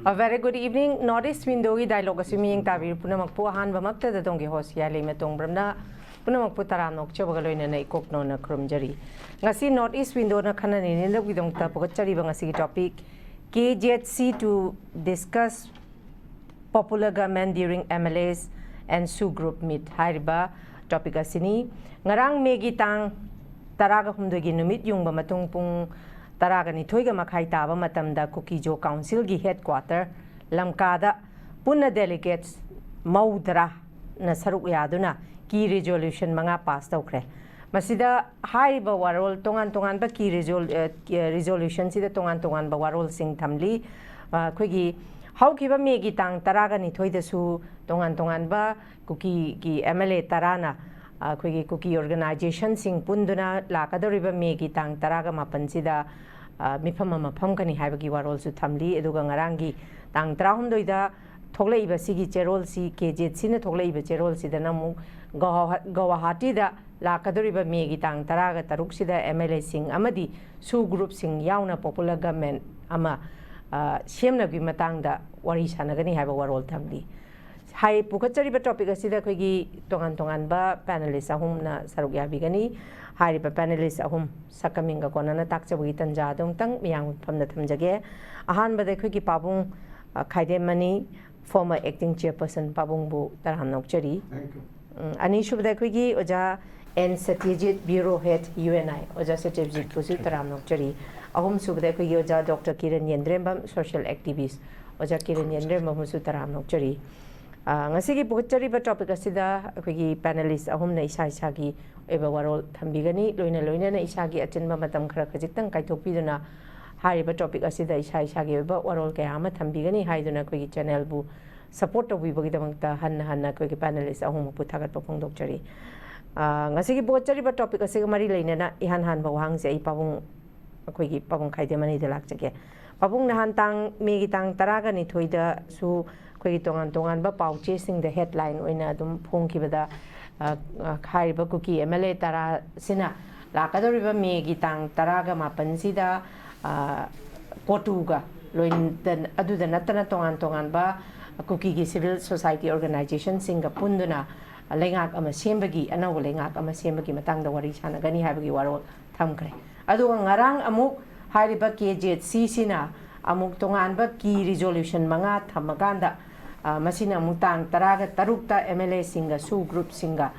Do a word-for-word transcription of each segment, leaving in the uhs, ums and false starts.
A very good evening. North East Window-ꯒꯤ dialogue ꯑꯁꯤ ꯃꯤꯠꯌꯦꯡ ꯇꯥꯕꯤꯔꯤꯕ ꯄꯨꯝꯅꯃꯛꯄꯨ ꯑꯍꯥꯟꯕꯃꯛꯇꯗ ꯑꯗꯣꯝꯒꯤ host ꯌꯥꯏꯂꯩꯃ ꯇꯣꯡꯕ꯭ꯔꯝꯅ ꯄꯨꯝꯅꯃꯛꯄꯨ ꯇꯔꯥꯝꯅ ꯑꯣꯛꯆꯕꯒ ꯂꯣꯏꯅꯅ ꯏꯀꯣꯛꯅꯣꯅ ꯈꯨꯔꯨꯝꯖꯔꯤ꯫ ꯉꯁꯤ North East Window-ꯅ ꯈꯟꯅ ꯅꯩꯅꯅꯕꯒꯤꯗꯃꯛꯇ ꯄꯨꯈꯠꯆꯔꯤꯕ ꯉꯁꯤꯒꯤ topic, K Z C to discuss popular government during M L As and SoO group meet ꯍꯥꯏꯔꯤꯕ topic ꯑꯁꯤꯅꯤ꯫ ꯉꯔꯥꯡ ꯃꯦꯒꯤ ꯇꯥꯡ ꯇꯔꯥꯒ ꯍꯨꯝꯗꯣꯏꯒꯤ ꯅꯨꯃꯤꯠ ꯌꯨꯡꯕ ꯃꯇꯨꯡ ꯄꯨꯡ ꯇꯔꯥꯒ ꯅꯤꯊꯣꯏꯒ ꯃꯈꯥꯏ ꯇꯥꯕ ꯃꯇꯝꯗ ꯀꯨꯀꯤ-ꯖꯣ council-ꯒꯤ headquarter ꯂꯝꯀꯥꯗ ꯄꯨꯟꯅ delegates ꯃꯧꯗ꯭ꯔꯥꯅ ꯁꯔꯨꯛ ꯌꯥꯗꯨꯅ key resolution ꯃꯉꯥ pass ꯇꯧꯈ꯭ꯔꯦ꯫ ꯃꯁꯤꯗ ꯍꯥꯏꯔꯤꯕ ꯋꯥꯔꯣꯜ, ꯇꯣꯉꯥꯟ ꯇꯣꯉꯥꯟꯕ key resol-, ꯑ, key resolution-ꯁꯤꯗ ꯇꯣꯉꯥꯟ ꯇꯣꯉꯥꯟꯕ ꯋꯥꯔꯣꯜꯁꯤꯡ ꯊꯝꯂꯤ꯫ ꯑ, ꯑꯩꯈꯣꯏꯒꯤ ꯍꯧꯈꯤꯕ ꯃꯦꯒꯤ ꯇꯥꯡ ꯇꯔꯥꯒ ꯅꯤꯊꯣꯏꯗꯁꯨ ꯇꯣꯉꯥꯟ ꯇꯣꯉꯥꯟꯕ ꯀꯨꯀꯤꯒꯤ M L A ꯇꯔꯥꯅ, ꯑ, ꯑꯩꯈꯣꯏꯒꯤ ꯀꯨꯀꯤ organization-ꯁꯤꯡ ꯄꯨꯟꯗꯨꯅ ꯂꯥꯛꯀꯗꯧꯔꯤꯕ ꯃꯦꯒꯤ ꯇꯥꯡ ꯇꯔꯥꯒ ꯃꯥꯄꯟꯁꯤꯗ, ꯑ, ꯃꯤꯐꯝ ꯑꯃ ꯐꯝꯒꯅꯤ ꯍꯥꯏꯕꯒꯤ ꯋꯥꯔꯣꯜꯁꯨ ꯊꯝꯂꯤ꯫ ꯑꯗꯨꯒ ꯉꯔꯥꯡꯒꯤ ꯇꯥꯡ ꯇꯔꯥꯍꯨꯝꯗꯣꯏꯗ ꯊꯣꯛꯂꯛꯏꯕ ꯁꯤꯒꯤ ꯆꯦꯔꯣꯜꯁꯤ, K Z C-ꯅ ꯊꯣꯛꯂꯛꯏꯕ ꯆꯦꯔꯣꯜꯁꯤꯗꯅ ꯑꯃꯨꯛ ꯒꯧꯍꯥ-, ꯒꯧꯍꯥꯇꯤꯗ ꯂꯥꯛꯀꯗꯧꯔꯤꯕ ꯃꯦꯒꯤ ꯇꯥꯡ ꯇꯔꯥꯒ ꯇꯔꯨꯛꯁꯤꯗ M L A-ꯁꯤꯡ ꯑꯃꯗꯤ SoO group-ꯁꯤꯡ ꯌꯥꯎꯅ popular government ꯑꯃ, ꯑ, ꯁꯦꯝꯅꯕꯒꯤ ꯃꯇꯥꯡꯗ ꯋꯥꯔꯤ ꯁꯥꯟꯅꯒꯅꯤ ꯍꯥꯏꯕ ꯋꯥꯔꯣꯜ ꯊꯝꯂꯤ꯫ ꯍꯥꯏ, ꯄꯨꯈꯠꯆꯔꯤꯕ topic ꯑꯁꯤꯗ ꯑꯩꯈꯣꯏꯒꯤ ꯇꯣꯉꯥꯟ ꯇꯣꯉꯥꯟꯕ panelist ꯑꯍꯨꯝꯅ ꯁꯔꯨꯛ ꯌꯥꯕꯤꯒꯅꯤ꯫ ꯍꯥꯏꯔꯤꯕ panelist ꯑꯍꯨꯝ ꯁꯛꯀ ꯃꯤꯡꯒ ꯀꯣꯟꯅꯅ ꯇꯥꯛꯆꯕꯒꯤ ꯇꯟꯖꯥ ꯑꯗꯨ ꯑꯃꯨꯛꯇꯪ ꯃꯤꯌꯥꯝꯒꯤ ꯃꯐꯝꯗ ꯊꯝꯖꯒꯦ꯫ ꯑꯍꯥꯟꯕꯗ ꯑꯩꯈꯣꯏꯒꯤ ꯄꯥꯕꯨꯡ, ꯑ, ꯈꯥꯏꯗꯦꯝꯃꯅꯤ, former acting chairperson, ꯄꯥꯕꯨꯡꯕꯨ ꯇꯔꯥꯝꯅ ꯑꯣꯛꯆꯔꯤ꯫ Thank you. ꯎꯝ, ꯑꯅꯤꯁꯨꯕꯗ ꯑꯩꯈꯣꯏꯒꯤ ꯑꯣꯖꯥ N ꯁꯇ꯭ꯌꯖꯤꯠ, bureau head, U N I, ꯑꯣꯖꯥ ꯁꯇ꯭ꯌꯖꯤꯠꯄꯨꯁꯨ ꯇꯔꯥꯝꯅ ꯑꯣꯛꯆꯔꯤ꯫ ꯑꯍꯨꯝꯁꯨꯕꯗ ꯑꯩꯈꯣꯏꯒꯤ ꯑꯣꯖꯥ Doctor ꯀꯤꯔꯟ ꯌꯦꯟꯗ꯭ꯔꯦꯝꯕꯝ, social activist, ꯑꯣꯖꯥ ꯀꯤꯔꯟ ꯌꯦꯟꯗ꯭ꯔꯦꯝꯕꯝꯕꯨꯁꯨ ꯇꯔꯥꯝꯅ ꯑꯣꯛꯆꯔꯤ꯫ ꯑ, ꯉꯁꯤꯒꯤ ꯄꯨꯈꯠꯆꯔꯤꯕ topic ꯑꯁꯤꯗ ꯑꯩꯈꯣꯏꯒꯤ panelist ꯑꯍꯨꯝꯅ ꯏꯁꯥ ꯏꯁꯥꯒꯤ ꯑꯣꯏꯕ ꯋꯥꯔꯣꯜ ꯊꯝꯕꯤꯒꯅꯤ꯫ ꯂꯣꯏꯅ ꯂꯣꯏꯅꯅ ꯏꯁꯥꯒꯤ ꯑꯆꯤꯟꯕ ꯃꯇꯝ ꯈꯔ ꯈꯖꯤꯛꯇꯪ ꯀꯥꯏꯊꯣꯛꯄꯤꯗꯨꯅ ꯍꯥꯏꯔꯤꯕ topic ꯑꯁꯤꯗ ꯏꯁꯥ ꯏꯁꯥꯒꯤ ꯑꯣꯏꯕ ꯋꯥꯔꯣꯜ ꯀꯌꯥ ꯑꯃ ꯊꯝꯕꯤꯒꯅꯤ ꯍꯥꯏꯗꯨꯅ ꯑꯩꯈꯣꯏꯒꯤ channel-ꯕꯨ support ꯇꯧꯕꯤꯕꯒꯤꯗꯃꯛꯇ ꯍꯟꯅ ꯍꯟꯅ ꯑꯩꯈꯣꯏꯒꯤ panelist ꯑꯍꯨꯝꯃꯛꯄꯨ ꯊꯥꯒꯠꯄ ꯐꯣꯡꯗꯣꯛꯆꯔꯤ꯫ ꯑ, ꯉꯁꯤꯒꯤ ꯄꯨꯈꯠꯆꯔꯤꯕ topic ꯑꯁꯤꯒ ꯃꯔꯤ ꯂꯩꯅꯅ ꯏꯍꯥꯟ ꯍꯥꯟꯕ ꯋꯥꯍꯪꯁꯦ ꯑꯩ ꯄꯥꯕꯨꯡ, ꯑꯩꯈꯣꯏꯒꯤ ꯄꯥꯕꯨꯡ ꯈꯥꯏꯗꯦꯝꯃꯅꯤꯗ ꯂꯥꯛꯆꯒꯦ꯫ ꯄꯥꯕꯨꯡ, ꯅꯍꯥꯟ ꯇꯥꯡ, ꯃꯦꯒꯤ ꯇꯥꯡ ꯇꯔꯥꯒ ꯅꯤꯊꯣꯏꯗꯁꯨ ꯑꯩꯈꯣꯏꯒꯤ ꯇꯣꯉꯥꯟ ꯇꯣꯉꯥꯟꯕ ꯄꯥꯎ ꯆꯦꯁꯤꯡꯗ headline ꯑꯣꯏꯅ ꯑꯗꯨꯝ ꯐꯣꯡꯈꯤꯕꯗ, ꯑ, ꯑ, ꯍꯥꯏꯔꯤꯕ ꯀꯨꯀꯤ M L A ꯇꯔꯥꯁꯤꯅ ꯂꯥꯛꯀꯗꯧꯔꯤꯕ ꯃꯦꯒꯤ ꯇꯥꯡ ꯇꯔꯥꯒ ꯃꯥꯄꯟꯁꯤꯗ, ꯑ, ꯀꯣꯇꯨꯒ ꯂꯣꯏꯅ-, ꯑꯗꯨꯗ ꯅꯠꯇꯅ ꯇꯣꯉꯥꯟ ꯇꯣꯉꯥꯟꯕ ꯀꯨꯀꯤꯒꯤ civil society organizationꯁꯤꯡꯒ ꯄꯨꯟꯗꯨꯅ ꯂꯩꯉꯥꯛ ꯑꯃ ꯁꯦꯝꯕꯒꯤ, ꯑꯅꯧꯕ ꯂꯩꯉꯥꯛ ꯑꯃ ꯁꯦꯝꯕꯒꯤ ꯃꯇꯥꯡꯗ ꯋꯥꯔꯤ ꯁꯥꯟꯅꯒꯅꯤ ꯍꯥꯏꯕꯒꯤ ꯋꯥꯔꯣꯜ ꯊꯝꯈ꯭ꯔꯦ꯫ ꯑꯗꯨꯒ ꯉꯔꯥꯡ ꯑꯃꯨꯛ ꯍꯥꯏꯔꯤꯕ KZCꯁꯤꯅ ꯑꯃꯨꯛ ꯇꯣꯉꯥꯟꯕ key resolution ꯃꯉꯥ ꯊꯝꯃꯀꯥꯟꯗ, ꯑ, ꯃꯁꯤꯅ ꯑꯃꯨꯛ ꯇꯥꯡ ꯇꯔꯥꯒ ꯇꯔꯨꯛꯇ MLAꯁꯤꯡꯒ SoO groupꯁꯤꯡꯒ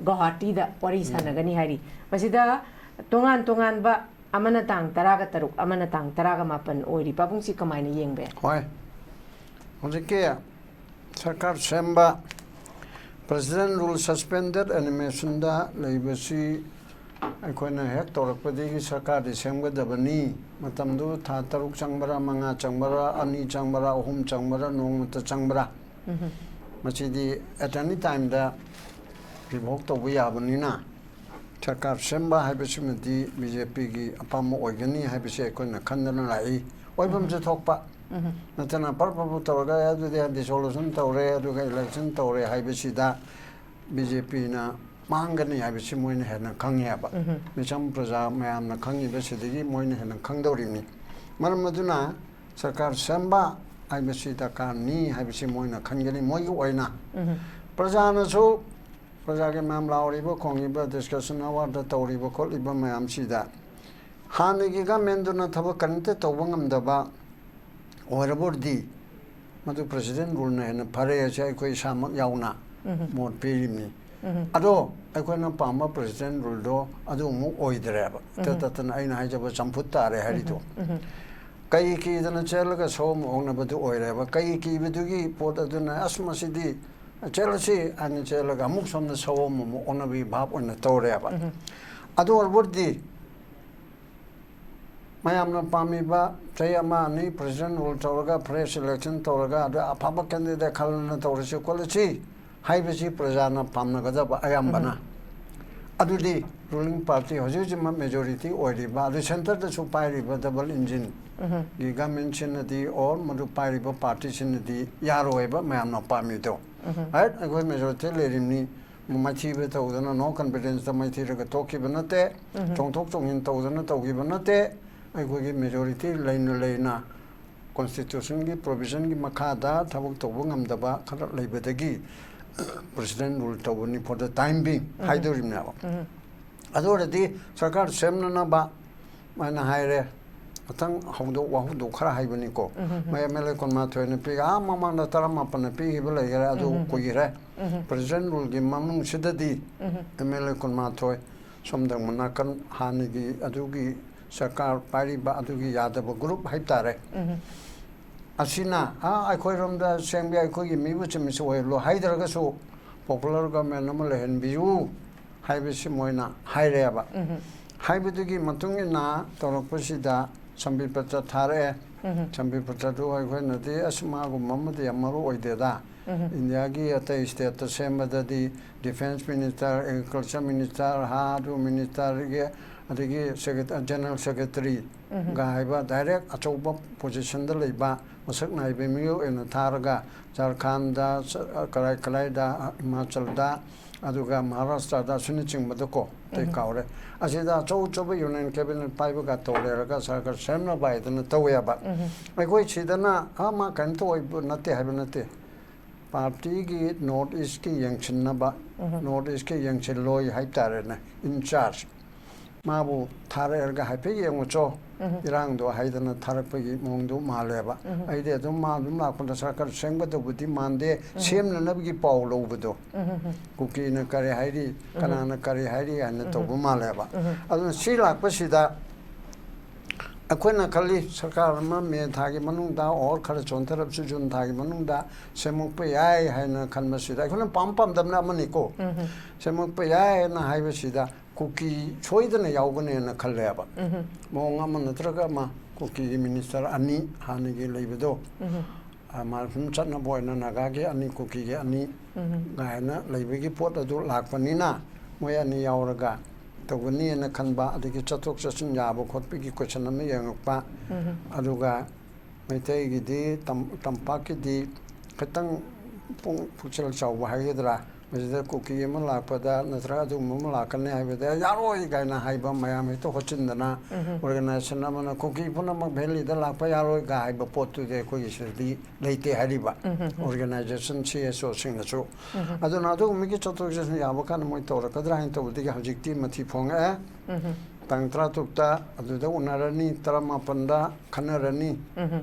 ꯒꯧꯍꯥꯇꯤꯗ ꯋꯥꯔꯤ ꯁꯥꯟꯅꯒꯅꯤ ꯍꯥꯏꯔꯤ꯫ ꯃꯁꯤꯗ ꯇꯣꯉꯥꯟ ꯇꯣꯉꯥꯟꯕ, ꯑꯃꯅ ꯇꯥꯡ ꯇꯔꯥꯒ ꯇꯔꯨꯛ, ꯑꯃꯅ ꯇꯥꯡ ꯇꯔꯥꯒ ꯃꯥꯄꯟ ꯑꯣꯏꯔꯤ꯫ ꯄꯥꯕꯨꯡꯁꯤ ꯀꯃꯥꯏꯅ ꯌꯦꯡꯕ ꯌꯥꯏ? ꯍꯣꯏ, ꯍꯧꯖꯤꯛꯀꯤ ꯁꯔꯀꯥꯔ ꯁꯦꯝꯕ, President Rule Suspended Animationꯗ ꯂꯩꯕꯁꯤ ꯑꯩꯈꯣꯏꯅ ꯍꯦꯛ ꯇꯧꯔꯛꯄꯗꯒꯤ ꯁꯔꯀꯥꯔꯗꯤ ꯁꯦꯝꯒꯗꯕꯅꯤ꯫ ꯃꯇꯝꯗꯨ ꯊꯥ ꯇꯔꯨꯛ ꯆꯪꯕ꯭ꯔꯥ, ꯃꯉꯥ ꯆꯪꯕ꯭ꯔꯥ, ꯑꯅꯤ ꯆꯪꯕ꯭ꯔꯥ, ꯑꯍꯨꯝ ꯆꯪꯕ꯭ꯔꯥ, ꯅꯣꯡꯃꯇ ꯆꯪꯕ꯭ꯔꯥ? ꯃꯁꯤꯗꯤ at any timeꯗ revoke ꯇꯧꯕ ꯌꯥꯕꯅꯤꯅ, ꯁꯔꯀꯥꯔ ꯁꯦꯝꯕ ꯍꯥꯏꯕꯁꯤꯃꯗꯤ BJPꯒꯤ ꯑꯄꯥꯝꯕ ꯑꯣꯏꯒꯅꯤ ꯍꯥꯏꯕꯁꯤ ꯑꯩꯈꯣꯏꯅ ꯈꯟꯗꯅ ꯂꯥꯛꯏ꯫ ꯑꯣꯏꯐꯝꯁꯨ ꯊꯣꯛꯄ꯫ ꯅꯠꯇꯅ ꯄꯔ ꯄꯔ ꯇꯧꯔꯒ, "ꯑꯦ, ꯑꯗꯨꯗꯤ dissolution ꯇꯧꯔꯦ, ꯑꯗꯨꯒ election ꯇꯧꯔꯦ" ꯍꯥꯏꯕꯁꯤꯗ BJPꯅ ꯃꯥꯡꯒꯅꯤ ꯍꯥꯏꯕꯁꯤ ꯃꯣꯏꯅ ꯍꯦꯟꯅ ꯈꯪꯉꯦꯕ꯫ ꯃꯤꯆꯝ ꯄ꯭ꯔꯖꯥ ꯃꯌꯥꯝꯅ ꯈꯪꯉꯤꯕꯁꯤꯗꯒꯤ ꯃꯣꯏꯅ ꯍꯦꯟꯅ ꯈꯪꯗꯧꯔꯤꯕꯅꯤ꯫ ꯃꯔꯝ ꯑꯗꯨꯅ ꯁꯔꯀꯥꯔ ꯁꯦꯝꯕ ꯍꯥꯏꯕꯁꯤ ꯗꯔꯀꯥꯔꯅꯤ ꯍꯥꯏꯕꯁꯤ ꯃꯣꯏꯅ ꯈꯟꯒꯅꯤ꯫ ꯃꯣꯏꯒꯤ ꯑꯣꯏꯅ ꯄ꯭ꯔꯖꯥꯅꯁꯨ, ꯄ꯭ꯔꯖꯥꯒꯤ ꯃꯌꯥꯝ ꯂꯥꯎꯔꯤꯕ, ꯈꯣꯡꯉꯤꯕ, discussion hourꯗ ꯇꯧꯔꯤꯕ ꯈꯣꯠꯂꯤꯕ ꯃꯌꯥꯝꯁꯤꯗ ꯍꯥꯟꯅꯒꯤ governmentꯗꯨꯅ ꯊꯕꯛ ꯀꯔꯤꯝꯇ ꯇꯧꯕ ꯉꯝꯗꯕ ꯑꯣꯏꯔꯕ ꯑꯣꯏꯔꯗꯤ, ꯃꯗꯨ President Ruleꯅ ꯍꯦꯟꯅ ꯐꯔꯦ ꯍꯥꯏꯁꯦ ꯑꯩꯈꯣꯏ ꯏꯁꯥꯃꯛ ꯌꯥꯎꯅ ꯃꯣꯠ ꯄꯤꯔꯤꯕꯅꯤ꯫ ꯑꯗꯣ ꯑꯩꯈꯣꯏꯅ ꯄꯥꯝꯕ President Ruleꯗꯣ ꯑꯗꯨ ꯑꯃꯨꯛ ꯑꯣꯏꯗ꯭ꯔꯦꯕ꯫ ꯏꯇꯠ ꯇꯠꯇꯅ ꯑꯩꯅ ꯍꯥꯏꯖꯕ ꯆꯝꯐꯨꯠ ꯇꯥꯔꯦ ꯍꯥꯏꯔꯤꯗꯣ꯫ ꯀꯩ ꯀꯤꯗꯅ ꯆꯦꯜꯂꯒ ꯁꯑꯣꯝ ꯑꯣꯛꯅꯕꯗꯨ ꯑꯣꯏꯔꯦꯕ꯫ ꯀꯩ ꯀꯤꯕꯗꯨꯒꯤ ꯄꯣꯠ ꯑꯗꯨꯅ, "ꯑꯁ, ꯃꯁꯤꯗꯤ ꯆꯦꯜꯂꯁꯤ" ꯍꯥꯏꯅ ꯆꯦꯜꯂꯒ ꯑꯃꯨꯛ ꯁꯣꯝꯗ ꯁꯑꯣꯝ ꯑꯃꯨꯛ ꯑꯣꯛꯅꯕꯒꯤ ꯚꯥꯞ ꯑꯣꯏꯅ ꯇꯧꯔꯦꯕ꯫ ꯑꯗꯨ ꯑꯣꯏꯔꯕꯗꯤ ꯃꯌꯥꯝꯅ ꯄꯥꯝꯃꯤꯕ ꯆꯍꯤ ꯑꯃ ꯑꯅꯤ President Rule ꯇꯧꯔꯒ, fresh election ꯇꯧꯔꯒ, ꯑꯗ ꯑꯐꯕ candidate ꯈꯜꯂꯅ ꯇꯧꯔꯁꯤ ꯈꯣꯠꯂꯁꯤ ꯍꯥꯏꯕꯁꯤ ꯄ꯭ꯔꯖꯥꯅ ꯄꯥꯝꯅꯒꯗꯕ ꯑꯌꯥꯝꯕꯅ꯫ ꯑꯗꯨꯗꯤ ruling party ꯍꯧꯖꯤꯛ ꯍꯧꯖꯤꯛꯃꯛ majority ꯑꯣꯏꯔꯤꯕ, ꯑꯗꯨ centreꯗꯁꯨ ꯄꯥꯏꯔꯤꯕ double engineꯒꯤ governmentꯁꯤꯅꯗꯤ, or ꯃꯗꯨ ꯄꯥꯏꯔꯤꯕ partyꯁꯤꯅꯗꯤ ꯌꯥꯔꯣꯏꯕ ꯃꯌꯥꯝꯅ ꯄꯥꯝꯃꯤꯗꯣ꯫ Right? ꯑꯩꯈꯣꯏ majority ꯂꯩꯔꯤꯕꯅꯤ꯫ ꯃꯥꯏꯊꯤꯕ ꯇꯧꯗꯅ, no confidenceꯇ ꯃꯥꯏꯊꯤꯔꯒ ꯇꯣꯛꯈꯤꯕ ꯅꯠꯇꯦ꯫ ꯆꯣꯡꯊꯣꯛ ꯆꯣꯡꯁꯤꯟ ꯇꯧꯗꯅ ꯇꯧꯈꯤꯕ ꯅꯠꯇꯦ꯫ ꯑꯩꯈꯣꯏꯒꯤ majority ꯂꯩꯅ ꯂꯩꯅ ꯀꯣꯟꯁꯇꯤꯇ꯭ꯌꯨꯁꯟꯒꯤ ꯄ꯭ꯔꯣꯕꯤꯖꯟꯒꯤ ꯃꯈꯥꯗ ꯊꯕꯛ ꯇꯧꯕ ꯉꯝꯗꯕ ꯈꯔ ꯂꯩꯕꯗꯒꯤ ꯄ꯭ꯔꯦꯁꯤꯗꯦꯟ ꯔꯨꯜ ꯇꯧꯕꯅꯤ for the time being ꯍꯥꯏꯗꯣꯔꯤꯕꯅꯦꯕ꯫ ꯑꯗꯨ ꯑꯣꯏꯔꯗꯤ ꯁꯔꯀꯥꯔ ꯁꯦꯝꯅꯅꯕ ꯃꯥꯏꯅ ꯍꯥꯏꯔꯦ꯫ ꯃꯊꯪ ꯍꯧꯗꯣꯛ ꯋꯥꯍꯧꯗꯣꯛ ꯈꯔ ꯍꯥꯏꯕꯅꯤꯀꯣ꯫ ꯃꯣꯏ ꯑꯦꯝ ꯑꯦꯜ ꯑꯦ ꯀꯨꯟꯃꯥꯊꯣꯏꯅ ꯄꯤ, ꯑꯥ ꯃꯃꯥꯡꯗ ꯇꯔꯥꯃꯥꯄꯟꯅ ꯄꯤꯈꯤꯕ ꯂꯩꯈꯔꯦ, ꯑꯗꯨ ꯀꯨꯏꯈ꯭ꯔꯦ꯫ ꯄ꯭ꯔꯦꯁꯤꯗꯦꯟ ꯔꯨꯜꯒꯤ ꯃꯅꯨꯡꯁꯤꯗꯗꯤ ꯑꯦꯝ ꯑꯦꯜ ꯑꯦ ꯀꯨꯟꯃꯥꯊꯣꯏ, ꯁꯣꯝꯗ ꯅꯥꯀꯟ ꯍꯥꯟꯅꯒꯤ ꯑꯗꯨꯒꯤ ꯁꯔꯀꯥꯔ ꯄꯥꯏꯔꯤꯕ ꯑꯗꯨꯒꯤ ꯌꯥꯗꯕ ꯒ꯭ꯔꯨꯞ ꯍꯥꯏꯕ ꯇꯥꯔꯦ꯫ ꯑꯁꯤꯅ ꯑꯥ ꯑꯩꯈꯣꯏꯔꯣꯝꯗ ꯁꯦꯝꯒꯦ, ꯑꯩꯈꯣꯏꯒꯤ ꯃꯤꯕꯨ ꯆꯤꯃꯤꯁ ꯑꯣꯏꯍꯜꯂꯣ ꯍꯥꯏꯗ꯭ꯔꯒꯁꯨ ꯄꯣꯄꯨꯂꯔ ꯒꯚꯔꯟꯃꯦꯟ ꯑꯃ ꯂꯩꯍꯟꯕꯤꯌꯨ ꯍꯥꯏꯕꯁꯤ ꯃꯣꯏꯅ ꯍꯥꯏꯔꯦꯕ꯫ ꯍꯥꯏꯕꯗꯨꯒꯤ ꯃꯇꯨꯡ ꯏꯟꯅ ꯇꯧꯔꯛꯄꯁꯤꯗ ꯁꯝꯕꯤꯄꯇ ꯊꯥꯔꯛꯑꯦ꯫ ꯁꯝꯕꯤꯄꯇꯗꯨ ꯑꯩꯈꯣꯏꯅꯗꯤ ꯑꯁ ꯃꯥꯒꯨꯝꯕ ꯑꯃꯗꯤ ꯌꯥꯝ ꯃꯔꯨ ꯑꯣꯏꯗꯦꯗ꯫ ꯏꯟꯗꯤꯌꯥꯒꯤ ꯑꯇꯩ ꯁ꯭ꯇꯦꯠꯇ ꯁꯦꯝꯕꯗꯗꯤ ꯗꯤꯐꯦꯟꯁ ꯃꯤꯅꯤꯁꯇꯔ, ꯑꯦꯒ꯭ꯔꯤꯀꯜꯆꯔ ꯃꯤꯅꯤꯁꯇꯔ, ꯍꯥ ꯑꯗꯨ ꯃꯤꯅꯤꯁꯇꯔꯒꯤ, ꯑꯗꯒꯤ ꯁꯦꯀ꯭ꯔꯦ-, ꯖꯦꯅꯔꯦꯜ ꯁꯦꯀ꯭ꯔꯦꯇꯔꯤꯒ ꯍꯥꯏꯕ ꯗꯥꯏꯔꯦꯛ ꯑꯆꯧꯕ ꯄꯣꯖꯤꯁꯟꯗ ꯂꯩꯕ ꯃꯁꯛ ꯅꯥꯏꯕ ꯃꯤꯑꯣꯏ ꯑꯣꯏꯅ ꯊꯥꯔꯒ ꯖꯔꯈꯥꯟꯗ, ꯀꯔꯥꯏ ꯀꯔꯥꯏꯗ, ꯍꯤꯃꯥꯆꯜꯗ, ꯑꯗꯨꯒ ꯃꯍꯥꯔꯥꯁꯇ꯭ꯔꯗ ꯑꯁꯤꯅꯆꯤꯡꯕꯗꯀꯣ ꯑꯇꯩ ꯀꯥꯎꯔꯦ꯫ ꯑꯁꯤꯗ ꯑꯆꯧ ꯑꯆꯧꯕ ꯌꯨꯅꯤꯌꯟ ꯀꯦꯕꯤꯅꯦꯠ ꯄꯥꯏꯕꯒ ꯇꯧ ꯂꯩꯔꯒ ꯁꯔꯀꯥꯔ ꯁꯦꯝꯅꯕ ꯍꯥꯏꯗꯅ ꯇꯧꯋꯦꯕ꯫ ꯑꯩꯈꯣꯏ ꯁꯤꯗꯅ ꯑꯥ ꯃꯥ ꯀꯩꯅꯣ ꯇꯧꯕ ꯅꯠꯇꯦ ꯍꯥꯏꯕ ꯅꯠꯇꯦ꯫ ꯄꯥꯔꯇꯤꯒꯤ ꯅꯣꯔꯠ ꯏꯁꯀꯤ ꯌꯦꯡꯁꯤꯟꯅꯕ, ꯅꯣꯔꯠ ꯏꯁꯀꯤ ꯌꯦꯡꯁꯤꯜꯂꯣꯏ ꯍꯥꯏꯇꯥꯔꯦꯅꯦ, ꯏꯟꯆꯥꯔꯖ ꯃꯥꯕꯨ ꯊꯥꯔꯛꯑꯒ ꯍꯥꯏꯐꯦꯠ ꯌꯦꯡꯉꯨꯆꯣ, ꯏꯔꯥꯡꯗꯣ ꯍꯥꯏꯗꯅ ꯊꯥꯔꯛꯄꯒꯤ ꯃꯑꯣꯡꯗꯣ ꯃꯥꯜꯂꯦꯕ꯫ ꯑꯩꯗꯤ ꯑꯗꯨꯝ ꯃꯥ ꯑꯗꯨꯝ ꯂꯥꯛꯄꯗ ꯁꯔꯀꯥꯔ ꯁꯦꯝꯒꯗꯧꯕꯗꯤ ꯃꯥꯟꯗꯦ, ꯁꯦꯝꯅꯅꯕꯒꯤ ꯄꯥꯎ ꯂꯧꯕꯗꯣ, ꯀꯨꯀꯤꯅ ꯀꯔꯤ ꯍꯥꯏꯔꯤ, ꯀꯅꯥꯅ ꯀꯔꯤ ꯍꯥꯏꯔꯤ ꯍꯥꯏꯅ ꯇꯧꯕ ꯃꯥꯜꯂꯦꯕ꯫ ꯑꯗꯨꯅ ꯁꯤ ꯂꯥꯛꯄꯁꯤꯗ ꯑꯩꯈꯣꯏꯅ ꯈꯜꯂꯤ, ꯁꯔꯀꯥꯔ ꯑꯃ ꯃꯦ ꯊꯥꯒꯤ ꯃꯅꯨꯡꯗ ꯑꯣꯔ ꯈꯔ ꯆꯣꯟꯊꯔꯕꯁꯨ ꯖꯨꯟ ꯊꯥꯒꯤ ꯃꯅꯨꯡꯗ ꯁꯦꯝꯃꯛꯄ ꯌꯥꯏ ꯍꯥꯏꯅ ꯈꯟꯕꯁꯤꯗ ꯑꯩꯈꯣꯏꯅ ꯄꯥꯝ ꯄꯥꯝꯗꯕꯅ ꯑꯃꯅꯤꯀꯣ꯫ ꯁꯦꯝꯃꯛꯄ ꯌꯥꯏ ꯍꯥꯏꯅ ꯍꯥꯏꯕꯁꯤꯗ ꯀꯨꯀꯤ ꯁꯣꯏꯗꯅ ꯌꯥꯎꯒꯅꯦꯅ ꯈꯜꯂꯦꯕ꯫ ꯃꯑꯣꯡ ꯑꯃ ꯅꯠꯇ꯭ꯔꯒ ꯑꯃ ꯀꯨꯀꯤꯒꯤ ꯃꯤꯅꯤꯁꯇꯔ ꯑꯅꯤ ꯍꯥꯟꯅꯒꯤ ꯂꯩꯕꯗꯣ, ꯑ, ꯃꯥ ꯁꯨꯝ ꯆꯠꯅꯕ ꯑꯣꯏꯅ ꯅꯥꯒꯥꯒꯤ ꯑꯅꯤ, ꯀꯨꯀꯤꯒꯤ ꯑꯅꯤ ꯀꯥꯏꯅ ꯂꯩꯕꯒꯤ ꯄꯣꯠ ꯑꯗꯨ ꯂꯥꯛꯄꯅꯤꯅ ꯃꯣꯏ ꯑꯅꯤ ꯌꯥꯎꯔꯒ ꯇꯧꯒꯅꯤꯅ ꯈꯟꯕ, ꯑꯗꯒꯤ ꯆꯠꯊꯣꯛ ꯆꯠꯁꯤꯟ ꯌꯥꯕ ꯈꯣꯠꯄꯒꯤ ꯀꯣꯏꯁꯟ ꯑꯃ ꯌꯦꯡꯉꯛꯄ, ꯑꯗꯨꯒ ꯃꯩꯇꯩꯒꯤꯗꯤ ꯇꯝ-, ꯇꯝꯄꯥꯛꯀꯤꯗꯤ ꯈꯤꯇꯪ ꯄꯨꯡ ꯄꯨꯛꯆꯦꯜ ꯆꯥꯎꯕ ꯍꯥꯏꯒꯗ꯭ꯔꯥ, ꯃꯁꯤꯗ ꯀꯨꯀꯤ ꯑꯃ ꯂꯥꯛꯄꯗ ꯅꯠꯇ꯭ꯔꯒ ꯑꯗꯨꯒꯨꯝꯕ ꯑꯃ ꯂꯥꯛꯀꯅꯤ ꯍꯥꯏꯕꯗ ꯌꯥꯔꯣꯏ ꯀꯥꯏꯅ ꯍꯥꯏꯕ ꯃꯌꯥꯝ ꯍꯦꯛꯇ ꯍꯣꯠꯆꯤꯟꯗꯅ, ꯑꯣꯔꯒꯅꯥꯏꯖꯦꯁꯟ ꯑꯃꯅ ꯀꯨꯀꯤ ꯄꯨꯝꯅꯃꯛ ꯚꯦꯂꯤꯗ ꯂꯥꯛꯄ ꯌꯥꯔꯣꯏ ꯀꯥꯏ ꯍꯥꯏꯕ ꯄꯣꯠꯇꯨꯗꯤ ꯑꯩꯈꯣꯏꯒꯤ ꯁꯤꯗꯗꯤ ꯂꯩꯇꯦ ꯍꯥꯏꯔꯤꯕ, ꯑꯣꯔꯒꯅꯥꯏꯖꯦꯁꯟ ꯁꯤ ꯑꯦꯁ ꯑꯣꯁꯤꯡꯅꯁꯨ꯫ ꯑꯗꯨꯅ ꯑꯗꯨꯒꯨꯝꯕꯒꯤ ꯆꯠꯊꯣꯛ ꯆꯠꯁꯤꯟ ꯌꯥꯕ ꯀꯥꯟꯗ ꯃꯣꯏ ꯇꯧꯔꯛꯀꯗ꯭ꯔꯥ ꯍꯥꯏꯅ ꯇꯧꯕꯗꯒꯤ ꯍꯧꯖꯤꯛꯇꯤ ꯃꯊꯤ ꯐꯣꯡꯉꯛꯑꯦ꯫ ꯇꯥꯡ ꯇꯔꯥꯇꯔꯨꯛꯇ ꯑꯗꯨꯗ ꯎꯅꯔꯅꯤ, ꯇꯔꯥꯃꯥꯄꯟꯗ ꯈꯟꯅꯔꯅꯤ꯫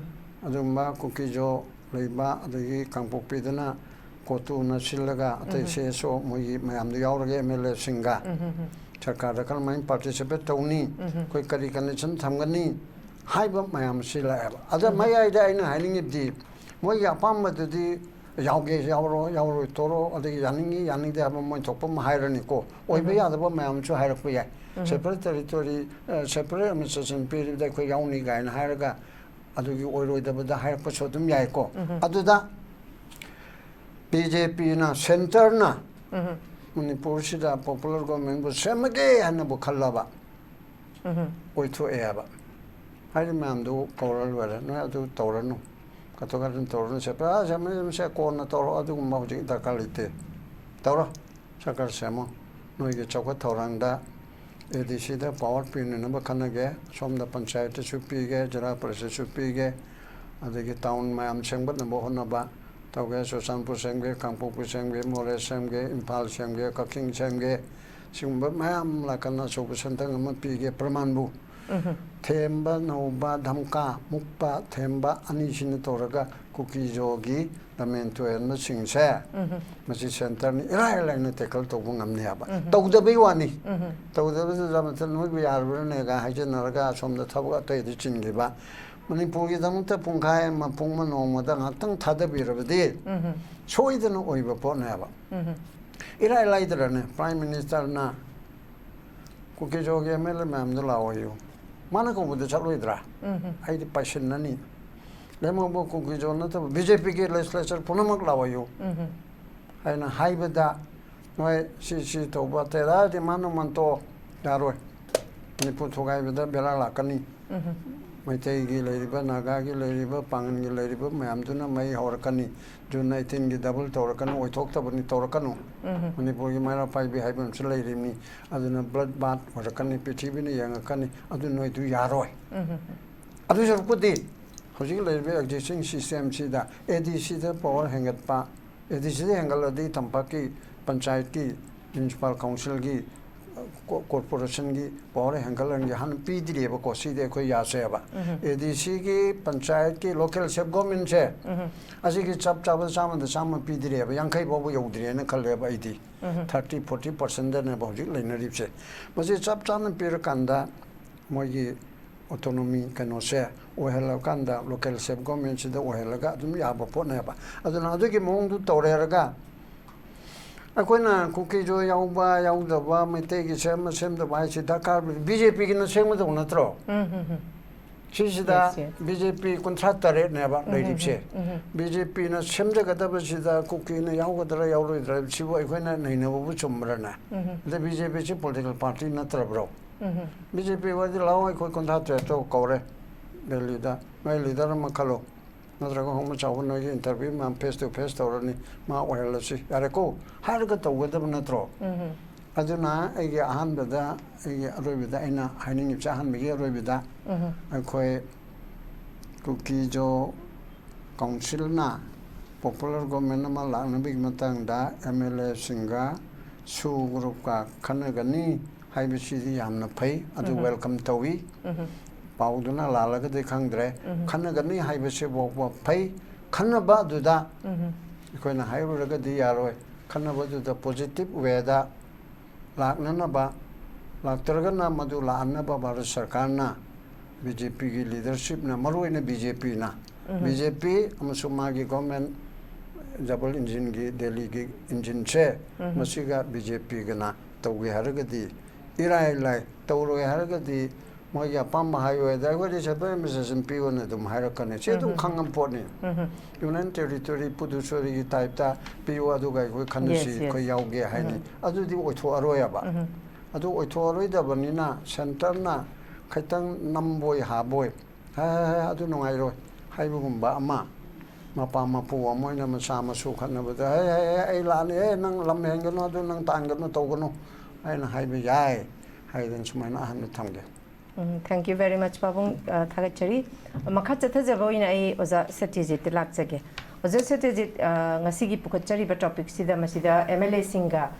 ꯑꯗꯨꯒꯨꯝꯕ ꯀꯨꯀꯤꯖꯣ ꯂꯩꯕ, ꯑꯗꯒꯤ ꯀꯥꯡꯄꯣꯛꯄꯤꯗꯅ ꯀꯣꯇꯨꯅ ꯁꯤꯜꯂꯒ ꯑꯇꯩ ꯁꯤ ꯑꯦꯁ ꯑꯣ ꯃꯣꯏꯒꯤ ꯃꯌꯥꯝꯗꯣ ꯌꯥꯎꯔꯒ ꯑꯦꯝ ꯑꯦꯜ ꯑꯦꯁꯤꯡꯒ ꯁꯔꯀꯥꯔꯗ ꯀꯔꯝꯍꯥꯏꯅ ꯄꯥꯔꯇꯤꯁꯤꯄꯦꯠ ꯇꯧꯅꯤ, ꯑꯩꯈꯣꯏ ꯀꯔꯤ ꯀꯟꯗꯤꯁꯟ ꯊꯝꯒꯅꯤ ꯍꯥꯏꯕ ꯃꯌꯥꯝꯁꯤ ꯂꯥꯛꯑꯦꯕ꯫ ꯑꯗ ꯃꯌꯥꯏꯗ ꯑꯩꯅ ꯍꯥꯏꯅꯤꯡꯉꯤꯕꯗꯤ ꯃꯣꯏꯒꯤ ꯑꯄꯥꯝꯕꯗꯨꯗꯤ ꯌꯥꯎꯒꯦ ꯌꯥꯎꯔꯣ, ꯌꯥꯎꯔꯣꯏ ꯇꯣꯔꯣ, ꯑꯗꯒꯤ ꯌꯥꯅꯤꯡꯉꯤ ꯌꯥꯅꯤꯡꯗꯦ ꯍꯥꯏꯕ ꯃꯣꯏ ꯊꯣꯛꯄ ꯑꯃ ꯍꯥꯏꯔꯅꯤꯀꯣ꯫ ꯑꯣꯏꯕ ꯌꯥꯗꯕ ꯃꯌꯥꯝ ꯑꯃꯁꯨ ꯍꯥꯏꯔꯛꯄ ꯌꯥꯏ꯫ ꯁꯦꯄꯔꯦꯠ ꯇꯦꯔꯤꯇꯣꯔꯤ, ꯁꯦꯄꯔꯦꯠ ꯑꯦꯗꯃꯤꯅꯤꯁꯇ꯭ꯔꯦꯁꯟ ꯄꯤꯔꯤꯕꯗ ꯑꯩꯈꯣꯏ ꯌꯥꯎꯅꯤ ꯀꯥꯏꯅ ꯍꯥꯏꯔꯒ ꯑꯗꯨꯒꯤ ꯑꯣꯏꯔꯣꯏꯗꯕꯗ ꯍꯥꯏꯔꯛꯄꯁꯨ ꯑꯗꯨꯝ ꯌꯥꯏꯀꯣ꯫ ꯑꯗꯨꯗ ꯕꯤ ꯖꯦ ꯄꯤꯅ, ꯁꯦꯟꯇꯔꯅ ꯃꯅꯤꯄꯨꯔꯁꯤꯗ ꯄꯣꯄꯨꯂꯔ ꯒꯣꯔꯃꯦꯟꯕꯨ ꯁꯦꯝꯃꯒꯦ ꯍꯥꯏꯅꯕꯨ ꯈꯜꯂꯕ, ꯑꯣꯏꯊꯣꯛꯑꯦ ꯍꯥꯏꯕ꯫ ꯍꯥꯏꯔꯤꯕ ꯃꯌꯥꯝꯗꯨ ꯀꯧꯔ ꯂꯣꯏꯔꯦ, ꯅꯣꯏ ꯑꯗꯨ ꯇꯧꯔꯅꯨ, ꯀꯥꯊꯣꯛ ꯀꯥꯁꯤꯟ ꯇꯧꯔꯅꯨ, ꯁꯦ ꯄꯨꯔꯥ ꯁꯦꯝꯃꯦ, ꯁꯦꯝꯃꯦ, ꯀꯣꯟꯅ ꯇꯧꯔꯣ, ꯑꯗꯨꯒꯨꯝꯕ ꯍꯧꯖꯤꯛ ꯗꯔꯀꯥꯔ ꯂꯩꯇꯦ꯫ ꯇꯧꯔꯣ, ꯁꯔꯀꯥꯔ ꯁꯦꯝꯃꯣ꯫ ꯅꯣꯏꯒꯤ ꯆꯥꯎꯈꯠ ꯊꯧꯔꯥꯡꯗ ꯑꯦ ꯗꯤ ꯁꯤꯗ ꯄꯥꯋꯔ ꯄꯤꯅꯅꯕ ꯈꯟꯅꯒꯦ, ꯁꯣꯝꯗ ꯄꯟꯆꯥꯌꯠꯇꯁꯨ ꯄꯤꯒꯦ, ꯖꯤꯂꯥ ꯄꯔꯤꯁꯠꯁꯨ ꯄꯤꯒꯦ, ꯑꯗꯒꯤ ꯇꯥꯎꯟ ꯃꯌꯥꯝ ꯁꯦꯝꯒꯠꯅꯕ ꯍꯣꯠꯅꯕ ꯇꯧꯒꯦ, ꯆꯨꯔꯆꯥꯟꯄꯨꯔ ꯁꯦꯝꯒꯦ, ꯀꯥꯡꯄꯣꯛꯄꯤ ꯁꯦꯝꯒꯦ, ꯃꯣꯔꯦ ꯁꯦꯝꯒꯦ, ꯏꯝꯐꯥꯜ ꯁꯦꯝꯒꯦ, ꯀꯛꯆꯤꯡ ꯁꯦꯝꯒꯦ, ꯁꯤꯒꯨꯝꯕ ꯃꯌꯥꯝ ꯂꯥꯛꯀꯟꯅ ꯑꯆꯧꯕ ꯁꯦꯟꯇꯔ ꯑꯃ ꯄꯤꯒꯦ ꯄ꯭ꯔꯃꯥꯟꯕꯨ꯫ ꯊꯦꯝꯕ, ꯅꯧꯕ, ꯙꯝꯀꯥ, ꯃꯨꯛꯄ, ꯊꯦꯝꯕ ꯑꯅꯤꯁꯤꯅ ꯇꯧꯔꯒ ꯀꯨꯀꯤꯖꯣꯒꯤ ꯂꯝꯃꯦꯟ ꯇꯨꯍꯦꯟꯕꯁꯤꯡꯁꯦ ꯃꯁꯤ ꯁꯦꯟꯇꯔꯅ ꯏꯔꯥꯏ ꯂꯥꯏꯅ ꯇꯦꯀꯜ ꯇꯧꯕ ꯉꯝꯅꯤ ꯍꯥꯏꯕ꯫ ꯇꯧꯗꯕꯩ ꯋꯥꯅꯤ꯫ ꯇꯧꯗꯕꯗꯨꯗ ꯃꯊꯟ ꯅꯣꯏꯕꯨ ꯌꯥꯔꯕ꯭ꯔꯥꯅꯦꯒ ꯍꯥꯏꯖꯟꯅꯔꯒ ꯑꯁꯣꯝꯗ ꯊꯕꯛ ꯑꯇꯩꯗ ꯆꯤꯟꯈꯤꯕ꯫ ꯃꯅꯤꯄꯨꯔꯒꯤꯗꯃꯛꯇ ꯄꯨꯡꯈꯥꯏ ꯑꯃ, ꯄꯨꯡ ꯑꯃ, ꯅꯣꯡꯃꯗ ꯉꯥꯛꯇꯪ ꯊꯥꯗꯕꯤꯔꯕꯗꯤ ꯁꯣꯏꯗꯅ ꯑꯣꯏꯕ ꯄꯣꯠꯅꯦꯕ꯫ ꯏꯔꯥꯏ ꯂꯥꯏꯗ꯭ꯔꯅꯦ ꯄ꯭ꯔꯥꯏꯝ ꯃꯤꯅꯤꯁꯇꯔꯅ ꯀꯨꯀꯤꯖꯣꯒꯤ ꯑꯦꯝ ꯑꯦꯜ ꯑꯦ ꯃꯌꯥꯝꯗꯣ ꯂꯥꯛꯑꯣꯌꯨ꯫ ꯃꯥꯅ ꯀꯧꯕꯗ ꯆꯠꯂꯣꯏꯗ꯭ꯔꯥ? ꯑꯩꯗꯤ ꯄꯥꯏꯁꯤꯟꯅꯅꯤ꯫ ꯂꯦꯝꯍꯧꯕ ꯀꯨꯀꯤꯖꯣ ꯅꯠꯇꯕ ꯕꯤ ꯖꯦ ꯄꯤꯒꯤ ꯂꯦꯖꯤꯁꯂꯦꯆꯔ ꯄꯨꯝꯅꯃꯛ ꯂꯥꯛꯑꯣꯌꯨ ꯍꯥꯏꯅ ꯍꯥꯏꯕꯗ, ꯅꯣꯏ ꯁꯤ, ꯁꯤ ꯇꯧꯕ ꯑꯇꯩ ꯑꯗꯥ ꯗꯤꯃꯥꯟ ꯅꯨꯃꯥꯟ ꯇꯣꯛꯑꯣ, ꯌꯥꯔꯣꯏ꯫ ꯃꯅꯤꯄꯨꯔ ꯊꯨꯒꯥꯏꯕꯗ ꯕꯦꯔꯥ ꯂꯥꯛꯀꯅꯤ꯫ ꯃꯩꯇꯩꯒꯤ ꯂꯩꯔꯤꯕ, ꯅꯥꯒꯥꯒꯤ ꯂꯩꯔꯤꯕ, ꯄꯥꯡꯒꯟꯒꯤ ꯂꯩꯔꯤꯕ ꯃꯌꯥꯝꯗꯨꯅ ꯃꯩ ꯍꯧꯔꯛꯀꯅꯤ꯫ June ꯑꯩꯠꯇꯤꯟꯒꯤ double ꯇꯧꯔꯛꯀꯅꯨ, ꯑꯣꯏꯊꯣꯛꯇꯕꯅꯤ, ꯇꯧꯔꯛꯀꯅꯨ꯫ ꯃꯅꯤꯄꯨꯔꯒꯤ ꯃꯩꯔꯥ ꯄꯥꯏꯕꯤ ꯍꯥꯏꯕ ꯑꯃꯁꯨ ꯂꯩꯔꯤꯕꯅꯤ꯫ ꯑꯗꯨꯅ ꯕ꯭ꯂꯠ ꯕꯥꯠ ꯑꯣꯏꯔꯛꯀꯅꯤ, ꯄ꯭ꯔꯤꯊꯤꯕꯤꯅ ꯌꯦꯡꯉꯛꯀꯅꯤ꯫ ꯑꯗꯨ ꯅꯣꯏꯗꯨ ꯌꯥꯔꯣꯏ꯫ ꯑꯗꯨ ꯁꯔꯨꯛꯄꯨꯗꯤ ꯍꯧꯖꯤꯛ ꯂꯩꯔꯤꯕ ꯑꯦꯛꯖꯤꯁꯇꯤꯡ ꯁꯤꯁꯇꯦꯝꯁꯤꯗ, ꯑꯦ ꯗꯤ ꯁꯤꯗ ꯄꯋꯥꯔ ꯍꯦꯟꯒꯠꯄ, ꯑꯦ ꯗꯤ ꯁꯤꯗ ꯍꯦꯟꯒꯠꯂꯗꯤ ꯇꯝꯄꯥꯛꯀꯤ ꯄꯟꯆꯥꯌꯠꯀꯤ, ꯃ꯭ꯌꯨꯅꯤꯁꯤꯄꯥꯜ ꯀꯥꯎꯟꯁꯤꯜꯒꯤ, ꯀꯣ-, ꯀꯣꯔꯄꯣꯔꯦꯁꯟꯒꯤ ꯄꯋꯥꯔ ꯍꯦꯟꯒꯠꯍꯟꯒꯦ ꯍꯥꯟꯅ ꯄꯤꯗ꯭ꯔꯤꯑꯕꯀꯣ꯫ ꯁꯤꯗꯤ ꯑꯩꯈꯣꯏ ꯌꯥꯁꯦꯕ꯫ ꯑꯦ ꯗꯤ ꯁꯤꯒꯤ, ꯄꯟꯆꯥꯌꯠꯀꯤ, ꯂꯣꯀꯦꯜ ꯁꯦꯜꯐ ꯒꯣꯔꯃꯦꯟꯁꯦ, ꯑꯁꯤꯒꯤ ꯆꯞ ꯆꯥꯕ ꯆꯥꯝꯃꯗ ꯆꯥꯝꯃ ꯄꯤꯗ꯭ꯔꯤꯑꯕ, ꯌꯥꯡꯈꯩ ꯐꯥꯎꯕ ꯌꯧꯗ꯭ꯔꯤꯑꯅ ꯈꯜꯂꯦꯕ ꯑꯩꯗꯤ꯫ ꯊꯥꯔꯇꯤ, ꯐꯣꯔꯇꯤ ꯄꯥꯔꯁꯦꯟꯗꯅꯦꯕ ꯍꯧꯖꯤꯛ ꯂꯩꯅꯔꯤꯕꯁꯦ꯫ ꯃꯁꯤ ꯆꯞ ꯆꯥꯅ ꯄꯤꯔꯀꯥꯟꯗ ꯃꯣꯏꯒꯤ ꯑꯣꯇꯣꯅꯣꯃꯤ ꯀꯩꯅꯣꯁꯦ ꯑꯣꯏꯍꯜꯂꯀꯥꯟꯗ, ꯂꯣꯀꯦꯜ ꯁꯦꯜꯐ ꯒꯣꯔꯃꯦꯟꯁꯤꯗ ꯑꯣꯏꯍꯜꯂꯒ ꯑꯗꯨꯝ ꯌꯥꯕ ꯄꯣꯠꯅꯦꯕ꯫ ꯑꯗꯨꯅ ꯑꯗꯨꯒꯤ ꯃꯑꯣꯡꯗꯨ ꯇꯧꯔꯦꯔꯒ, ꯑꯩꯈꯣꯏꯅ ꯀꯨꯀꯤꯁꯨ ꯌꯥꯎꯕ ꯌꯥꯎꯗꯕ, ꯃꯩꯇꯩꯒꯤ ꯁꯦꯝꯕ ꯁꯦꯝꯗꯕ ꯍꯥꯏꯁꯤ ꯗꯔꯀꯥꯔ, ꯕꯤ ꯖꯦ ꯄꯤꯒꯤꯅ ꯁꯦꯝꯒꯗꯧꯕ ꯅꯠꯇ꯭ꯔꯣ? ꯁꯤꯁꯤꯗ ꯕꯤ ꯖꯦ ꯄꯤ ꯀꯨꯟꯊ꯭ꯔꯥ ꯇꯔꯦꯠꯅꯦꯕ ꯂꯩꯔꯤꯕꯁꯦ꯫ ꯕꯤ ꯖꯦ ꯄꯤꯅ ꯁꯦꯝꯖꯒꯗꯕꯁꯤꯗ ꯀꯨꯀꯤꯅ ꯌꯥꯎꯒꯗ꯭ꯔꯥ ꯌꯥꯎꯔꯣꯏꯗ꯭ꯔꯥ, ꯁꯤꯕꯨ ꯑꯩꯈꯣꯏꯅ ꯅꯩꯅꯕꯕꯨ ꯆꯨꯝꯕ꯭ꯔꯅꯦ? ꯑꯗ ꯕꯤ ꯖꯦ ꯄꯤꯁꯤ ꯄꯣꯂꯤꯇꯤꯀꯦꯜ ꯄꯥꯔꯇꯤ ꯅꯠꯇ꯭ꯔꯕ꯭ꯔꯣ? ꯕꯤ ꯖꯦ ꯄꯤ ꯑꯣꯏꯔꯗꯤ ꯂꯥꯛꯑꯣ, ꯑꯩꯈꯣꯏ ꯀꯨꯟꯊ꯭ꯔꯥ ꯇꯔꯦꯠꯇꯣ ꯀꯧꯔꯦ ꯗꯦꯜꯂꯤꯗ, ꯅꯣꯏ ꯂꯤꯗꯔ ꯑꯃ ꯈꯜꯂꯣ, ꯅꯠꯇ꯭ꯔꯒ ꯍꯣꯡꯕ ꯆꯥꯎꯕ ꯅꯣꯏꯒꯤ ꯏꯟꯇꯔꯚ꯭ꯌꯨ ꯃꯌꯥꯝ ꯐꯦꯁ ꯇꯨ ꯐꯦꯁ ꯇꯧꯔꯅꯤ, ꯃꯥ ꯑꯣꯏꯍꯜꯂꯁꯤ ꯌꯥꯔꯦꯀꯣ ꯍꯥꯏꯔꯒ ꯇꯧꯒꯗꯕ ꯅꯠꯇ꯭ꯔꯣ? ꯑꯗꯨꯅ ꯑꯩꯒꯤ ꯑꯍꯥꯟꯕꯗ, ꯑꯩꯒꯤ ꯑꯔꯣꯏꯕꯗ ꯑꯩꯅ ꯍꯥꯏꯅꯤꯡꯉꯤꯕꯁꯦ, ꯑꯍꯥꯟꯕꯒꯤ ꯑꯔꯣꯏꯕꯗ ꯑꯩꯈꯣꯏ ꯀꯨꯀꯤꯖꯣ ꯀꯥꯎꯟꯁꯤꯜꯅ ꯄꯣꯄꯨꯂꯔ ꯒꯣꯔꯃꯦꯟ ꯑꯃ ꯂꯥꯛꯅꯕꯒꯤ ꯃꯇꯥꯡꯗ ꯑꯦꯝ ꯑꯦꯜ ꯑꯦꯁꯤꯡꯒ ꯁꯨ ꯒ꯭ꯔꯨꯞꯀ ꯈꯟꯅꯒꯅꯤ ꯍꯥꯏꯕꯁꯤꯗꯤ ꯌꯥꯝꯅ ꯐꯩ, ꯑꯗꯨ ꯋꯦꯜꯀꯝ ꯇꯧꯏ꯫ ꯄꯥꯎꯗꯨꯅ ꯂꯥꯜꯂꯒꯗꯤ ꯈꯪꯗ꯭ꯔꯦ꯫ ꯈꯟꯅꯒꯅꯤ ꯍꯥꯏꯕꯁꯤ ꯐꯥꯎꯕ ꯐꯩ꯫ ꯈꯟꯅꯕ ꯑꯗꯨꯗ ꯑꯩꯈꯣꯏꯅ ꯍꯥꯏꯔꯨꯔꯒꯗꯤ ꯌꯥꯔꯣꯏ꯫ ꯈꯟꯅꯕ ꯑꯗꯨꯗ ꯄꯣꯖꯤꯇꯤꯚ ꯋꯦꯗ ꯂꯥꯛꯅꯅꯕ, ꯂꯥꯛꯇ꯭ꯔꯒꯅ ꯃꯗꯨ ꯂꯥꯛꯍꯟꯅꯕ ꯚꯥꯔꯠ ꯁꯔꯀꯥꯔꯅ, ꯕꯤ ꯖꯦ ꯄꯤꯒꯤ ꯂꯤꯗꯔꯁꯤꯞꯅ, ꯃꯔꯨꯑꯣꯏꯅ ꯕꯤ ꯖꯦ ꯄꯤꯅ, ꯕꯤ ꯖꯦ ꯄꯤ ꯑꯃꯁꯨꯡ ꯃꯥꯒꯤ ꯒꯣꯔꯃꯦꯟ ꯗꯕꯜ ꯏꯟꯖꯤꯟꯒꯤ ꯗꯦꯜꯂꯤꯒꯤ ꯏꯟꯖꯤꯟꯁꯦ, ꯃꯁꯤꯒ ꯕꯤ ꯖꯦ ꯄꯤꯒꯅ ꯇꯧꯒꯦ ꯍꯥꯏꯔꯒꯗꯤ ꯏꯔꯥꯏ ꯂꯥꯏ, ꯇꯧꯔꯣꯏ ꯍꯥꯏꯔꯒꯗꯤ ꯃꯣꯏꯒꯤ ꯑꯄꯥꯝꯕ ꯍꯥꯏꯋꯦꯗ ꯑꯩꯈꯣꯏꯗꯤ ꯁꯦꯟꯇ꯭ꯔꯦꯜ ꯑꯦꯗꯃꯤꯅꯤꯁꯇ꯭ꯔꯦꯁꯟ ꯄꯤꯌꯣꯅ ꯑꯗꯨꯝ ꯍꯥꯏꯔꯛꯀꯅꯤ꯫ ꯁꯤ ꯑꯗꯨꯝ ꯈꯪꯉꯕ ꯄꯣꯠꯅꯤ꯫ ꯌꯨꯅꯤꯌꯟ ꯇꯦꯔꯤꯇꯣꯔꯤ ꯄꯨꯗꯨꯆꯦꯔꯤꯒꯤ ꯇꯥꯏꯞꯇ ꯄꯤꯌꯨ, ꯑꯗꯨꯒ ꯑꯩꯈꯣꯏ ꯈꯟꯅꯁꯤ, ꯌꯦꯁ, ꯌꯦꯁ꯫ ꯑꯩꯈꯣꯏ ꯌꯥꯎꯒꯦ ꯍꯥꯏꯅꯤ꯫ ꯑꯗꯨꯗꯤ ꯑꯣꯏꯊꯣꯛꯑꯔꯣꯏꯕ꯫ ꯑꯗꯨ ꯑꯣꯏꯊꯣꯛꯑꯔꯣꯏꯗꯕꯅꯤꯅ ꯁꯦꯟꯇꯔꯅ ꯈꯤꯇꯪ ꯅꯝꯕꯣꯏ ꯍꯥꯕꯣꯏ, "ꯍꯥꯏ, ꯍꯥꯏ, ꯍꯥꯏ, ꯑꯗꯨ ꯅꯨꯡꯉꯥꯏꯔꯣꯏ" ꯍꯥꯏꯕꯒꯨꯝꯕ ꯑꯃ, ꯃꯄꯥ ꯃꯄꯨ ꯑꯃ ꯑꯣꯏꯅ ꯃꯆꯥ ꯃꯁꯨ ꯈꯠꯅꯕꯗ "ꯍꯦ, ꯍꯦ, ꯍꯦ, ꯑꯩ ꯂꯥꯛꯑꯅꯤ, ꯑꯦ, ꯅꯪ ꯂꯝ ꯍꯦꯟꯒꯅꯨ, ꯑꯗꯨ ꯅꯪ ꯇꯥꯟꯒꯅꯨ, ꯇꯧꯒꯅꯨ" ꯍꯥꯏꯅ ꯍꯥꯏꯕ ꯌꯥꯏ ꯍꯥꯏꯗꯅ ꯁꯨꯃꯥꯏꯅ ꯑꯍꯟꯗ ꯊꯝꯒꯦ꯫ ꯎꯝ, thank you very much, ꯄꯥꯕꯨꯡ꯫ ꯑ, ꯊꯥꯒꯠꯆꯔꯤ꯫ ꯃꯈꯥ ꯆꯠꯊꯖꯕ ꯑꯣꯏꯅ ꯑꯩ ꯑꯣꯖꯥ ꯁꯇ꯭ꯌꯖꯤꯠꯇ ꯂꯥꯛꯆꯒꯦ꯫ ꯑꯣꯖꯥ ꯁꯇ꯭ꯌꯖꯤꯠ, ꯑ, ꯉꯁꯤꯒꯤ ꯄꯨꯈꯠꯆꯔꯤꯕ ꯇꯣꯄꯤꯛꯁꯤꯗ, ꯃꯁꯤꯗ ꯑꯦꯝ ꯑꯦꯜ ꯑꯦꯁꯤꯡꯒ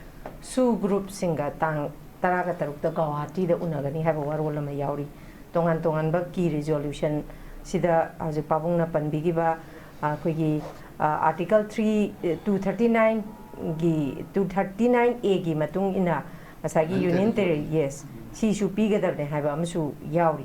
ꯁꯨ ꯒ꯭ꯔꯨꯞꯁꯤꯡꯒ ꯇꯥꯡ ꯇꯔꯥꯒ ꯇꯔꯨꯛꯇ ꯒꯧꯍꯥꯇꯤꯗ ꯎꯅꯒꯅꯤ ꯍꯥꯏꯕ ꯋꯥꯔꯣꯜ ꯑꯃ ꯌꯥꯎꯔꯤ꯫ ꯇꯣꯉꯥꯟ ꯇꯣꯉꯥꯟꯕ ꯀꯤ ꯔꯤꯖꯣꯂꯨꯁꯟꯁꯤꯗ ꯍꯧꯖꯤꯛ ꯄꯥꯕꯨꯡꯅ ꯄꯟꯕꯤꯈꯤꯕ, ꯑ, ꯑꯩꯈꯣꯏꯒꯤ, ꯑ, ꯑꯥꯔꯇꯤꯀꯜ ꯊ꯭ꯔꯤ, ꯇꯨ ꯊꯥꯔꯇꯤ ꯅꯥꯏꯟꯒꯤ, ꯇꯨ ꯊꯥꯔꯇꯤ ꯅꯥꯏꯟ ꯑꯦꯒꯤ ꯃꯇꯨꯡ ꯏꯟꯅ ꯉꯁꯥꯏꯒꯤ ꯌꯨꯅꯤꯌꯟ ꯇꯦꯔꯤ, ꯌꯦꯁ, ꯁꯤꯁꯨ ꯄꯤꯒꯗꯕꯅꯦ ꯍꯥꯏꯕ ꯑꯃꯁꯨ ꯌꯥꯎꯔꯤ꯫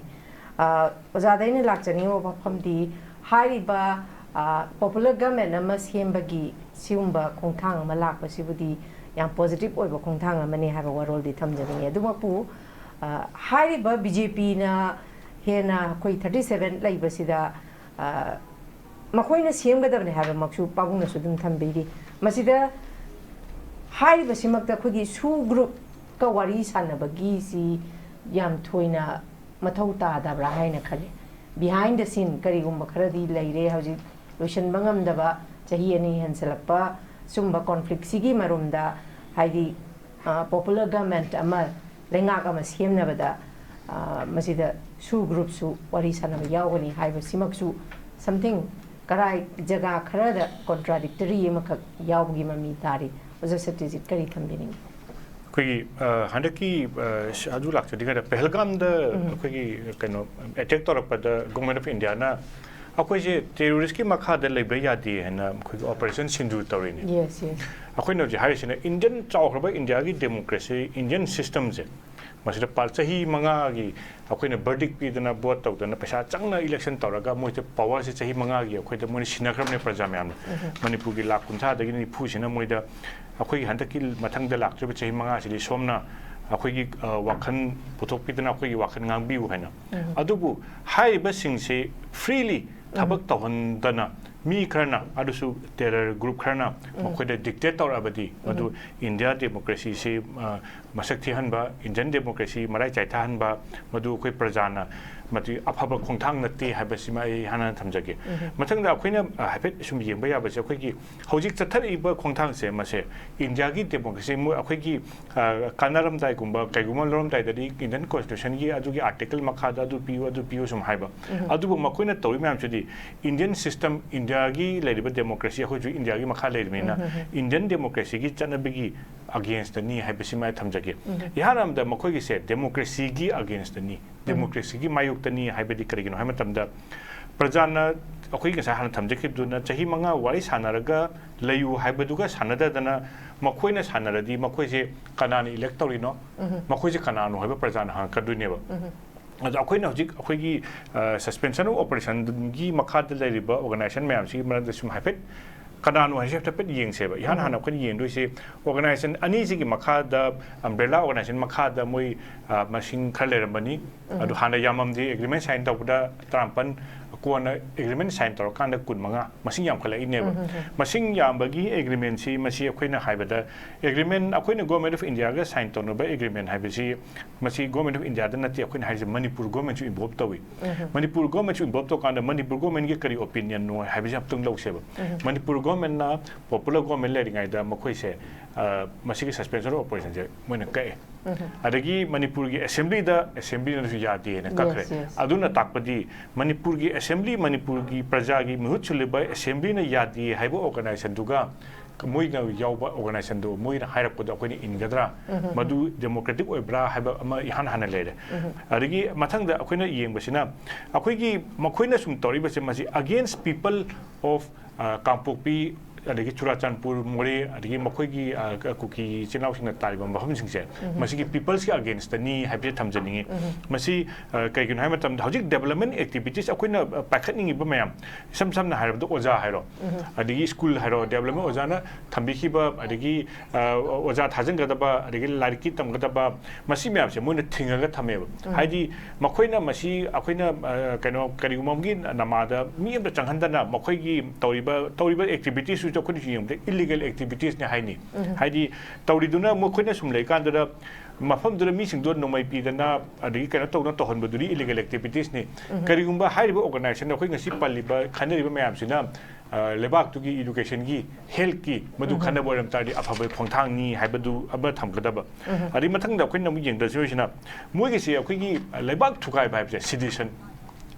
ꯑ, ꯑꯣꯖꯥꯗ ꯑꯩꯅ ꯂꯥꯛꯆꯅꯤꯡꯕ ꯋꯥꯐꯝꯗꯤ, ꯍꯥꯏꯔꯤꯕ, ꯑ, ꯄꯣꯄꯨꯂꯔ ꯒꯃꯦꯟ ꯑꯃ ꯁꯦꯝꯕꯒꯤ ꯁꯤꯒꯨꯝꯕ ꯈꯣꯡꯊꯥꯡ ꯑꯃ ꯂꯥꯛꯄꯁꯤꯕꯨꯗꯤ ꯌꯥꯝ ꯄꯣꯖꯤꯇꯤꯚ ꯑꯣꯏꯕ ꯈꯣꯡꯊꯥꯡ ꯑꯃꯅꯤ ꯍꯥꯏꯕ ꯋꯥꯔꯣꯜꯗꯤ ꯊꯝꯖꯅꯤꯡꯉꯤ꯫ ꯑꯗꯨꯃꯛꯄꯨ, ꯑ, ꯍꯥꯏꯔꯤꯕ ꯕꯤ ꯖꯦ ꯄꯤꯅ ꯍꯦꯟꯅ ꯑꯩꯈꯣꯏ ꯊꯥꯔꯇꯤ ꯁꯚꯦꯟ ꯂꯩꯕꯁꯤꯗ, ꯑ, ꯃꯈꯣꯏꯅ ꯁꯦꯝꯒꯗꯕꯅꯤ ꯍꯥꯏꯕꯃꯛꯁꯨ ꯄꯥꯕꯨꯡꯅꯁꯨ ꯑꯗꯨꯝ ꯊꯝꯕꯤꯔꯤ꯫ ꯃꯁꯤꯗ ꯍꯥꯏꯔꯤꯕꯁꯤꯃꯛꯇ ꯑꯩꯈꯣꯏꯒꯤ ꯁꯨ ꯒ꯭ꯔꯨꯞꯀ ꯋꯥꯔꯤ ꯁꯥꯟꯅꯕꯒꯤꯁꯤ ꯌꯥꯝ ꯊꯣꯏꯅ ꯃꯊꯧ ꯇꯥꯗꯕ꯭ꯔꯥ ꯍꯥꯏꯅ ꯈꯜꯂꯤ꯫ Behind the scene ꯀꯔꯤꯒꯨꯝꯕ ꯈꯔꯗꯤ ꯂꯩꯔꯦ, ꯍꯧꯖꯤꯛ ꯂꯣꯏꯁꯤꯟꯕ ꯉꯝꯗꯕ, ꯆꯍꯤ ꯑꯅꯤ ꯍꯦꯟꯁꯤꯜꯂꯛꯄ ꯁꯨꯝꯕ ꯀꯣꯟꯐ꯭ꯂꯤꯛꯁꯤꯒꯤ ꯃꯔꯨꯝꯗ, ꯍꯥꯏꯗꯤ, ꯄꯣꯄꯨꯂꯔ ꯒꯃꯦꯟ ꯑꯃ, ꯂꯩꯉꯥꯛ ꯑꯃ ꯁꯦꯝꯅꯕꯗ, ꯑ, ꯃꯁꯤꯗ ꯁꯨ ꯒ꯭ꯔꯨꯞꯁꯨ ꯋꯥꯔꯤ ꯁꯥꯟꯅꯕ ꯌꯥꯎꯒꯅꯤ ꯍꯥꯏꯕꯁꯤꯃꯛꯁꯨ something ꯀꯔꯥꯏ ꯖꯒꯥ ꯈꯔꯗ ꯀꯣꯟꯇ꯭ꯔꯥꯗꯤꯛꯇꯔꯤ ꯑꯃꯈꯛ ꯌꯥꯎꯕꯒꯤ ꯃꯃꯤ ꯇꯥꯔꯤ꯫ ꯑꯣꯖꯥ ꯁꯇ꯭ꯌꯖꯤꯠ, ꯀꯔꯤ ꯊꯝꯕꯤꯅꯤꯡꯉꯤ? ꯑꯩꯈꯣꯏꯒꯤ, ꯑ, ꯍꯟꯗꯛꯀꯤ, ꯑ, ꯁ-, ꯑꯗꯨ ꯂꯥꯛꯆꯗ꯭ꯔꯤꯉꯩꯗ ꯄꯦꯍꯜꯒꯥꯝꯗ ꯑꯩꯈꯣꯏꯒꯤ ꯀꯩꯅꯣ ꯑꯦꯇꯦꯛ ꯇꯧꯔꯛꯄꯗ ꯒꯣꯔꯃꯦꯟ ꯑꯣꯐ ꯏꯟꯗꯤꯌꯥꯅ ꯑꯩꯈꯣꯏꯁꯦ ꯇꯦꯔꯣꯔꯤꯁꯀꯤ ꯃꯈꯥꯗ ꯂꯩꯕ ꯌꯥꯗꯦ ꯍꯥꯏꯅ ꯑꯩꯈꯣꯏꯒꯤ ꯑꯣꯄꯔꯦꯁꯟ ꯁꯤꯟꯗꯨꯔ ꯇꯧꯔꯤꯅꯦ꯫ Yes, yes. ꯑꯩꯈꯣꯏꯅ ꯍꯧꯖꯤꯛ ꯍꯥꯏꯔꯤꯁꯤꯅ ꯏꯟꯗꯤꯌꯟ, ꯆꯥꯎꯈ꯭ꯔꯕ ꯏꯟꯗꯤꯌꯥꯒꯤ ꯗꯦꯃꯣꯀ꯭ꯔꯦꯁꯤ, ꯏꯟꯗꯤꯌꯟ ꯁꯤꯁꯇꯝꯁꯦ, ꯃꯁꯤꯗ ꯄꯥ-, ꯆꯍꯤ ꯃꯉꯥꯒꯤ ꯑꯩꯈꯣꯏꯅ ꯕꯔꯗꯤꯛ ꯄꯤꯗꯅ, ꯚꯣꯠ ꯇꯧꯗꯅ, ꯄꯩꯁꯥ ꯆꯪꯅ ꯏꯂꯦꯛꯁꯟ ꯇꯧꯔꯒ ꯃꯣꯏꯗ ꯄꯋꯥꯔꯁꯦ ꯆꯍꯤ ꯃꯉꯥꯒꯤ ꯑꯩꯈꯣꯏꯗ ꯃꯣꯏꯅ ꯁꯤꯟꯅꯈ꯭ꯔꯕꯅꯦ ꯄ꯭ꯔꯖꯥ ꯃꯌꯥꯝꯅ꯫ ꯃꯅꯤꯄꯨꯔꯒꯤ ꯂꯥꯈ ꯀꯨꯟꯊ꯭ꯔꯥꯗꯒꯤ ꯅꯤꯐꯨꯁꯤꯅ ꯃꯣꯏꯗ ꯑꯩꯈꯣꯏꯒꯤ ꯍꯟꯗꯛꯀꯤ ꯃꯊꯪꯗ ꯂꯥꯛꯇ꯭ꯔꯤꯕ ꯆꯍꯤ ꯃꯉꯥꯁꯤꯗꯤ ꯁꯣꯝꯅ ꯑꯩꯈꯣꯏꯒꯤ, ꯑ, ꯋꯥꯈꯜ ꯄꯨꯊꯣꯛꯄꯤꯗꯅ ꯑꯩꯈꯣꯏꯒꯤ ꯋꯥꯈꯜ ꯉꯥꯡꯕꯤꯌꯨ ꯍꯥꯏꯅ꯫ ꯑꯗꯨꯕꯨ ꯍꯥꯏꯔꯤꯕꯁꯤꯡꯁꯤ ꯐ꯭ꯔꯤꯂꯤ ꯊꯕꯛ ꯇꯧꯍꯟꯗꯅ ꯃꯤ ꯈꯔꯅ, ꯑꯗꯨꯁꯨ ꯇꯦꯔꯔ ꯒ꯭ꯔꯨꯞ ꯈꯔꯅ ꯃꯈꯣꯏꯗ ꯗꯤꯛꯇꯦꯠ ꯇꯧꯔꯛꯑꯕꯗꯤ ꯃꯗꯨ ꯏꯟꯗꯤꯌꯥ ꯗꯦꯃꯣꯀ꯭ꯔꯦꯁꯤꯁꯤ, ꯑ, ꯃꯁꯛ ꯊꯤꯍꯟꯕ, ꯏꯟꯗꯤꯌꯟ ꯗꯦꯃꯣꯀ꯭ꯔꯦꯁꯤ ꯃꯔꯥꯏ ꯆꯥꯏꯊꯍꯟꯕ, ꯃꯗꯨ ꯑꯩꯈꯣꯏ ꯄ꯭ꯔꯖꯥꯅ ꯃꯗꯨ ꯑꯐꯕ ꯈꯣꯡꯊꯥꯡ ꯅꯠꯇꯦ ꯍꯥꯏꯕꯁꯤꯃ ꯑꯩ ꯍꯥꯟꯅ ꯊꯝꯖꯒꯦ꯫ ꯃꯊꯪꯗ ꯑꯩꯈꯣꯏꯅ, ꯑ, ꯍꯥꯏꯐꯦꯠ ꯁꯨꯝ ꯌꯦꯡꯕ ꯌꯥꯕꯁꯦ, ꯑꯩꯈꯣꯏꯒꯤ ꯍꯧꯖꯤꯛ ꯆꯠꯊꯔꯛꯏꯕ ꯈꯣꯡꯊꯥꯡꯁꯦ, ꯃꯁꯦ ꯏꯟꯗꯤꯌꯥꯒꯤ ꯗꯦꯃꯣꯀ꯭ꯔꯦꯁꯤ, ꯃꯣꯏ ꯑꯩꯈꯣꯏꯒꯤ, ꯑ, ꯀꯥꯟꯅꯔꯝꯗꯥꯏꯒꯨꯝꯕ, ꯀꯩꯒꯨꯝꯕ ꯂꯧꯔꯝꯗꯥꯏꯗꯗꯤ ꯏꯟꯗꯤꯌꯟ ꯀꯣꯟꯁꯇꯤꯇ꯭ꯌꯨꯁꯟꯒꯤ ꯑꯗꯨꯒꯤ ꯑꯥꯔꯇꯤꯀꯜ ꯃꯈꯥꯗ ꯑꯗꯨ ꯄꯤꯌꯨ, ꯑꯗꯨ ꯄꯤꯌꯨ ꯁꯨꯝ ꯍꯥꯏꯕ꯫ ꯑꯗꯨꯕꯨ ꯃꯈꯣꯏꯅ ꯇꯧꯔꯤ ꯃꯌꯥꯝꯁꯤꯗꯤ ꯏꯟꯗꯤꯌꯟ ꯁꯤꯁꯇꯝ, ꯏꯟꯗꯤꯌꯥꯒꯤ ꯂꯩꯔꯤꯕ ꯗꯦꯃꯣꯀ꯭ꯔꯦꯁꯤ, ꯑꯩꯈꯣꯏꯁꯨ ꯏꯟꯗꯤꯌꯥꯒꯤ ꯃꯈꯥ ꯂꯩꯔꯤꯕꯅꯤꯅ, ꯏꯟꯗꯤꯌꯟ ꯗꯦꯃꯣꯀ꯭ꯔꯦꯁꯤꯒꯤ ꯆꯠꯅꯕꯤꯒꯤ ꯑꯒꯦꯟꯁꯇꯅꯤ ꯍꯥꯏꯕꯁꯤꯃ ꯑꯩ ꯊꯝꯖꯒꯦ꯫ ꯏꯍꯥꯟ ꯍꯥꯟꯕꯗ ꯃꯈꯣꯏꯒꯤꯁꯦ ꯗꯦꯃꯣꯀ꯭ꯔꯦꯁꯤꯒꯤ ꯑꯒꯦꯟꯁꯇꯅꯤ, ꯗꯦꯃꯣꯀ꯭ꯔꯦꯁꯤꯒꯤ ꯃꯥꯌꯣꯛꯇꯅꯤ ꯍꯥꯏꯕꯗꯤ ꯀꯔꯤꯒꯤꯅꯣ ꯍꯥꯏꯕ ꯃꯇꯝꯗ, ꯄ꯭ꯔꯖꯥꯅ, ꯑꯩꯈꯣꯏ ꯉꯁꯥꯏ ꯍꯥꯟꯅ ꯊꯝꯖꯈꯤꯕꯗꯨꯅ, ꯆꯍꯤ ꯃꯉꯥ ꯋꯥꯔꯤ ꯁꯥꯟꯅꯔꯒ ꯂꯩꯌꯨ ꯍꯥꯏꯕꯗꯨꯒ ꯁꯥꯟꯅꯗꯗꯅ, ꯃꯈꯣꯏꯅ ꯁꯥꯟꯅꯔꯗꯤ ꯃꯈꯣꯏꯁꯦ ꯀꯅꯥꯅ ꯏꯂꯦꯛ ꯇꯧꯔꯤꯅꯣ, ꯃꯈꯣꯏꯁꯦ ꯀꯅꯥꯅꯣ ꯍꯥꯏꯕ ꯄ꯭ꯔꯖꯥꯅ ꯍꯪꯉꯛꯀꯗꯣꯏꯅꯦꯕ꯫ ꯑꯗꯣ ꯑꯩꯈꯣꯏꯅ ꯍꯧꯖꯤꯛ ꯑꯩꯈꯣꯏꯒꯤ, ꯑ, suspension of operationꯒꯤ ꯃꯈꯥꯗ ꯂꯩꯔꯤꯕ organization ꯃꯌꯥꯝꯁꯤꯒꯤ ꯃꯔꯛꯇ ꯁꯨꯝ ꯍꯥꯏꯐꯦꯠ ꯀꯅꯥꯅꯣ ꯍꯥꯏꯁꯦ ꯍꯥꯏꯐꯦꯠ ꯌꯦꯡꯁꯦꯕ꯫ ꯏꯍꯥꯟ ꯍꯥꯟꯅ ꯑꯩꯈꯣꯏꯅ ꯌꯦꯡꯗꯣꯏꯁꯦ organization ꯑꯅꯤꯁꯤꯒꯤ ꯃꯈꯥꯗ, umbrella organization ꯃꯈꯥꯗ ꯃꯣꯏ, ꯑ, ꯃꯁꯤꯡ ꯈꯔ ꯂꯩꯔꯝꯕꯅꯤ꯫ ꯑꯗꯨ ꯍꯥꯟꯅ ꯌꯥꯝꯃꯝꯗꯦ, agreement sign ꯇꯧꯕꯗ ꯇꯔꯥꯃꯥꯄꯟ, ꯀꯣꯟꯅ agreement sign ꯇꯧꯔꯀꯥꯟꯗ ꯀꯨꯟꯃꯉꯥ, ꯃꯁꯤꯡ ꯌꯥꯝꯈꯠꯂꯛꯏꯅꯦꯕ꯫ ꯃꯁꯤꯡ ꯌꯥꯝꯕꯒꯤ agreementꯁꯤ, ꯃꯁꯤ ꯑꯩꯈꯣꯏꯅ ꯍꯥꯏꯕꯗ, agreement, ꯑꯩꯈꯣꯏꯅ Government of Indiaꯒ sign ꯇꯧꯅꯕ agreement ꯍꯥꯏꯕꯁꯤ, ꯃꯁꯤ Government of Indiaꯗ ꯅꯠꯇꯦ, ꯑꯩꯈꯣꯏꯅ ꯍꯥꯏꯔꯤꯁꯦ ꯃꯅꯤꯄꯨꯔ governmentꯁꯨ involve ꯇꯧꯏ꯫ ꯃꯅꯤꯄꯨꯔ governmentꯁꯨ involve ꯇꯧꯀꯥꯟꯗ ꯃꯅꯤꯄꯨꯔ governmentꯒꯤ ꯀꯔꯤ opinionꯅꯣ ꯍꯥꯏꯕꯁꯤ ꯑꯃꯨꯛꯇꯪ ꯂꯧꯁꯦꯕ꯫ ꯃꯅꯤꯄꯨꯔ governmentꯅ popular government ꯂꯩꯔꯤꯉꯩꯗ ꯃꯈꯣꯏꯁꯦ, ꯑ, ꯃꯁꯤꯒꯤ suspension of operationꯁꯦ ꯃꯣꯏꯅ ꯀꯛꯑꯦ꯫ ꯑꯗꯒꯤ ꯃꯅꯤꯄꯨꯔꯒꯤ assemblyꯗ, assemblyꯅꯁꯨ ꯌꯥꯗꯦꯅ ꯀꯛꯈ꯭ꯔꯦ꯫ Yes, yes. ꯑꯗꯨꯅ ꯇꯥꯛꯄꯗꯤ ꯃꯅꯤꯄꯨꯔꯒꯤ assembly, ꯃꯅꯤꯄꯨꯔꯒꯤ ꯄ꯭ꯔꯖꯥꯒꯤ ꯃꯤꯍꯨꯠ ꯁꯨꯜꯂꯤꯕ assemblyꯅ ꯌꯥꯗꯦ ꯍꯥꯏꯕ organizationꯗꯨꯒ ꯃꯣꯏꯅ ꯌꯥꯎꯕ organizationꯗꯨ ꯃꯣꯏꯅ ꯍꯥꯏꯔꯛꯄꯗꯣ ꯑꯩꯈꯣꯏꯅ ꯏꯟꯒꯗ꯭ꯔꯥ? ꯃꯗꯨ democratic ꯑꯣꯏꯕ꯭ꯔꯥ ꯍꯥꯏꯕ ꯑꯃ ꯏꯍꯥꯟ ꯍꯥꯟꯅ ꯂꯩꯔꯦ꯫ ꯑꯗꯒꯤ ꯃꯊꯪꯗ ꯑꯩꯈꯣꯏꯅ ꯌꯦꯡꯕꯁꯤꯅ, ꯑꯩꯈꯣꯏꯒꯤ ꯃꯈꯣꯏꯅ ꯁꯨꯝ ꯇꯧꯔꯤꯕꯁꯦ, ꯃꯁꯤ against people of, ꯑ, ꯀꯥꯡꯄꯣꯛꯄꯤ, ꯑꯗꯒꯤ ꯆꯨꯔꯥꯆꯥꯟꯄꯨꯔ, ꯃꯣꯔꯦ, ꯑꯗꯒꯤ ꯃꯈꯣꯏꯒꯤ, ꯑ, ꯀꯨꯀꯤ ꯏꯆꯤꯜ ꯏꯅꯥꯎꯁꯤꯡꯅ ꯇꯥꯔꯤꯕ ꯃꯐꯝꯁꯤꯡꯁꯦ, ꯃꯁꯤꯒꯤ peopleꯁꯀꯤ againstꯇꯅꯤ ꯍꯥꯏꯕꯁꯦ ꯊꯝꯖꯅꯤꯡꯉꯤ꯫ ꯃꯁꯤ, ꯑ, ꯀꯩꯒꯤꯅꯣ ꯍꯥꯏꯕ ꯃꯇꯝꯗ, ꯍꯧꯖꯤꯛ development activities ꯑꯩꯈꯣꯏꯅ, ꯑ, ꯄꯥꯏꯈꯠꯅꯤꯡꯉꯤꯕ ꯃꯌꯥꯝ, ꯏꯁꯝ ꯁꯝꯅ ꯍꯥꯏꯔꯕꯗ ꯑꯣꯖꯥ ꯍꯥꯏꯔꯣ, ꯑꯗꯒꯤ school ꯍꯥꯏꯔꯣ, development ꯑꯣꯖꯥꯅ ꯊꯝꯕꯤꯈꯤꯕ, ꯑꯗꯒꯤ, ꯑ, ꯑꯣꯖꯥ ꯊꯥꯖꯤꯟꯒꯗꯕ, ꯑꯗꯒꯤ ꯂꯥꯏꯔꯤꯛꯀꯤ ꯇꯝꯒꯗꯕ, ꯃꯁꯤ ꯃꯌꯥꯝꯁꯦ ꯃꯣꯏꯅ ꯊꯤꯡꯉꯒ ꯊꯝꯃꯦꯕ꯫ ꯍꯥꯏꯗꯤ ꯃꯈꯣꯏꯅ ꯃꯁꯤ ꯑꯩꯈꯣꯏꯅ, ꯑ, ꯀꯩꯅꯣ, ꯀꯔꯤꯒꯨꯝꯕ ꯑꯃꯒꯤ ꯅꯃꯥꯗ ꯃꯤ ꯑꯃꯇ ꯆꯪꯍꯟꯗꯅ ꯃꯈꯣꯏꯒꯤ ꯇꯧꯔꯤꯕ, ꯇꯧꯔꯤꯕ activitiesꯁꯨ ꯑꯩꯈꯣꯏꯅꯁꯨ ꯌꯦꯡꯕꯗ ꯏꯂꯤꯒꯦꯜ ꯑꯦꯛꯇꯤꯚꯤꯇꯤꯁꯅꯦ ꯍꯥꯏꯅꯤ꯫ ꯍꯥꯏꯗꯤ ꯇꯧꯔꯤꯗꯨꯅ ꯃꯈꯣꯏꯅ ꯁꯨꯝ ꯂꯩꯀꯥꯟꯗꯨꯗ ꯃꯐꯝꯗꯨꯗ ꯃꯤꯁꯤꯡꯗꯣ ꯅꯣꯡꯃꯩ ꯄꯤꯗꯅ ꯑꯗꯒꯤ ꯀꯩꯅꯣ ꯇꯧꯗꯅ ꯇꯧꯍꯟꯕꯗꯨꯗꯤ ꯏꯂꯤꯒꯦꯜ ꯑꯦꯛꯇꯤꯚꯤꯇꯤꯁꯅꯤ꯫ ꯀꯔꯤꯒꯨꯝꯕ ꯍꯥꯏꯔꯤꯕ ꯑꯣꯔꯒꯅꯥꯏꯖꯦꯁꯟ ꯑꯩꯈꯣꯏ ꯉꯁꯤ ꯄꯜꯂꯤꯕ ꯈꯟꯅꯔꯤꯕ ꯃꯌꯥꯝꯁꯤꯅ ꯑ, ꯂꯩꯕꯥꯛꯇꯨꯒꯤ ꯏꯗꯨꯀꯦꯁꯟꯒꯤ, ꯍꯦꯜꯠꯀꯤ ꯃꯗꯨ ꯈꯟꯅꯕ ꯑꯣꯏꯔꯝ ꯇꯥꯔꯗꯤ ꯑꯐꯕ ꯈꯣꯡꯊꯥꯡꯅꯤ ꯍꯥꯏꯕꯗꯨ ꯑꯃ ꯊꯝꯒꯗꯕ꯫ ꯑꯗꯩ ꯃꯊꯪꯗ ꯑꯩꯈꯣꯏꯅ ꯑꯃꯨꯛ ꯌꯦꯡꯗꯁꯨ ꯃꯣꯏꯒꯤꯁꯦ ꯑꯩꯈꯣꯏꯒꯤ ꯂꯩꯕꯥꯛ ꯊꯨꯒꯥꯏꯕ ꯍꯥꯏꯕꯁꯦ, ꯁꯤꯗꯤꯁꯟ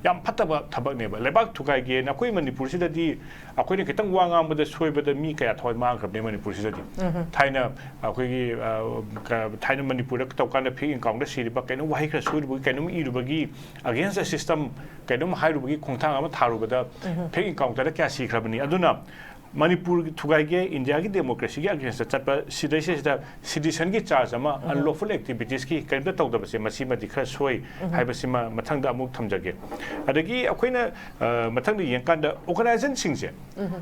ꯌꯥꯝ ꯐꯠꯇꯕ ꯊꯕꯛꯅꯦꯕ꯫ ꯂꯩꯕꯥꯛ ꯊꯨꯒꯥꯏꯒꯦꯅ ꯑꯩꯈꯣꯏ ꯃꯅꯤꯄꯨꯔꯁꯤꯗꯗꯤ ꯑꯩꯈꯣꯏꯅ ꯈꯤꯇꯪ ꯋꯥ ꯉꯥꯡꯕꯗ ꯁꯣꯏꯕꯗ ꯃꯤ ꯀꯌꯥ ꯊꯋꯥꯏ ꯃꯥꯡꯈ꯭ꯔꯕꯅꯦ ꯃꯅꯤꯄꯨꯔꯁꯤꯗꯗꯤ꯫ ꯊꯥꯏꯅ ꯑꯩꯈꯣꯏꯒꯤ, ꯑ, ꯊꯥꯏꯅ ꯃꯅꯤꯄꯨꯔꯗ ꯇꯧꯀꯥꯟꯗ ꯐꯦꯛ ꯑꯦꯀꯥꯎꯟꯗ ꯁꯤꯔꯤꯕ, ꯀꯩꯅꯣꯝ ꯋꯥꯍꯩ ꯈꯔ ꯁꯣꯏꯔꯨꯕꯒꯤ, ꯀꯩꯅꯣꯝ ꯏꯔꯨꯕꯒꯤ, against the system ꯀꯩꯅꯣꯝ ꯍꯥꯏꯔꯨꯕꯒꯤ ꯈꯣꯡꯊꯥꯡ ꯑꯃ ꯊꯥꯔꯨꯕꯗ ꯐꯦꯛ ꯑꯦꯀꯥꯎꯟꯗ ꯀꯌꯥ ꯁꯤꯈ꯭ꯔꯕꯅꯤ꯫ ꯑꯗꯨꯅ ꯃꯅꯤꯄꯨꯔ ꯊꯨꯒꯥꯏꯒꯦ, ꯏꯟꯗꯤꯌꯥꯒꯤ ꯗꯦꯃꯣꯀ꯭ꯔꯦꯁꯤꯒꯤ ꯑꯒꯦꯟꯁꯇ ꯆꯠꯄ ꯁꯤꯗꯩꯁꯤꯗ ꯁꯤꯗꯤꯁꯟꯒꯤ ꯆꯥꯔꯖ ꯑꯃ, ꯑꯟꯂꯣꯐꯨꯜ ꯑꯦꯛꯇꯤꯚꯤꯇꯤꯁꯀꯤ ꯀꯔꯤꯝꯇ ꯇꯧꯗꯕꯁꯦ, ꯃꯁꯤꯃꯗꯤ ꯈꯔ ꯁꯣꯏ ꯍꯥꯏꯕꯁꯤꯃ ꯃꯊꯪꯗ ꯑꯃꯨꯛ ꯊꯝꯖꯒꯦ꯫ ꯑꯗꯒꯤ ꯑꯩꯈꯣꯏꯅ, ꯑ, ꯃꯊꯪꯗ ꯌꯦꯡꯀꯥꯟꯗ ꯑꯣꯔꯒꯅꯥꯏꯖꯦꯁꯟꯁꯤꯡꯁꯦ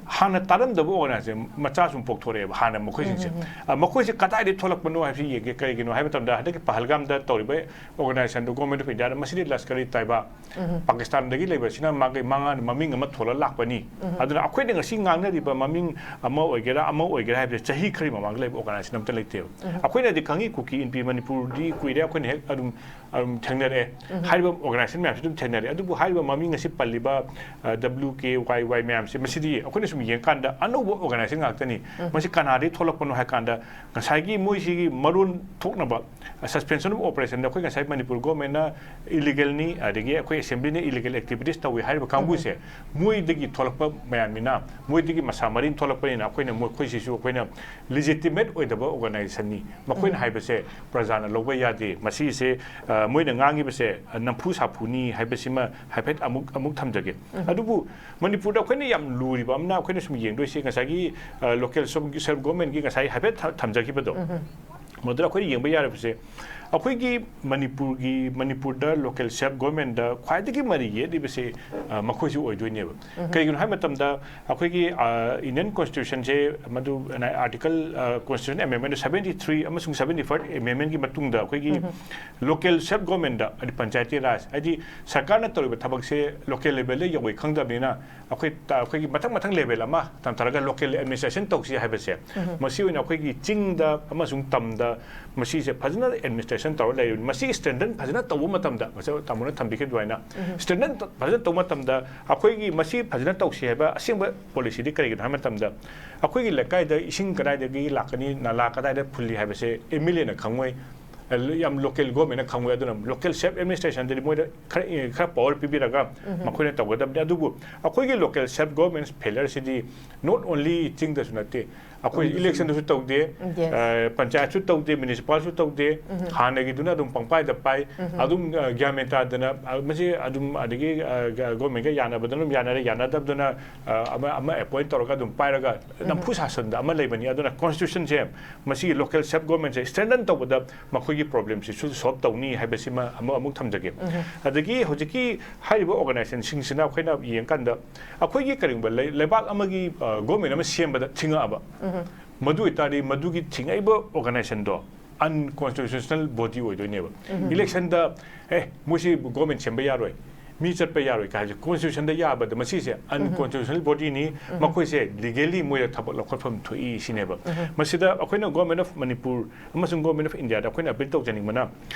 ꯍꯥꯟꯅ ꯇꯥꯔꯝꯗꯕ ꯑꯣꯔꯒꯅꯥꯏꯖꯦꯁꯟ ꯃꯆꯥ ꯁꯨꯝ ꯄꯣꯛꯊꯣꯔꯛꯑꯦꯕ ꯍꯥꯟꯅ ꯃꯈꯣꯏꯁꯤꯡꯁꯦ꯫ ꯑ, ꯃꯈꯣꯏꯁꯦ ꯀꯗꯥꯏꯗꯒꯤ ꯊꯣꯛꯂꯛꯄꯅꯣ ꯍꯥꯏꯕꯁꯤ ꯌꯦꯡꯒꯦ꯫ ꯀꯔꯤꯒꯤꯅꯣ ꯍꯥꯏꯕ ꯃꯇꯝꯗ ꯍꯟꯗꯛꯀꯤ ꯄꯍꯜꯒꯥꯝꯗ ꯇꯧꯔꯤꯕ ꯑꯣꯔꯒꯅꯥꯏꯖꯦꯁꯟꯗꯨ ꯒꯣꯔꯃꯦꯟ ꯑꯣꯐ ꯏꯟꯗꯤꯌꯥꯗ, ꯃꯁꯤꯗꯤ ꯂꯁꯀꯔꯤ ꯇꯥꯏꯕꯥ ꯄꯥꯀꯤꯁꯇꯥꯟꯗꯒꯤ ꯂꯩꯕꯁꯤꯅ ꯃꯥꯒꯤ ꯃꯉꯥ ꯃꯃꯤꯡ ꯑꯃ ꯊꯣꯜꯂ ꯂꯥꯛꯄꯅꯤ꯫ ꯑꯗꯨꯅ ꯑꯩꯈꯣꯏꯅ ꯉꯁꯤ ꯉꯥꯡꯅꯔꯤꯕ ꯃꯃꯤꯡ ꯑꯃ ꯑꯣꯏꯒꯦꯔꯥ ꯑꯃ ꯑꯣꯏꯒꯦꯔꯥ ꯍꯥꯏꯕꯁꯦ ꯆꯍꯤ ꯈꯔꯒꯤ ꯃꯃꯥꯡꯗ ꯂꯩꯕ ꯑꯣꯔꯒꯅꯥꯏꯖꯦꯁꯟ ꯑꯝꯇ ꯂꯩꯇꯦꯕ꯫ ꯑꯩꯈꯣꯏꯅꯗꯤ ꯈꯪꯉꯤ ꯀꯨꯀꯤ ꯏꯟꯄꯤ ꯃꯅꯤꯄꯨꯔꯗꯤ ꯀꯨꯏꯔꯦ, ꯑꯩꯈꯣꯏꯅ ꯍꯦꯛ ꯑꯗꯨꯝ, ꯑꯗꯨꯝ ꯊꯦꯡꯅꯔꯛꯑꯦ꯫ ꯍꯥꯏꯔꯤꯕ ꯑꯣꯔꯒꯅꯥꯏꯖꯦꯁꯟ ꯃꯌꯥꯝꯁꯤ ꯑꯗꯨꯝ ꯊꯦꯡꯅꯔꯛꯑꯦ꯫ ꯑꯗꯨꯕꯨ ꯍꯥꯏꯔꯤꯕ ꯃꯃꯤꯡ ꯑꯁꯤ ꯄꯜꯂꯤꯕ, ꯑ, ꯗꯕ꯭ꯂꯤꯎ ꯀꯦ ꯋꯥꯏ ꯋꯥꯏ ꯃꯌꯥꯝꯁꯦ, ꯃꯁꯤꯗꯤ ꯑꯩꯈꯣꯏꯅ ꯁꯨꯝ ꯌꯦꯡꯀꯥꯟꯗ ꯑꯅꯧꯕ ꯑꯣꯔꯒꯅꯥꯏꯖꯦꯁꯟ ꯉꯥꯛꯇꯅꯤ꯫ ꯃꯁꯤ ꯀꯅꯥꯗꯒꯤ ꯊꯣꯛꯂꯛꯄꯅꯣ ꯍꯥꯏ ꯀꯥꯟꯗ ꯉꯁꯥꯏꯒꯤ ꯃꯣꯏꯁꯤꯒꯤ ꯃꯔꯣꯟ ꯊꯣꯛꯅꯕ ꯁꯁꯄꯦꯟꯁꯟ ꯑꯣꯐ ꯑꯣꯄꯔꯦꯁꯟꯗ ꯑꯩꯈꯣꯏ ꯉꯁꯥꯏ ꯃꯅꯤꯄꯨꯔ ꯒꯣꯔꯃꯦꯟꯅ ꯏꯂꯤꯒꯦꯜꯅꯤ, ꯑꯗꯒꯤ ꯑꯩꯈꯣꯏ ꯑꯦꯁꯦꯝꯕ꯭ꯂꯤꯅ ꯏꯂꯤꯒꯦꯜ ꯑꯦꯛꯇꯤꯚꯤꯇꯤꯁ ꯇꯧꯏ ꯍꯥꯏꯔꯤꯕ ꯀꯥꯡꯕꯨꯁꯦ, ꯃꯣꯏꯗꯒꯤ ꯊꯣꯛꯂꯛꯄ ꯃꯌꯥꯝꯅꯤꯅ, ꯃꯣꯏꯗꯒꯤ ꯃꯁꯥ ꯃꯔꯤꯟ ꯊꯣꯛꯂꯛꯄꯅꯤꯅ ꯑꯩꯈꯣꯏꯅ ꯃꯈꯣꯏꯁꯤꯁꯨ ꯑꯩꯈꯣꯏꯅ ꯂꯤꯖꯤꯇꯤꯃꯦꯠ ꯑꯣꯏꯗꯕ ꯑꯣꯔꯒꯅꯥꯏꯖꯦꯁꯟꯅꯤ꯫ ꯃꯈꯣꯏꯅ ꯍꯥꯏꯕꯁꯦ ꯄ꯭ꯔꯖꯥꯅ ꯂꯧꯕ ꯌꯥꯗꯦ꯫ ꯃꯁꯤꯁꯦ, ꯑ, ꯃꯣꯏꯅ ꯉꯥꯡꯉꯤꯕꯁꯦ, ꯑ, ꯅꯝꯐꯨ ꯁꯥꯐꯨꯅꯤ ꯍꯥꯏꯕꯁꯤꯃ ꯍꯥꯏꯐꯦꯠ ꯑꯃꯨꯛ, ꯑꯃꯨꯛ ꯊꯝꯖꯒꯦ꯫ ꯑꯗꯨꯕꯨ ꯃꯅꯤꯄꯨꯔꯗ ꯑꯩꯈꯣꯏꯅ ꯌꯥꯝ ꯂꯨꯔꯤꯕ ꯑꯃꯅ, ꯑꯩꯈꯣꯏꯅ ꯁꯨꯝ ꯌꯦꯡꯗꯣꯏꯁꯦ ꯉꯁꯥꯏꯒꯤ, ꯑ, ꯂꯣꯀꯦꯜ ꯁꯦꯜꯐ ꯒꯣꯔꯃꯦꯟꯒꯤ ꯉꯁꯥꯏ ꯍꯥꯏꯐꯦꯠ ꯊ-, ꯊꯝꯖꯈꯤꯕꯗꯣ, ꯃꯗꯨꯗ ꯑꯩꯈꯣꯏꯅ ꯌꯦꯡꯕ ꯌꯥꯔꯤꯕꯁꯦ, ꯑꯩꯈꯣꯏꯒꯤ ꯃꯅꯤꯄꯨꯔꯒꯤ ꯃꯅꯤꯄꯨꯔꯗ ꯂꯣꯀꯦꯜ ꯁꯦꯜꯐ ꯒꯣꯔꯃꯦꯟꯗ ꯈ꯭ꯋꯥꯏꯗꯒꯤ ꯃꯔꯤ ꯌꯦꯠꯂꯤꯕꯁꯦ, ꯑ, ꯃꯈꯣꯏꯁꯨ ꯑꯣꯏꯗꯣꯏꯅꯦꯕ꯫ ꯀꯩꯒꯤꯅꯣ ꯍꯥꯏꯕ ꯃꯇꯝꯗ ꯑꯩꯈꯣꯏꯒꯤ, ꯑ, ꯏꯟꯗꯤꯌꯟ ꯀꯣꯟꯁꯇꯤꯇ꯭ꯌꯨꯁꯟꯁꯦ ꯃꯗꯨ ꯑꯥꯔꯇꯤꯀꯜ, ꯑ, ꯀꯣꯟꯁꯇꯤꯇ꯭ꯌꯨꯁꯟ ꯑꯦꯃꯦꯟꯃꯦꯟ ꯁꯕꯦꯟꯇꯤ ꯊ꯭ꯔꯤ ꯑꯃꯁꯨꯡ ꯁꯕꯦꯟꯇꯤ ꯐꯣꯔ ꯑꯦꯃꯦꯟꯃꯦꯟꯒꯤ ꯃꯇꯨꯡꯗ ꯑꯩꯈꯣꯏꯒꯤ ꯂꯣꯀꯦꯜ ꯁꯦꯜꯐ ꯒꯣꯔꯃꯦꯟꯗ, ꯍꯥꯏꯗꯤ ꯄꯟꯆꯥꯌꯇꯤ ꯔꯥꯖ, ꯍꯥꯏꯗꯤ ꯁꯔꯀꯥꯔꯅ ꯇꯧꯔꯤꯕ ꯊꯕꯛꯁꯦ ꯂꯣꯀꯦꯜ ꯂꯦꯚꯦꯜꯗ ꯌꯧꯏ ꯈꯪꯗꯕꯅꯤꯅ ꯑꯩꯈꯣꯏ ꯇ-, ꯑꯩꯈꯣꯏꯒꯤ ꯃꯊꯪ ꯃꯊꯪ ꯂꯦꯚꯦꯜ ꯑꯃ ꯇꯝꯊꯔꯒ ꯂꯣꯀꯦꯜ ꯑꯦꯗꯃꯤꯅꯤꯁꯇ꯭ꯔꯦꯁꯟ ꯇꯧꯁꯤ ꯍꯥꯏꯕꯁꯦ, ꯃꯁꯤ ꯑꯣꯏꯅ ꯑꯩꯈꯣꯏꯒꯤ ꯆꯤꯡꯗ ꯑꯃꯁꯨꯡ ꯇꯝꯗ ꯃꯁꯤꯁꯦ ꯐꯖꯅ ꯑꯦꯗꯃꯤꯅꯤꯁꯇ꯭ꯔꯦꯁꯟ ꯇꯧꯔ ꯂꯩꯔꯤꯕꯅꯤ꯫ ꯃꯁꯤ ꯁ꯭ꯇꯦꯟꯗꯔꯗ ꯐꯖꯅ ꯇꯧꯕ ꯃꯇꯝꯗ, ꯉꯁꯥꯏ ꯇꯥꯃꯣꯅ ꯊꯝꯕꯤꯈꯤꯕ ꯑꯗꯨꯃꯥꯏꯅ, ꯁ꯭ꯇꯦꯟꯗꯔꯗ ꯐꯖꯅ ꯇꯧꯕ ꯃꯇꯝꯗ ꯑꯩꯈꯣꯏꯒꯤ ꯃꯁꯤ ꯐꯖꯅ ꯇꯧꯁꯤ ꯍꯥꯏꯕ ꯑꯁꯦꯡꯕ ꯄꯣꯂꯤꯁꯤꯗꯤ ꯀꯔꯤꯒꯤꯅꯣ ꯍꯥꯏꯕ ꯃꯇꯝꯗ, ꯑꯩꯈꯣꯏꯒꯤ ꯂꯩꯀꯥꯏꯗ ꯏꯁꯤꯡ ꯀꯗꯥꯏꯗꯒꯤ ꯂꯥꯛꯀꯅꯤ, ꯅꯂꯥ ꯀꯗꯥꯏꯗ ꯐꯨꯜꯂꯤ ꯍꯥꯏꯕꯁꯦ ꯑꯦꯝ ꯑꯦꯜ ꯑꯦꯅ ꯈꯪꯉꯣꯏ, ꯌꯥꯝ ꯂꯣꯀꯦꯜ ꯒꯣꯔꯃꯦꯟꯅ ꯈꯪꯉꯣꯏ꯫ ꯑꯗꯨꯅ ꯂꯣꯀꯦꯜ ꯁꯦꯜꯐ ꯑꯦꯗꯃꯤꯅꯤꯁꯇ꯭ꯔꯦꯁꯟꯗꯗꯤ ꯃꯣꯏꯗ ꯈꯔ, ꯈꯔ ꯄꯋꯥꯔ ꯄꯤꯕꯤꯔꯒ ꯃꯈꯣꯏꯅ ꯇꯧꯒꯗꯕꯅꯤ꯫ ꯑꯗꯨꯕꯨ ꯑꯩꯈꯣꯏꯒꯤ ꯂꯣꯀꯦꯜ ꯁꯦꯜꯐ ꯒꯣꯔꯃꯦꯟ ꯐꯦꯂꯔꯁꯤꯗꯤ not only ꯆꯤꯡꯗꯁꯨ ꯅꯠꯇꯦ, ꯑꯩꯈꯣꯏ ꯏꯂꯦꯛꯁꯟꯗꯁꯨ ꯇꯧꯗꯦ, Yes. ꯑ, ꯄꯟꯆꯥꯌꯠꯁꯨ ꯇꯧꯗꯦ, ꯃ꯭ꯌꯨꯅꯤꯁꯤꯄꯥꯜꯁꯨ ꯇꯧꯗꯦ꯫ ꯍꯥꯟꯅꯒꯤꯗꯨꯅ ꯑꯗꯨꯝ ꯄꯪꯄꯥꯏꯗ ꯄꯥꯏ, ꯑꯗꯨꯝ, ꯑ, ꯒ꯭ꯌꯥꯟ ꯃꯦꯟ ꯇꯥꯗꯅ, ꯑ, ꯃꯁꯤ ꯑꯗꯨꯝ ꯑꯗꯒꯤ, ꯑ, ꯒ-, ꯒꯣꯔꯃꯦꯟꯒ ꯌꯥꯅꯕꯗꯅ ꯑꯗꯨꯝ ꯌꯥꯅꯔꯦ, ꯌꯥꯅꯗꯕꯗꯨꯅ, ꯑ, ꯑꯃ, ꯑꯃ ꯑꯦꯄꯣꯏꯟ ꯇꯧꯔꯒ ꯑꯗꯨꯝ ꯄꯥꯏꯔꯒ ꯅꯝꯐꯨ ꯁꯥꯁꯟꯗ ꯑꯃ ꯂꯩꯕꯅꯤ꯫ ꯑꯗꯨꯅ ꯀꯣꯟꯁꯇꯤꯇ꯭ꯌꯨꯁꯟꯁꯦ, ꯃꯁꯤꯒꯤ ꯂꯣꯀꯦꯜ ꯁꯦꯜꯐ ꯒꯣꯔꯃꯦꯟꯁꯦ ꯁ꯭ꯇ꯭ꯔꯦꯡꯊꯟ ꯇꯧꯕꯗ ꯃꯈꯣꯏꯒꯤ ꯄ꯭ꯔꯣꯕ꯭ꯂꯦꯝꯁꯤꯁꯨ ꯁꯣꯜꯕ ꯇꯧꯅꯤ ꯍꯥꯏꯕꯁꯤꯃ ꯑꯃ ꯑꯃꯨꯛ ꯊꯝꯖꯒꯦ꯫ ꯑꯗꯒꯤ ꯍꯧꯖꯤꯛꯀꯤ ꯍꯥꯏꯔꯤꯕ ꯑꯣꯔꯒꯅꯥꯏꯖꯦꯁꯟꯁꯤꯡꯁꯤꯅ ꯑꯩꯈꯣꯏꯅ ꯌꯦꯡꯀꯥꯟꯗ ꯑꯩꯈꯣꯏꯒꯤ ꯀꯔꯤꯒꯨꯝꯕ ꯂꯩ-, ꯂꯩꯕꯥꯛ ꯑꯃꯒꯤ, ꯑ, ꯒꯣꯔꯃꯦꯟ ꯑꯃ ꯁꯦꯝꯕꯗ ꯊꯤꯡꯉꯛꯑꯕ, ꯃꯗꯨ ꯑꯣꯏꯇꯥꯔꯗꯤ ꯃꯗꯨꯒꯤ ꯊꯤꯡꯉꯛꯏꯕ ꯑꯣꯔꯒꯅꯥꯏꯖꯦꯁꯟꯗꯣ ꯑꯟꯀꯣꯟꯁꯇꯤꯇ꯭ꯌꯨꯁꯅꯦꯜ ꯕꯣꯗꯤ ꯑꯣꯏꯗꯣꯏꯅꯦꯕ꯫ ꯏꯂꯦꯛꯁꯟꯗ, "ꯑꯦ, ꯃꯣꯏꯁꯤ ꯒꯣꯔꯃꯦꯟ ꯁꯦꯝꯕ ꯌꯥꯔꯣꯏ, ꯃꯤ ꯆꯠꯄ ꯌꯥꯔꯣꯏ" ꯀꯥꯏꯁꯦ ꯀꯣꯟꯁꯇꯤꯇ꯭ꯌꯨꯁꯟꯗ ꯌꯥꯕꯗ, ꯃꯁꯤꯁꯦ ꯑꯟꯀꯣꯟꯁꯇꯤꯇ꯭ꯌꯨꯁꯅꯦꯜ ꯕꯣꯗꯤꯅꯤ, ꯃꯈꯣꯏꯁꯦ ꯂꯤꯒꯦꯜꯂꯤ ꯃꯣꯏꯗ ꯊꯕꯛ ꯂꯧꯈꯠꯐꯝ ꯊꯣꯛꯏ ꯁꯤꯅꯦꯕ꯫ ꯃꯁꯤꯗ ꯑꯩꯈꯣꯏꯅ ꯒꯣꯔꯃꯦꯟ ꯑꯣꯐ ꯃꯅꯤꯄꯨꯔ ꯑꯃꯁꯨꯡ ꯒꯣꯔꯃꯦꯟ ꯑꯣꯐ ꯏꯟꯗꯤꯌꯥꯗ ꯑꯩꯈꯣꯏꯅ ꯑꯄꯤꯜ ꯇꯧꯖꯅꯤꯡꯕꯅ,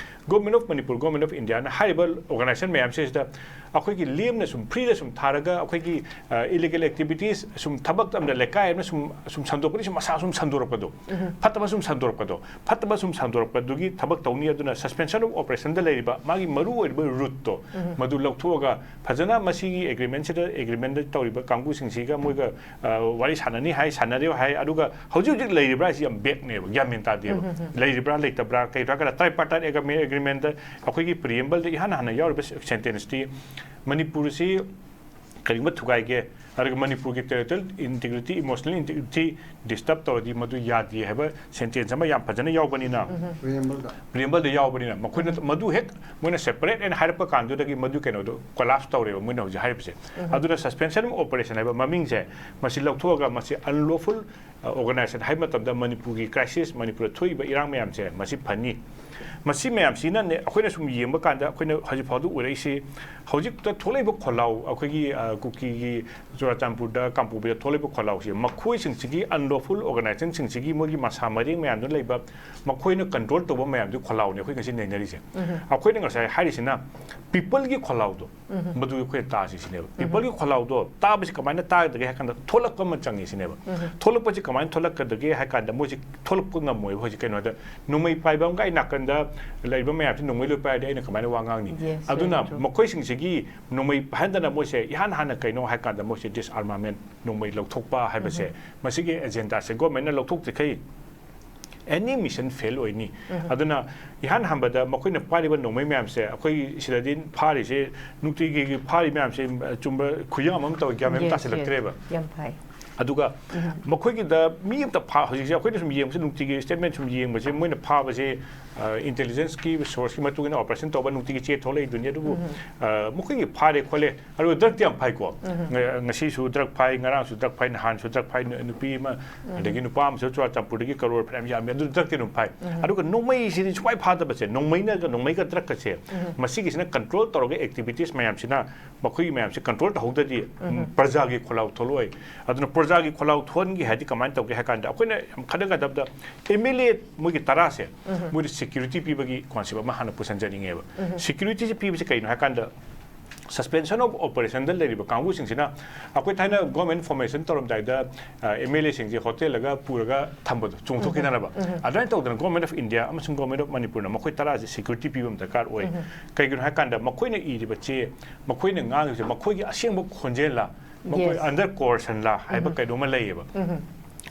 government of Manipur, government of ꯏꯟꯗꯤꯌꯥꯅ ꯍꯥꯏꯔꯤꯕ ꯑꯣꯔꯒꯅꯥꯏꯖꯦꯁꯟ ꯃꯌꯥꯝꯁꯤꯗ ꯑꯩꯈꯣꯏꯒꯤ ꯂꯦꯝꯅ ꯁꯨꯝ ꯐ꯭ꯔꯤꯗ ꯁꯨꯝ ꯊꯥꯔꯒ ꯑꯩꯈꯣꯏꯒꯤ, ꯑ, ꯏꯂꯤꯒꯦꯜ ꯑꯦꯛꯇꯤꯚꯤꯇꯤꯁ ꯁꯨꯝ ꯊꯕꯛ ꯑꯃꯗ ꯂꯩꯀꯥꯏ ꯑꯃꯅ ꯁꯨꯝ, ꯁꯨꯝ ꯁꯟꯗꯣꯛꯄꯗꯤ ꯁꯨꯝ ꯃꯁꯥ ꯁꯨꯝ ꯁꯟꯗꯣꯔꯛꯄꯗꯣ, ꯐꯠꯇꯕ ꯁꯨꯝ ꯁꯟꯗꯣꯔꯛꯄꯗꯣ, ꯐꯠꯇꯕ ꯁꯨꯝ ꯁꯟꯗꯣꯔꯛꯄꯗꯨꯒꯤ ꯊꯕꯛ ꯇꯧꯅꯤ꯫ ꯑꯗꯨꯅ ꯁꯁꯄꯦꯟꯁꯟ ꯑꯣꯐ ꯑꯣꯄꯔꯦꯁꯟꯗ ꯂꯩꯔꯤꯕ ꯃꯥꯒꯤ ꯃꯔꯨ ꯑꯣꯏꯔꯤꯕ ꯔꯨꯠꯇꯣ ꯃꯗꯨ ꯂꯧꯊꯣꯛꯑꯒ ꯐꯖꯅ ꯃꯁꯤꯒꯤ ꯑꯦꯒ꯭ꯔꯤꯃꯦꯟꯁꯤꯗ, ꯑꯦꯒ꯭ꯔꯤꯃꯦꯟꯗ ꯇꯧꯔꯤꯕ ꯀꯥꯡꯕꯨꯁꯤꯡꯁꯤꯒ ꯃꯣꯏꯒ, ꯑ, ꯋꯥꯔꯤ ꯁꯥꯟꯅꯅꯤ ꯍꯥꯏ, ꯁꯥꯟꯅꯔꯤꯕ ꯍꯥꯏ, ꯑꯗꯨꯒ ꯍꯧꯖꯤꯛ ꯍꯧꯖꯤꯛ ꯂꯩꯔꯤꯕ꯭ꯔꯥ ꯍꯥꯏꯁꯤ ꯌꯥꯝ ꯚꯦꯒꯅꯦꯕ, ꯒ꯭ꯌꯥꯟ ꯃꯦꯟ ꯇꯥꯗꯦꯕ꯫ ꯂꯩꯔꯤꯕ꯭ꯔꯥ ꯂꯩꯇꯕ꯭ꯔꯥ? ꯀꯩꯒꯤꯅꯣ ꯍꯥꯏꯔꯀꯥꯟꯗ ꯇ꯭ꯔꯥꯏꯄꯥꯔꯇꯥꯏꯠ ꯑꯦꯒ꯭ꯔꯤꯃꯦꯟꯗ ꯑꯩꯈꯣꯏꯒꯤ ꯄ꯭ꯔꯤꯑꯦꯝꯕꯜꯗ ꯏꯍꯥꯟ ꯍꯥꯟꯅ ꯌꯥꯎꯔꯤꯕ ꯁꯦꯟꯇꯦꯟꯁꯇꯤ ꯃꯅꯤꯄꯨꯔꯁꯤ ꯀꯔꯤꯒꯨꯝꯕ ꯊꯨꯒꯥꯏꯒꯦ, ꯑꯗꯨꯒ ꯃꯅꯤꯄꯨꯔꯒꯤ territorial integrity, emotional integrity disturb ꯇꯧꯔꯗꯤ ꯃꯗꯨ ꯌꯥꯗꯦ ꯍꯥꯏꯕ sentence ꯑꯃ ꯌꯥꯝ ꯐꯖꯅ ꯌꯥꯎꯕꯅꯤꯅ, Preamble ꯗ preamble ꯗ ꯌꯥꯎꯕꯅꯤꯅ, ꯃꯈꯣꯏꯅ ꯃꯗꯨ ꯍꯦꯛ ꯃꯣꯏꯅ separate ꯑꯅ ꯍꯥꯏꯔꯛꯄ ꯀꯥꯟꯗꯨꯗꯒꯤ ꯃꯗꯨ ꯀꯩꯅꯣꯗꯣ collapse ꯇꯧꯔꯦꯕ ꯃꯣꯏꯅ ꯍꯧꯖꯤꯛ ꯍꯥꯏꯔꯤꯕꯁꯦ꯫ ꯑꯗꯨꯅ suspension of operation ꯍꯥꯏꯕ ꯃꯃꯤꯡꯁꯦ ꯃꯁꯤ ꯂꯧꯊꯣꯛꯑꯒ ꯃꯁꯤ unlawful organization ꯍꯥꯏꯕ ꯃꯇꯝꯗ ꯃꯅꯤꯄꯨꯔꯒꯤ crisis, ꯃꯅꯤꯄꯨꯔꯗ ꯊꯣꯛꯏꯕ ꯏꯔꯥꯡ ꯃꯌꯥꯝꯁꯦ ꯃꯁꯤ ꯐꯅꯤ꯫ ꯃꯁꯤ ꯃꯌꯥꯝꯁꯤꯅꯅꯦ ꯑꯩꯈꯣꯏꯅ ꯁꯨꯝ ꯌꯦꯡꯕ ꯀꯥꯟꯗ ꯑꯩꯈꯣꯏꯅ ꯍꯧꯖꯤꯛ ꯐꯥꯎꯗ ꯎꯔꯛꯏꯁꯤ, ꯍꯧꯖꯤꯛꯇ ꯊꯣꯛꯂꯛꯏꯕ ꯈꯣꯜꯂꯥꯎ, ꯑꯩꯈꯣꯏꯒꯤ, ꯑ, ꯀꯨꯀꯤꯒꯤ ꯆꯨꯔꯥꯆꯥꯟꯄꯨꯔꯗ, ꯀꯥꯡꯄꯣꯛꯄꯤꯗ ꯊꯣꯛꯂꯛꯏꯕ ꯈꯣꯜꯂꯥꯎꯁꯦ ꯃꯈꯣꯏꯁꯤꯡꯁꯤꯒꯤ unlawful organization ꯁꯤꯡꯁꯤꯒꯤ ꯃꯣꯏꯒꯤ ꯃꯁꯥ ꯃꯔꯦꯡ ꯃꯌꯥꯝꯗꯨ ꯂꯩꯕ, ꯃꯈꯣꯏꯅ control ꯇꯧꯕ ꯃꯌꯥꯝꯗꯨ ꯈꯣꯜꯂꯥꯎꯅꯤ ꯑꯩꯈꯣꯏ ꯉꯁꯤ ꯅꯩꯅꯔꯤꯁꯦ꯫ ꯑꯩꯈꯣꯏꯅ ꯉꯁꯥꯏ ꯍꯥꯏꯔꯤꯁꯤꯅ people ꯒꯤ ꯈꯣꯜꯂꯥꯎꯗꯣ, ꯃꯗꯨ ꯑꯩꯈꯣꯏꯅ ꯇꯥꯁꯤ ꯁꯤꯅꯦꯕ꯫ People ꯒꯤ ꯈꯣꯜꯂꯥꯎꯗꯣ ꯇꯥꯕꯁꯤ ꯀꯃꯥꯏꯅ ꯇꯥꯒꯗꯒꯦ ꯍꯥꯏ ꯀꯥꯟꯗ ꯊꯣꯛꯂꯛꯄ ꯑꯃ ꯆꯪꯉꯤ ꯁꯤꯅꯦꯕ꯫ ꯊꯣꯛꯂꯛꯄꯁꯤ ꯀꯃꯥꯏꯅ ꯊꯣꯛꯂꯛꯀꯗꯒꯦ ꯍꯥꯏ ꯀꯥꯟꯗ ꯃꯣꯏꯁꯤ ꯊꯣꯛꯂꯛꯄ ꯉꯝꯃꯣꯏꯕ꯫ ꯍꯧꯖꯤꯛ ꯀꯩꯅꯣꯗ ꯅꯣꯡꯃꯩ ꯄꯥꯏꯕ ꯑꯃꯒ ꯑꯩ ꯅꯥꯀꯟꯗ ꯂꯩꯕ ꯃꯌꯥꯝꯁꯤ ꯅꯣꯡꯃꯩ ꯂꯣꯏ ꯄꯥꯏꯔꯗꯤ ꯑꯩꯅ ꯀꯃꯥꯏꯅ ꯋꯥ ꯉꯥꯡꯅꯤ? Yes, ꯑꯗꯨꯅ very true. ꯃꯈꯣꯏꯁꯤꯡꯁꯤꯒꯤ ꯅꯣꯡꯃꯩ ꯄꯥꯏꯍꯟꯗꯅ ꯃꯣꯏꯁꯦ ꯏꯍꯥꯟ ꯍꯥꯟꯅ ꯀꯩꯅꯣ ꯍꯥꯏ ꯀꯥꯟꯗ ꯃꯣꯏꯁꯦ disarmament, ꯅꯣꯡꯃꯩ ꯂꯧꯊꯣꯛꯄ ꯍꯥꯏꯕꯁꯦ, ꯃꯁꯤꯒꯤ agenda ꯁꯦ government ꯅ ꯂꯧꯊꯣꯛꯇ꯭ꯔꯤꯈꯩ any mission fail ꯑꯣꯏꯅꯤ꯫ ꯑꯗꯨꯅ ꯏꯍꯥꯟ ꯍꯥꯟꯕꯗ ꯃꯈꯣꯏꯅ ꯄꯥꯏꯔꯤꯕ ꯅꯣꯡꯃꯩ ꯃꯌꯥꯝꯁꯦ, ꯑꯩꯈꯣꯏ ꯁꯤꯗꯗꯤ ꯐꯥꯔꯤꯁꯦ, ꯅꯨꯡꯇꯤꯒꯤ ꯐꯥꯔꯤ ꯃꯌꯥꯝꯁꯦ, ꯑ, ꯆꯨꯝꯕ ꯈꯨꯌꯥꯝ ꯑꯃ ꯇꯧꯏ, ꯒ꯭ꯌꯥꯟ ꯃꯦꯟ ꯑꯃ Yes, ꯇꯥꯁꯤꯜꯂꯛꯇ꯭ꯔꯦꯕ꯫ Yes. ꯌꯥꯝ ꯐꯩ꯫ ꯑꯗꯨꯒ ꯃꯈꯣꯏꯒꯤꯗ ꯃꯤ ꯑꯝꯇ ꯐꯥ-, ꯍꯧꯖꯤꯛꯁꯦ ꯑꯩꯈꯣꯏꯅ ꯁꯨꯝ ꯌꯦꯡꯕꯁꯦ, ꯅꯨꯡꯇꯤꯒꯤ statement ꯁꯨꯝ ꯌꯦꯡꯕꯁꯦ, ꯃꯣꯏꯅ ꯐꯥꯕꯁꯦ, ꯑ, intelligence ꯀꯤ source ꯀꯤ ꯃꯇꯨꯡ ꯏꯟꯅ operation ꯇꯧꯕ, ꯅꯨꯡꯇꯤꯒꯤ ꯆꯦ ꯊꯣꯛꯂꯛꯏꯗꯨꯅꯤ꯫ ꯑꯗꯨꯕꯨ, ꯑ, ꯃꯈꯣꯏꯒꯤ ꯐꯥꯔꯦ ꯈꯣꯠꯂꯦ, ꯑꯗꯨꯒ drug ꯇꯤ ꯌꯥꯝ ꯐꯥꯏꯀꯣ꯫ ꯉ-, ꯉꯁꯤꯁꯨ drug ꯐꯥꯏ, ꯉꯔꯥꯡꯁꯨ drug ꯐꯥꯏ, ꯅꯍꯥꯟꯁꯨ drug ꯐꯥꯏ, ꯅꯨ-, ꯅꯨꯄꯤ ꯑꯃ, ꯑꯗꯒꯤ ꯅꯨꯄꯥ ꯑꯃꯁꯨ ꯆꯨꯔꯥꯆꯥꯟꯄꯨꯔꯗꯒꯤ crore ꯐꯅꯌꯥꯝ ꯌꯥꯝꯃꯤ, ꯑꯗꯨ drug ꯇꯤ ꯑꯗꯨꯝ ꯐꯥꯏ꯫ ꯑꯗꯨꯒ ꯅꯣꯡꯃꯩꯁꯤꯗꯤ ꯁꯨꯡꯐꯥꯏ ꯐꯥꯗꯕꯁꯦ, ꯅꯣꯡꯃꯩꯅꯒ, ꯅꯣꯡꯃꯩꯒ drug ꯀꯁꯦ, ꯃꯁꯤꯒꯤꯁꯤꯅ control ꯇꯧꯔꯒ activities ꯃꯌꯥꯝꯁꯤꯅ, ꯃꯈꯣꯏꯒꯤ ꯃꯌꯥꯝꯁꯦ control ꯇꯧꯍꯧꯗ꯭ꯔꯗꯤ, ꯎꯝ, ꯄ꯭ꯔꯖꯥꯒꯤ ꯈꯣꯜꯂꯥꯎ ꯊꯣꯛꯂꯛꯑꯣꯏ꯫ ꯑꯗꯨꯅ ꯄ꯭ꯔꯖꯥꯒꯤ ꯈꯣꯜꯂꯥꯎ ꯊꯣꯛꯍꯟꯒꯦ ꯍꯥꯏꯗꯤ ꯀꯃꯥꯏꯅ ꯇꯧꯒꯦ ꯍꯥꯏ ꯀꯥꯟꯗ, ꯑꯩꯈꯣꯏꯅ ꯌꯥꯝ ꯈꯟꯅꯒꯗꯕꯗ, M L A ꯃꯣꯏꯒꯤ ꯇꯔꯥꯁꯦ, ꯃꯣꯏꯗ security ꯄꯤꯕꯒꯤ concept ꯑꯃ ꯍꯥꯟꯅ ꯄꯨꯁꯟꯖꯅꯤꯡꯉꯦꯕ꯫ Security ꯁꯦ ꯄꯤꯕꯁꯦ ꯀꯩꯅꯣ ꯍꯥꯏ ꯀꯥꯟꯗ, suspension of operation ꯗ ꯂꯩꯔꯤꯕ ꯀꯥꯡꯕꯨꯁꯤꯡꯁꯤꯅ, ꯑꯩꯈꯣꯏ ꯊꯥꯏꯅ government formation ꯇꯧꯔꯝꯗꯥꯏꯗ, ꯑ, M L A ꯁꯤꯡꯁꯦ ꯍꯣꯇꯦꯜꯗꯒ ꯄꯨꯔꯒ ꯊꯝꯕꯗꯣ, ꯆꯣꯡꯊꯣꯛꯈꯤꯗꯅꯕ꯫ ꯑꯗꯨꯃꯥꯏꯅ ꯇꯧꯗꯅ Government of India ꯑꯃꯁꯨꯡ Government of ꯃꯅꯤꯄꯨꯔꯅ ꯃꯈꯣꯏ ꯇꯔꯥꯁꯦ security ꯄꯤꯕ ꯑꯃ ꯗꯔꯀꯥꯔ ꯑꯣꯏ꯫ ꯀꯩꯒꯤꯅꯣ ꯍꯥꯏ ꯀꯥꯟꯗ, ꯃꯈꯣꯏꯅ ꯏꯔꯤꯕ ꯆꯦ, ꯃꯈꯣꯏꯅ ꯉꯥꯡꯉꯤꯕꯁꯦ ꯃꯈꯣꯏꯒꯤ ꯑꯁꯦꯡꯕ ꯈꯣꯟꯖꯦꯜꯂ, ꯃꯈꯣꯏ Yes. under coercion ꯂ ꯍꯥꯏꯕ ꯀꯩꯅꯣꯝꯃ ꯂꯩꯌꯦꯕ꯫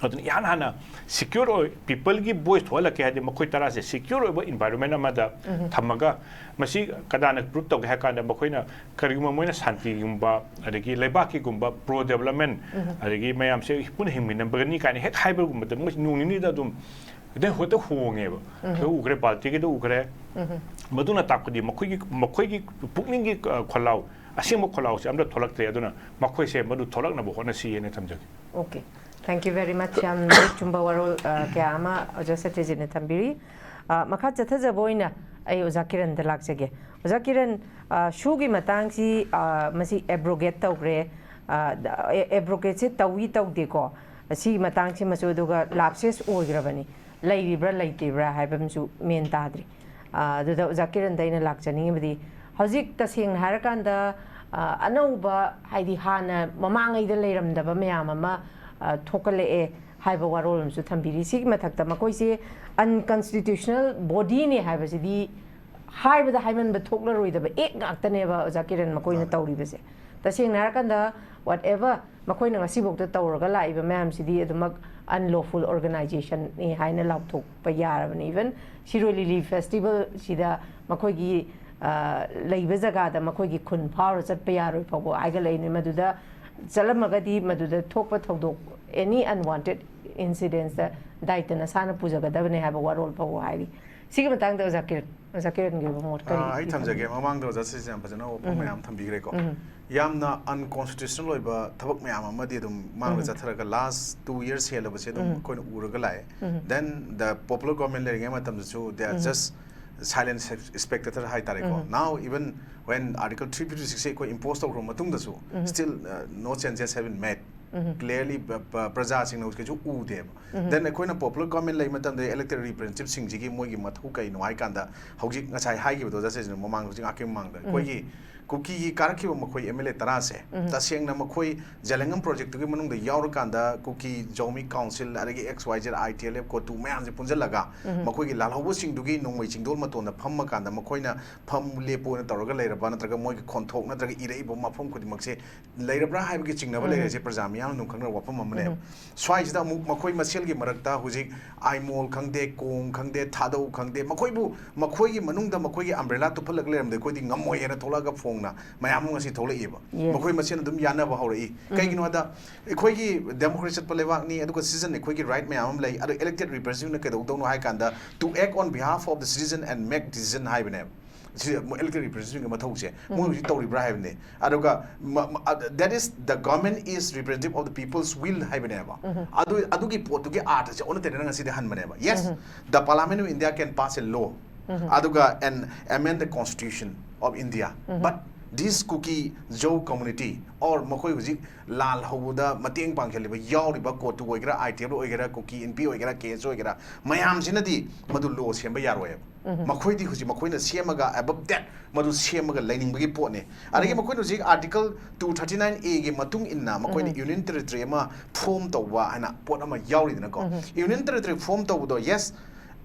ꯑꯗꯨꯅ ꯏꯍꯥꯟ ꯍꯥꯟꯅ ꯁꯤꯀ꯭ꯌꯣꯔ ꯑꯣꯏ, ꯄꯤꯄꯜꯒꯤ ꯚꯣꯏꯁ ꯊꯣꯛꯍꯜꯂꯛꯀꯦ ꯍꯥꯏꯗꯤ ꯃꯈꯣꯏ ꯇꯔꯥꯁꯦ ꯁꯤꯀ꯭ꯌꯣꯔ ꯑꯣꯏꯕ ꯏꯟꯚꯥꯏꯔꯣꯟꯃꯦꯟ ꯑꯃꯗ ꯊꯝꯃꯒ, ꯃꯁꯤ ꯀꯗꯥꯅ ꯄ꯭ꯔꯨꯞ ꯇꯧꯒꯦ ꯍꯥꯏ ꯀꯥꯟꯗ ꯃꯈꯣꯏꯅ ꯀꯔꯤꯒꯨꯝꯕ ꯃꯣꯏꯅ ꯁꯥꯟꯇꯤꯒꯨꯝꯕ ꯑꯗꯒꯤ ꯂꯩꯕꯥꯛꯀꯤꯒꯨꯝꯕ ꯄ꯭ꯔꯣ ꯗꯦꯕꯂꯞꯃꯦꯟ ꯑꯗꯒꯤ ꯃꯌꯥꯝꯁꯦ ꯄꯨꯟꯅ ꯍꯤꯡꯃꯤꯟꯅꯕꯒꯅꯤ ꯀꯥꯏꯅ ꯍꯦꯛ ꯍꯥꯏꯕꯒꯨꯝꯕꯗ ꯃꯣꯏ ꯅꯣꯡ ꯅꯤꯅꯤꯗ ꯑꯗꯨꯝ ꯍꯦꯛꯇ ꯍꯦꯛꯇ ꯍꯣꯡꯉꯦꯕ꯫ ꯁꯤꯗ ꯎꯈ꯭ꯔꯦ, ꯕꯥꯜꯇꯤꯒꯤꯗ ꯎꯈ꯭ꯔꯦ꯫ ꯃꯗꯨꯅ ꯇꯥꯛꯄꯗꯤ ꯃꯈꯣꯏꯒꯤ, ꯃꯈꯣꯏꯒꯤ ꯄꯨꯛꯅꯤꯡꯒꯤ, ꯑ, ꯈꯣꯜꯂꯥꯎ, ꯑꯁꯦꯡꯕ ꯈꯣꯜꯂꯥꯎꯁꯦ ꯑꯝꯇ ꯊꯣꯛꯂꯛꯇ꯭ꯔꯦ꯫ ꯑꯗꯨꯅ ꯃꯈꯣꯏꯁꯦ ꯃꯗꯨ ꯊꯣꯛꯂꯛꯅꯕ ꯍꯣꯠꯅꯁꯤ ꯍꯥꯏꯅ ꯊꯝꯖꯒꯦ꯫ Okay, thank you very much. ꯌꯥꯝ ꯃꯔꯤꯛ ꯆꯨꯝꯕ ꯋꯥꯔꯣꯜ, ꯑ, ꯀꯌꯥ ꯑꯃ ꯑꯣꯖꯥ ꯁꯇ꯭ꯌꯖꯤꯠꯅ ꯊꯝꯕꯤꯔꯤ꯫ ꯑ, ꯃꯈꯥ ꯆꯠꯊꯖꯕ ꯑꯣꯏꯅ ꯑꯩ ꯑꯣꯖꯥ ꯀꯤꯔꯟꯗ ꯂꯥꯛꯆꯒꯦ꯫ ꯑꯣꯖꯥ ꯀꯤꯔꯟ, ꯑ, ꯁꯨꯒꯤ ꯃꯇꯥꯡꯁꯤ, ꯑ, ꯃꯁꯤ ꯑꯦꯕ꯭ꯔꯣꯒꯦꯠ ꯇꯧꯈ꯭ꯔꯦ꯫ ꯑ, ꯗ-, ꯑꯦ-, ꯑꯦꯕ꯭ꯔꯣꯒꯦꯠꯁꯦ ꯇꯧꯏ ꯇꯧꯗꯦꯀꯣ, ꯁꯤꯒꯤ ꯃꯇꯥꯡꯁꯤꯃꯁꯨ, ꯑꯗꯨꯒ ꯂꯥꯞꯁꯦꯁ ꯑꯣꯏꯈ꯭ꯔꯕꯅꯤ, ꯂꯩꯔꯤꯕ꯭ꯔꯥ ꯂꯩꯇ꯭ꯔꯤꯕ꯭ꯔꯥ ꯍꯥꯏꯕ ꯑꯃꯁꯨ ꯃꯦꯟ ꯇꯥꯗ꯭ꯔꯤ꯫ ꯑ, ꯑꯗꯨꯗ ꯑꯣꯖꯥ ꯀꯤꯔꯟꯗ ꯑꯩꯅ ꯂꯥꯛꯆꯅꯤꯡꯉꯤꯕꯗꯤ, ꯍꯧꯖꯤꯛ ꯇꯁꯦꯡꯅ ꯍꯥꯏꯔꯀꯥꯟꯗ, ꯑ, ꯑꯅꯧꯕ, ꯍꯥꯏꯗꯤ ꯍꯥꯟꯅ ꯃꯃꯥꯡꯉꯩꯗ ꯂꯩꯔꯝꯗꯕ ꯃꯌꯥꯝ ꯑꯃ, ꯑ, ꯊꯣꯛꯀꯠꯂꯛꯑꯦ ꯍꯥꯏꯕ ꯋꯥꯔꯣꯜ ꯑꯃꯁꯨ ꯊꯝꯕꯤꯔꯤ꯫ ꯁꯤꯒꯤ ꯃꯊꯛꯇ ꯃꯈꯣꯏꯁꯦ unconstitutional bodyꯅꯦ ꯍꯥꯏꯕꯁꯤꯗꯤ ꯍꯥꯏꯕꯗ ꯍꯥꯏꯃꯟꯕ ꯊꯣꯛꯂꯔꯣꯏꯗꯕ ꯑꯦꯛ ꯉꯥꯛꯇꯅꯦꯕ ꯑꯣꯖꯥ ꯀꯤꯔꯟ ꯃꯈꯣꯏꯅ ꯃꯥꯅꯦ꯫ ꯇꯧꯔꯤꯕꯁꯦ꯫ ꯇꯁꯦꯡꯅ ꯍꯥꯏꯔꯀꯥꯟꯗ, whatever ꯃꯈꯣꯏꯅ ꯉꯁꯤꯐꯥꯎꯗ ꯇꯧꯔꯒ ꯂꯥꯛꯏꯕ ꯃꯌꯥꯝꯁꯤꯗꯤ ꯑꯗꯨꯃꯛ unlawful organizationꯅꯤ ꯍꯥꯏꯅ ꯂꯥꯎꯊꯣꯛꯄ ꯌꯥꯔꯕꯅꯤ꯫ Even ꯁꯤꯔꯣꯏ ꯂꯤꯂꯤ ꯐꯦꯁꯇꯤꯚꯦꯜꯁꯤꯗ ꯃꯈꯣꯏꯒꯤ, ꯑ, ꯂꯩꯕ ꯖꯒꯥꯗ ꯃꯈꯣꯏꯒꯤ ꯈꯨꯟ ꯐꯥꯎꯔ ꯆꯠꯄ ꯌꯥꯔꯣꯏ ꯐꯥꯎꯕ ꯍꯥꯏꯒꯠꯂꯛꯏꯅꯤ꯫ ꯃꯗꯨꯗ ꯆꯠꯂꯝꯃꯒꯗꯤ ꯃꯗꯨꯗ ꯊꯣꯛꯄ ꯊꯧꯗꯣꯛ, any unwanted incidentsꯇ ꯗꯥꯏꯇ ꯅꯁꯥꯅ ꯄꯨꯖꯒꯗꯕꯅꯦ ꯍꯥꯏꯕ ꯋꯥꯔꯣꯜ ꯐꯥꯎꯕ ꯍꯥꯏꯔꯤ꯫ ꯁꯤꯒꯤ ꯃꯇꯥꯡꯗ ꯑꯣꯖꯥ ꯀꯤꯔꯟ, ꯑꯣꯖꯥ ꯀꯤꯔꯟꯒꯤ ꯑꯣꯏꯕ ꯃꯣꯠ ꯀꯔꯤ ꯑꯥ, ꯑꯩ ꯊꯝꯖꯒꯦ꯫ ꯊꯝꯕꯤꯒꯦ? ꯃꯃꯥꯡꯗ ꯑꯣꯖꯥ ꯁꯤꯁꯦ ꯌꯥꯝ ꯐꯖꯅ ꯋꯥꯐꯝ ꯎꯝ꯫ ꯃꯌꯥꯝ ꯊꯝꯕꯤꯈ꯭ꯔꯦꯀꯣ꯫ ꯎꯝ꯫ ꯌꯥꯝꯅ unconstitutional ꯑꯣꯏꯕ ꯊꯕꯛ ꯃꯌꯥꯝ ꯑꯃꯗꯤ ꯑꯗꯨꯝ ꯃꯥꯡꯗ ꯎꯝ꯫ ꯆꯠꯊꯔꯒ last two years ꯍꯦꯜꯂꯕꯁꯦ ꯑꯗꯨꯝ ꯎꯝ꯫ ꯑꯩꯈꯣꯏꯅ ꯎꯔꯒ ꯂꯥꯛꯑꯦ꯫ ꯎꯝ꯫ Then the popular government ꯂꯩꯔꯤꯉꯩ ꯃꯇꯝꯗꯁꯨ they are um. just silent spectator ꯍꯥꯏꯇꯥꯔꯦꯀꯣ꯫ ꯎꯝ꯫ Now even when Article three fifty six ꯑꯩꯈꯣꯏ impose ꯇꯧꯈ꯭ꯔꯕ ꯃꯇꯨꯡꯗꯁꯨ ꯎꯝ꯫ Still, uh, no changes have been made꯫ Um. Clearly ꯄ-, ꯄ-, ꯄ꯭ꯔꯖꯥꯁꯤꯡꯅ ꯍꯧꯖꯤꯛ ꯀꯩꯁꯨ ꯎꯗꯦꯕ꯫ ꯎꯝ꯫ Then ꯑꯩꯈꯣꯏꯅ popular government ꯂꯩꯕ ꯃꯇꯝꯗ elected representativeꯁꯤꯡꯁꯤꯒꯤ ꯃꯣꯏꯒꯤ ꯃꯊꯧ ꯀꯩꯅꯣ ꯍꯥꯏ ꯀꯥꯟꯗ ꯍꯧꯖꯤꯛ ꯉꯁꯥꯏ ꯍꯥꯏꯈꯤꯕꯗꯣ ꯑꯣꯖꯥ ꯁꯤꯁꯤꯅ ꯃꯃꯥꯡꯗ ꯍꯧꯖꯤꯛ ꯉꯥꯏꯍꯥꯛꯀꯤ ꯃꯃꯥꯡꯗ ꯎꯝ꯫ ꯑꯩꯈꯣꯏꯒꯤ ꯀꯨꯀꯤꯒꯤ ꯀꯥꯔꯛꯈꯤꯕ ꯃꯈꯣꯏ ꯑꯦꯝ ꯑꯦꯜ ꯑꯦ ꯇꯔꯥꯁꯦ ꯎꯝ꯫ ꯇꯁꯦꯡꯅ ꯃꯈꯣꯏ ꯖꯦꯂꯦꯡꯉꯝ ꯄ꯭ꯔꯣꯖꯦꯛꯇꯨꯒꯤ ꯃꯅꯨꯡꯗ ꯌꯥꯎꯔꯀꯥꯟꯗ ꯀꯨꯀꯤ ꯖꯧꯃꯤ ꯀꯥꯎꯟꯁꯤꯜ, ꯑꯗꯒꯤ ꯑꯦꯛꯁ ꯋꯥꯏ ꯖꯦꯠ, ꯑꯥꯏ ꯇꯤ ꯑꯦꯜ ꯑꯦꯐ, ꯀꯣꯇꯨ ꯃꯌꯥꯝꯁꯦ ꯄꯨꯟꯁꯤꯜꯂꯒ ꯎꯝ꯫ ꯃꯈꯣꯏꯒꯤ ꯂꯥꯜꯍꯧꯕꯁꯤꯡꯗꯨꯒꯤ ꯅꯣꯡꯃꯩ ꯆꯤꯡꯗꯣꯜ ꯃꯇꯣꯟꯗ ꯐꯝꯃꯀꯥꯟꯗ ꯃꯈꯣꯏꯅ ꯐꯝ ꯂꯦꯞꯄꯨ ꯑꯣꯏꯅ ꯇꯧꯔꯒ ꯂꯩꯔꯕ, ꯅꯠꯇ꯭ꯔꯒ ꯃꯣꯏꯒꯤ ꯈꯣꯟꯊꯣꯛ ꯅꯠꯇ꯭ꯔꯒ ꯏꯔꯛꯏꯕ ꯃꯐꯝ ꯈꯨꯗꯤꯡꯃꯛꯁꯦ ꯂꯩꯔꯕ꯭ꯔꯥ ꯍꯥꯏꯕꯒꯤ ꯆꯤꯡꯅꯕ ꯎꯝ꯫ ꯂꯩꯔꯤꯁꯦ ꯄ꯭ꯔꯖꯥ ꯃꯤꯌꯥꯝꯅ ꯑꯗꯨꯝ ꯈꯪꯅꯔꯕ ꯋꯥꯐꯝ ꯑꯃꯅꯦꯕ꯫ ꯎꯝ꯫ ꯁ꯭ꯋꯥꯏꯁꯤꯗ ꯑꯃꯨꯛ ꯃꯈꯣꯏ ꯃꯁꯦꯜꯒꯤ ꯃꯔꯛꯇ ꯍꯧꯖꯤꯛ ꯑꯥꯏꯃꯣꯜ ꯈꯪꯗꯦ, ꯀꯣꯡ ꯈꯪꯗꯦ, ꯊꯥꯗꯧ ꯈꯪꯗꯦ, ꯃꯈꯣꯏꯕꯨ, ꯃꯈꯣꯏꯒꯤ ꯃꯅꯨꯡꯗ ꯃꯈꯣꯏꯒꯤ ꯑꯝꯕ꯭ꯔꯦꯂꯥ ꯇꯨꯞꯍꯜꯂꯒ ꯂꯩꯔꯝꯗꯦ, ꯑꯩꯈꯣꯏꯗꯤ ꯉꯝꯃꯣꯏ ꯍꯥꯏꯅ ꯊꯣꯛꯂꯛꯑꯒ ꯐꯣꯡꯅ ꯃꯌꯥꯝ ꯑꯃ ꯉꯁꯤ ꯊꯣꯛꯂꯛꯏꯕ꯫ Yes. ꯃꯈꯣꯏ ꯃꯁꯦꯟ ꯑꯗꯨꯝ ꯌꯥꯅꯕ ꯍꯧꯔꯛꯏ꯫ ꯎꯝ꯫ ꯀꯩꯒꯤꯅꯣ ꯍꯥꯏꯗ, ꯑꯩꯈꯣꯏꯒꯤ democracy ꯆꯠꯄ ꯂꯩꯕꯥꯛꯅꯤ, ꯑꯗꯨꯒ citizen ꯑꯩꯈꯣꯏꯒꯤ right ꯃꯌꯥꯝ ꯑꯃ ꯂꯩ, ꯑꯗꯣ elected representative ꯀꯩꯗꯧꯗꯧꯅꯣ ꯍꯥꯏ ꯀꯥꯟꯗ, "To act on behalf of the citizen and make decision" ꯍꯥꯏꯕꯅꯦꯕ꯫ ꯁꯤ ꯃꯣꯏ elected representative ꯀꯤ ꯃꯊꯧꯁꯦ ꯃꯣꯏ ꯎꯝ꯫ ꯍꯧꯖꯤꯛ ꯇꯧꯔꯤꯕ꯭ꯔꯥ ꯍꯥꯏꯕꯅꯦ꯫ ꯑꯗꯨꯒ ꯃ-, ꯃ-, ꯑ, that is the government is representative of the people's will ꯍꯥꯏꯕꯅꯦꯕ꯫ ꯎꯝ꯫ ꯑꯗꯨ, ꯑꯗꯨꯒꯤ ꯄꯣꯠꯇꯨꯒꯤ ꯑꯥꯔꯊꯁꯦ ꯑꯣꯟꯅ ꯇꯩꯅꯅ ꯉꯁꯤꯗꯤ ꯍꯟꯕꯅꯦꯕ꯫ Yes, um. The Parliament of India can pass a law, ꯎꯝ꯫ ꯑꯗꯨꯒ and amend the Constitution of India, um. But this Kuki Zo community or ꯃꯈꯣꯏ ꯍꯧꯖꯤꯛ ꯂꯥꯜ ꯍꯧꯕꯗ ꯃꯇꯦꯡ ꯄꯥꯡꯁꯤꯜꯂꯤꯕ, ꯌꯥꯎꯔꯤꯕ ꯀꯣꯇꯨ ꯑꯣꯏꯒꯦꯔꯥ, ꯑꯥꯏ ꯇꯤ ꯑꯦꯜ ꯑꯣꯏꯒꯦꯔꯥ, ꯀꯨꯀꯤ ꯏꯟꯄꯤ ꯑꯣꯏꯒꯦꯔꯥ, ꯀꯦ ꯑꯦꯁ ꯑꯣꯏꯒꯦꯔꯥ, ꯃꯌꯥꯝꯁꯤꯅꯗꯤ ꯃꯗꯨ ꯂꯣ ꯁꯦꯝꯕ ꯌꯥꯔꯣꯏꯕ꯫ ꯎꯝ꯫ ꯃꯈꯣꯏꯗꯤ ꯍꯧꯖꯤꯛ ꯃꯈꯣꯏꯅ ꯁꯦꯝꯃꯒ, above that, ꯃꯗꯨ ꯁꯦꯝꯃꯒ ꯂꯩꯅꯤꯡꯕꯒꯤ ꯄꯣꯠꯅꯤ꯫ ꯑꯗꯒꯤ ꯎꯝ꯫ ꯃꯈꯣꯏꯅ ꯍꯧꯖꯤꯛ Article two thirty-nine A ꯒꯤ ꯃꯇꯨꯡ ꯏꯟꯅ ꯃꯈꯣꯏꯅ ꯎꯝ꯫ Union Territory ꯑꯃ form ꯇꯧꯕ ꯍꯥꯏꯅ ꯄꯣꯠ ꯑꯃ ꯌꯥꯎꯔꯤꯗꯅꯀꯣ꯫ ꯎꯝ꯫ Union Territory form ꯇꯧꯕꯗꯣ, yes,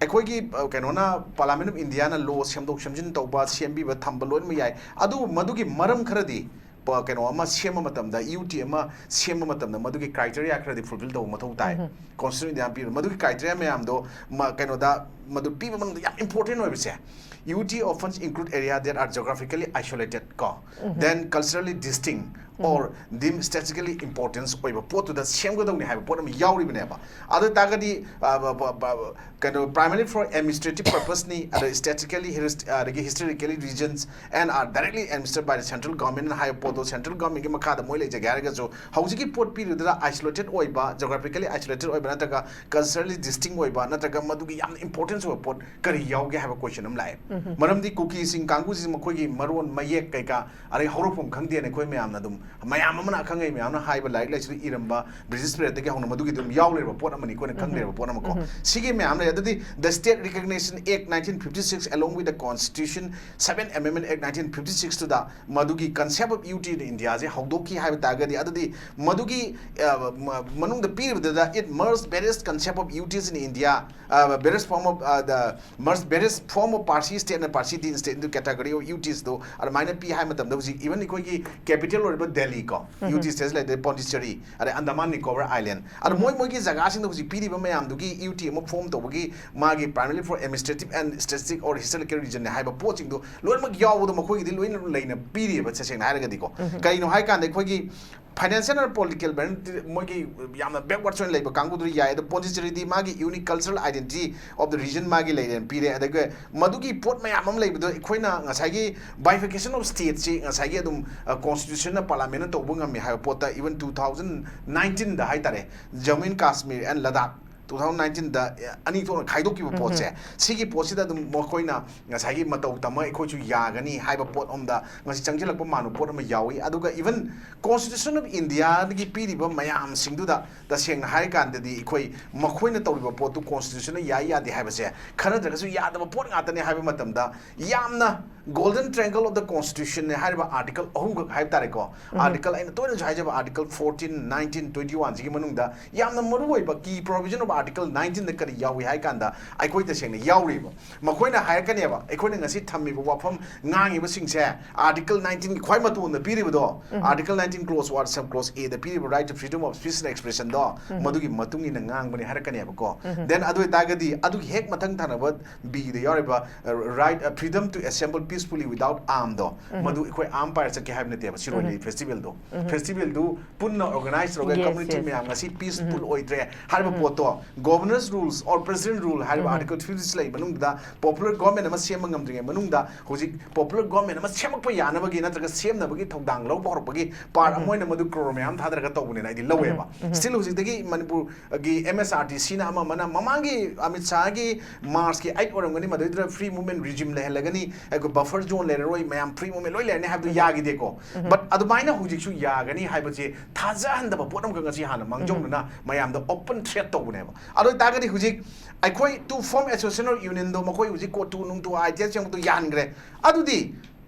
ꯑꯩꯈꯣꯏꯒꯤ, ꯑ, ꯀꯩꯅꯣꯅ, Parliament of India ꯅ ꯂꯣ ꯁꯦꯝꯗꯣꯛ ꯁꯦꯝꯖꯤꯟ ꯇꯧꯕ, ꯁꯦꯝꯕꯤꯕ, ꯊꯝꯕ ꯂꯣꯏꯅꯃꯛ ꯌꯥꯏ꯫ ꯑꯗꯨꯕꯨ ꯃꯗꯨꯒꯤ ꯃꯔꯝ ꯈꯔꯗꯤ ꯄ-, ꯀꯩꯅꯣ ꯑꯃ ꯁꯦꯝꯕ ꯃꯇꯝꯗ, ꯌꯨ ꯇꯤ ꯑꯃ ꯁꯦꯝꯕ ꯃꯇꯝꯗ ꯃꯗꯨꯒꯤ criteria ꯈꯔꯗꯤ fulfill ꯇꯧꯕ ꯃꯊꯧ ꯇꯥꯏ꯫ ꯎꯝ꯫ Constitution of India ꯅ ꯄꯤꯕ ꯃꯗꯨꯒꯤ criteria ꯃꯌꯥꯝꯗꯣ ꯃ-, ꯀꯩꯅꯣꯗ ꯃꯗꯨ ꯄꯤꯕ ꯃꯅꯨꯡꯗ ꯌꯥꯝ important ꯑꯣꯏꯕꯁꯦ, "U T often include area that are geographically isolated" ꯀꯣ, ꯎꯝ꯫ "Then culturally distinct um. or deemed strategically importance" ꯑꯣꯏꯕ ꯄꯣꯠꯇꯨꯗ ꯁꯦꯝꯒꯗꯧꯅꯤ ꯍꯥꯏꯕ ꯄꯣꯠ ꯑꯃ ꯌꯥꯎꯔꯤꯕꯅꯦꯕ꯫ ꯑꯗꯨ ꯑꯣꯏ ꯇꯥꯔꯒꯗꯤ, ꯑ, ꯕ-, ꯕ-, ꯕ-, ꯀꯩꯅꯣ, primarily for administrative purpose ꯅꯤ, ꯑꯗ strategically, his-, ꯑꯗꯒꯤ historically regions and are directly administered by the central government ꯅ ꯍꯥꯏꯕ ꯄꯣꯠꯇꯣ central government ꯀꯤ ꯃꯈꯥꯗ ꯃꯣꯏ ꯂꯩꯖꯒꯦ ꯍꯥꯏꯔꯒꯁꯨ, ꯍꯧꯖꯤꯛꯀꯤ ꯄꯣꯠ ꯄꯤꯔꯤꯗꯨꯗ isolated ꯑꯣꯏꯕ, geographically isolated ꯑꯣꯏꯕ, ꯅꯠꯇ꯭ꯔꯒ culturally distinct ꯑꯣꯏꯕ, ꯅꯠꯇ꯭ꯔꯒ ꯃꯗꯨꯒꯤ ꯌꯥꯝꯅ important ꯑꯣꯏꯕ ꯄꯣꯠ ꯀꯔꯤ ꯌꯥꯎꯒꯦ ꯍꯥꯏꯕ ꯀꯣꯏꯁꯟ ꯑꯃ ꯂꯥꯛꯑꯦ꯫ ꯃꯔꯝꯗꯤ ꯀꯨꯀꯤꯁꯤꯡ ꯀꯥꯡꯕꯨꯁꯤ ꯃꯈꯣꯏꯒꯤ ꯃꯔꯣꯟ ꯃꯌꯦꯛ ꯀꯩꯀꯥ, ꯑꯗꯩ ꯍꯧꯔꯛꯐꯝ ꯈꯪꯗꯦꯅ ꯑꯩꯈꯣꯏ ꯃꯌꯥꯝꯅ ꯑꯗꯨꯝ, ꯃꯌꯥꯝ ꯑꯃꯅ ꯑꯈꯪ ꯑꯍꯩ ꯃꯌꯥꯝꯅ ꯍꯥꯏꯕ, ꯂꯥꯏꯔꯤꯛ ꯂꯥꯏꯁꯨꯗ ꯏꯔꯝꯕ ꯕ꯭ꯔꯤꯇꯤꯁ ꯄꯤꯔꯤꯌꯠꯇꯒꯤ ꯍꯧꯅ ꯃꯗꯨꯒꯤ ꯑꯗꯨꯝ ꯌꯥꯎ ꯂꯩꯔꯕ ꯄꯣꯠ ꯑꯃꯅꯤ, ꯑꯩꯈꯣꯏꯅ ꯈꯪ ꯂꯩꯔꯕ ꯄꯣꯠ ꯑꯃꯀꯣ꯫ ꯁꯤꯒꯤ ꯃꯌꯥꯝ ꯂꯩ꯫ ꯑꯗꯨꯗꯤ the State Recognition Act nineteen fifty-six along with the Constitution, Seventh Amendment Act nineteen fifty-six ꯇꯨꯗ ꯃꯗꯨꯒꯤ concept of unity in India ꯁꯦ ꯍꯧꯗꯣꯛꯈꯤ ꯍꯥꯏꯕ ꯇꯥꯔꯒꯗꯤ, ꯑꯗꯨꯗꯤ ꯃꯗꯨꯒꯤ, ꯑ, ꯃ-, ꯃꯅꯨꯡꯗ ꯄꯤꯔꯤꯕꯗꯨꯗ, it merged various concept of unities in India, uh, various form of, uh, the merged various form of Parsi state and Parsi deen state into category of unities ꯗꯣ ꯑꯗꯨꯃꯥꯏꯅ ꯄꯤ ꯍꯥꯏ ꯃꯇꯝꯗ, ꯍꯧꯖꯤꯛ even ꯑꯩꯈꯣꯏꯒꯤ capital ꯑꯣꯏꯔꯤꯕ ꯗꯦꯜꯂꯤ ꯀꯣ, unity states ꯂꯩꯔꯦ, ꯄꯣꯟꯗꯤꯆꯦꯔꯤ, ꯑꯗꯩ Andaman Nicobar Island, ꯑꯗꯣ ꯃꯣꯏ ꯃꯣꯏꯒꯤ ꯖꯒꯥꯁꯤꯡꯗ ꯍꯧꯖꯤꯛ ꯄꯤꯔꯤꯕ ꯃꯌꯥꯝꯗꯨꯒꯤ unity ꯑꯃ form ꯇꯧꯕꯒꯤ ꯃꯥꯒꯤ primarily for administrative and strategic or historical reason ꯅꯦ ꯍꯥꯏꯕ ꯄꯣꯠꯁꯤꯡꯗꯣ ꯂꯣꯏꯅꯃꯛ ꯌꯥꯎꯕꯗꯣ ꯃꯈꯣꯏꯒꯤꯗꯤ ꯂꯣꯏꯅ ꯂꯩꯅ ꯄꯤꯔꯤꯑꯕ, ꯇꯁꯦꯡꯅ ꯍꯥꯏꯔꯒꯗꯤꯀꯣ꯫ ꯀꯩꯅꯣ ꯍꯥꯏꯀꯥꯟꯗ ꯑꯩꯈꯣꯏꯒꯤ financial and political benefit, ꯃꯣꯏꯒꯤ ꯌꯥꯝꯅ backwards ꯑꯣꯏꯅ ꯂꯩꯕ ꯀꯥꯡꯕꯨꯗꯨꯗꯤ ꯌꯥꯏ, ꯑꯗꯣ ꯄꯣꯟꯗꯤꯆꯦꯔꯤꯗꯤ ꯃꯥꯒꯤ unique cultural identity of the region ꯃꯥꯒꯤ ꯂꯩꯔꯦꯅ ꯄꯤꯔꯦ꯫ ꯑꯗꯒꯤ ꯃꯗꯨꯒꯤ ꯄꯣꯠ ꯃꯌꯥꯝ ꯑꯃ ꯂꯩꯕꯗꯣ ꯑꯩꯈꯣꯏꯅ ꯉꯁꯥꯏꯒꯤ bifurcation of state ꯁꯤ ꯉꯁꯥꯏꯒꯤ ꯑꯗꯨꯝ, ꯑ, constitution ꯅ parliament ꯅ ꯇꯧꯕ ꯉꯝꯃꯤ ꯍꯥꯏꯕ ꯄꯣꯠꯇ even two thousand nineteen ꯗ ꯍꯥꯏꯇꯥꯔꯦ, Jammu and Kashmir and Ladakh two thousand nineteen ꯗ ꯑꯅꯤ ꯊꯣꯛꯅ ꯈꯥꯏꯗꯣꯛꯈꯤꯕ ꯄꯣꯠꯁꯦ, ꯁꯤꯒꯤ ꯄꯣꯠꯁꯤꯗ ꯑꯗꯨꯝ ꯃꯈꯣꯏꯅ ꯉꯁꯥꯏꯒꯤ ꯃꯇꯧ ꯇꯝꯃ ꯑꯩꯈꯣꯏꯁꯨ ꯌꯥꯒꯅꯤ ꯍꯥꯏꯕ ꯄꯣꯠ ꯑꯃꯗ ꯉꯁꯤ ꯆꯪꯁꯤꯜꯂꯛꯄ ꯃꯥꯟꯕ ꯄꯣꯠ ꯑꯃ ꯌꯥꯎꯏ꯫ ꯑꯗꯨꯒ even Constitution of India ꯗꯒꯤ ꯄꯤꯔꯤꯕ ꯃꯌꯥꯝꯁꯤꯡꯗꯨꯗ ꯇꯁꯦꯡꯅ ꯍꯥꯏꯔꯀꯥꯟꯗꯗꯤ ꯑꯩꯈꯣꯏ ꯃꯈꯣꯏꯅ ꯇꯧꯔꯤꯕ ꯄꯣꯠꯇꯨ constitution ꯅ ꯌꯥꯏ ꯌꯥꯗꯦ ꯍꯥꯏꯕꯁꯦ ꯈꯟꯅꯗ꯭ꯔꯒꯁꯨ ꯌꯥꯗꯕ ꯄꯣꯠ ꯉꯥꯛꯇꯅꯦ ꯍꯥꯏꯕ ꯃꯇꯝꯗ, ꯌꯥꯝꯅ golden triangle of the constitution ꯅꯦ ꯍꯥꯏꯔꯤꯕ article ꯑꯍꯨꯝꯈꯛ ꯍꯥꯏꯕ ꯇꯥꯔꯦꯀꯣ꯫ Article ꯑꯩꯅ ꯇꯣꯏꯅꯁꯨ ꯍꯥꯏꯖꯕ article fourteen, nineteen, twenty one ꯁꯤꯒꯤ ꯃꯅꯨꯡꯗ ꯌꯥꯝꯅ ꯃꯔꯨ ꯑꯣꯏꯕ key provision of article nineteen ꯗ ꯀꯔꯤ ꯌꯥꯎꯏ ꯍꯥꯏ ꯀꯥꯟꯗ, ꯑꯩꯈꯣꯏ ꯇꯁꯦꯡꯅ ꯌꯥꯎꯔꯤꯕ, ꯃꯈꯣꯏꯅ ꯍꯥꯏꯔꯛꯀꯅꯦꯕ, ꯑꯩꯈꯣꯏꯅ ꯉꯁꯤ ꯊꯝꯃꯤꯕ ꯋꯥꯐꯝ ꯉꯥꯡꯉꯤꯕꯁꯤꯡꯁꯦ article nineteen ꯒꯤ ꯈ꯭ꯋꯥꯏ ꯃꯇꯣꯟꯗ ꯄꯤꯔꯤꯕꯗꯣ, article nineteen clause one sub clause A ꯗ ꯄꯤꯔꯤꯕ right to freedom of speech and expression ꯗꯣ, ꯃꯗꯨꯒꯤ ꯃꯇꯨꯡ ꯏꯟꯅ ꯉꯥꯡꯕꯅꯤ ꯍꯥꯏꯔꯛꯀꯅꯦꯕꯀꯣ꯫ Then ꯑꯗꯨ ꯑꯣꯏꯇꯥꯔꯒꯗꯤ ꯑꯗꯨꯒꯤ ꯍꯦꯛ ꯃꯊꯪ ꯊꯪꯅꯕ B ꯗ ꯌꯥꯎꯔꯤꯕ, ꯑ, right, ꯑ, freedom to assemble peacefully without arm ꯗꯣ, ꯃꯗꯨ ꯑꯩꯈꯣꯏ arm ꯄꯥꯏꯔ ꯆꯠꯀꯦ ꯍꯥꯏꯕ ꯅꯠꯇꯦꯕ ꯁꯤꯔꯣꯏ ꯂꯤꯂꯤ festival ꯗꯣ꯫ Festival ꯗꯨ ꯄꯨꯟꯅ organize ꯇꯧꯔꯒ Yes, community yes. ꯃꯌꯥꯝ ꯉꯁꯤ peaceful ꯑꯣꯏꯗ꯭ꯔꯦ ꯍꯥꯏꯔꯤꯕ ꯄꯣꯠꯇꯣ, Governor's rules or president rule ꯍꯥꯏꯔꯤꯕ ꯑꯥꯔꯇꯤꯀꯜ ꯐꯤꯐꯇꯤ ꯁꯤꯛꯁ ꯂꯩ ꯃꯅꯨꯡꯗ ꯄꯣꯄꯨꯂꯔ ꯒꯣꯔꯃꯦꯟ ꯑꯃ ꯁꯦꯝꯕ ꯉꯝꯗ꯭ꯔꯤꯉꯩ ꯃꯅꯨꯡꯗ ꯍꯧꯖꯤꯛ ꯄꯣꯄꯨꯂꯔ ꯒꯣꯔꯃꯦꯟ ꯑꯃ ꯁꯦꯝꯃꯛꯄ ꯌꯥꯅꯕꯒꯤ ꯅꯠꯇ꯭ꯔꯒ ꯁꯦꯝꯅꯕꯒꯤ ꯊꯧꯗꯥꯡ ꯂꯧꯕ ꯍꯧꯔꯛꯄꯒꯤ ꯄꯥꯔꯠ ꯑꯃ ꯑꯣꯏꯅ ꯃꯗꯨ ꯀ꯭ꯔꯣꯔ ꯃꯌꯥꯝ ꯊꯥꯗꯔꯒ ꯇꯧꯕꯅꯦꯅ ꯑꯩꯗꯤ ꯂꯧꯋꯦꯕ꯫ ꯁ꯭ꯇꯤꯜ ꯍꯧꯖꯤꯛꯇꯒꯤ ꯃꯅꯤꯄꯨꯔꯒꯤ ꯑꯦꯝ ꯑꯦꯁ ꯑꯥꯔ ꯇꯤ ꯁꯤꯅ ꯑꯃ ꯑꯃꯅ ꯃꯃꯥꯡꯒꯤ ꯑꯃꯤꯠ ꯁꯥꯍꯒꯤ ꯃꯥꯔꯆꯀꯤ ꯑꯩꯠ ꯑꯣꯏꯔꯝꯒꯅꯤ, ꯃꯗꯨꯗꯨꯗ ꯐ꯭ꯔꯤ ꯃꯨꯚꯃꯦꯟ ꯔꯤꯖꯤꯝ ꯂꯩꯍꯜꯂꯒꯅꯤ, ꯑꯩꯈꯣꯏ ꯕꯐꯔ ꯖꯣꯟ ꯂꯩꯔꯔꯣꯏ, ꯃꯌꯥꯝ ꯐ꯭ꯔꯤ ꯃꯨꯚꯃꯦꯟ ꯂꯣꯏ ꯂꯩꯔꯅꯤ ꯍꯥꯏꯕꯗꯨ ꯌꯥꯈꯤꯗꯦꯀꯣ꯫ ꯕꯠ ꯑꯗꯨꯃꯥꯏꯅ ꯍꯧꯖꯤꯛꯁꯨ ꯌꯥꯒꯅꯤ ꯍꯥꯏꯕꯁꯦ ꯊꯥꯖꯍꯟꯗꯕ ꯄꯣꯠ ꯑꯃꯈꯛ ꯉꯁꯤ ꯍꯥꯟꯅ ꯃꯥꯡꯖꯧꯅꯅ ꯃꯌꯥꯝꯗ ꯑꯣꯄꯟ ꯊ꯭ꯔꯦꯠ ꯇꯧꯕꯅꯦꯕ꯫ ꯑꯗꯨ ꯑꯣꯏꯇꯥꯔꯒꯗꯤ ꯍꯧꯖꯤꯛ ꯑꯩꯈꯣꯏ to form association or unionꯗꯣ ꯃꯈꯣꯏ ꯍꯧꯖꯤꯛ ꯀꯣꯇꯨ ꯅꯨꯡꯇꯨ ꯑꯥꯏ ꯇꯤ ꯑꯦꯁ ꯌꯦꯡꯕꯗꯣ ꯌꯥꯍꯟꯈ꯭ꯔꯦ꯫ ꯑꯗꯨꯗꯤ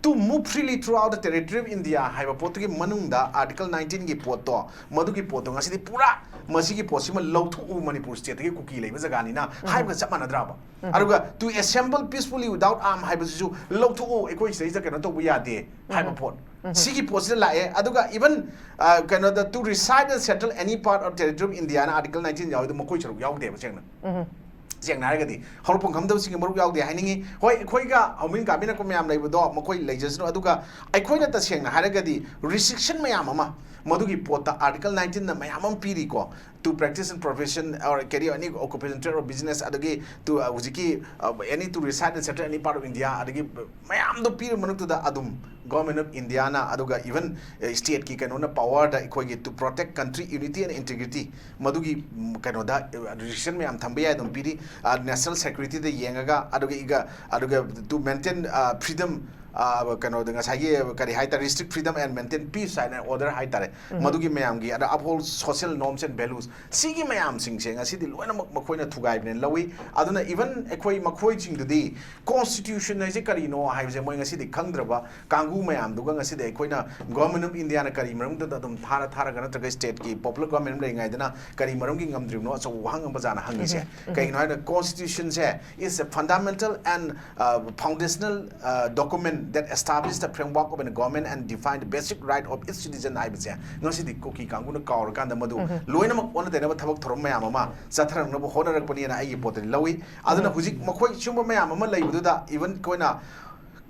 to move freely throughout the territory of India ꯍꯥꯏꯕ ꯄꯣꯠꯇꯨꯒꯤ ꯃꯅꯨꯡꯗ ꯑꯥꯔꯇꯤꯀꯜ ꯅꯥꯏꯟꯇꯤꯟꯒꯤ ꯄꯣꯠꯇꯣ, ꯃꯗꯨꯒꯤ ꯄꯣꯠꯇꯣ ꯉꯁꯤꯗꯤ ꯄꯨꯔꯥ ꯃꯁꯤꯒꯤ ꯄꯣꯠꯁꯤꯃ ꯂꯧꯊꯣꯛꯎ, ꯃꯅꯤꯄꯨꯔ ꯁ꯭ꯇꯦꯠꯇꯒꯤ ꯀꯨꯀꯤ ꯂꯩꯕ ꯖꯒꯥꯅꯤꯅ ꯍꯥꯏꯕꯒ ꯆꯞ ꯃꯥꯟꯅꯗ꯭ꯔꯕ? ꯑꯗꯨꯒ to assemble peacefully without arm ꯍꯥꯏꯕꯁꯤꯁꯨ ꯂꯧꯊꯣꯛꯎ, ꯑꯩꯈꯣꯏ ꯁꯤꯗꯩꯁꯤꯗ ꯀꯩꯅꯣ ꯇꯧꯕ ꯌꯥꯗꯦ ꯍꯥꯏꯕ ꯄꯣꯠ꯫ ꯁꯤꯒꯤ ꯄꯣꯠꯁꯤꯗ ꯂꯥꯛꯑꯦ꯫ ꯑꯗꯨꯒ even, ꯑ, ꯀꯩꯅꯣꯗ to reside and settle any part of territory of Indiaꯅ ꯑꯥꯔꯇꯤꯀꯜ ꯅꯥꯏꯟꯇꯤꯟ ꯌꯥꯎꯋꯤꯗꯣ ꯃꯈꯣꯏ ꯁꯔꯨꯛ ꯌꯥꯎꯗꯦꯕ ꯁꯦꯡꯅ꯫ ꯁꯦꯡꯅ ꯍꯥꯏꯔꯒꯗꯤ ꯍꯧꯔꯛꯐꯝ ꯈꯪꯗꯕꯁꯤꯡꯒꯤ ꯃꯔꯨꯞ ꯌꯥꯎꯗꯦ ꯍꯥꯏꯅꯤꯡꯉꯤ꯫ ꯍꯣꯏ, ꯑꯩꯈꯣꯏꯒ ꯍꯧꯃꯤꯟ ꯀꯥꯃꯤꯟꯅꯔꯛꯄ ꯃꯌꯥꯝ ꯂꯩꯕꯗꯣ ꯃꯈꯣꯏ ꯂꯩꯖꯁꯅꯨ, ꯑꯗꯨꯒ ꯑꯩꯈꯣꯏꯅ ꯇꯁꯦꯡꯅ ꯍꯥꯏꯔꯒꯗꯤ ꯔꯤꯁ꯭ꯇ꯭ꯔꯤꯛꯁꯟ ꯃꯌꯥꯝ ꯑꯃ ꯃꯗꯨꯒꯤ ꯄꯣꯠꯇ ꯑꯥꯔꯇꯤꯀꯜ ꯅꯥꯏꯟꯇꯤꯟꯅ ꯃꯌꯥꯝ ꯑꯃ ꯄꯤꯔꯤꯀꯣ꯫ To practice in profession or carry any occupation, trade or business, ꯑꯗꯒꯤ to, ꯑ, ꯍꯧꯖꯤꯛꯀꯤ, ꯑ, any to reside and settle any part of India, ꯑꯗꯒꯤ ꯃꯌꯥꯝꯗꯣ ꯄꯤꯔꯕ ꯃꯔꯛꯇꯨꯗ ꯑꯗꯨꯝ Government of Indiaꯅ, ꯑꯗꯨꯒ even, ꯑ, stateꯀꯤ ꯀꯩꯅꯣꯅ powerꯗ ꯑꯩꯈꯣꯏꯒꯤ to protect country unity and integrity ꯃꯗꯨꯒꯤ, ꯎꯝ, ꯀꯩꯅꯣꯗ, ꯑ, restriction ꯃꯌꯥꯝ ꯊꯝꯕ ꯌꯥꯏ ꯑꯗꯨꯝ ꯄꯤꯔꯤ꯫ ꯑ, national securityꯗ ꯌꯦꯡꯉꯒ, ꯑꯗꯨꯒ ꯏꯒ, ꯑꯗꯨꯒ to maintain, ꯑ, freedom, ꯑ, ꯀꯩꯅꯣꯗ ꯉꯁꯥꯏꯒꯤ ꯀꯔꯤ ꯍꯥꯏꯇꯥꯔꯦ, restrict freedom and maintain peace ꯍꯥꯏꯅ order ꯍꯥꯏꯇꯥꯔꯦ꯫ ꯃꯗꯨꯒꯤ ꯃꯌꯥꯝꯒꯤ, ꯑꯗ uphold social norms and values, ꯁꯤꯒꯤ ꯃꯌꯥꯝꯁꯤꯡꯁꯦ ꯉꯁꯤꯗꯤ ꯂꯣꯏꯅꯃꯛ ꯃꯈꯣꯏꯅ ꯊꯨꯒꯥꯏꯕꯅꯦꯅ ꯂꯧꯏ꯫ ꯑꯗꯨꯅ even ꯑꯩꯈꯣꯏ ꯃꯈꯣꯏꯁꯤꯡꯗꯨꯗꯤ constitution ꯍꯥꯏꯁꯦ ꯀꯔꯤꯅꯣ ꯍꯥꯏꯕꯁꯦ ꯃꯣꯏ ꯉꯁꯤꯗꯤ ꯈꯪꯗ꯭ꯔꯕ ꯀꯥꯡꯕꯨ ꯃꯌꯥꯝꯗꯨꯒ ꯉꯁꯤꯗꯤ ꯑꯩꯈꯣꯏꯅ Government of Indiaꯅ ꯀꯔꯤ ꯃꯔꯝꯗꯨꯗ ꯑꯗꯨꯝ ꯊꯥꯔ ꯊꯥꯔꯒ ꯅꯠꯇ꯭ꯔꯒ stateꯀꯤ popular government ꯂꯩꯔꯤꯉꯩꯗꯅ ꯀꯔꯤ ꯃꯔꯝꯒꯤ ꯉꯝꯗ꯭ꯔꯤꯕꯅꯣ ꯑꯆꯧꯕ ꯋꯥꯍꯪ ꯑꯃ ꯕ꯭ꯔꯖꯥꯅ ꯍꯪꯉꯤꯁꯦ꯫ ꯀꯩꯒꯤꯅꯣ ꯍꯥꯏꯕꯗ constitutionꯁꯦ is a fundamental and, uh, foundational, uh, document that establishes the framework of a government and define the basic right of its citizen ꯍꯥꯏꯕꯁꯦ ꯉꯁꯤꯗꯤ ꯀꯨꯀꯤ ꯀꯥꯡꯕꯨꯅ ꯀꯥꯎꯔꯀꯥꯟꯗ ꯃꯗꯨ ꯂꯣꯏꯅꯃꯛ ꯑꯣꯟꯅ ꯇꯩꯅꯕ ꯊꯕꯛ ꯊꯧꯔꯝ ꯃꯌꯥꯝ ꯑꯃ ꯆꯠꯊꯔꯛꯅꯕ ꯍꯣꯠꯅꯔꯛꯄꯅꯦꯅ ꯑꯩꯒꯤ ꯄꯣꯠꯇꯗꯤ ꯂꯧꯏ꯫ ꯑꯗꯨꯅ ꯍꯧꯖꯤꯛ ꯃꯈꯣꯏ ꯁꯤꯒꯨꯝꯕ ꯃꯌꯥꯝ ꯑꯃ ꯂꯩꯕꯗꯨꯗ even ꯑꯩꯈꯣꯏꯅ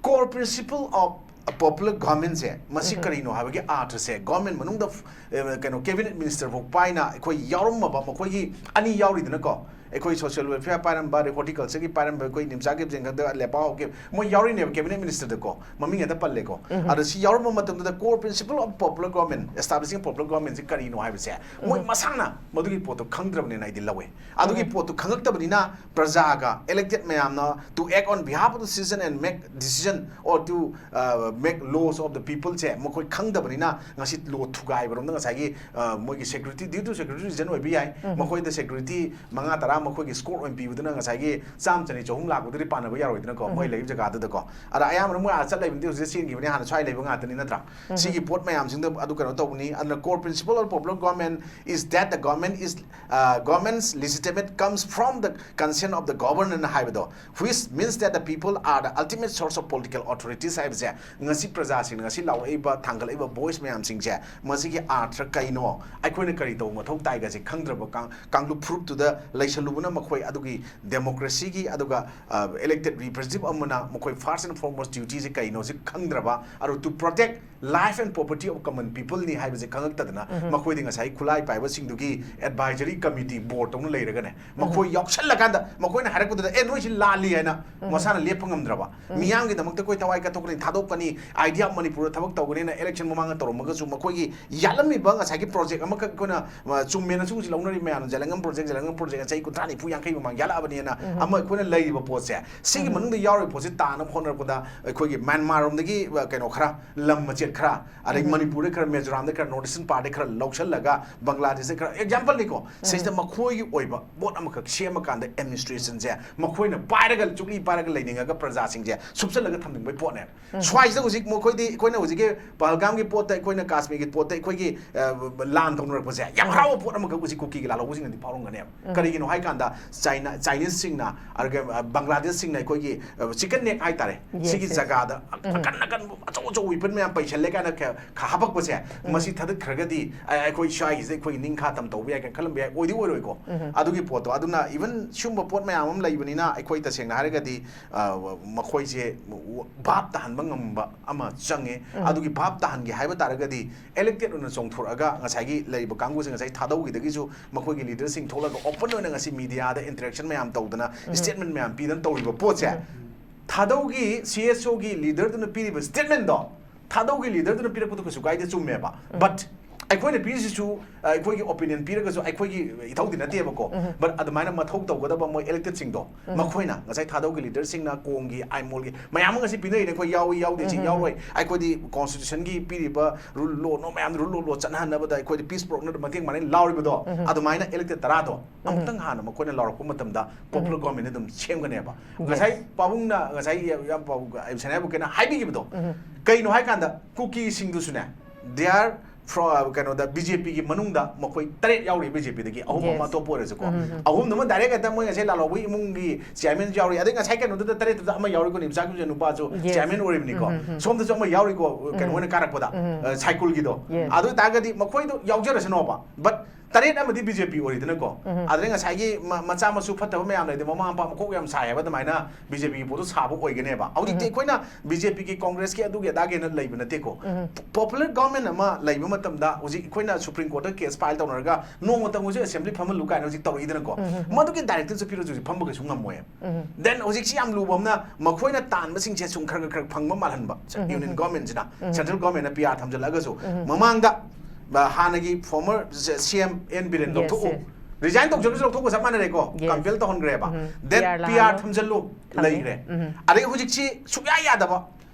core principle of ꯄꯣꯄꯨꯂꯔ ꯒꯣꯔꯃꯦꯟꯁꯦ ꯃꯁꯤ ꯀꯔꯤꯅꯣ ꯍꯥꯏꯕꯒꯤ ꯑꯥꯔꯊꯁꯦ, ꯒꯣꯔꯃꯦꯟ ꯃꯅꯨꯡꯗ ꯑ, ꯀꯩꯅꯣ, ꯀꯦꯕꯤꯅꯦꯠ ꯃꯤꯅꯤꯁꯇꯔ ꯐꯥꯎ ꯄꯥꯏꯅ ꯑꯩꯈꯣꯏ ꯌꯥꯎꯔꯝꯃꯕ, ꯃꯈꯣꯏꯒꯤ ꯑꯅꯤ ꯌꯥꯎꯔꯤꯗꯅꯀꯣ, ꯑꯩꯈꯣꯏ ꯁꯣꯁꯤꯌꯦꯜ ꯋꯦꯜꯐꯤꯌꯥꯔ ꯄꯥꯏꯔꯝꯕ, ꯑꯗꯩ ꯍꯣꯔꯇꯤꯀꯜꯆꯔꯒꯤ ꯄꯥꯏꯔꯝꯕ, ꯑꯩꯈꯣꯏ ꯅꯤꯝꯆꯥ ꯒꯦꯞꯖꯦꯡ ꯈꯪꯗꯦ, ꯂꯦꯄꯥ ꯍꯥꯎꯀꯤꯞ, ꯃꯣꯏ ꯌꯥꯎꯔꯤꯅꯦꯕ ꯀꯦꯕꯤꯅꯦꯠ ꯃꯤꯅꯤꯁꯇꯔꯗꯀꯣ, ꯃꯃꯤꯡ ꯍꯦꯛꯇ ꯄꯜꯂꯦꯀꯣ꯫ ꯑꯗꯣ ꯁꯤ ꯌꯥꯎꯔꯝꯕ ꯃꯇꯝꯗꯨꯗ core principle of popular government, establishing popular government ꯁꯤ ꯀꯔꯤꯅꯣ ꯍꯥꯏꯕꯁꯦ ꯃꯣꯏ ꯃꯁꯥꯅ ꯃꯗꯨꯒꯤ ꯄꯣꯠꯇꯣ ꯈꯪꯗ꯭ꯔꯕꯅꯦꯅ ꯑꯩꯗꯤ ꯂꯧꯋꯦ꯫ ꯑꯗꯨꯒꯤ ꯄꯣꯠꯇꯣ ꯈꯪꯉꯛꯇꯕꯅꯤꯅ ꯄ꯭ꯔꯖꯥꯒ, elected ꯃꯌꯥꯝꯅ, to act on behalf of the citizen and make decision or to uh, make laws of the people ꯁꯦ ꯃꯈꯣꯏ ꯈꯪꯗꯕꯅꯤꯅ ꯉꯁꯤ ꯂꯣ ꯊꯨꯒꯥꯏꯕꯔꯣꯝꯗ ꯉꯁꯥꯏꯒꯤ, ꯑ, ꯃꯣꯏꯒꯤ security, due to security reason ꯑꯣꯏꯕ ꯌꯥꯏ, ꯃꯈꯣꯏꯗ ꯁꯦꯀ꯭ꯌꯨꯔꯤꯇꯤ ꯃꯉꯥ ꯇꯔꯥ ꯃꯈꯣꯏꯒꯤ ꯁ꯭ꯀꯣꯔ ꯑꯣꯏꯅ ꯄꯤꯕꯗꯨꯅ ꯉꯁꯥꯏꯒꯤ ꯆꯥꯝ ꯆꯅꯤ ꯆꯍꯨꯝ ꯂꯥꯛꯄꯗꯨꯗꯤ ꯄꯥꯟꯅꯕ ꯌꯥꯔꯣꯏꯗꯅꯀꯣ, ꯃꯣꯏ ꯂꯩꯕ ꯖꯒꯥꯗꯨꯗꯀꯣ꯫ ꯑꯗ ꯑꯌꯥꯝꯕꯅ ꯃꯣꯏ ꯑꯥ ꯆꯠ ꯂꯩꯕꯗꯤ ꯍꯧꯖꯤꯛ ꯆꯦꯟꯈꯤꯕꯅꯤ, ꯍꯥꯟꯅ ꯁ꯭ꯋꯥꯏ ꯂꯩꯕ ꯉꯥꯛꯇꯅꯤ ꯅꯠꯇ꯭ꯔꯥ? ꯁꯤꯒꯤ ꯄꯣꯠ ꯃꯌꯥꯝꯁꯤꯡꯗ ꯑꯗꯨ ꯀꯩꯅꯣ ꯇꯧꯕꯅꯤ꯫ ꯑꯗꯨꯅ core principle of popular government is that the government is, uh, government's legitimate comes from the consent of the governed ꯍꯥꯏꯕꯗꯣ, which means that the people are the ultimate source of political authorities ꯍꯥꯏꯕꯁꯦ ꯉꯁꯤ ꯄ꯭ꯔꯖꯥꯁꯤꯡꯅ ꯉꯁꯤ ꯂꯥꯎꯔꯛꯏꯕ, ꯊꯥꯡꯒꯠꯂꯛꯏꯕ voice ꯃꯌꯥꯝꯁꯤꯡꯁꯦ, ꯃꯁꯤꯒꯤ ꯑꯥꯔꯊ ꯀꯩꯅꯣ, ꯑꯩꯈꯣꯏꯅ ꯀꯔꯤ ꯇꯧꯕ ꯃꯊꯧ ꯇꯥꯏꯒꯁꯦ ꯈꯪꯗ꯭ꯔꯕ ꯀꯥꯡ-, ꯀꯥꯡꯂꯨꯞ ꯐꯨꯔꯨꯞꯇꯨꯗ ꯂꯩꯁꯜꯂꯨꯕꯅ ꯃꯈꯣꯏ ꯑꯗꯨꯒꯤ ꯗꯦꯃꯣꯀ꯭ꯔꯦꯁꯤꯒꯤ, ꯑꯗꯨꯒ, ꯑ, elected representative ꯑꯃꯅ ꯃꯈꯣꯏ first and foremost duty ꯁꯦ ꯀꯩꯅꯣ ꯁꯤ ꯈꯪꯗ꯭ꯔꯕ, ꯑꯗꯨ to protect life and property of common people ꯅꯤ ꯍꯥꯏꯕꯁꯦ ꯈꯪꯉꯛꯇꯗꯅ ꯃꯈꯣꯏꯗꯤ ꯉꯁꯥꯏ ꯈꯨꯠꯂꯥꯏ ꯄꯥꯏꯕꯁꯤꯡꯗꯨꯒꯤ advisory committee board ꯇꯧꯅ ꯂꯩꯔꯒꯅꯦ, ꯃꯈꯣꯏ ꯌꯥꯎꯁꯜꯂꯀꯥꯟꯗ ꯃꯈꯣꯏꯅ ꯍꯥꯏꯔꯛꯄꯗꯨꯗ, "ꯑꯦ, ꯅꯣꯏꯁꯤ ꯂꯥꯜꯂꯤ" ꯍꯥꯏꯅ ꯃꯁꯥꯅ ꯂꯦꯞꯄ ꯉꯝꯗ꯭ꯔꯕ, "ꯃꯤꯌꯥꯝꯒꯤꯗꯃꯛꯇ ꯑꯩꯈꯣꯏ ꯊꯋꯥꯏ ꯀꯠꯊꯣꯛꯀꯅꯤ, ꯊꯥꯗꯣꯛꯀꯅꯤ, Idea of ꯃꯅꯤꯄꯨꯔꯗ ꯊꯕꯛ ꯇꯧꯒꯅꯤꯅ election ꯃꯃꯥꯡꯗ ꯇꯧꯔꯝꯃꯒꯁꯨ ꯃꯈꯣꯏꯒꯤ ꯌꯥꯠꯂꯝꯃꯤꯕ ꯉꯁꯥꯏꯒꯤ project ꯑꯃꯈꯛ ꯑꯩꯈꯣꯏꯅ, ꯑ, ꯆꯨꯝꯃꯦꯅꯁꯨ ꯍꯧꯖꯤꯛ ꯂꯧꯅꯔꯤ ꯃꯌꯥꯝꯅ, ꯖꯂꯪꯒꯝ project, ꯖꯂꯪꯒꯝ project ꯆꯍꯤ ꯀꯨꯟꯊ꯭ꯔꯥ ꯅꯤꯐꯨ ꯌꯥꯡꯈꯩ ꯃꯃꯥꯡ ꯌꯥꯠꯂꯛꯑꯕꯅꯤꯅ ꯑꯃ ꯑꯩꯈꯣꯏꯅ ꯂꯩꯔꯤꯕ ꯄꯣꯠꯁꯦ, ꯁꯤꯒꯤ ꯃꯅꯨꯡꯗ ꯌꯥꯎꯔꯤꯕ ꯄꯣꯠꯁꯦ ꯇꯥꯅꯕ ꯍꯣꯠꯅꯔꯛꯄꯗ ꯑꯩꯈꯣꯏꯒꯤ ꯃ꯭ꯌꯥꯟꯃꯥꯔ ꯔꯣꯝꯗꯒꯤ, ꯑ, ꯀꯩꯅꯣ ꯈꯔ, ꯂꯝ ꯃꯆꯦꯠ ꯈꯔ, ꯑꯗꯩ ꯃꯅꯤꯄꯨꯔꯗ ꯈꯔ, ꯃꯤꯖꯣꯔꯥꯝꯗ ꯈꯔ, North Eastern part ꯈꯔ ꯂꯧꯁꯜꯂꯒ, ꯕꯪꯒ꯭ꯂꯥꯗꯦꯁꯇ ꯈꯔ, example ꯅꯤꯀꯣ, ꯁꯤꯁꯤꯗ ꯃꯈꯣꯏꯒꯤ ꯑꯣꯏꯕ ꯄꯣꯠ ꯑꯃꯈꯛ ꯁꯦꯝꯃꯀꯥꯟꯗ administration ꯁꯦ ꯃꯈꯣꯏꯅ ꯄꯥꯏꯔꯒ, ꯆꯨꯛꯂꯤ ꯄꯥꯏꯔꯒ ꯂꯩꯅꯤꯡꯉꯒ ꯄ꯭ꯔꯖꯥꯁꯤꯡꯁꯦ ꯁꯨꯞꯆꯜꯂꯒ ꯊꯝꯅꯤꯡꯕꯒꯤ ꯄꯣꯠꯅꯦ꯫ ꯁ꯭ꯋꯥꯏꯁꯤꯗ ꯍꯧꯖꯤꯛ ꯃꯈꯣꯏꯗꯤ, ꯑꯩꯈꯣꯏꯅ ꯍꯧꯖꯤꯛꯀꯤ ꯄꯍꯜꯒꯥꯝꯒꯤ ꯄꯣꯠꯇ, ꯑꯩꯈꯣꯏꯅ ꯀꯥꯁꯃꯤꯔꯒꯤ ꯄꯣꯠꯇ ꯑꯩꯈꯣꯏꯒꯤ, ꯑ, ꯂꯥꯟ ꯇꯧꯅꯔꯛꯄꯁꯦ ꯌꯥꯝ ꯍꯔꯥꯎꯕ ꯄꯣꯠ ꯑꯃꯈꯛ ꯍꯧꯖꯤꯛ ꯀꯨꯀꯤꯒꯤ ꯂꯥꯜꯍꯧꯕꯁꯤꯡꯅꯗꯤ ꯐꯥꯎꯔꯝꯒꯅꯦꯕ꯫ ꯀꯔꯤꯒꯤꯅꯣ ꯍꯥꯏ ꯀꯥꯟꯗ ꯆꯥꯏꯅꯥ, ꯆꯥꯏꯅꯤꯁꯁꯤꯡꯅ, ꯑꯗꯨꯒ, ꯑ, ꯕꯪꯒ꯭ꯂꯥꯗꯦꯁꯁꯤꯡꯅ ꯑꯩꯈꯣꯏꯒꯤ, ꯑ, chicken neck ꯍꯥꯏꯇꯥꯔꯦ, ꯁꯤꯒꯤ ꯖꯒꯥꯗ ꯑꯀꯟ ꯑꯀꯟꯕ ꯑꯆꯧ ꯑꯆꯧꯕ weapon ꯃꯌꯥꯝ ꯄꯩꯁꯜꯂꯦ ꯀꯥꯏꯅ ꯈ-, ꯈ-, ꯍꯥꯄꯛꯄꯁꯦ, ꯃꯁꯤ ꯊꯥꯗꯠꯈ꯭ꯔꯒꯗꯤ ꯑ-, ꯑꯩꯈꯣꯏ ꯁ꯭ꯋꯥꯏꯒꯤꯁꯤꯗ ꯑꯩꯈꯣꯏꯒꯤ ꯅꯤꯡꯈꯥ ꯇꯝ ꯇꯧꯕ ꯌꯥꯏ ꯀꯥꯏꯅ ꯈꯜꯂꯝꯕ ꯌꯥꯏ, ꯑꯣꯏꯗꯤ ꯑꯣꯏꯔꯣꯏꯀꯣ꯫ ꯑꯗꯨꯒꯤ ꯄꯣꯠꯇꯣ, ꯑꯗꯨꯅ even ꯁꯤꯒꯨꯝꯕ ꯄꯣꯠ ꯃꯌꯥꯝ ꯑꯃ ꯂꯩꯕꯅꯤꯅ ꯑꯩꯈꯣꯏ ꯇꯁꯦꯡꯅ ꯍꯥꯏꯔꯒꯗꯤ, ꯑ, ꯃꯈꯣꯏꯁꯦ ꯚꯥꯞ ꯇꯥꯍꯟꯕ ꯉꯝꯕ ꯑꯃ ꯆꯪꯉꯦ꯫ ꯑꯗꯨꯒꯤ ꯚꯥꯞ ꯇꯥꯍꯟꯒꯦ ꯍꯥꯏꯕ ꯇꯥꯔꯒꯗꯤ, elected ꯑꯣꯏꯅ ꯆꯣꯡꯊꯣꯔꯛꯑꯒ ꯉꯁꯥꯏꯒꯤ ꯂꯩꯔꯤꯕ ꯀꯥꯡꯕꯨꯁꯦ, ꯉꯁꯥꯏ ꯊꯥꯗꯧꯒꯤꯗꯒꯤꯁꯨ ꯃꯈꯣꯏꯒꯤ leaderꯁꯤꯡ ꯊꯣꯛꯂꯒ open ꯑꯣꯏꯅ ꯉꯁꯤ mediaꯗ interaction ꯃꯌꯥꯝ ꯇꯧꯗꯅ statement ꯃꯌꯥꯝ ꯄꯤꯗꯅ ꯇꯧꯔꯤꯕ ꯄꯣꯠꯁꯦ, ꯊꯥꯗꯧꯒꯤ CSOꯒꯤ leaderꯗꯨꯅ ꯄꯤꯔꯤꯕ statementꯗꯣ, ꯊꯥꯗꯧꯒꯤ leaderꯗꯨꯅ ꯄꯤꯔꯛꯄꯗꯣ ꯀꯩꯁꯨ ꯀꯥꯏꯗꯦ, ꯆꯨꯝꯃꯦꯕ꯫ But ꯑꯩꯈꯣꯏꯅ ꯄꯤꯔꯤꯁꯤꯁꯨ, ꯑ, ꯑꯩꯈꯣꯏꯒꯤ opinion ꯄꯤꯔꯒꯁꯨ ꯑꯩꯈꯣꯏꯒꯤ ꯏꯊꯧꯗꯤ ꯅꯠꯇꯦꯕꯀꯣ꯫ But ꯑꯗꯨꯃꯥꯏꯅ ꯃꯊꯧ ꯇꯧꯒꯗꯕ ꯃꯣꯏ electedꯁꯤꯡꯗꯣ, ꯃꯈꯣꯏꯅ ꯉꯁꯥꯏ ꯊꯥꯗꯧꯒꯤ leaderꯁꯤꯡꯅ ꯀꯣꯡꯒꯤ, ꯑꯥꯏꯃꯣꯜꯒꯤ ꯃꯌꯥꯝ ꯑꯃ ꯉꯁꯤ ꯄꯤꯅꯔꯤꯅꯦ꯫ ꯑꯩꯈꯣꯏ ꯌꯥꯎꯏ, ꯌꯥꯎꯗꯦ, ꯁꯤ ꯌꯥꯎꯔꯣꯏ, ꯑꯩꯈꯣꯏꯗꯤ constitutionꯒꯤ ꯄꯤꯔꯤꯕ rule law ꯅꯣ ꯃꯌꯥꯝ, rule law, law ꯆꯠꯅꯍꯟꯅꯕꯗ ꯑꯩꯈꯣꯏꯗꯤ peace ꯄꯨꯔꯛꯅꯕ ꯃꯇꯦꯡ ꯄꯥꯡꯅꯤ ꯂꯥꯎꯔꯤꯕꯗꯣ, ꯑꯗꯨꯃꯥꯏꯅ elected ꯇꯔꯥꯗꯣ ꯑꯃꯨꯛꯇꯪ ꯍꯥꯟꯅ ꯃꯈꯣꯏꯅ ꯂꯥꯎꯔꯛꯄ ꯃꯇꯝꯗ popular government ꯑꯗꯨꯝ ꯁꯦꯝꯒꯅꯦꯕ꯫ ꯉꯁꯥꯏ ꯄꯥꯕꯨꯡꯅ, ꯉꯁꯥꯏ ꯌꯥꯝ ꯄꯥꯕꯨꯡ, ꯁꯅꯥꯌꯥꯏꯕ ꯀꯩꯅ ꯍꯥꯏꯕꯤꯈꯤꯕꯗꯣ, ꯀꯩꯅꯣ ꯍꯥꯏꯀꯥꯟꯗ ꯀꯨꯀꯤꯁꯤꯡꯗꯨꯁꯨꯅꯦ, they are from, ꯀꯩꯅꯣꯗ, BJPꯒꯤ ꯃꯅꯨꯡꯗ ꯃꯈꯣꯏ ꯇꯔꯦꯠ ꯌꯥꯎꯔꯤ, BJPꯗꯒꯤ ꯑꯍꯨꯝ ꯑꯃ ꯑꯇꯣꯞꯄ ꯑꯣꯏꯔꯁꯨꯀꯣ꯫ ꯑꯍꯨꯝꯗꯨꯃ direct ꯍꯦꯛꯇ ꯃꯣꯏ ꯉꯁꯥꯏ ꯂꯥꯂꯣꯡꯕꯣꯏ ꯏꯃꯨꯡꯒꯤ chairmanꯁꯨ ꯌꯥꯎꯔꯤ, ꯑꯗꯩ ꯉꯁꯥꯏ ꯀꯩꯅꯣꯗꯨꯗ ꯇꯔꯦꯠꯇꯨꯗ ꯑꯃ ꯌꯥꯎꯔꯤꯀꯣ, ꯅꯤꯝꯆꯥ ꯀꯤꯝꯖꯣꯟ ꯅꯨꯄꯥꯁꯨ chairman ꯑꯣꯏꯔꯤꯕꯅꯤꯀꯣ꯫ ꯁꯣꯝꯗꯁꯨ ꯑꯃ ꯌꯥꯎꯔꯤꯀꯣ, ꯀꯩꯅꯣ ꯑꯣꯏꯅ ꯀꯥꯔꯛꯄꯗ, ꯑ, ꯁꯥꯏꯀꯨꯜꯒꯤꯗꯣ꯫ ꯑꯗꯨ ꯑꯣꯏꯇꯥꯔꯒꯗꯤ ꯃꯈꯣꯏꯗꯣ ꯌꯥꯎꯖꯔꯁꯅꯣꯕ, but ꯇꯔꯦꯠ ꯑꯃꯗꯤ BJP ꯑꯣꯏꯔꯤꯗꯅꯀꯣ꯫ ꯑꯗꯩ ꯉꯁꯥꯏꯒꯤ ꯃ-, ꯃꯆꯥ ꯃꯁꯨ ꯐꯠꯇꯕ ꯃꯌꯥꯝ ꯂꯩꯔꯗꯤ ꯃꯃꯥ ꯃꯄꯥ ꯃꯀꯣꯛ ꯌꯥꯝ ꯁꯥꯏ ꯍꯥꯏꯕ ꯑꯗꯨꯃꯥꯏꯅ BJPꯒꯤ ꯄꯣꯠꯇꯣ ꯁꯥꯕ ꯑꯣꯏꯒꯅꯦꯕ꯫ ꯍꯧꯖꯤꯛꯇꯤ ꯑꯩꯈꯣꯏꯅ BJPꯒꯤ, Congressꯀꯤ, ꯑꯗꯨꯒꯤ ꯑꯗꯥꯒꯤꯅ ꯂꯩꯕ ꯅꯠꯇꯦꯀꯣ꯫ Popular government ꯑꯃ ꯂꯩꯕ ꯃꯇꯝꯗ ꯍꯧꯖꯤꯛ ꯑꯩꯈꯣꯏꯅ Supreme Courtꯇ case file ꯇꯧꯅꯔꯒ ꯅꯣꯡꯃꯇꯪ ꯍꯧꯖꯤꯛ assembly ꯐꯝꯍꯜꯂꯨ ꯀꯥꯏꯅ ꯍꯧꯖꯤꯛ ꯇꯧꯔꯛꯏꯗꯅꯀꯣ꯫ ꯃꯗꯨꯒꯤ directive ꯆꯠꯄꯤꯔꯁꯨ ꯍꯧꯖꯤꯛ ꯐꯝꯕ ꯀꯩꯁꯨ ꯉꯝꯃꯣꯏ꯫ Then ꯍꯧꯖꯤꯛꯁꯤ ꯌꯥꯝ ꯂꯨꯕ ꯑꯃꯅ ꯃꯈꯣꯏꯅ ꯇꯥꯟꯕꯁꯤꯡꯁꯦ ꯁꯨꯝ ꯈꯔ ꯈꯔ ꯈꯔ ꯐꯪꯕ ꯃꯥꯜꯍꯟꯕ꯫ Union governmentꯁꯤꯅ, central governmentꯅ PR ꯊꯝꯖꯤꯜꯂꯛꯑꯒꯁꯨ, ꯃꯃꯥꯡꯗ, ꯑ, ꯍꯥꯟꯅꯒꯤ former CM N ꯕꯤꯔꯦꯟ ꯂꯧꯊꯣꯛꯎ꯫ Resign ꯇꯧꯖꯔꯁꯨ ꯂꯧꯊꯣꯛꯄ ꯆꯞ ꯃꯥꯟꯅꯔꯦꯀꯣ꯫ Compel ꯇꯧꯍꯟꯈ꯭ꯔꯦꯕ꯫ Then PR ꯊꯝꯖꯤꯜꯂꯨ, ꯂꯩꯈ꯭ꯔꯦ꯫ ꯑꯗꯩ ꯍꯧꯖꯤꯛꯁꯤ ꯁꯨꯡꯌꯥ ꯌꯥꯗꯕ,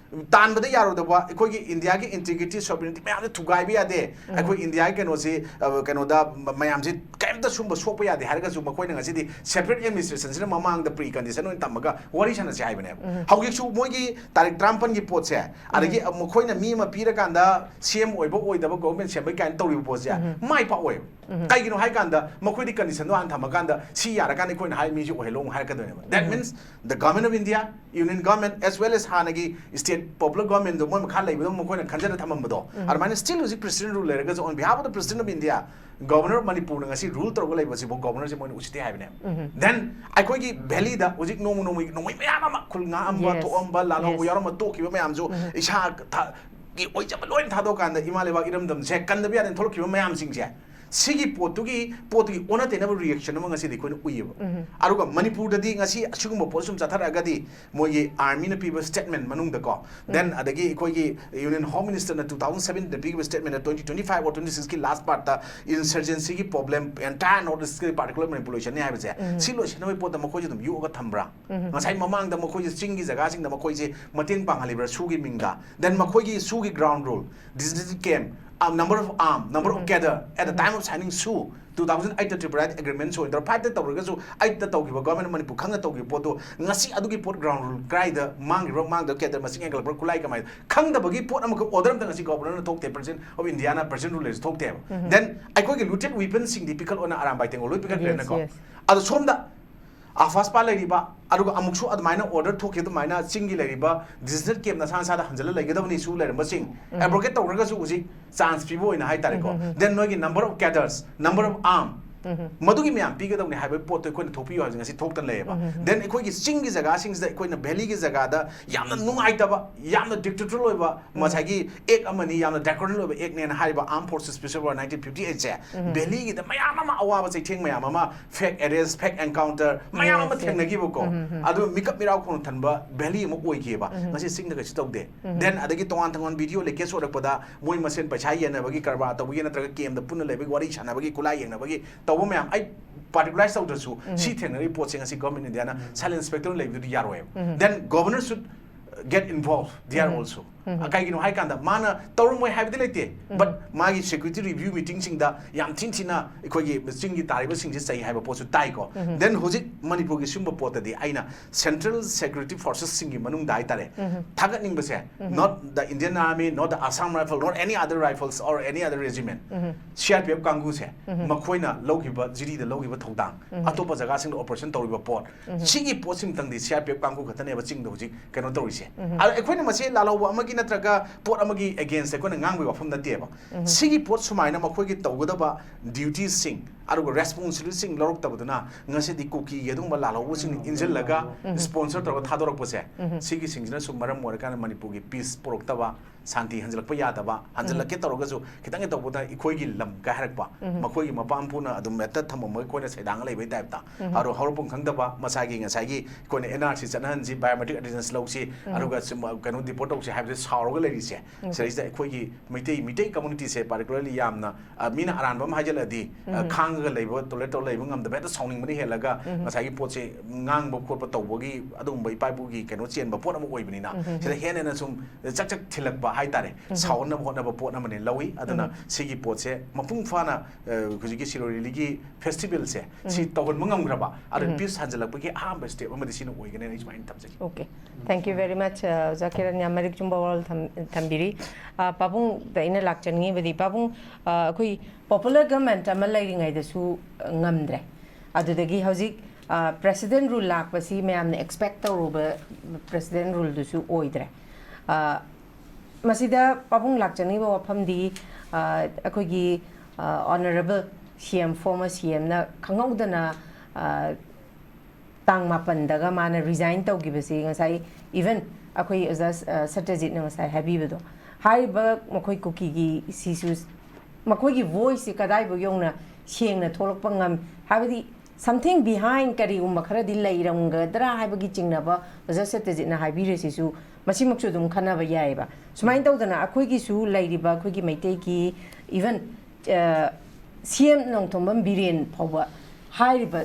ꯇꯥꯟꯕꯗ ꯌꯥꯔꯣꯏꯗꯕ, ꯑꯩꯈꯣꯏꯒꯤ ꯏꯟꯗꯤꯌꯥꯒꯤ integrity, sovereignty ꯃꯌꯥꯝꯁꯦ ꯊꯨꯒꯥꯏꯕ ꯌꯥꯗꯦ꯫ ꯑꯩꯈꯣꯏ ꯏꯟꯗꯤꯌꯥꯒꯤ ꯀꯩꯅꯣꯁꯤ, ꯑ, ꯀꯩꯅꯣꯗ ꯃ-, ꯃꯌꯥꯝꯁꯤ ꯀꯩꯝꯇ ꯁꯨꯝꯕ ꯁꯣꯛꯄ ꯌꯥꯗꯦ ꯍꯥꯏꯔꯒꯁꯨ ꯃꯈꯣꯏꯅ ꯉꯁꯤꯗꯤ separate administrationꯁꯤꯅ ꯃꯃꯥꯡꯗ precondition ꯑꯣꯏꯅ ꯊꯝꯃꯒ ꯋꯥꯔꯤ ꯁꯥꯟꯅꯁꯦ ꯍꯥꯏꯕꯅꯦꯕ꯫ ꯍꯧꯖꯤꯛꯁꯨ ꯃꯣꯏꯒꯤ ꯇꯥꯔꯤꯛ ꯇꯔꯥꯃꯥꯄꯟꯒꯤ ꯄꯣꯠꯁꯦ, ꯑꯗꯒꯤ ꯃꯈꯣꯏꯅ ꯃꯤ ꯑꯃ ꯄꯤꯔꯀꯥꯟꯗ CM ꯑꯣꯏꯕ ꯑꯣꯏꯗꯕ government ꯁꯦꯝꯕꯩ ꯀꯥꯏꯅ ꯇꯧꯔꯤꯕ ꯄꯣꯠꯁꯦ ꯃꯥꯏ ꯄꯥꯛꯑꯣꯏꯕ꯫ ꯀꯩꯒꯤꯅꯣ ꯍꯥꯏꯀꯥꯟꯗ ꯃꯈꯣꯏꯗꯤ conditionꯗꯣ ꯍꯥꯟꯅ ꯊꯝꯃꯀꯥꯟꯗ ꯁꯤ ꯌꯥꯔꯀꯥꯟꯗ ꯑꯩꯈꯣꯏꯅ ꯍꯥꯏ ꯃꯤꯁꯦ ꯑꯣꯏꯍꯜꯂꯣ ꯑꯃꯨꯛ ꯍꯥꯏꯔꯛꯀꯗꯣꯏꯅꯦꯕ꯫ That means the government of India, union government, as well as ꯍꯥꯟꯅꯒꯤ state popular governmentꯗꯣ ꯃꯣꯏ ꯃꯈꯥ ꯂꯩꯕꯗꯣ ꯃꯈꯣꯏꯅ ꯈꯟꯖꯅ ꯊꯝꯃꯝꯕꯗꯣ, ꯑꯗꯨꯃꯥꯏꯅ still ꯍꯧꯖꯤꯛ president rule ꯂꯩꯔꯒꯁꯨ on behalf of the president of India, Governor ꯃꯅꯤꯄꯨꯔꯅ ꯉꯁꯤ rule ꯇꯧꯔꯒ ꯂꯩꯕꯁꯤꯕꯨ governorꯁꯦ ꯃꯣꯏꯅ ꯎꯁꯤꯠꯇꯦ ꯍꯥꯏꯕꯅꯦꯕ꯫ Then ꯑꯩꯈꯣꯏꯒꯤ valleyꯗ ꯍꯧꯖꯤꯛ ꯅꯣꯡꯃ ꯅꯣꯡꯃꯒꯤ ꯅꯣꯡꯃꯩ ꯃꯌꯥꯝ ꯑꯃ ꯈꯨꯜ ꯉꯥꯛꯑꯝꯕ, Yes. ꯊꯣꯛꯑꯝꯕ, ꯂꯥꯜꯍꯧꯕ Yes. ꯌꯥꯎꯔꯝꯕ, ꯇꯣꯛꯈꯤꯕ ꯃꯌꯥꯝꯁꯨ ꯏꯁꯥ ꯊ- ꯒꯤ ꯑꯣꯏꯖꯕ ꯂꯣꯏꯅ ꯊꯥꯗꯣꯛꯑꯀꯥꯟꯗ ꯏꯃꯥ ꯂꯩꯕꯥꯛ ꯏꯔꯝꯗꯝꯁꯦ ꯀꯟꯗꯕ ꯌꯥꯗꯦꯅ ꯊꯣꯛꯂꯛꯈꯤꯕ ꯃꯌꯥꯝꯁꯤꯡꯁꯦ, ꯁꯤꯒꯤ ꯄꯣꯠꯇꯨꯒꯤ ꯄꯣꯠꯇꯨꯒꯤ ꯑꯣꯟꯅ ꯇꯩꯅꯕ reaction ꯑꯃ ꯉꯁꯤꯗꯤ ꯑꯩꯈꯣꯏꯅ ꯎꯏꯌꯦꯕ꯫ ꯑꯗꯨꯒ ꯃꯅꯤꯄꯨꯔꯗꯗꯤ ꯉꯁꯤ ꯑꯁꯤꯒꯨꯝꯕ ꯄꯣꯠ ꯁꯨꯝ ꯆꯠꯊꯔꯛꯑꯒꯗꯤ ꯃꯣꯏꯒꯤ armyꯅ ꯄꯤꯕ statement ꯃꯅꯨꯡꯗꯀꯣ, then ꯑꯗꯒꯤ ꯑꯩꯈꯣꯏꯒꯤ Union Home Ministerꯅ two thousand seventeenꯗ ꯄꯤꯈꯤꯕ statementꯇ twenty twenty-five or twenty-sixꯀꯤ last partꯇ insurgencyꯒꯤ problem entire North Eastꯀꯤ particular manipulationꯅꯤ ꯍꯥꯏꯕꯁꯦ, ꯁꯤ ꯂꯣꯏꯁꯤꯟꯅꯕꯒꯤ ꯄꯣꯠꯇ ꯃꯈꯣꯏꯁꯦ ꯑꯗꯨꯝ ꯌꯣꯛꯑꯒ ꯊꯝꯕ꯭ꯔꯥ? ꯉꯁꯥꯏ ꯃꯃꯥꯡꯗ ꯃꯈꯣꯏꯁꯦ ꯆꯤꯡꯒꯤ ꯖꯒꯥꯁꯤꯡꯗ ꯃꯈꯣꯏꯁꯦ ꯃꯇꯦꯡ ꯄꯥꯡꯍꯜꯂꯤꯕ꯭ꯔꯥ ꯁꯨꯒꯤ ꯃꯤꯡꯗ? Then ꯃꯈꯣꯏꯒꯤ ꯁꯨꯒꯤ ground rule, disciplinary camp, uh, number of arm, number of cadre at the time of signing SoO two thousand eight Tripartite Agreement ꯁꯣꯏꯗ꯭ꯔ fiveꯇ ꯇꯧꯔꯒꯁꯨ eightꯇ ꯇꯧꯈꯤꯕ government of Manipur ꯈꯪꯅ ꯇꯧꯈꯤꯕ ꯄꯣꯠꯇꯣ ꯉꯁꯤ ꯑꯗꯨꯒꯤ ꯄꯣꯠ ground rule ꯀꯗꯥꯏꯗ ꯃꯥꯡꯈ꯭ꯔꯤꯕ꯭ꯔꯥ, ꯃꯥꯡꯗꯕ cadre ꯃꯁꯤꯡ ꯍꯦꯟꯒꯠꯂꯛꯄ꯭ꯔꯥ, ꯈꯨꯠꯂꯥꯏ ꯀꯃꯥꯏꯅ ꯈꯪꯗꯕꯒꯤ ꯄꯣꯠ ꯑꯃꯈꯛ order ꯑꯝꯇ ꯉꯁꯤ governorꯅ ꯊꯣꯛꯇꯦ, President of Indiaꯅ President ruleꯁꯨ ꯊꯣꯛꯇꯦꯕ꯫ Then ꯑꯩꯈꯣꯏꯒꯤ looted weaponsꯁꯤꯡꯗꯤ ꯄꯤꯈꯠꯂꯣꯅ ꯑꯔꯥꯝꯕꯥꯏ ꯇꯦꯡꯒꯣꯜ ꯂꯣꯏ ꯄꯤꯈꯠꯈ꯭ꯔꯦꯅꯀꯣ꯫ Yes, yes. ꯑꯗꯣ ꯁꯣꯝꯗ AFASPA ꯂꯩꯔꯤꯕ, ꯑꯗꯨꯒ ꯑꯃꯨꯛꯁꯨ ꯑꯗꯨꯃꯥꯏꯅ order ꯊꯣꯛꯈꯤꯕ ꯑꯗꯨꯃꯥꯏꯅ ꯆꯤꯡꯒꯤ ꯂꯩꯔꯤꯕ disciplinary camp ꯅꯁꯥ ꯅꯁꯥꯗ ꯍꯟꯖꯤꯜꯂ ꯂꯩꯒꯗꯕꯅꯤ ꯁꯨ ꯂꯩꯔꯝꯕꯁꯤꯡ, abrogate ꯇꯧꯔꯒꯁꯨ ꯍꯧꯖꯤꯛ chance ꯄꯤꯕ ꯑꯣꯏꯅ ꯍꯥꯏꯇꯥꯔꯦꯀꯣ꯫ Then ꯅꯣꯏꯒꯤ number of cadres, number of arm, ꯃꯗꯨꯒꯤ ꯃꯌꯥꯝ ꯄꯤꯒꯗꯕꯅꯤ ꯍꯥꯏꯕꯒꯤ ꯄꯣꯠꯇꯣ ꯑꯩꯈꯣꯏꯅ ꯊꯣꯛꯄꯤꯌꯨ ꯍꯥꯏꯕꯁꯦ ꯉꯁꯤ ꯊꯣꯛꯇꯅ ꯂꯩꯌꯦꯕ꯫ Then ꯑꯩꯈꯣꯏꯒꯤ ꯆꯤꯡꯒꯤ ꯖꯒꯥꯁꯤꯡꯁꯤꯗ, ꯑꯩꯈꯣꯏꯅ valleyꯒꯤ ꯖꯒꯥꯗ ꯌꯥꯝꯅ ꯅꯨꯡꯉꯥꯏꯇꯕ, ꯌꯥꯝꯅ dictatorial ꯑꯣꯏꯕ, ꯉꯁꯥꯏꯒꯤ act ꯑꯃꯅꯤ, ꯌꯥꯝꯅ draconian ꯑꯣꯏꯕ actꯅꯦꯅ ꯍꯥꯏꯔꯤꯕ Armed Forces Special Power nineteen fifty eightꯁꯦ valleyꯒꯤꯗ ꯃꯌꯥꯝ ꯑꯃ ꯑꯋꯥꯕ ꯆꯩꯊꯦꯡ ꯃꯌꯥꯝ ꯑꯃ, fake arrest, fake encounter ꯃꯌꯥꯝ ꯑꯃ Yes, yes. ꯊꯦꯡꯅꯈꯤꯕꯀꯣ꯫ ꯑꯗꯨ ꯃꯤꯀꯞ ꯃꯤꯔꯥꯎ ꯈꯣꯡ ꯊꯟꯕ valley ꯑꯃ ꯑꯣꯏꯈꯤꯕ꯫ ꯉꯁꯤ ꯆꯤꯡꯗ ꯀꯩꯁꯨ ꯇꯧꯗꯦ꯫ Then ꯑꯗꯒꯤ ꯇꯣꯉꯥꯟ ꯇꯣꯉꯥꯟ video leakage ꯑꯣꯏꯔꯛꯄꯗ ꯃꯣꯏ ꯃꯁꯦꯟ ꯄꯩꯁꯥ ꯌꯦꯟꯅꯕꯒꯤ ꯀꯔꯕꯥꯔ ꯇꯧꯕꯒꯤ ꯅꯠꯇ꯭ꯔꯒ campꯇ ꯄꯨꯟꯅ ꯂꯩꯕꯒꯤ ꯋꯥꯔꯤ ꯁꯥꯟꯅꯕꯒꯤ ꯈꯨꯠꯂꯥꯏ ꯌꯦꯟꯅꯕꯒꯤ ꯇꯧꯕ ꯃꯌꯥꯝ ꯑꯩ particularise ꯇꯧꯗ꯭ꯔꯁꯨ ꯁꯤ ꯊꯦꯡꯅꯔꯤꯕ ꯄꯣꯠꯁꯦ ꯉꯁꯤ government Indiaꯅ silent specter ꯂꯩꯕꯗꯨꯗꯤ ꯌꯥꯔꯣꯏꯕ꯫ Then governor should get involved there also꯫ ꯀꯩꯒꯤꯅꯣ ꯍꯥꯏ ꯀꯥꯟꯗ ꯃꯥꯅ ꯇꯧꯔꯝꯃꯣꯏ ꯍꯥꯏꯕꯗꯤ ꯂꯩꯇꯦ, but ꯃꯥꯒꯤ security review meetingꯁꯤꯡꯗ ꯌꯥꯝ ꯊꯤꯟ ꯊꯤꯅ ꯑꯩꯈꯣꯏꯒꯤ ꯆꯤꯡꯒꯤ ꯇꯥꯔꯤꯕꯁꯤꯡꯁꯦ ꯆꯩ ꯍꯥꯏꯕ ꯄꯣꯠꯁꯨ ꯇꯥꯏꯀꯣ꯫ Then ꯍꯧꯖꯤꯛ ꯃꯅꯤꯄꯨꯔꯒꯤ ꯁꯤꯒꯨꯝꯕ ꯄꯣꯠꯇꯗꯤ ꯑꯩꯅ central security forcesꯁꯤꯡꯒꯤ ꯃꯅꯨꯡꯗ ꯍꯥꯏꯇꯥꯔꯦ, ꯊꯥꯒꯠꯅꯤꯡꯕꯁꯦ, not the Indian Army, not the Assam Rifle, not any other rifles or any other regiment, C R P F ꯀꯥꯡꯕꯨꯁꯦ, ꯃꯈꯣꯏꯅ ꯂꯧꯈꯤꯕ, ꯖꯤꯔꯤꯗ ꯂꯧꯈꯤꯕ ꯊꯧꯗꯥꯡ, ꯑꯇꯣꯞꯄ ꯖꯒꯥꯁꯤꯡꯗ operation ꯇꯧꯔꯤꯕ ꯄꯣꯠ, ꯁꯤꯒꯤ ꯄꯣꯠꯁꯤꯃꯇꯪꯗꯤ C R P F ꯀꯥꯡꯕꯨ ꯈꯛꯇꯅꯦꯕ ꯆꯤꯡꯗ ꯍꯧꯖꯤꯛ ꯀꯩꯅꯣ ꯇꯧꯔꯤꯁꯦ꯫ ꯑꯗꯣ ꯑꯩꯈꯣꯏꯅ ꯃꯁꯤ ꯂꯥꯜꯍꯧꯕ ꯑꯃꯒꯤ ꯅꯠꯇ꯭ꯔꯒ ꯄꯣꯠ ꯑꯃꯒꯤ against ꯑꯩꯈꯣꯏꯅ ꯉꯥꯡꯕꯒꯤ ꯋꯥꯐꯝ ꯅꯠꯇꯦꯕ꯫ ꯁꯤꯒꯤ ꯄꯣꯠ ꯁꯨꯃꯥꯏꯅ ꯃꯈꯣꯏꯒꯤ ꯇꯧꯒꯗꯕ duties ꯁꯤꯡ ꯑꯗꯨꯒ responsibility ꯁꯤꯡ ꯂꯧꯔꯛꯇꯕꯗꯨꯅ ꯉꯁꯤꯗꯤ ꯀꯨꯀꯤꯒꯤ ꯑꯗꯨꯒꯨꯝꯕ ꯂꯥꯜꯍꯧꯕꯁꯤꯡ ꯏꯟꯁꯤꯜꯂꯒ sponsor ꯇꯧꯔꯒ ꯊꯥꯗꯣꯔꯛꯄꯁꯦ, ꯁꯤꯒꯤꯁꯤꯡꯁꯤꯅꯁꯨ ꯃꯔꯝ ꯑꯣꯏꯔꯀꯥꯟꯗ ꯃꯅꯤꯄꯨꯔꯒꯤ peace ꯄꯨꯔꯛꯇꯕ, ꯁꯥꯟꯇꯤ ꯍꯟꯖꯤꯜꯂꯛꯄ ꯌꯥꯗꯕ, ꯍꯟꯖꯤꯜꯂꯛꯀꯦ ꯇꯧꯔꯒꯁꯨ ꯈꯤꯇꯪ ꯇꯧꯕꯗ ꯑꯩꯈꯣꯏꯒꯤ ꯂꯝ ꯀꯥꯏ ꯍꯥꯏꯔꯛꯄ, ꯃꯈꯣꯏꯒꯤ ꯃꯄꯥ ꯃꯄꯨꯅ ꯑꯗꯨꯝ ꯍꯦꯛꯇ ꯊꯝꯃꯝꯃꯒ ꯑꯩꯈꯣꯏꯅ ꯁꯩꯗꯥꯡꯉ ꯂꯩꯕꯩ type ꯇ꯫ ꯑꯗꯣ ꯍꯧꯔꯛꯐꯝ ꯈꯪꯗꯕ ꯃꯁꯥꯒꯤ ꯉꯁꯥꯏꯒꯤ ꯑꯩꯈꯣꯏꯅ N R C ꯆꯠꯅꯍꯟꯁꯤ, biometric attendance ꯂꯧꯁꯤ, ꯑꯗꯨꯒ ꯁꯨꯝ, ꯀꯩꯅꯣ, deport ꯇꯧꯁꯤ ꯍꯥꯏꯕꯁꯦ ꯁꯥꯎꯔꯒ ꯂꯩꯔꯤꯁꯦ꯫ ꯁꯤꯗꯩꯁꯤꯗ ꯑꯩꯈꯣꯏꯒꯤ ꯃꯩꯇꯩ, ꯃꯤꯇꯩ community ꯁꯦ particularly ꯌꯥꯝꯅ, ꯑ, ꯃꯤꯅ ꯑꯔꯥꯟꯕ ꯑꯃ ꯍꯥꯏꯖꯜꯂꯛꯑꯗꯤ, ꯑ, ꯈꯥꯡꯉꯒ ꯂꯩꯕ, tolerate ꯇꯧꯔ ꯂꯩꯕ ꯉꯝꯗꯕ, ꯍꯦꯛꯇ ꯁꯥꯎꯅꯤꯡꯕꯅ ꯍꯦꯜꯂꯒ ꯉꯁꯥꯏꯒꯤ ꯄꯣꯠꯁꯦ ꯉꯥꯡꯕ ꯈꯣꯠꯄ ꯇꯧꯕꯒꯤ ꯑꯗꯨꯒꯨꯝꯕ ꯏꯄꯥ ꯏꯄꯨꯒꯤ ꯀꯩꯅꯣ ꯆꯦꯟꯕ ꯄꯣꯠ ꯑꯃ ꯑꯣꯏꯕꯅꯤꯅ, ꯁꯤꯗ ꯍꯦꯟꯅ ꯍꯦꯟꯅ ꯁꯨꯝ ꯆꯛ ꯆꯛ ꯊꯤꯜꯂꯛꯄ ꯍꯥꯏꯇꯥꯔꯦ꯫ ꯁꯥꯎꯍꯟꯅꯕ ꯍꯣꯠꯅꯕ ꯄꯣꯠ ꯑꯃꯅꯤ ꯂꯧꯏ꯫ ꯑꯗꯨꯅ ꯁꯤꯒꯤ ꯄꯣꯠꯁꯦ ꯃꯄꯨꯡ ꯐꯥꯅ, ꯑ, ꯍꯧꯖꯤꯛꯀꯤ ꯁꯤꯔꯣꯏ ꯂꯤꯂꯤꯒꯤ festival ꯁꯦ ꯁꯤ ꯇꯧꯍꯟꯕ ꯉꯝꯈ꯭ꯔꯕ, ꯑꯗꯨ peace ꯍꯟꯖꯤꯜꯂꯛꯄꯒꯤ ꯑꯍꯥꯟꯕ step ꯑꯃꯗꯤ ꯁꯤꯅ ꯑꯣꯏꯒꯅꯤ, ꯑꯩ ꯁꯨꯃꯥꯏꯅ ꯊꯝꯖꯒꯦ꯫ Okay, thank you very much, ꯑ, ꯑꯣꯖꯥ ꯀꯤꯔꯟ, ꯌꯥꯝ ꯃꯔꯤꯛ ꯆꯨꯝꯕ ꯋꯥꯔꯣꯜ ꯊꯝ-, ꯊꯝꯕꯤꯔꯤ꯫ ꯑ, ꯄꯥꯕꯨꯡꯗ ꯑꯩꯅ ꯂꯥꯛꯆꯅꯤꯡꯉꯤꯕꯗꯤ, ꯄꯥꯕꯨꯡ, ꯑ, ꯑꯩꯈꯣꯏ popular government ꯑꯃ ꯂꯩꯔꯤꯉꯩꯗꯁꯨ, ꯑ, ꯉꯝꯗ꯭ꯔꯦ, ꯑꯗꯨꯗꯒꯤ ꯍꯧꯖꯤꯛ, ꯑ, president rule ꯂꯥꯛꯄꯁꯤ ꯃꯌꯥꯝꯅ expect ꯇꯧꯔꯨꯕ president rule ꯗꯨꯁꯨ ꯑꯣꯏꯗ꯭ꯔꯦ꯫ ꯑ, ꯃꯁꯤꯗ ꯄꯥꯕꯨꯡ ꯂꯥꯛꯆꯅꯤꯡꯉꯤꯕ ꯋꯥꯐꯝꯗꯤ, ꯑ, ꯑꯩꯈꯣꯏꯒꯤ, ꯑ, honourable C M, former C M ꯅ ꯈꯪꯍꯧꯗꯅ, ꯑ, ꯇꯥꯡ ꯃꯥꯄꯟꯗꯒ ꯃꯥꯅ resign ꯇꯧꯈꯤꯕꯁꯤ ꯉꯁꯥꯏ even ꯑꯩꯈꯣꯏ ꯑꯣꯖꯥ, ꯑ, ꯁꯇ꯭ꯌꯖꯤꯠꯅ ꯉꯁꯥꯏ ꯍꯥꯏꯕꯤꯕꯗꯣ, ꯍꯥꯏꯔꯤꯕ ꯃꯈꯣꯏ ꯀꯨꯀꯤꯒꯤ ꯁꯤꯁꯨ ꯃꯈꯣꯏꯒꯤ voice ꯁꯤ ꯀꯗꯥꯏꯐꯥꯎ ꯌꯧꯅ ꯁꯦꯡꯅ ꯊꯣꯛꯂꯛꯄ ꯉꯝ-, ꯍꯥꯏꯕꯗꯤ something behind ꯀꯔꯤꯒꯨꯝꯕ ꯈꯔꯗꯤ ꯂꯩꯔꯝꯒꯗ꯭ꯔꯥ ꯍꯥꯏꯕꯒꯤ ꯆꯤꯡꯅꯕ ꯑꯣꯖꯥ ꯁꯇ꯭ꯌꯖꯤꯠꯅ ꯍꯥꯏꯕꯤꯔꯤꯁꯤꯁꯨ ꯃꯁꯤꯃꯛꯁꯨ ꯑꯗꯨꯝ ꯈꯟꯅꯕ ꯌꯥꯏꯑꯕ꯫ ꯁꯨꯃꯥꯏꯅ ꯇꯧꯗꯅ ꯑꯩꯈꯣꯏꯒꯤꯁꯨ ꯂꯩꯔꯤꯕ ꯑꯩꯈꯣꯏꯒꯤ ꯃꯩꯇꯩꯒꯤ even, ꯑ, C M ꯅꯣꯡꯊꯣꯝꯕꯝ ꯕꯤꯔꯦꯟ ꯐꯥꯎꯕ ꯍꯥꯏꯔꯤꯕ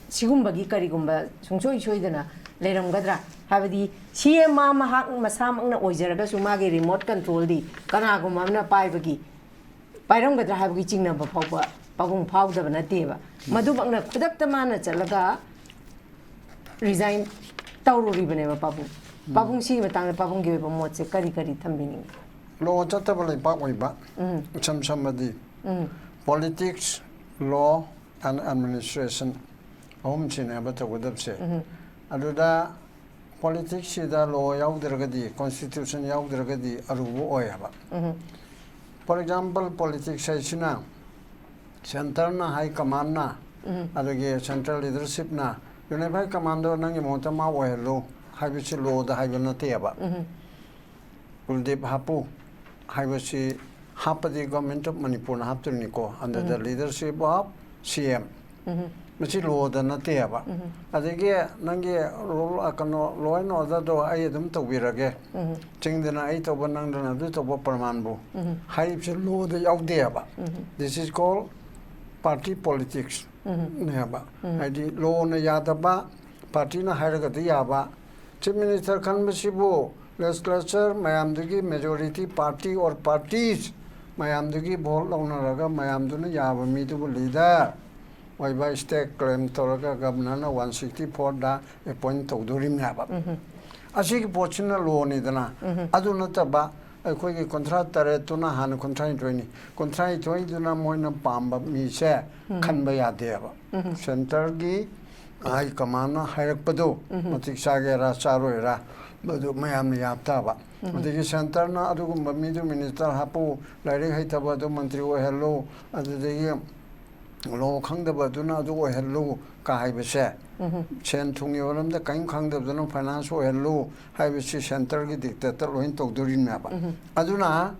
ꯁꯤꯒꯨꯝꯕꯒꯤ ꯀꯔꯤꯒꯨꯝꯕ ꯁꯨꯡꯁꯣꯏ ꯁꯣꯏꯗꯅ ꯂꯩꯔꯝꯒꯗ꯭ꯔꯥ? ꯍꯥꯏꯕꯗꯤ C M ꯃꯥ ꯃꯍꯥꯛ ꯃꯁꯥꯃꯛꯅ ꯑꯣꯏꯖꯔꯒꯁꯨ ꯃꯥꯒꯤ remote control ꯗꯤ ꯀꯅꯥꯒꯨꯝꯕ ꯑꯃꯅ ꯄꯥꯏꯕꯒꯤ, ꯄꯥꯏꯔꯝꯒꯗ꯭ꯔꯥ ꯍꯥꯏꯕꯒꯤ ꯆꯤꯡꯅꯕ ꯐꯥꯎꯕ ꯄꯥꯕꯨꯡ ꯐꯥꯎꯗꯕ ꯅꯠꯇꯦꯕ꯫ ꯃꯗꯨꯃꯛꯅ ꯈꯨꯗꯛꯇ ꯃꯥꯅ ꯆꯠꯂꯒ resign ꯇꯧꯔꯨꯔꯤꯕꯅꯦꯕ ꯄꯥꯕꯨꯡ꯫ ꯄꯥꯕꯨꯡ, ꯁꯤꯒꯤ ꯃꯇꯥꯡꯗ ꯄꯥꯕꯨꯡꯒꯤ ꯑꯣꯏꯕ ꯃꯣꯠꯁꯦ ꯀꯔꯤ ꯀꯔꯤ ꯊꯝꯕꯤꯅꯤꯡꯉꯤ? ꯂꯣ ꯆꯠꯇꯕ ꯂꯩꯕꯥꯛ ꯑꯣꯏꯕ, ꯏꯁꯝ ꯁꯝꯃꯗꯤ politics, law and administration ꯑꯍꯨꯝꯁꯤꯅꯦꯕ ꯇꯧꯒꯗꯕꯁꯦ꯫ ꯑꯗꯨꯗ ꯄꯣꯂꯤꯇꯤꯛꯁꯁꯤꯗ ꯂꯣ ꯌꯥꯎꯗ꯭ꯔꯒꯗꯤ, ꯀꯣꯟꯁꯇꯤꯇ꯭ꯌꯨꯁꯟ ꯌꯥꯎꯗ꯭ꯔꯒꯗꯤ ꯑꯔꯨꯕ ꯑꯣꯏ ꯍꯥꯏꯕ꯫ ꯐꯣꯔ ꯑꯦꯛꯖꯥꯝꯄꯜ, ꯄꯣꯂꯤꯇꯤꯛꯁ ꯍꯥꯏꯁꯤꯅ ꯁꯦꯟꯇꯔꯅ, ꯍꯥꯏ ꯀꯃꯥꯟꯅ, ꯑꯗꯒꯤ ꯁꯦꯟꯇ꯭ꯔꯦꯜ ꯂꯤꯗꯔꯁꯤꯞꯅ ꯌꯨꯅꯤꯐꯥꯏ ꯀꯃꯥꯟꯗꯣ ꯅꯪꯒꯤ ꯃꯍꯨꯠꯇ ꯃꯥ ꯑꯣꯏꯍꯜꯂꯨ ꯍꯥꯏꯕꯁꯤ ꯂꯣꯗ ꯍꯥꯏꯕ ꯅꯠꯇꯦꯕ꯫ ꯀꯨꯜꯗꯤꯞ ꯍꯥꯞꯄꯨ ꯍꯥꯏꯕꯁꯤ ꯍꯥꯞꯄꯗꯤ Government of ꯃꯅꯤꯄꯨꯔꯅ ꯍꯥꯞꯇꯣꯏꯅꯤꯀꯣ, under the leadership of C M꯫ ꯃꯁꯤ ꯂꯣꯗ ꯅꯠꯇꯦꯕ꯫ ꯑꯗꯒꯤ ꯅꯪꯒꯤ ꯔꯨꯜ, ꯀꯩꯅꯣ, ꯂꯣ ꯑꯦꯟ ꯑꯣꯔꯗꯔꯗꯣ ꯑꯩ ꯑꯗꯨꯝ ꯇꯧꯕꯤꯔꯒꯦ, ꯆꯤꯡꯗꯅ ꯑꯩ ꯇꯧꯕ, ꯅꯪꯗꯅ ꯑꯗꯨ ꯇꯧꯕ ꯄ꯭ꯔꯃꯥꯟꯕꯨ ꯍꯥꯏꯔꯤꯕꯁꯤ ꯂꯣꯗ ꯌꯥꯎꯗꯦꯕ꯫ This is called party politics ꯅꯦꯕ꯫ ꯍꯥꯏꯗꯤ ꯂꯣꯅ ꯌꯥꯗꯕ, ꯄꯥꯔꯇꯤꯅ ꯍꯥꯏꯔꯒꯗꯤ ꯌꯥꯕ꯫ ꯆꯤꯐ ꯃꯤꯅꯤꯁꯇꯔ ꯈꯟꯕꯁꯤꯕꯨ ꯂꯦꯖꯤꯁꯂꯦꯆꯔ ꯃꯌꯥꯝꯗꯨꯒꯤ majority party or parties ꯃꯌꯥꯝꯗꯨꯒꯤ ꯚꯣꯠ ꯂꯧꯅꯔꯒ ꯃꯌꯥꯝꯗꯨꯅ ꯌꯥꯕ ꯃꯤꯗꯨꯕꯨ ꯂꯤꯗꯔ ꯑꯣꯏꯕ ꯁ꯭ꯇꯦꯠ ꯀ꯭ꯂꯦꯝ ꯇꯧꯔꯒ ꯒꯕꯅꯔꯅ ꯋꯥꯟ ꯁꯤꯛꯁꯇꯤ ꯐꯣꯔꯗ ꯑꯦꯄꯣꯏꯟ ꯇꯧꯗꯣꯔꯤꯕꯅꯦꯕ꯫ ꯑꯁꯤꯒꯤ ꯄꯣꯠꯁꯤꯅ ꯂꯣꯅꯤꯗꯅ꯫ ꯑꯗꯨ ꯅꯠꯇꯕ ꯑꯩꯈꯣꯏꯒꯤ ꯀꯨꯟꯊ꯭ꯔꯥ ꯇꯔꯦꯠꯇꯨꯅ ꯍꯥꯟꯅ ꯀꯨꯟꯊ꯭ꯔꯥꯅꯤꯊꯣꯏꯅꯤ, ꯀꯨꯟꯊ꯭ꯔꯥꯅꯤꯊꯣꯏꯗꯨꯅ ꯃꯣꯏꯅ ꯄꯥꯝꯕ ꯃꯤꯁꯦ ꯈꯟꯕ ꯌꯥꯗꯦꯕ꯫ ꯁꯦꯟꯇꯔꯒꯤ ꯍꯥꯏ ꯀꯃꯥꯟꯅ ꯍꯥꯏꯔꯛꯄꯗꯨ ꯃꯇꯤꯛ ꯆꯥꯒꯦꯔꯥ ꯆꯥꯔꯣꯏꯔꯥ, ꯃꯗꯨ ꯃꯌꯥꯝꯅ ꯌꯥꯕ ꯇꯥꯕ꯫ ꯑꯗꯒꯤ ꯁꯦꯟꯇꯔꯅ ꯑꯗꯨꯒꯨꯝꯕ ꯃꯤꯗꯨ ꯃꯤꯅꯤꯁꯇꯔ ꯍꯥꯞꯄꯨ, ꯂꯥꯏꯔꯤꯛ ꯍꯩꯇꯕ ꯑꯗꯨ ꯃꯟꯇ꯭ꯔꯤ ꯑꯣꯏꯍꯜꯂꯨ, ꯑꯗꯨꯗꯒꯤ ꯂꯣ ꯈꯪꯗꯕ ꯑꯗꯨꯅ ꯑꯗꯨ ꯑꯣꯏꯍꯜꯂꯨ ꯀ ꯍꯥꯏꯕꯁꯦ, ꯁꯦꯟ ꯊꯨꯝꯒꯤ ꯃꯔꯝꯗ ꯀꯔꯤꯝ ꯈꯪꯗꯕꯗꯨꯅ ꯐꯥꯏꯅꯥꯟꯁ ꯑꯣꯏꯍꯜꯂꯨ ꯍꯥꯏꯕꯁꯤ ꯁꯦꯟꯇꯔꯒꯤ ꯗꯤꯛꯇꯦꯠꯇ ꯂꯣꯏꯅ ꯇꯧꯗꯣꯔꯤꯅꯦꯕ꯫ ꯑꯗꯨꯅ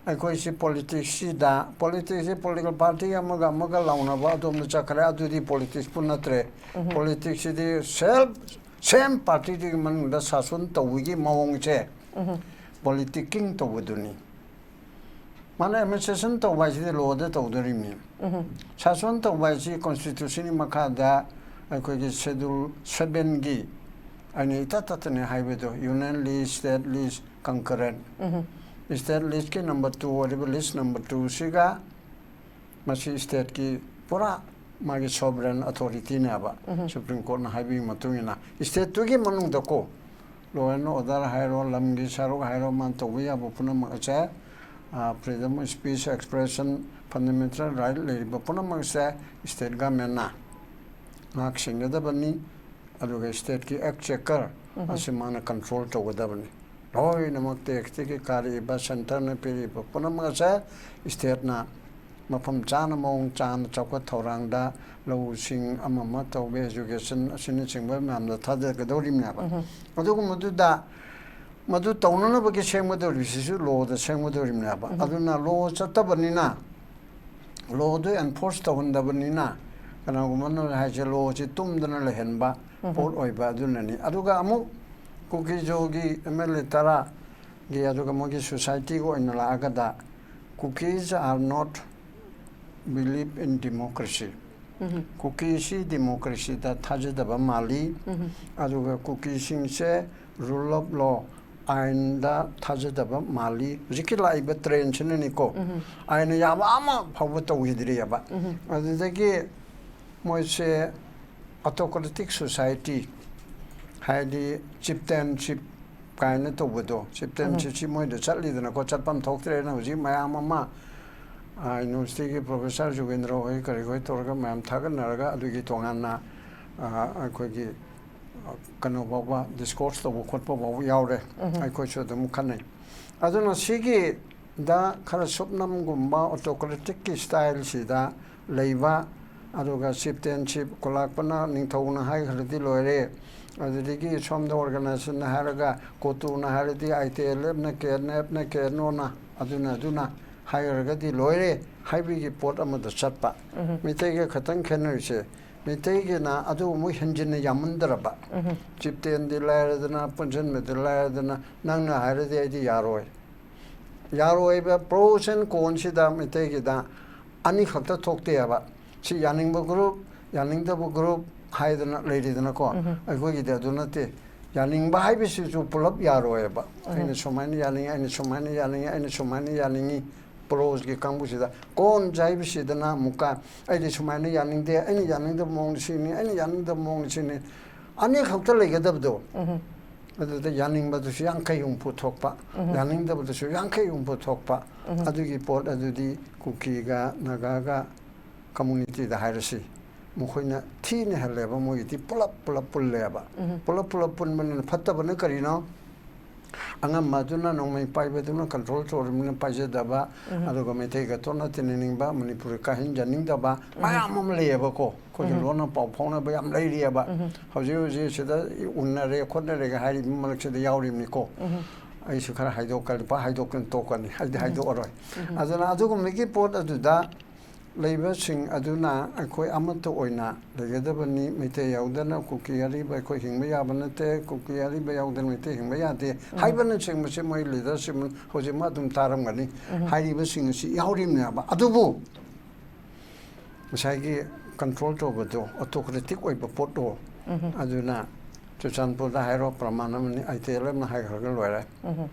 ꯑꯩꯈꯣꯏꯁꯤ ꯄꯣꯂꯤꯇꯤꯛꯁꯁꯤꯗ, ꯄꯣꯂꯤꯇꯤꯛꯁꯁꯤ ꯄꯣꯂꯤꯇꯤꯀꯦꯜ ꯄꯥꯔꯇꯤ ꯑꯃꯒ ꯑꯃꯒ ꯂꯥꯎꯅꯕ ꯑꯗꯣꯝꯗ ꯆꯠꯈ꯭ꯔꯦ, ꯑꯗꯨꯗꯤ ꯄꯣꯂꯤꯇꯤꯛꯁꯄꯨ ꯅꯠꯇ꯭ꯔꯦ꯫ ꯄꯣꯂꯤꯇꯤꯛꯁꯁꯤꯗꯤ ꯁꯦꯜꯐ, ꯁꯦꯝ ꯄꯥꯔꯇꯤꯗꯨꯒꯤ ꯃꯅꯨꯡꯗ ꯁꯥꯁꯣꯟ ꯇꯧꯕꯒꯤ ꯃꯑꯣꯡꯁꯦ ꯄꯣꯂꯤꯇꯤꯀꯤꯡ ꯇꯧꯕꯗꯨꯅꯤ꯫ ꯃꯥꯅ ꯑꯦꯗꯃꯤꯅꯤꯁꯇ꯭ꯔꯦꯁꯟ ꯇꯧꯕ ꯍꯥꯏꯁꯤꯗꯤ ꯂꯣꯗ ꯇꯧꯗꯣꯔꯤꯕꯅꯤ꯫ ꯁꯥꯁꯣꯟ ꯇꯧꯕ ꯍꯥꯏꯁꯤ ꯀꯣꯟꯁꯇꯤꯇ꯭ꯌꯨꯁꯟꯒꯤ ꯃꯈꯥꯗ ꯑꯩꯈꯣꯏꯒꯤ ꯁꯦꯗꯨꯜ ꯁꯚꯦꯟꯒꯤ ꯑꯩꯅ ꯏꯇꯠ ꯇꯠꯇꯅ ꯍꯥꯏꯕꯗꯣ, ꯌꯨꯅꯤꯌꯟ ꯂꯤꯁ, ꯁ꯭ꯇꯦꯠ ꯂꯤꯁ, ꯀꯪꯀꯔꯦꯟ꯫ ꯁ꯭ꯇꯦꯠ ꯂꯤꯁꯀꯤ ꯅꯝꯕꯔ ꯇꯨ ꯑꯣꯏꯔꯤꯕ ꯂꯤꯁ ꯅꯝꯕꯔ ꯇꯨꯁꯤꯒ ꯃꯁꯤ ꯁ꯭ꯇꯦꯠꯀꯤ ꯄꯨꯔꯥ ꯃꯥꯒꯤ ꯁꯣꯚꯔꯦꯟ ꯑꯣꯊꯣꯔꯤꯇꯤꯅꯦꯕ꯫ ꯁꯨꯄ꯭ꯔꯤꯝ ꯀꯣꯔꯠꯅ ꯍꯥꯏꯕꯒꯤ ꯃꯇꯨꯡ ꯏꯟꯅ ꯁ꯭ꯇꯦꯠꯇꯨꯒꯤ ꯃꯅꯨꯡꯗꯀꯣ, ꯂꯣ ꯑꯦꯟ ꯑꯣꯔꯗꯔ ꯍꯥꯏꯔꯣ, ꯂꯝꯒꯤ ꯁꯔꯨꯛ ꯍꯥꯏꯔꯣ, ꯃꯥꯅ ꯇꯧꯕ ꯌꯥꯕ ꯄꯨꯝꯅꯃꯛ ꯑꯁꯦ, freedom of speech, expression, fundamental right ꯂꯩꯔꯤꯕ ꯄꯨꯝꯅꯃꯛꯁꯦ ꯁ꯭ꯇꯦꯠ ꯒꯃꯦꯟꯅ ꯉꯥꯛ ꯁꯦꯟꯒꯗꯕꯅꯤ꯫ ꯑꯗꯨꯒ ꯁ꯭ꯇꯦꯠꯀꯤ ꯑꯦꯛꯆꯦꯀꯔ, ꯎꯝ꯫ ꯑꯁꯤ ꯃꯥꯅ control ꯇꯧꯒꯗꯕꯅꯤ꯫ ꯂꯣꯏꯅꯃꯛ taxꯇꯒꯤ ꯀꯥꯔꯛꯏꯕ, centreꯅ ꯄꯤꯔꯤꯕ ꯄꯨꯝꯅꯃꯛ ꯑꯁꯦ stateꯅ ꯃꯐꯝ ꯆꯥꯅ, ꯃꯑꯣꯡ ꯆꯥꯅ, ꯆꯥꯎꯈꯠ ꯊꯧꯔꯥꯡꯗ, ꯂꯧꯁꯤꯡ ꯑꯃ ꯑꯃ ꯇꯧꯕ, education ꯑꯁꯤꯅꯆꯤꯡꯕ ꯃꯌꯥꯝꯗ ꯊꯥꯗꯒꯗꯧꯔꯤꯕꯅꯦꯕ꯫ ꯎꯝ꯫ ꯑꯗꯨꯒꯨꯝꯕꯗꯨꯗ ꯃꯗꯨ ꯇꯧꯅꯅꯕꯒꯤ ꯁꯦꯝꯒꯗꯧꯔꯤꯕꯁꯤꯁꯨ lawꯗ ꯁꯦꯝꯒꯗꯧꯔꯤꯕꯅꯦꯕ꯫ ꯎꯝ꯫ ꯑꯗꯨꯅ law ꯆꯠꯇꯕꯅꯤꯅ, lawꯗꯨ enforce ꯇꯧꯍꯟꯗꯕꯅꯤꯅ, ꯀꯅꯥꯒꯨꯝꯕꯅ ꯍꯥꯏꯁꯦ lawꯁꯤ ꯇꯨꯝꯗꯅ ꯂꯩꯍꯟꯕ ꯎꯝ꯫ ꯄꯣꯠ ꯑꯣꯏꯕ ꯑꯗꯨꯅꯅꯤ꯫ ꯑꯗꯨꯒ ꯑꯃꯨꯛ ꯀꯨꯀꯤꯖꯣꯒꯤ MLA ꯇꯔꯥꯒꯤ, ꯑꯗꯨꯒ ꯃꯣꯏꯒꯤ societyꯒꯤ ꯑꯣꯏꯅ ꯂꯥꯛꯑꯒꯗ, Kukis are not believe in democracy꯫ ꯎꯝ꯫ ꯀꯨꯀꯤꯁꯤ democracyꯗ ꯊꯥꯖꯗꯕ ꯃꯥꯜꯂꯤ꯫ ꯎꯝ꯫ ꯑꯗꯨꯒ ꯀꯨꯀꯤꯁꯤꯡꯁꯦ rule of law, ꯑꯥꯏꯟꯗ ꯊꯥꯖꯗꯕ ꯃꯥꯜꯂꯤ꯫ ꯍꯧꯖꯤꯛꯀꯤ ꯂꯥꯛꯏꯕ trendꯁꯤꯅꯅꯤꯀꯣ, ꯎꯝ꯫ ꯑꯥꯏꯟꯅ ꯌꯥꯕ ꯑꯃ ꯐꯥꯎꯕ ꯇꯧꯈꯤꯗ꯭ꯔꯤꯑꯕ꯫ ꯎꯝ꯫ ꯑꯗꯨꯗꯒꯤ ꯃꯣꯏꯁꯦ autocratic society, ꯍꯥꯏꯗꯤ chieftainship ꯀꯥꯏꯅ ꯇꯧꯕꯗꯣ, chieftainshipꯁꯤ ꯃꯣꯏꯗ ꯆꯠꯂꯤꯗꯅꯀꯣ, ꯆꯠꯐꯝ ꯊꯣꯛꯇ꯭ꯔꯦꯅ ꯍꯧꯖꯤꯛ ꯃꯌꯥꯝ ꯑꯃ, ꯑ, universityꯒꯤ professor ꯖꯨꯒꯦꯟꯗ꯭ꯔ ꯍꯣꯏ ꯀꯔꯤ ꯍꯣꯏ ꯇꯧꯔꯒ ꯃꯌꯥꯝ ꯊꯥꯒꯠꯅꯔꯒ ꯑꯗꯨꯒꯤ ꯇꯣꯉꯥꯟꯅ, ꯑ, ꯑꯩꯈꯣꯏꯒꯤ, ꯑ, ꯀꯩꯅꯣ ꯐꯥꯎꯕ, discourse ꯇꯧꯕ ꯈꯣꯠꯄ ꯐꯥꯎꯕ ꯌꯥꯎꯔꯦ꯫ ꯎꯝ꯫ ꯑꯩꯈꯣꯏꯁꯨ ꯑꯗꯨꯝ ꯈꯟꯅꯩ꯫ ꯑꯗꯨꯅ ꯁꯤꯒꯤꯗ ꯈꯔ ꯁꯨꯞꯅꯝꯒꯨꯝꯕ autocraticꯀꯤ styleꯁꯤꯗ ꯂꯩꯕ, ꯑꯗꯨꯒ chieftainship, ꯈꯨꯂꯥꯛꯄꯅ ꯅꯤꯡꯊꯧꯅ ꯍꯥꯏꯈ꯭ꯔꯗꯤ ꯂꯣꯏꯔꯦ꯫ ꯑꯗꯨꯗꯒꯤ ꯁꯣꯝꯗ organizationꯅ ꯍꯥꯏꯔꯒ, ꯀꯣꯇꯨꯅ ꯍꯥꯏꯔꯗꯤ ITLFꯅ, KNFꯅ, KNOꯅ, ꯑꯗꯨꯅ, ꯑꯗꯨꯅ ꯍꯥꯏꯈ꯭ꯔꯒꯗꯤ ꯂꯣꯏꯔꯦ ꯍꯥꯏꯕꯒꯤ ꯄꯣꯠ ꯑꯃꯗ ꯆꯠꯄ꯫ ꯎꯝ꯫ ꯃꯤꯇꯩꯒ ꯈꯇꯪ ꯈꯦꯠꯅꯔꯤꯁꯦ, ꯃꯤꯇꯩꯒꯤꯅ ꯑꯗꯨ ꯑꯃꯨꯛ ꯍꯦꯟꯖꯤꯟꯅ ꯌꯥꯝꯃꯟꯗ꯭ꯔꯕ꯫ ꯎꯝ꯫ Chieftainꯗꯤ ꯂꯥꯏꯔꯗꯅ, ꯄꯨꯟꯁꯤꯟꯕꯗꯤ ꯂꯥꯏꯔꯗꯅ, ꯅꯪꯅ ꯍꯥꯏꯔꯗꯤ ꯑꯩꯗꯤ ꯌꯥꯔꯣꯏ꯫ ꯌꯥꯔꯣꯏꯕ pros and consꯁꯤꯗ ꯃꯤꯇꯩꯒꯤꯗ ꯑꯅꯤꯈꯛꯇ ꯊꯣꯛꯇꯦ ꯍꯥꯏꯕ꯫ ꯁꯤ ꯌꯥꯅꯤꯡꯕ group, ꯌꯥꯅꯤꯡꯗꯕ group ꯍꯥꯏꯗꯅ ꯂꯩꯔꯤꯗꯅꯀꯣ꯫ ꯎꯝ꯫ ꯑꯩꯈꯣꯏꯒꯤꯗꯤ ꯑꯗꯨ ꯅꯠꯇꯦ꯫ ꯌꯥꯅꯤꯡꯕ ꯍꯥꯏꯕꯁꯤꯁꯨ ꯄꯨꯂꯞ ꯌꯥꯔꯣꯏꯕ꯫ ꯎꯝ꯫ ꯑꯩꯅ ꯁꯨꯃꯥꯏꯅ ꯌꯥꯅꯤꯡꯉꯤ, ꯑꯩꯅ ꯁꯨꯃꯥꯏꯅ ꯌꯥꯅꯤꯡꯉꯤ, ꯑꯩꯅ ꯁꯨꯃꯥꯏꯅ ꯌꯥꯅꯤꯡꯉꯤ꯫ Prosꯀꯤ ꯀꯥꯡꯕꯨꯁꯤꯗ, cons ꯍꯥꯏꯕꯁꯤꯗꯅ ꯑꯃꯨꯛꯀ ꯑꯩꯗꯤ ꯁꯨꯃꯥꯏꯅ ꯌꯥꯅꯤꯡꯗꯦ, ꯑꯩꯅ ꯌꯥꯅꯤꯡꯗꯕ ꯃꯑꯣꯡꯗ ꯁꯤꯅꯤ, ꯑꯩꯅ ꯌꯥꯅꯤꯡꯗꯕ ꯃꯑꯣꯡꯗ ꯁꯤꯅꯤ꯫ ꯑꯅꯤꯈꯛꯇ ꯂꯩꯒꯗꯕꯗꯣ꯫ ꯎꯝ꯫ ꯑꯗꯨꯗ ꯌꯥꯅꯤꯡꯕꯗꯨꯁꯨ ꯌꯥꯡꯈꯩ ꯍꯨꯝꯐꯨ ꯊꯣꯛꯄ, ꯎꯝ꯫ ꯌꯥꯅꯤꯡꯗꯕꯗꯨꯁꯨ ꯌꯥꯡꯈꯩ ꯍꯨꯝꯐꯨ ꯊꯣꯛꯄ꯫ ꯎꯝ꯫ ꯑꯗꯨꯒꯤ ꯄꯣꯠ ꯑꯗꯨꯗꯤ ꯀꯨꯀꯤꯒ ꯅꯥꯒꯥꯒ communityꯗ ꯍꯥꯏꯔꯁꯤ, ꯃꯈꯣꯏꯅ ꯊꯤꯅ ꯍꯦꯜꯂꯦꯕ, ꯃꯣꯏꯒꯤꯗꯤ ꯄꯨꯂꯞ ꯄꯨꯂꯞ ꯄꯨꯜꯂꯦꯕ꯫ ꯄꯨꯂꯞ ꯄꯨꯂꯞ ꯄꯨꯟꯕꯅꯤꯅ ꯐꯠꯇꯕꯅ ꯀꯔꯤꯅꯣ? ꯑꯉꯝꯕ ꯑꯗꯨꯅ, ꯅꯣꯡꯃꯩ ꯄꯥꯏꯕꯗꯨꯅ, ꯀꯟꯇ꯭ꯔꯣꯜ ꯇꯧꯔꯤꯕꯅꯤꯅ ꯄꯥꯏꯖꯗꯕ, ꯑꯗꯨꯒ ꯃꯩꯇꯩꯒ ꯇꯣꯠꯅ ꯇꯤꯟꯅꯅꯤꯡꯕ, ꯃꯅꯤꯄꯨꯔ ꯀꯥꯍꯟꯖꯅꯤꯡꯗꯕ ꯃꯌꯥꯝ ꯑꯃ ꯂꯩꯌꯦꯕꯀꯣ꯫ ꯑꯩꯈꯣꯏꯒꯤ ꯂꯣꯟꯅ ꯄꯥꯎ ꯐꯥꯎꯅꯕ ꯌꯥꯝ ꯂꯩꯔꯤꯑꯕ꯫ ꯍꯧꯖꯤꯛ ꯍꯧꯖꯤꯛ ꯁꯤꯗ ꯎꯟꯅꯔꯦ ꯈꯣꯠꯅꯔꯦꯒ ꯍꯥꯏꯔꯤꯕ ꯃꯔꯛꯁꯤꯗ ꯌꯥꯎꯔꯤꯕꯅꯤꯀꯣ꯫ ꯑꯩꯁꯨ ꯈꯔ ꯍꯥꯏꯗꯣꯛꯀꯅꯤ, ꯄꯥꯛ ꯍꯥꯏꯗꯣꯛꯀꯅꯤ ꯇꯣꯛꯀꯅꯤ, ꯑꯩꯗꯤ ꯍꯥꯏꯗꯣꯛꯑꯔꯣꯏ꯫ ꯑꯗꯨꯅ ꯑꯗꯨꯒꯨꯝꯕꯒꯤ ꯄꯣꯠ ꯑꯗꯨꯗ ꯂꯩꯕꯁꯤꯡ ꯑꯗꯨꯅ ꯑꯩꯈꯣꯏ ꯑꯃꯠꯇ ꯑꯣꯏꯅ ꯂꯩꯒꯗꯕꯅꯤ꯫ ꯃꯩꯇꯩ ꯌꯥꯎꯗꯅ ꯀꯨꯀꯤ ꯑꯔꯤꯕ ꯑꯩꯈꯣꯏ ꯍꯤꯡꯕ ꯌꯥꯕ ꯅꯠꯇꯦ, ꯀꯨꯀꯤ ꯑꯔꯤꯕ ꯌꯥꯎꯗꯅ ꯃꯩꯇꯩ ꯍꯤꯡꯕ ꯌꯥꯗꯦ ꯍꯥꯏꯕꯅꯆꯤꯡꯕꯁꯦ ꯃꯣꯏ ꯂꯤꯗꯔꯁꯤꯞ ꯍꯧꯖꯤꯛ ꯑꯗꯨꯝ ꯇꯥꯔꯝꯒꯅꯤ꯫ ꯍꯥꯏꯔꯤꯕꯁꯤꯡ ꯑꯁꯤ ꯌꯥꯎꯔꯤꯕꯅꯦꯕ꯫ ꯑꯗꯨꯕꯨ ꯉꯁꯥꯏꯒꯤ ꯀꯟꯇ꯭ꯔꯣꯜ ꯇꯧꯕꯗꯣ, ꯑꯣꯇꯣꯀ꯭ꯔꯦꯇꯤꯛ ꯑꯣꯏꯕ ꯄꯣꯠꯇꯣ, ꯑꯗꯨꯅ ꯆꯨꯔꯆꯥꯟꯄꯨꯔꯗ ꯍꯥꯏꯔꯣ, ꯄ꯭ꯔꯃꯥꯟ ꯑꯃꯅꯤ, ꯑꯥꯏ ꯇꯤ ꯑꯦꯜ ꯑꯦꯐꯅ ꯍꯥꯏꯈ꯭ꯔꯒ ꯂꯣꯏꯔꯦ꯫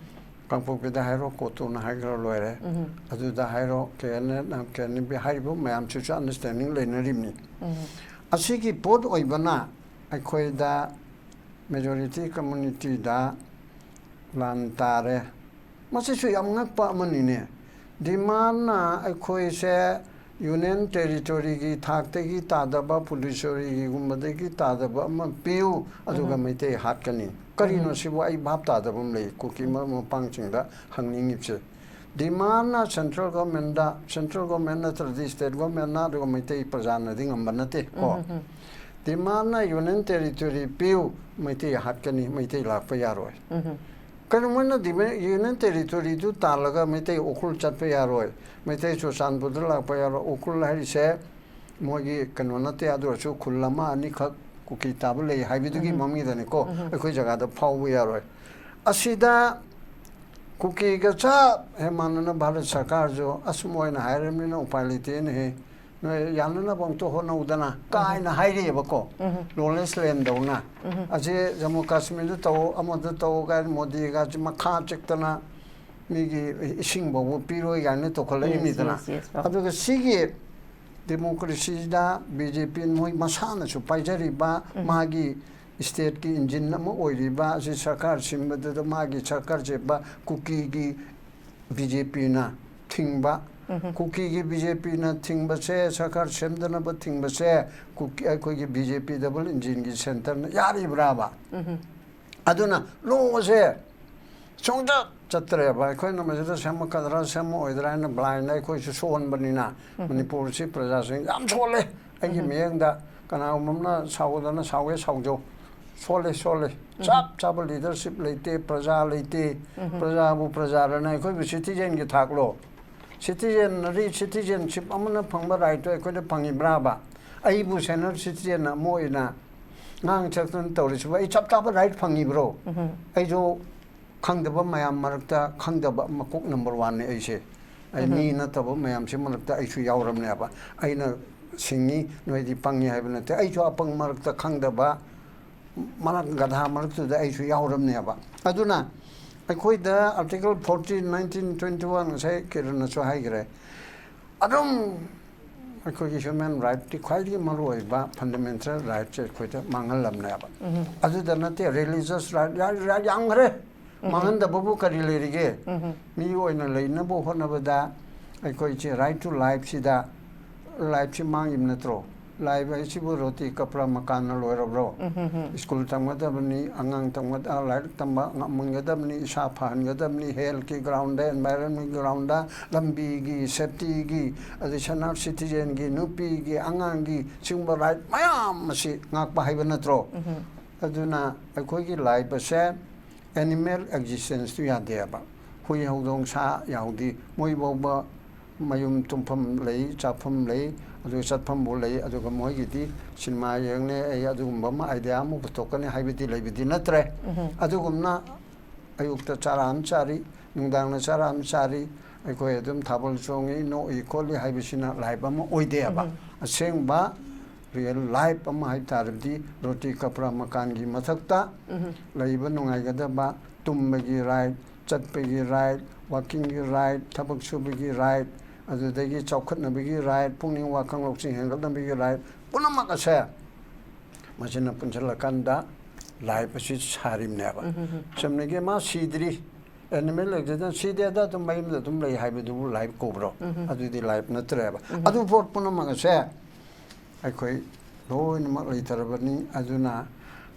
ꯀꯥꯡꯄꯣꯛꯄꯤꯗ ꯍꯥꯏꯔꯣ, ꯀꯣꯇꯨꯅ ꯍꯥꯏꯈ꯭ꯔ ꯂꯣꯏꯔꯦ꯫ ꯑꯗꯨꯗ ꯍꯥꯏꯔꯣ, K N A, K N B ꯍꯥꯏꯔꯤꯕ ꯃꯌꯥꯝꯁꯤꯁꯨ ꯑꯟꯗꯔꯁꯇꯦꯟꯗꯤꯡ ꯂꯩꯅꯔꯤꯕꯅꯤ꯫ ꯑꯁꯤꯒꯤ ꯄꯣꯠ ꯑꯣꯏꯕꯅ ꯑꯩꯈꯣꯏꯗ, ꯃꯦꯖꯣꯔꯤꯇꯤ ꯀꯝꯃꯨꯅꯤꯇꯤꯗ ꯂꯥꯟ ꯇꯥꯔꯦ꯫ ꯃꯁꯤꯁꯨ ꯌꯥꯝ ꯉꯛꯄ ꯑꯃꯅꯤꯅꯦ꯫ ꯗꯤꯃꯥꯟꯅ ꯑꯩꯈꯣꯏꯁꯦ ꯌꯨꯅꯤꯌꯟ ꯇꯦꯔꯤꯇꯣꯔꯤꯒꯤ ꯊꯥꯛꯇꯒꯤ ꯇꯥꯗꯕ, ꯄꯨꯗꯨꯆꯦꯔꯤꯒꯨꯝꯕꯗꯒꯤ ꯇꯥꯗꯕ ꯑꯃ ꯄꯤꯌꯨ, ꯑꯗꯨꯒ ꯃꯩꯇꯩ ꯍꯥꯠꯀꯅꯤ꯫ ꯀꯔꯤꯅꯣ ꯁꯤꯕꯨ? ꯑꯩ ꯚꯥꯞ ꯇꯥꯗꯕ ꯑꯃ ꯂꯩ ꯀꯨꯀꯤ ꯃꯔꯨꯞ ꯃꯄꯥꯡꯁꯤꯡꯗ ꯍꯪꯅꯤꯡꯉꯤꯕꯁꯦ꯫ ꯗꯤꯃꯥꯟꯅ ꯁꯦꯟꯇ꯭ꯔꯦꯜ ꯒꯣꯔꯃꯦꯟꯗ, ꯁꯦꯟꯇ꯭ꯔꯦꯜ ꯒꯣꯔꯃꯦꯟ ꯅꯠꯇ꯭ꯔꯗꯤ ꯁ꯭ꯇꯦꯠ ꯒꯣꯔꯃꯦꯟꯅ, ꯑꯗꯨꯒ ꯃꯩꯇꯩ ꯄ꯭ꯔꯖꯥꯅꯗꯤ ꯉꯝꯕ ꯅꯠꯇꯦ ꯀꯣ꯫ ꯗꯤꯃꯥꯟꯅ ꯌꯨꯅꯤꯌꯟ ꯇꯦꯔꯤꯇꯣꯔꯤ ꯄꯤꯌꯨ, ꯃꯩꯇꯩ ꯍꯥꯠꯀꯅꯤ, ꯃꯩꯇꯩ ꯂꯥꯛꯄ ꯌꯥꯔꯣꯏ꯫ ꯀꯩꯅꯣ ꯃꯣꯏꯅ ꯗꯤꯃꯥꯟ, ꯌꯨꯅꯤꯌꯟ ꯇꯦꯔꯤꯇꯣꯔꯤꯗꯨ ꯇꯥꯜꯂꯒ ꯃꯩꯇꯩ ꯎꯈ꯭ꯔꯨꯜ ꯆꯠꯄ ꯌꯥꯔꯣꯏ, ꯃꯩꯇꯩ ꯆꯨꯔꯆꯥꯟꯄꯨꯔꯗ ꯂꯥꯛꯄ ꯌꯥꯔꯣꯏ꯫ ꯎꯈ꯭ꯔꯨꯜ ꯍꯥꯏꯔꯤꯁꯦ ꯃꯣꯏꯒꯤ ꯀꯩꯅꯣ ꯅꯠꯇꯦ, ꯑꯗꯨ ꯑꯣꯏꯔꯁꯨ ꯈꯨꯜ ꯑꯃ ꯑꯅꯤꯈꯛ ꯀꯨꯀꯤ ꯇꯥꯕ ꯂꯩ ꯍꯥꯏꯕꯗꯨꯒꯤ ꯃꯃꯤꯡꯗꯅꯤꯀꯣ, ꯑꯩꯈꯣꯏ ꯖꯒꯥꯗ ꯐꯥꯎꯕ ꯌꯥꯔꯣꯏ꯫ ꯑꯁꯤꯗ ꯀꯨꯀꯤꯒ ꯆꯞ ꯍꯦꯛ ꯃꯥꯟꯅꯅ ꯚꯥꯔꯠ ꯁꯔꯀꯥꯔꯁꯨ ꯑꯁ ꯃꯣꯏꯅ ꯍꯥꯏꯔꯕꯅꯤꯅ ꯎꯄꯥꯏ ꯂꯩꯇꯦꯅꯦꯍꯦ, ꯅꯣꯏ ꯌꯥꯅꯅꯕ ꯑꯝꯇ ꯍꯣꯠꯅꯧꯗꯅ ꯀꯥꯏꯅ ꯍꯥꯏꯔꯤꯑꯕꯀꯣ, ꯂꯣꯂꯦꯁ ꯂꯦꯟꯗꯧꯅ꯫ ꯑꯁꯤ ꯖꯃꯨ ꯀꯥꯁꯃꯤꯔꯗ ꯇꯧ, ꯑꯃꯗ ꯇꯧ ꯀꯥꯏꯅ ꯃꯣꯗꯤꯒꯁꯤ ꯃꯈꯥ ꯆꯤꯛꯇꯅ ꯃꯤꯒꯤ ꯏꯁꯤꯡ ꯐꯥꯎꯕ ꯄꯤꯔꯣꯏ ꯀꯥꯏꯅ ꯇꯧꯈꯠꯂꯛꯏꯅꯤꯗꯅ꯫ Yes, yes, yes, of ꯑꯗꯨꯒ ꯁꯤꯒꯤ ꯗꯦꯃꯣꯀ꯭ꯔꯦꯁꯤꯗ ꯕꯤ ꯖꯦ ꯄꯤ ꯃꯣꯏ ꯃꯁꯥꯅꯁꯨ ꯄꯥꯏꯖꯔꯤꯕ, ꯃꯥꯒꯤ ꯁ꯭ꯇꯦꯠꯀꯤ ꯏꯟꯖꯤꯟ ꯑꯃ ꯑꯣꯏꯔꯤꯕ ꯑꯁꯤ ꯁꯔꯀꯥꯔ ꯁꯤꯟꯕꯗꯨꯗ ꯃꯥꯒꯤ ꯁꯔꯀꯥꯔ ꯁꯤꯟꯕ ꯀꯨꯀꯤꯒꯤ ꯕꯤ ꯖꯦ ꯄꯤꯅ ꯊꯤꯡꯕ, ꯀꯨꯀꯤꯒꯤ ꯕꯤ ꯖꯦ ꯄꯤꯅ ꯊꯤꯡꯕꯁꯦ, ꯁꯔꯀꯥꯔ ꯁꯦꯝꯗꯅꯕ ꯊꯤꯡꯕꯁꯦ, ꯀꯨꯀꯤ, ꯑꯩꯈꯣꯏꯒꯤ ꯕꯤ ꯖꯦ ꯄꯤ ꯗꯕꯜ ꯏꯟꯖꯤꯟꯒꯤ ꯁꯦꯟꯇꯔꯅ ꯌꯥꯔꯤꯕ꯭ꯔꯥꯕ? ꯑꯗꯨꯅ ꯂꯣ ꯑꯁꯦ ꯁꯨꯡꯆꯠ ꯆꯠꯇ꯭ꯔꯦꯕ꯫ ꯑꯩꯈꯣꯏꯅ ꯃꯁꯤꯗ ꯁꯦꯝꯃꯛꯀꯗ꯭ꯔꯥ ꯁꯦꯝꯃꯛꯑꯣꯏꯗ꯭ꯔꯥ ꯍꯥꯏꯅ ꯕ꯭ꯂꯥꯏꯟꯗ ꯑꯩꯈꯣꯏꯁꯨ ꯁꯣꯟꯕꯅꯤꯅ, ꯃꯅꯤꯄꯨꯔꯁꯤ ꯄ꯭ꯔꯖꯥꯁꯤꯡ ꯌꯥꯝ ꯁꯣꯜꯂꯦ꯫ ꯑꯩꯒꯤ ꯃꯤꯠꯌꯦꯡꯗ ꯀꯅꯥꯒꯨꯝꯕ ꯑꯃꯅ ꯁꯥꯎꯒꯗꯅ ꯁꯥꯎꯒꯦ ꯁꯥꯎꯖꯧ꯫ ꯁꯣꯜꯂꯦ, ꯁꯣꯜꯂꯦ꯫ ꯆꯞ ꯆꯥꯕ ꯂꯤꯗꯔꯁꯤꯞ ꯂꯩꯇꯦ, ꯄ꯭ꯔꯖꯥ ꯂꯩꯇꯦ꯫ ꯄ꯭ꯔꯖꯥꯕꯨ ꯄ꯭ꯔꯖꯥꯔꯅ ꯑꯩꯈꯣꯏꯕꯨ ꯁꯤꯇꯤꯖꯦꯟꯒꯤ ꯊꯥꯛꯂꯣ? ꯁꯤꯇꯤꯖꯦꯟ, ꯔꯤ-, ꯁꯤꯇꯤꯖꯦꯟꯁꯤꯞ ꯑꯃꯅ ꯐꯪꯕ ꯔꯥꯏꯠꯇꯣ ꯑꯩꯈꯣꯏꯗ ꯐꯪꯉꯤꯕ꯭ꯔꯥꯕ? ꯑꯩꯕꯨ ꯁꯦꯅꯤꯌꯔ ꯁꯤꯇꯤꯖꯦꯟ ꯑꯃ ꯑꯣꯏꯅ ꯉꯥꯡ ꯁꯛꯇꯅ ꯇꯧꯔꯤꯁꯤꯕꯨ ꯑꯩ ꯆꯞ ꯆꯥꯕ ꯔꯥꯏꯠ ꯐꯪꯉꯤꯕ꯭ꯔꯣ? ꯑꯩꯁꯨ ꯈꯪꯗꯕ ꯃꯌꯥꯝ ꯃꯔꯛꯇ ꯈꯪꯗꯕ ꯃꯀꯣꯛ ꯅꯝꯕꯔ ꯋꯥꯟꯅꯤ ꯑꯩꯁꯦ꯫ ꯑꯩ ꯃꯤ ꯅꯠꯇꯕ ꯃꯌꯥꯝꯁꯤ ꯃꯔꯛꯇ ꯑꯩꯁꯨ ꯌꯥꯎꯔꯝꯅꯦꯕ꯫ ꯑꯩꯅ ꯁꯤꯡꯉꯤ, ꯅꯣꯏꯗꯤ ꯄꯪꯉꯤ ꯍꯥꯏꯕ ꯅꯠꯇꯦ꯫ ꯑꯩꯁꯨ ꯑꯄꯪ ꯃꯔꯛꯇ ꯈꯪꯗꯕ ꯃꯔꯛ, ꯒꯙꯥ ꯃꯔꯛꯇꯨꯗ ꯑꯩꯁꯨ ꯌꯥꯎꯔꯝꯅꯦꯕ꯫ ꯑꯗꯨꯅ ꯑꯩꯈꯣꯏꯗ Article fourteen, nineteen twenty one, ꯉꯁꯥꯏ ꯀꯤꯔꯟꯅꯁꯨ ꯍꯥꯏꯈ꯭ꯔꯦ, ꯑꯗꯨꯝ ꯑꯩꯈꯣꯏꯒꯤ ꯍ꯭ꯌꯨꯃꯦꯟ ꯔꯥꯏꯠꯇꯤ ꯈ꯭ꯋꯥꯏꯗꯒꯤ ꯃꯔꯨꯑꯣꯏꯕ ꯐꯟꯗꯥꯃꯦꯟꯇꯦꯜ ꯔꯥꯏꯠꯁꯦ ꯑꯩꯈꯣꯏꯗ ꯃꯥꯡꯍꯜꯂꯝꯅꯦꯕ꯫ ꯑꯗꯨꯗ ꯅꯠꯇꯦ, ꯔꯤꯂꯤꯖꯁ ꯔꯥꯏꯠ, ꯔꯥꯏꯠ ꯌꯥꯝꯈ꯭ꯔꯦ꯫ ꯃꯥꯡꯍꯟꯗꯕꯕꯨ ꯀꯔꯤ ꯂꯩꯔꯤꯒꯦ? ꯃꯤ ꯑꯣꯏꯅ ꯂꯩꯅꯕ ꯍꯣꯠꯅꯕꯗ ꯑꯩꯈꯣꯏꯁꯦ ꯔꯥꯏꯠ ꯇꯨ ꯂꯥꯏꯐꯁꯤꯗ, ꯂꯥꯏꯐꯁꯤ ꯃꯥꯡꯉꯤꯕ ꯅꯠꯇ꯭ꯔꯣ? ꯂꯥꯏꯐ ꯍꯥꯏꯁꯤꯕꯨ ꯔꯣꯇꯤ ꯀꯄ꯭ꯔꯥ ꯃꯀꯥꯟꯅ ꯂꯣꯏꯔꯕ꯭ꯔꯣ? ꯁ꯭ꯀꯨꯜ ꯇꯝꯒꯗꯕꯅꯤ, ꯑꯉꯥꯡ ꯇꯝꯒ-, ꯑ, ꯂꯥꯏꯔꯤꯛ ꯇꯝꯕ ꯉꯝꯍꯟꯒꯗꯕꯅꯤ, ꯏꯁꯥ ꯐꯍꯟꯒꯗꯕꯅꯤ, ꯍꯦꯜꯊꯀꯤ ꯒ꯭ꯔꯥꯎꯟꯗ, ꯑꯦꯟꯚꯥꯏꯔꯟꯃꯦꯟꯒꯤ ꯒ꯭ꯔꯥꯎꯟꯗ, ꯂꯝꯕꯤꯒꯤ, ꯁꯦꯐꯇꯤꯒꯤ, ꯑꯗꯩ ꯁꯦꯅꯤꯌꯔ ꯁꯤꯇꯤꯖꯦꯟꯒꯤ, ꯅꯨꯄꯤꯒꯤ, ꯑꯉꯥꯡꯒꯤ, ꯁꯤꯒꯨꯝꯕ ꯔꯥꯏꯠ ꯃꯌꯥꯝ ꯑꯁꯤ ꯉꯥꯛꯄ ꯍꯥꯏꯕ ꯅꯠꯇ꯭ꯔꯣ? ꯑꯗꯨꯅ ꯑꯩꯈꯣꯏꯒꯤ ꯂꯥꯏꯐ ꯑꯁꯦ ꯑꯦꯅꯤꯃꯦꯜ ꯑꯦꯛꯖꯤꯁꯇꯦꯟꯁꯇꯨ ꯌꯥꯗꯦꯕ꯫ ꯍꯨꯏ, ꯍꯧꯗꯣꯡ, ꯁꯥ ꯌꯥꯎꯗꯤ ꯃꯣꯏ ꯐꯥꯎꯕ ꯃꯌꯨꯝ ꯇꯨꯝꯐꯝ ꯂꯩ, ꯆꯥꯐꯝ ꯂꯩ, ꯑꯗꯨꯒ ꯆꯠꯐꯝꯕꯨ ꯂꯩ꯫ ꯑꯗꯨꯒ ꯃꯣꯏꯒꯤꯗꯤ ꯁꯤꯅꯦꯃꯥ ꯌꯦꯡꯅꯤ, ꯑꯩ ꯑꯗꯨꯒꯨꯝꯕ ꯑꯃ ꯑꯥꯏꯗꯤꯌꯥ ꯑꯃ ꯄꯨꯊꯣꯛꯀꯅꯤ ꯍꯥꯏꯕꯗꯤ ꯂꯩꯕꯗꯤ ꯅꯠꯇ꯭ꯔꯦ꯫ ꯑꯗꯨꯒꯨꯝꯅ ꯑꯌꯨꯛꯇ ꯆꯥꯔꯥ ꯑꯃ ꯆꯥꯔꯤ, ꯅꯨꯡꯗꯥꯡꯗ ꯆꯥꯔꯥ ꯑꯃ ꯆꯥꯔꯤ, ꯑꯩꯈꯣꯏ ꯑꯗꯨꯝ ꯊꯥꯕꯜ ꯆꯣꯡꯉꯤ, ꯅꯣꯛꯏ ꯈꯣꯠꯂꯤ ꯍꯥꯏꯕꯁꯤꯅ ꯂꯥꯏꯐ ꯑꯃ ꯑꯣꯏꯗꯦꯕ꯫ ꯑꯁꯦꯡꯕ ꯔꯤꯌꯦꯜ ꯂꯥꯏꯐ ꯑꯃ ꯍꯥꯏ ꯇꯥꯔꯕꯗꯤ ꯔꯣꯇꯤ ꯀꯄ꯭ꯔꯥ ꯃꯀꯥꯟꯒꯤ ꯃꯊꯛꯇ ꯂꯩꯕ ꯅꯨꯡꯉꯥꯏꯒꯗꯕ, ꯇꯨꯝꯕꯒꯤ ꯔꯥꯏꯠ, ꯆꯠꯄꯒꯤ ꯔꯥꯏꯠ, ꯋꯥꯀꯤꯡꯒꯤ ꯔꯥꯏꯠ, ꯊꯕꯛ ꯁꯨꯕꯒꯤ ꯔꯥꯏꯠ, ꯑꯗꯨꯗꯒꯤ ꯆꯥꯎꯈꯠꯅꯕꯒꯤ ꯔꯥꯏꯠ, ꯄꯨꯛꯅꯤꯡ ꯋꯥꯈꯜ ꯂꯧꯁꯤꯡ ꯍꯦꯟꯒꯠꯅꯕꯒꯤ ꯔꯥꯏꯠ, ꯄꯨꯝꯅꯃꯛ ꯑꯁꯦ ꯃꯁꯤꯅ ꯄꯨꯟꯁꯤꯜꯂꯀꯥꯟꯗ ꯂꯥꯏꯐ ꯑꯁꯤ ꯁꯥꯔꯤꯕꯅꯦꯕ꯫ ꯆꯨꯝꯅꯒꯤ ꯃꯥ ꯁꯤꯗ꯭ꯔꯤ, ꯑꯦꯅꯤꯃꯦꯜ ꯑꯦꯛꯖꯤꯁꯇꯦꯟꯁ ꯁꯤꯗꯦꯗ ꯑꯗꯨꯝ ꯃꯌꯨꯝꯗ ꯑꯗꯨꯝ ꯂꯩ ꯍꯥꯏꯕꯗꯨꯕꯨ ꯂꯥꯏꯐ ꯀꯧꯕ꯭ꯔꯣ? ꯑꯗꯨꯗꯤ ꯂꯥꯏꯐ ꯅꯠꯇ꯭ꯔꯦꯕ꯫ ꯑꯗꯨ ꯄꯣꯠ ꯄꯨꯝꯅꯃꯛ ꯑꯁꯦ ꯑꯩꯈꯣꯏ ꯂꯣꯏꯅꯃꯛ ꯂꯩꯇꯔꯕꯅꯤ꯫ ꯑꯗꯨꯅ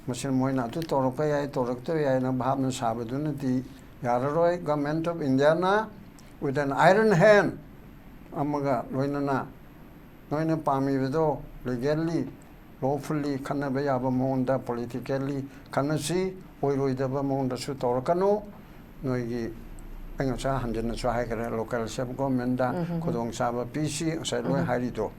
ꯃꯁꯤ ꯃꯣꯏꯅ ꯑꯗꯨ ꯇꯧꯔꯛꯄ ꯌꯥꯏ, ꯇꯧꯔꯛꯇꯕ ꯌꯥꯏꯅ ꯚꯥꯞꯅ ꯁꯥꯕꯗꯨꯅꯗꯤ ꯌꯥꯔꯔꯣꯏ꯫ Government of Indiaꯅ with an iron hand ꯑꯃꯒ ꯂꯣꯏꯅꯅ ꯅꯣꯏꯅ ꯄꯥꯝꯃꯤꯕꯗꯣ legally, lawfully ꯈꯟꯅꯕ ꯌꯥꯕ ꯃꯑꯣꯡꯗ politically ꯈꯟꯅꯁꯤ, ꯑꯣꯏꯔꯣꯏꯗꯕ ꯃꯑꯣꯡꯗꯁꯨ ꯇꯧꯔꯛꯀꯅꯨ꯫ ꯅꯣꯏꯒꯤ, ꯑꯩ ꯉꯁꯥꯏ ꯍꯟꯖꯤꯟꯅꯁꯨ ꯍꯥꯏꯈ꯭ꯔꯦ, local self governmentꯗ ꯈꯨꯗꯣꯡꯆꯥꯕ ꯄꯤꯁꯤ, ꯉꯁꯥꯏ ꯂꯣꯏ ꯍꯥꯏꯔꯤꯗꯣ꯫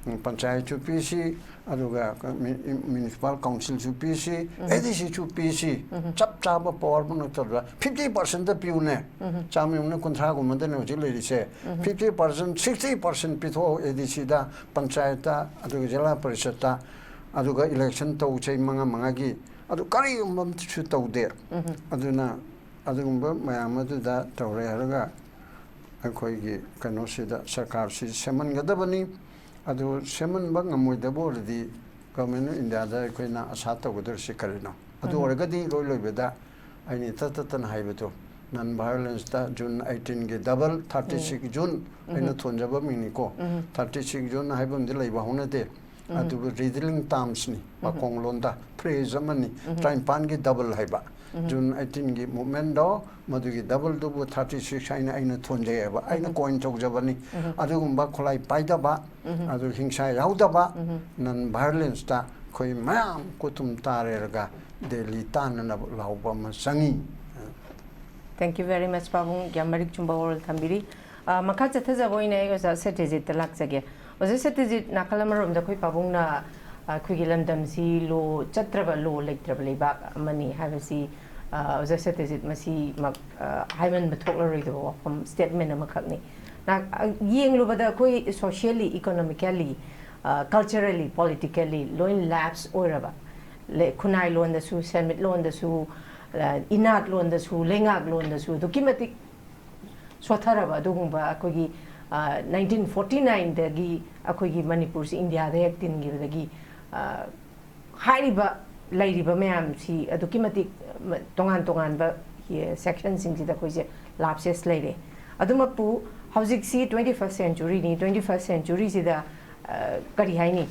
ꯎꯝ, ꯄꯟꯆꯥꯌꯠꯁꯨ ꯄꯤꯁꯤ, ꯑꯗꯨꯒ ꯃꯤ-, municipal councilꯁꯨ ꯄꯤꯁꯤ, ADCꯁꯨ ꯄꯤꯁꯤ, ꯆꯞ ꯆꯥꯕ power ꯃꯅꯥꯛꯇꯗ fifty percentꯇ ꯄꯤꯌꯨꯅꯦ꯫ ꯆꯥꯝꯃꯔꯤ ꯀꯨꯟꯊ꯭ꯔꯥꯒꯨꯝꯕꯗꯅꯦ ꯍꯧꯖꯤꯛ ꯂꯩꯔꯤꯁꯦ꯫ Fifty percent, sixty percent ꯄꯤꯊꯣꯛꯑꯣ ADCꯗ, ꯄꯟꯆꯥꯌꯠꯇ, ꯑꯗꯨꯒ ꯖꯤꯂꯥ ꯄꯔꯤꯁꯠꯇ, ꯑꯗꯨꯒ election ꯇꯧ ꯆꯍꯤ ꯃꯉꯥ ꯃꯉꯥꯒꯤ꯫ ꯑꯗꯨ ꯀꯔꯤꯒꯨꯝꯕ ꯑꯃꯁꯨ ꯇꯧꯗꯦ꯫ ꯑꯗꯨꯅ ꯑꯗꯨꯒꯨꯝꯕ ꯃꯌꯥꯝ ꯑꯗꯨꯗ ꯇꯧꯔꯦ ꯍꯥꯏꯔꯒ ꯑꯩꯈꯣꯏꯒꯤ ꯀꯩꯅꯣꯁꯤꯗ ꯁꯔꯀꯥꯔꯁꯤ ꯁꯦꯝꯍꯟꯒꯗꯕꯅꯤ꯫ ꯑꯗꯨ ꯁꯦꯝꯍꯟꯕ ꯉꯝꯃꯣꯏꯗꯕ ꯑꯣꯏꯔꯗꯤ Government of Indiaꯗ ꯑꯩꯈꯣꯏꯅ ꯑꯁꯥ ꯇꯧꯒꯗꯧꯔꯤꯁꯤ ꯀꯔꯤꯅꯣ? ꯑꯗꯨ ꯑꯣꯏꯔꯒꯗꯤ ꯏꯔꯣꯏ ꯂꯣꯏꯕꯗ ꯑꯩꯅ ꯏꯇꯠ ꯇꯠꯇꯅ ꯍꯥꯏꯕꯗꯣ, non violenceꯇ June eighteenꯒꯤ double, thirty six June, ꯑꯩꯅ ꯊꯣꯟꯖꯕ ꯃꯤꯡꯅꯤꯀꯣ꯫ Thirty six June ꯍꯥꯏꯕ ꯑꯃꯗꯤ ꯂꯩꯕ ꯍꯧꯅꯗꯦ꯫ ꯑꯗꯨꯕꯨ riddling termsꯅꯤ, ꯄꯥꯈꯣꯡ ꯂꯣꯟꯗ phrase ꯑꯃꯅꯤ꯫ ꯇꯔꯥꯅꯤꯄꯥꯟꯒꯤ double ꯍꯥꯏꯕ꯫ June eighteenꯒꯤ movementꯗꯣ ꯃꯗꯨꯒꯤ doubleꯗꯨꯕꯨ thirty six ꯍꯥꯏꯅ ꯑꯩꯅ ꯊꯣꯟꯖꯩꯑꯕ, ꯑꯩꯅ coin ꯇꯧꯖꯕꯅꯤ꯫ ꯑꯗꯨꯒꯨꯝꯕ ꯈꯨꯠꯂꯥꯏ ꯄꯥꯏꯗꯕ, ꯑꯗꯨ ꯍꯤꯡꯁꯥ ꯌꯥꯎꯗꯕ, non violenceꯇ ꯑꯩꯈꯣꯏ ꯃꯌꯥꯝ ꯈꯨꯠꯇꯨꯝ ꯇꯥꯔꯦꯔꯒ ꯗꯦꯜꯂꯤ ꯇꯥꯟꯅꯅꯕ ꯂꯥꯎꯕ ꯑꯃ ꯆꯪꯉꯤ꯫ Thank you very much, ꯄꯥꯕꯨꯡ꯫ ꯌꯥꯝ ꯃꯔꯤꯛ ꯆꯨꯝꯕ ꯋꯥꯔꯣꯜ ꯊꯝꯕꯤꯔꯤ꯫ ꯑ, ꯃꯈꯥ ꯆꯠꯊꯖꯕ ꯑꯣꯏꯅ ꯑꯩ ꯑꯣꯖꯥ ꯁꯇ꯭ꯌꯖꯤꯠꯇ ꯂꯥꯛꯆꯒꯦ꯫ ꯑꯣꯖꯥ ꯁꯇ꯭ꯌꯖꯤꯠ, ꯅꯥꯀꯜ ꯑꯃꯔꯣꯝꯗ ꯑꯩꯈꯣꯏ ꯄꯥꯕꯨꯡꯅ, ꯑ, ꯑꯩꯈꯣꯏꯒꯤ ꯂꯝꯗꯝꯁꯤ law ꯆꯠꯇ꯭ꯔꯕ, law ꯂꯩꯇ꯭ꯔꯕ ꯂꯩꯕꯥꯛ ꯑꯃꯅꯤ ꯍꯥꯏꯕꯁꯤ, ꯑ, ꯑꯣꯖꯥ ꯁꯇ꯭ꯌꯖꯤꯠ ꯃꯁꯤꯃꯛ, ꯑ, ꯍꯥꯏꯃꯟꯕ ꯊꯣꯛꯂꯔꯣꯏꯗꯕ ꯋꯥꯐꯝ, statement ꯑꯃꯈꯛꯅꯤ꯫ ꯅꯥ-, ꯑ, ꯌꯦꯡꯂꯨꯕꯗ ꯑꯩꯈꯣꯏ socially, economically, ꯑ, culturally, politically ꯂꯣꯏ lapse ꯑꯣꯏꯔꯕ, ꯂꯩ-, ꯈꯨꯟꯅꯥꯏ ꯂꯣꯟꯗꯁꯨ, ꯁꯦꯟꯃꯤꯠꯂꯣꯟꯗꯁꯨ, ꯑ, ꯏꯅꯥꯠ ꯂꯣꯟꯗꯁꯨ, ꯂꯩꯉꯥꯛ ꯂꯣꯟꯗꯁꯨ ꯑꯗꯨꯛꯀꯤ ꯃꯇꯤꯛ ꯁꯣꯠꯊꯔꯕ ꯑꯗꯨꯒꯨꯝꯕ ꯑꯩꯈꯣꯏꯒꯤ, ꯑ, nineteen forty nineꯗꯒꯤ ꯑꯩꯈꯣꯏꯒꯤ ꯃꯅꯤꯄꯨꯔꯁꯤ ꯏꯟꯗꯤꯌꯥꯗ ꯍꯦꯛ ꯇꯤꯟꯈꯤꯕꯗꯒꯤ, ꯑ, ꯍꯥꯏꯔꯤꯕ ꯂꯩꯔꯤꯕ ꯃꯌꯥꯝꯁꯤ ꯑꯗꯨꯛꯀꯤ ꯃꯇꯤꯛ ꯃ-, ꯇꯣꯉꯥꯟ ꯇꯣꯉꯥꯟꯕ ꯁꯦꯛꯁꯟꯁꯤꯡꯁꯤꯗ ꯑꯩꯈꯣꯏꯁꯦ ꯂꯥꯞꯁꯦꯁ ꯂꯩꯔꯦ꯫ ꯑꯗꯨꯃꯛꯄꯨ ꯍꯧꯖꯤꯛꯁꯤ twenty first centuryꯅꯤ꯫ Twenty first centuryꯁꯤꯗ ꯀꯔꯤ ꯍꯥꯏꯅꯤ,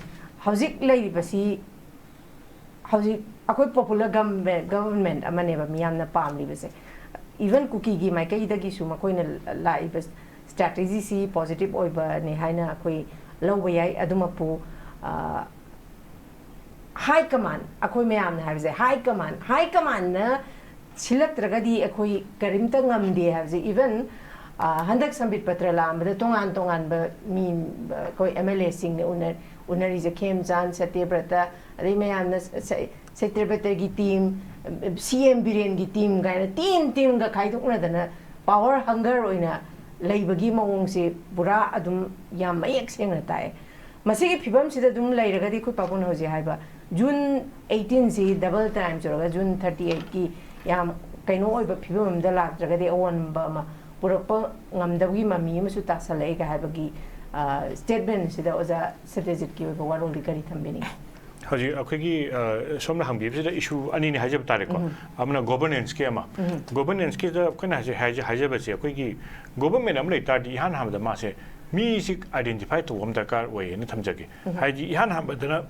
ꯍꯧꯖꯤꯛ ꯂꯩꯔꯤꯕꯁꯤ ꯍꯧꯖꯤꯛ ꯑꯩꯈꯣꯏ ꯄꯣꯄꯨꯂꯔ ꯒꯚꯔꯟꯃꯦꯟ ꯑꯃꯅꯦꯕ ꯃꯤꯌꯥꯝꯅ ꯄꯥꯝꯂꯤꯕꯁꯦ꯫ ꯏꯚꯟ ꯀꯨꯀꯤꯒꯤ ꯃꯥꯏꯀꯩꯗꯒꯤꯁꯨ ꯃꯈꯣꯏꯅ ꯂꯥꯛꯏꯕ ꯁ꯭ꯇ꯭ꯔꯦꯇꯦꯖꯤꯁꯤ ꯄꯣꯖꯤꯇꯤꯚ ꯑꯣꯏꯕꯅꯤ ꯍꯥꯏꯅ ꯑꯩꯈꯣꯏ ꯂꯧꯕ ꯌꯥꯏ꯫ ꯑꯗꯨꯃꯛꯄꯨ ꯍꯥꯏ ꯀꯃꯥꯟ, ꯑꯩꯈꯣꯏ ꯃꯌꯥꯝꯅ ꯍꯥꯏꯕꯁꯦ ꯍꯥꯏ ꯀꯃꯥꯟ, ꯍꯥꯏ ꯀꯃꯥꯟꯅ ꯁꯤꯜꯂꯛꯇ꯭ꯔꯒꯗꯤ ꯑꯩꯈꯣꯏ ꯀꯔꯤꯝꯇ ꯉꯝꯗꯦ ꯍꯥꯏꯕꯁꯦ꯫ ꯏꯚꯟ ꯍꯟꯗꯛ ꯁꯝꯕꯤꯠ ꯄꯇ꯭ꯔ ꯂꯥꯛꯑꯝꯕꯗ ꯇꯣꯉꯥꯟ ꯇꯣꯉꯥꯟꯕ ꯃꯤ, ꯑꯩꯈꯣꯏ ꯑꯦꯝ ꯑꯦꯜ ꯑꯦꯁꯤꯡꯅ ꯎꯅꯔꯤꯁꯦ, ꯈꯦꯝꯆꯥꯟ, ꯁꯇ꯭ꯌꯕ꯭ꯔꯇ, ꯑꯗꯩ ꯃꯌꯥꯝꯅ ꯁꯇ꯭ꯌꯕ꯭ꯔꯇꯒꯤ ꯇꯤꯝ, ꯁꯤ ꯑꯦꯝ ꯕꯤꯔꯦꯟꯒꯤ ꯇꯤꯝ ꯀꯥꯏꯅ ꯇꯤꯝ ꯇꯤꯝꯒ ꯈꯥꯏꯗꯣꯛꯅꯗꯅ ꯄꯥꯋꯔ ꯍꯪꯒꯔ ꯑꯣꯏꯅ ꯂꯩꯕꯒꯤ ꯃꯑꯣꯡꯁꯦ ꯄꯨꯔꯥ ꯑꯗꯨꯝ ꯌꯥꯝ ꯃꯌꯦꯛ ꯁꯦꯡꯅ ꯇꯥꯛꯑꯦ꯫ ꯃꯁꯤꯒꯤ ꯐꯤꯕꯝꯁꯤꯗ ꯑꯗꯨꯝ ꯂꯩꯔꯒꯗꯤ ꯑꯩꯈꯣꯏ ꯄꯥꯕꯨꯡꯅ ꯍꯧꯖꯤꯛ ꯍꯥꯏꯕ ꯖꯨꯟ eighteenꯁꯤ ꯗꯕꯜ ꯇꯥꯏꯝ ꯇꯧꯔꯒ ꯖꯨꯟ thirty eightꯀꯤ ꯌꯥꯝ ꯀꯩꯅꯣ ꯑꯣꯏꯕ ꯐꯤꯕꯝ ꯑꯃꯗ ꯂꯥꯛꯇ꯭ꯔꯒꯗꯤ ꯑꯑꯣꯟꯕ ꯑꯃ ꯄꯨꯔꯛꯄ ꯉꯝꯗꯕꯒꯤ ꯃꯃꯤ ꯑꯃꯁꯨ ꯇꯥꯁꯜꯂꯛꯑꯦꯒ ꯍꯥꯏꯕꯒꯤ ꯁ꯭ꯇꯦꯠꯃꯦꯟꯁꯤꯗ ꯑꯣꯖꯥ ꯁꯇ꯭ꯌꯖꯤꯠꯀꯤ ꯑꯣꯏꯕ ꯋꯥꯔꯣꯜꯗꯤ ꯀꯔꯤ ꯊꯝꯕꯤꯅꯤꯡꯉꯤ? ꯍꯧꯖꯤꯛ ꯑꯩꯈꯣꯏꯒꯤ ꯁꯣꯝꯅ ꯍꯪꯕꯤꯕꯁꯤꯗ ꯏꯁꯨ ꯑꯅꯤꯅꯤ ꯍꯥꯏꯖꯕ ꯇꯥꯔꯦꯀꯣ꯫ ꯑꯃꯅ ꯒꯣꯕꯔꯅꯦꯟꯁꯀꯤ ꯑꯃ, ꯒꯣꯕꯔꯅꯦꯟꯁꯀꯤꯗ ꯑꯩꯈꯣꯏꯅ ꯍꯧꯖꯤꯛ ꯍꯥꯏꯖꯕꯁꯦ ꯑꯩꯈꯣꯏꯒꯤ ꯒꯣꯕꯔꯃꯦꯟ ꯑꯃ ꯂꯩ ꯇꯥꯔꯗꯤ ꯏꯍꯥꯟ ꯍꯥꯟꯕꯗ ꯃꯥꯁꯦ ꯃꯤꯁꯤ ꯑꯥꯏꯗꯦꯟꯇꯤꯐꯥꯏ ꯇꯧꯕ ꯑꯃ ꯗꯔꯀꯥꯔ ꯑꯣꯏꯌꯦꯅ ꯊꯝꯖꯒꯦ꯫ ꯍꯥꯏꯗꯤ ꯏꯍꯥꯟ ꯍꯥꯟꯕꯗꯅ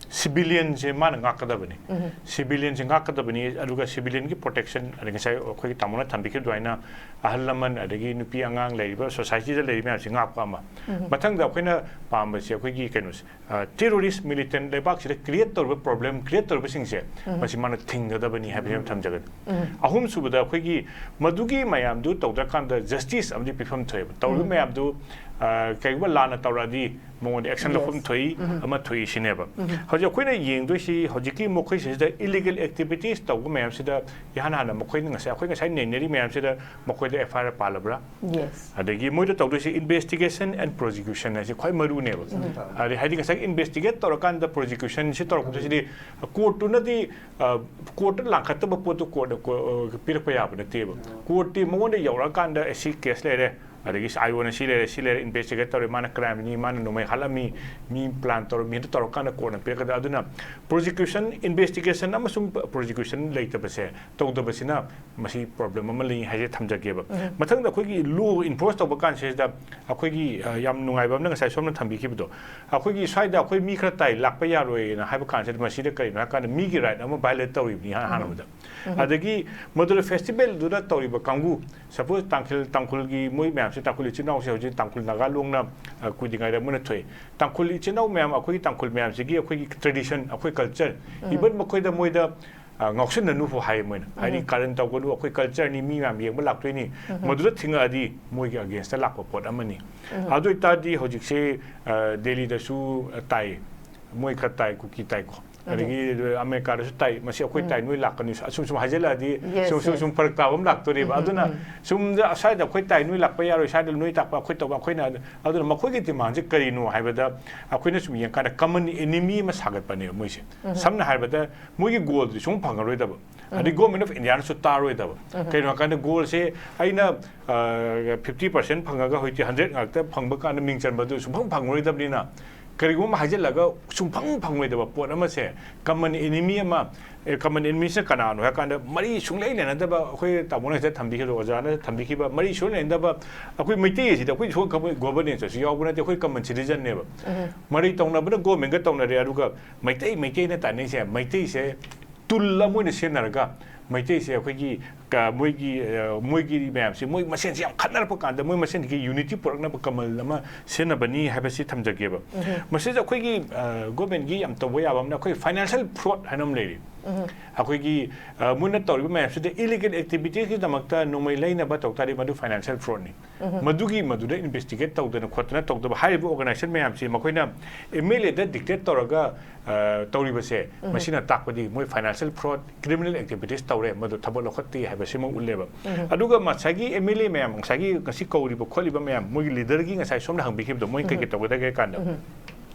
ꯁꯤꯚꯤꯂꯤꯌꯟꯁꯦ ꯃꯥꯅ ꯉꯥꯛꯀꯗꯕꯅꯤ꯫ ꯁꯤꯚꯤꯂꯤꯌꯟꯁꯦ ꯉꯥꯛꯀꯗꯕꯅꯤ, ꯑꯗꯨꯒ ꯁꯤꯚꯤꯂꯤꯌꯟꯒꯤ ꯄ꯭ꯔꯣꯇꯦꯛꯁꯟ, ꯑꯗꯩ ꯉꯁꯥꯏ ꯑꯩꯈꯣꯏꯒꯤ ꯇꯥꯃꯣꯅ ꯊꯝꯕꯤꯈꯤꯕ ꯑꯗꯨꯃꯥꯏꯅ ꯑꯍꯜ ꯂꯃꯟ ꯑꯗꯒꯤ ꯅꯨꯄꯤ ꯑꯉꯥꯡ ꯂꯩꯔꯤꯕ ꯁꯣꯁꯥꯏꯇꯤꯗ ꯂꯩꯔꯤꯕ ꯃꯌꯥꯝꯁꯦ ꯉꯥꯛꯄ ꯑꯃ꯫ ꯃꯊꯪꯗ ꯑꯩꯈꯣꯏꯅ ꯄꯥꯝꯕꯁꯦ ꯑꯩꯈꯣꯏꯒꯤ ꯀꯩꯅꯣꯁꯦ, ꯇꯦꯔꯣꯔꯤꯁ ꯃꯤꯂꯤꯇꯦꯟ ꯂꯩꯕꯥꯛꯁꯤꯗ ꯀ꯭ꯔꯤꯌꯦꯠ ꯇꯧꯔꯤꯕ ꯄ꯭ꯔꯣꯕ꯭ꯂꯦꯝ ꯀ꯭ꯔꯤꯌꯦꯠ ꯇꯧꯔꯤꯕꯁꯤꯡꯁꯦ ꯃꯁꯤ ꯃꯥꯅ ꯊꯤꯡꯒꯗꯕꯅꯤ ꯍꯥꯏꯕꯁꯤ ꯑꯃ ꯊꯝꯖꯒꯅꯤ꯫ ꯑꯍꯨꯝꯁꯨꯕꯗ ꯑꯩꯈꯣꯏꯒꯤ ꯃꯗꯨꯒꯤ ꯃꯌꯥꯝꯗꯨ ꯇꯧꯗ꯭ꯔꯀꯥꯟꯗ ꯖꯁꯇꯤꯁ ꯑꯃꯗꯤ ꯄꯤꯐꯝ ꯊꯣꯛꯑꯦꯕ꯫ ꯇꯧꯔꯤꯕ ꯃꯌꯥꯝꯗꯨ ꯀꯩꯒꯨꯝꯕ ꯂꯥꯟꯅ ꯇꯧꯔꯛꯑꯗꯤ ꯃꯉꯣꯟꯗ ꯑꯦꯛꯁꯟ ꯂꯧꯐꯝ ꯊꯣꯛꯏ, ꯑꯃ ꯊꯣꯛꯏ ꯁꯤꯅꯦꯕ꯫ ꯍꯧꯖꯤꯛ ꯑꯩꯈꯣꯏꯅ ꯌꯦꯡꯗꯣꯏꯁꯤ ꯍꯧꯖꯤꯛꯀꯤ ꯃꯈꯣꯏꯁꯤꯗ ꯏꯂꯤꯒꯦꯜ ꯑꯦꯛꯇꯤꯚꯤꯇꯤꯁ ꯇꯧꯕ ꯃꯌꯥꯝꯁꯤꯗ ꯏꯍꯥꯟ ꯍꯥꯟꯅ ꯃꯈꯣꯏꯅ ꯉꯁꯥꯏ ꯑꯩꯈꯣꯏ ꯉꯁꯥꯏ ꯅꯩꯅꯔꯤ ꯃꯌꯥꯝꯁꯤꯗ ꯃꯈꯣꯏꯗ ꯑꯦꯐ ꯑꯥꯏ ꯑꯥꯔ ꯄꯥꯜꯂꯕ꯭ꯔꯥ? ꯑꯗꯒꯤ ꯃꯣꯏꯗ ꯇꯧꯗꯣꯏꯁꯤ ꯏꯟꯚꯦꯁꯇꯤꯒꯦꯁꯟ ꯑꯦꯟ ꯄ꯭ꯔꯣꯁꯤꯀ꯭ꯌꯨꯁꯟ ꯍꯥꯏꯁꯤ ꯈ꯭ꯋꯥꯏ ꯃꯔꯨꯅꯦꯕ꯫ ꯑꯗꯩ ꯍꯥꯏꯗꯤ ꯉꯁꯥꯏꯒꯤ ꯏꯟꯚꯦꯁꯇꯤꯒꯦꯠ ꯇꯧꯔꯀꯥꯟꯗ ꯄ꯭ꯔꯣꯁꯤꯀ꯭ꯌꯨꯁꯟꯁꯤ ꯇꯧꯔꯛꯄꯗꯁꯤꯗꯤ ꯀꯣꯔꯠꯇꯨꯅꯗꯤ ꯀꯣꯔꯠꯇ ꯂꯥꯡꯈꯠꯇꯕ ꯄꯣꯠꯇꯨ ꯀꯣꯔꯠꯅ ꯄꯤꯔꯛꯄ ꯌꯥꯕ ꯅꯠꯇꯦꯕ꯫ ꯀꯣꯔꯠꯇꯤ ꯃꯉꯣꯟꯗ ꯌꯧꯔꯛꯑꯀꯥꯟꯗ ꯑꯦ ꯁꯤ ꯀꯦꯁ ꯂꯩꯔꯦ, ꯑꯗꯒꯤ ꯑꯥꯏ ꯑꯣꯅ ꯁꯤ ꯂꯩꯔꯦ, ꯁꯤ ꯂꯩꯔꯦ, ꯏꯟꯚꯦꯁꯇꯤꯒꯦꯠ ꯇꯧꯔꯦ, ꯃꯥꯅ ꯀ꯭ꯔꯥꯏꯝꯅꯤ, ꯃꯥꯅ ꯅꯣꯡꯃꯩ ꯍꯥꯠꯂꯝꯃꯤ, ꯃꯤ ꯄ꯭ꯂꯥꯟ ꯇꯧꯔꯝꯃꯤ, ꯑꯗꯨ ꯇꯧꯔꯀꯥꯟꯗ ꯀꯣꯔꯠꯅ ꯄꯤꯔꯛꯀꯗ꯫ ꯑꯗꯨꯅ ꯄ꯭ꯔꯣꯁꯤꯀ꯭ꯌꯨꯁꯟ, ꯏꯟꯚꯦꯁꯇꯤꯒꯦꯁꯟ ꯑꯃꯁꯨꯡ ꯄ꯭ꯔꯣꯁꯤꯀ꯭ꯌꯨꯁꯟ ꯂꯩꯇꯕꯁꯦ, ꯇꯧꯗꯕꯁꯤꯅ ꯃꯁꯤ ꯄ꯭ꯔꯣꯕ꯭ꯂꯦꯝ ꯑꯃ ꯂꯩ ꯍꯥꯏꯁꯦ ꯊꯝꯖꯒꯦꯕ꯫ ꯃꯊꯪꯗ ꯑꯩꯈꯣꯏꯒꯤ ꯂꯣ ꯏꯟꯐꯣꯔꯁ ꯇꯧꯕ ꯀꯥꯟꯁꯤꯗ ꯑꯩꯈꯣꯏꯒꯤ, ꯑ, ꯌꯥꯝ ꯅꯨꯡꯉꯥꯏꯕ ꯑꯃꯅ ꯉꯁꯥꯏ ꯁꯣꯝꯅ ꯊꯝꯕꯤꯈꯤꯕꯗꯣ, ꯑꯩꯈꯣꯏꯒꯤ ꯁ꯭ꯋꯥꯏꯗ ꯑꯩꯈꯣꯏ ꯃꯤ ꯈꯔ ꯇꯥꯏ, ꯂꯥꯛꯄ ꯌꯥꯔꯣꯏꯅ ꯍꯥꯏꯕ ꯀꯥꯟꯁꯤꯗ, ꯃꯁꯤꯗ ꯀꯔꯤꯅꯣ ꯍꯥꯏ ꯀꯥꯟꯗ ꯃꯤꯒꯤ ꯔꯥꯏꯠ ꯑꯃ ꯚꯥꯏꯑꯣꯂꯦꯠ ꯇꯧꯔꯤꯕꯅꯤ ꯍꯥꯟ-, ꯍꯥꯟꯅꯕꯗ꯫ ꯑꯗꯒꯤ ꯃꯗꯨꯗ ꯐꯦꯁꯇꯤꯚꯦꯜꯗꯨꯗ ꯇꯧꯔꯤꯕ ꯀꯥꯡꯕꯨ, ꯁꯄꯣꯁ ꯇꯥꯡꯈꯨꯜ, ꯇꯥꯡꯈꯨꯜꯒꯤ ꯃꯣꯏ ꯃꯌꯥꯝꯁꯦ, ꯇꯥꯡꯈꯨꯜ ꯏꯆꯤꯜ ꯏꯅꯥꯎꯁꯦ ꯍꯧꯖꯤꯛ ꯇꯥꯡꯈꯨꯜ ꯅꯥꯒꯥ ꯂꯣꯡꯅ, ꯑ, ꯀꯨꯏꯗ꯭ꯔꯤꯉꯩꯗ ꯃꯣꯏꯅ ꯊꯣꯛꯑꯦ꯫ ꯇꯥꯡꯈꯨꯜ ꯏꯆꯤꯜ ꯏꯅꯥꯎ ꯃꯌꯥꯝ, ꯑꯩꯈꯣꯏꯒꯤ ꯇꯥꯡꯈꯨꯜ ꯃꯌꯥꯝꯁꯤꯒꯤ ꯑꯩꯈꯣꯏꯒꯤ ꯇ꯭ꯔꯦꯗꯤꯁꯟ, ꯑꯩꯈꯣꯏ ꯀꯜꯆꯔ, ꯏꯚꯟ ꯃꯈꯣꯏꯗ, ꯃꯣꯏꯗ, ꯑ, ꯉꯥꯎꯁꯤꯟꯅꯅꯨꯕꯨ ꯍꯥꯏ ꯃꯣꯏꯅ꯫ ꯍꯥꯏꯗꯤ ꯀꯥꯔꯟ ꯇꯧꯒꯅꯨ, ꯑꯩꯈꯣꯏ ꯀꯜꯆꯔꯅꯤ, ꯃꯤ ꯃꯌꯥꯝ ꯌꯦꯡꯕ ꯂꯥꯛꯇꯣꯏꯅꯤ꯫ ꯃꯗꯨꯗ ꯊꯤꯡꯉꯛꯑꯗꯤ ꯃꯣꯏꯒꯤ ꯑꯒꯦꯟꯁꯇ ꯂꯥꯛꯄ ꯄꯣꯠ ꯑꯃꯅꯤ꯫ ꯑꯗꯨ ꯑꯣꯏꯇꯥꯔꯗꯤ ꯍꯧꯖꯤꯛꯁꯦ, ꯑ, ꯗꯦꯜꯂꯤꯗꯁꯨ, ꯑ, ꯇꯥꯏ, ꯃꯣꯏ ꯈꯔ ꯇꯥꯏ, ꯀꯨꯀꯤ ꯇꯥꯏꯀꯣ꯫ ꯑꯗꯒꯤ ꯑꯃꯦꯔꯤꯀꯥꯗꯁꯨ ꯇꯥꯏ, ꯃꯁꯤ ꯑꯩꯈꯣꯏ ꯇꯥꯏ, ꯅꯣꯏ ꯂꯥꯛꯀꯅꯤ, ꯑꯁꯨꯝ ꯁꯨꯝ ꯍꯥꯏꯖꯤꯜꯂꯛꯑꯗꯤ ꯁꯨꯝ, ꯁꯨꯝ, ꯁꯨꯝ ꯐꯔꯛ ꯇꯥꯕ ꯑꯃ ꯂꯥꯛꯇꯣꯔꯤꯕ꯫ ꯑꯗꯨꯅ ꯁꯨꯝꯗ ꯑꯁ꯭ꯋꯥꯏꯗ ꯑꯩꯈꯣꯏ ꯇꯥꯏ, ꯅꯣꯏ ꯂꯥꯛꯄ ꯌꯥꯔꯣꯏ, ꯁ꯭ꯋꯥꯏꯗ ꯅꯣꯏ ꯇꯥꯛꯄ, ꯑꯩꯈꯣꯏ ꯇꯧꯕ, ꯑꯩꯈꯣꯏꯅ꯫ ꯑꯗꯨꯅ ꯃꯈꯣꯏꯒꯤ ꯗꯤꯃꯥꯟꯁꯦ ꯀꯔꯤꯅꯣ ꯍꯥꯏꯕꯗ, ꯑꯩꯈꯣꯏꯅ ꯁꯨꯝ ꯌꯦꯡꯀꯥꯟꯗ ꯀꯃꯟ ꯑꯦꯅꯤꯃꯤ ꯑꯃ ꯁꯥꯒꯠꯄꯅꯦꯕ ꯃꯣꯏꯁꯦ꯫ ꯁꯝꯅ ꯍꯥꯏꯔꯕꯗ ꯃꯣꯏꯒꯤ ꯒꯣꯜꯗꯨꯗꯤ ꯁꯨꯝ ꯐꯪꯉꯔꯣꯏꯗꯕ, ꯑꯗꯩ ꯒꯣꯔꯃꯦꯟ ꯑꯣꯐ ꯏꯟꯗꯤꯌꯥꯅꯁꯨ ꯇꯥꯔꯣꯏꯗꯕ꯫ ꯀꯩꯅꯣ ꯍꯥꯏꯀꯥꯟꯗ ꯒꯣꯜꯁꯦ ꯑꯩꯅ, ꯑ, ꯐꯤꯐꯇꯤ ꯄꯥꯔꯁꯦꯟ ꯐꯪꯉꯒ ꯍꯧꯖꯤꯛꯇꯤ ꯍꯟꯗ꯭ꯔꯦꯠ ꯉꯥꯛꯇ ꯐꯪꯕ ꯀꯥꯟꯗ ꯃꯤꯡ ꯆꯟꯕꯗꯨ ꯁꯨꯡꯐꯪ ꯐꯪꯉꯔꯣꯏꯗꯕꯅꯤꯅ, ꯀꯔꯤꯒꯨꯝꯕ ꯑꯃ ꯍꯥꯏꯖꯤꯜꯂꯒ ꯁꯨꯡꯐꯪ ꯐꯪꯉꯣꯏꯗꯕ ꯄꯣꯠ ꯑꯃꯁꯦ, ꯀꯃꯟ ꯑꯦꯅꯤꯃꯤ ꯑꯃ, ꯑꯦ, ꯀꯃꯟ ꯑꯦꯅꯤꯃꯤꯁꯤꯅ ꯀꯅꯥꯅꯣ ꯍꯥꯏ ꯀꯥꯟꯗ, ꯃꯔꯤ ꯁꯨꯡꯂꯩ ꯂꯩꯅꯗꯕ, ꯑꯩꯈꯣꯏ ꯇꯥꯃꯣꯅ ꯍꯦꯛꯇ ꯊꯝꯕꯤꯈꯤꯕꯗꯣ, ꯑꯣꯖꯥꯅ ꯊꯝꯕꯤꯈꯤꯕ, ꯃꯔꯤ ꯁꯨꯡꯂꯩ ꯂꯩꯅꯗꯕ ꯑꯩꯈꯣꯏ ꯃꯩꯇꯩ ꯑꯁꯤꯗꯤ ꯑꯩꯈꯣꯏ ꯁꯣꯝ ꯒꯣꯕꯔꯅꯦꯟꯁꯇꯁꯨ ꯌꯥꯎꯕ ꯅꯠꯇꯦ, ꯑꯩꯈꯣꯏ ꯀꯃꯟ ꯁꯤꯇꯤꯖꯟꯅꯦꯕ꯫ ꯃꯔꯩ ꯇꯧꯅꯕꯅ ꯒꯣꯔꯃꯦꯟꯒ ꯇꯧꯅꯔꯦ, ꯑꯗꯨꯒ ꯃꯩꯇꯩ, ꯃꯩꯇꯩꯅ ꯇꯥꯅꯩꯁꯦ, ꯃꯩꯇꯩꯁꯦ ꯇꯨꯜ ꯑꯃ ꯑꯣꯏꯅ ꯁꯤꯖꯤꯟꯅꯔꯒ, ꯃꯩꯇꯩꯁꯦ ꯑꯩꯈꯣꯏꯒꯤ ꯀ-, ꯃꯣꯏꯒꯤ, ꯑ, ꯃꯣꯏꯒꯤ ꯃꯌꯥꯝꯁꯦ, ꯃꯣꯏ ꯃꯁꯦꯟꯁꯦ ꯌꯥꯝ ꯈꯠꯅꯔꯛꯄ ꯀꯥꯟꯗ ꯃꯣꯏ ꯃꯁꯦꯟꯒꯤ ꯌꯨꯅꯤꯇꯤ ꯄꯨꯔꯛꯅꯕ ꯀꯃꯜ ꯑꯃ ꯁꯤꯖꯤꯟꯅꯕꯅꯤ ꯍꯥꯏꯕꯁꯤ ꯊꯝꯖꯒꯦꯕ꯫ ꯃꯁꯤꯗ ꯑꯩꯈꯣꯏꯒꯤ, ꯑ, ꯒꯣꯔꯃꯦꯟꯒꯤ ꯌꯥꯝ ꯇꯧꯕ ꯌꯥꯕ ꯑꯃꯅ ꯑꯩꯈꯣꯏ ꯐꯥꯏꯅꯥꯟꯁꯤꯌꯦꯜ ꯐ꯭ꯔꯣꯗ ꯍꯥꯏꯅ ꯑꯃ ꯂꯩꯔꯤ꯫ ꯑꯩꯈꯣꯏꯒꯤ, ꯑ, ꯃꯣꯏꯅ ꯇꯧꯔꯤꯕ ꯃꯌꯥꯝꯁꯤꯗ ꯏꯂꯤꯒꯦꯜ ꯑꯦꯛꯇꯤꯚꯤꯇꯤꯁꯀꯤꯗꯃꯛꯇ ꯅꯣꯡꯃꯩ ꯂꯩꯅꯕ ꯇꯧ ꯇꯥꯔꯗꯤ ꯃꯗꯨ ꯐꯥꯏꯅꯥꯟꯁꯤꯌꯦꯜ ꯐ꯭ꯔꯣꯗꯅꯤ꯫ ꯃꯗꯨꯒꯤ, ꯃꯗꯨꯗ ꯏꯟꯚꯦꯁꯇꯤꯒꯦꯠ ꯇꯧꯗꯅ ꯈꯣꯠꯇꯅ ꯇꯧꯗꯕ ꯍꯥꯏꯔꯤꯕ ꯑꯣꯔꯒꯅꯥꯏꯖꯦꯁꯟ ꯃꯌꯥꯝꯁꯤ ꯃꯈꯣꯏꯅ ꯑꯦꯝ ꯑꯦꯜ ꯑꯦꯗ ꯗꯤꯛꯇꯦꯠ ꯇꯧꯔꯒ, ꯑ, ꯇꯧꯔꯤꯕꯁꯦ, ꯃꯁꯤꯅ ꯇꯥꯛꯄꯗꯤ ꯃꯣꯏ ꯐꯥꯏꯅꯥꯟꯁꯤꯌꯦꯜ ꯐ꯭ꯔꯣꯗ, ꯀ꯭ꯔꯤꯃꯤꯅꯦꯜ ꯑꯦꯛꯇꯤꯚꯤꯇꯤꯁ ꯇꯧꯔꯦ, ꯃꯗꯨ ꯊꯕꯛ ꯂꯧꯈꯠꯇꯦ ꯍꯥꯏꯕꯁꯤꯃ ꯎꯠꯂꯦꯕ꯫ ꯑꯗꯨꯒ ꯉꯁꯥꯏꯒꯤ ꯑꯦꯝ ꯑꯦꯜ ꯑꯦ ꯃꯌꯥꯝ, ꯉꯁꯥꯏꯒꯤ ꯉꯁꯤ ꯀꯧꯔꯤꯕ ꯈꯣꯠꯂꯤꯕ ꯃꯌꯥꯝ, ꯃꯣꯏꯒꯤ ꯂꯤꯗꯔꯒꯤ ꯉꯁꯥꯏ ꯁꯣꯝꯅ ꯍꯪꯕꯤꯈꯤꯕꯗꯣ, ꯃꯣꯏ ꯀꯩ ꯀꯩ ꯇꯧꯒꯗꯒꯦ ꯀꯥꯟꯗ,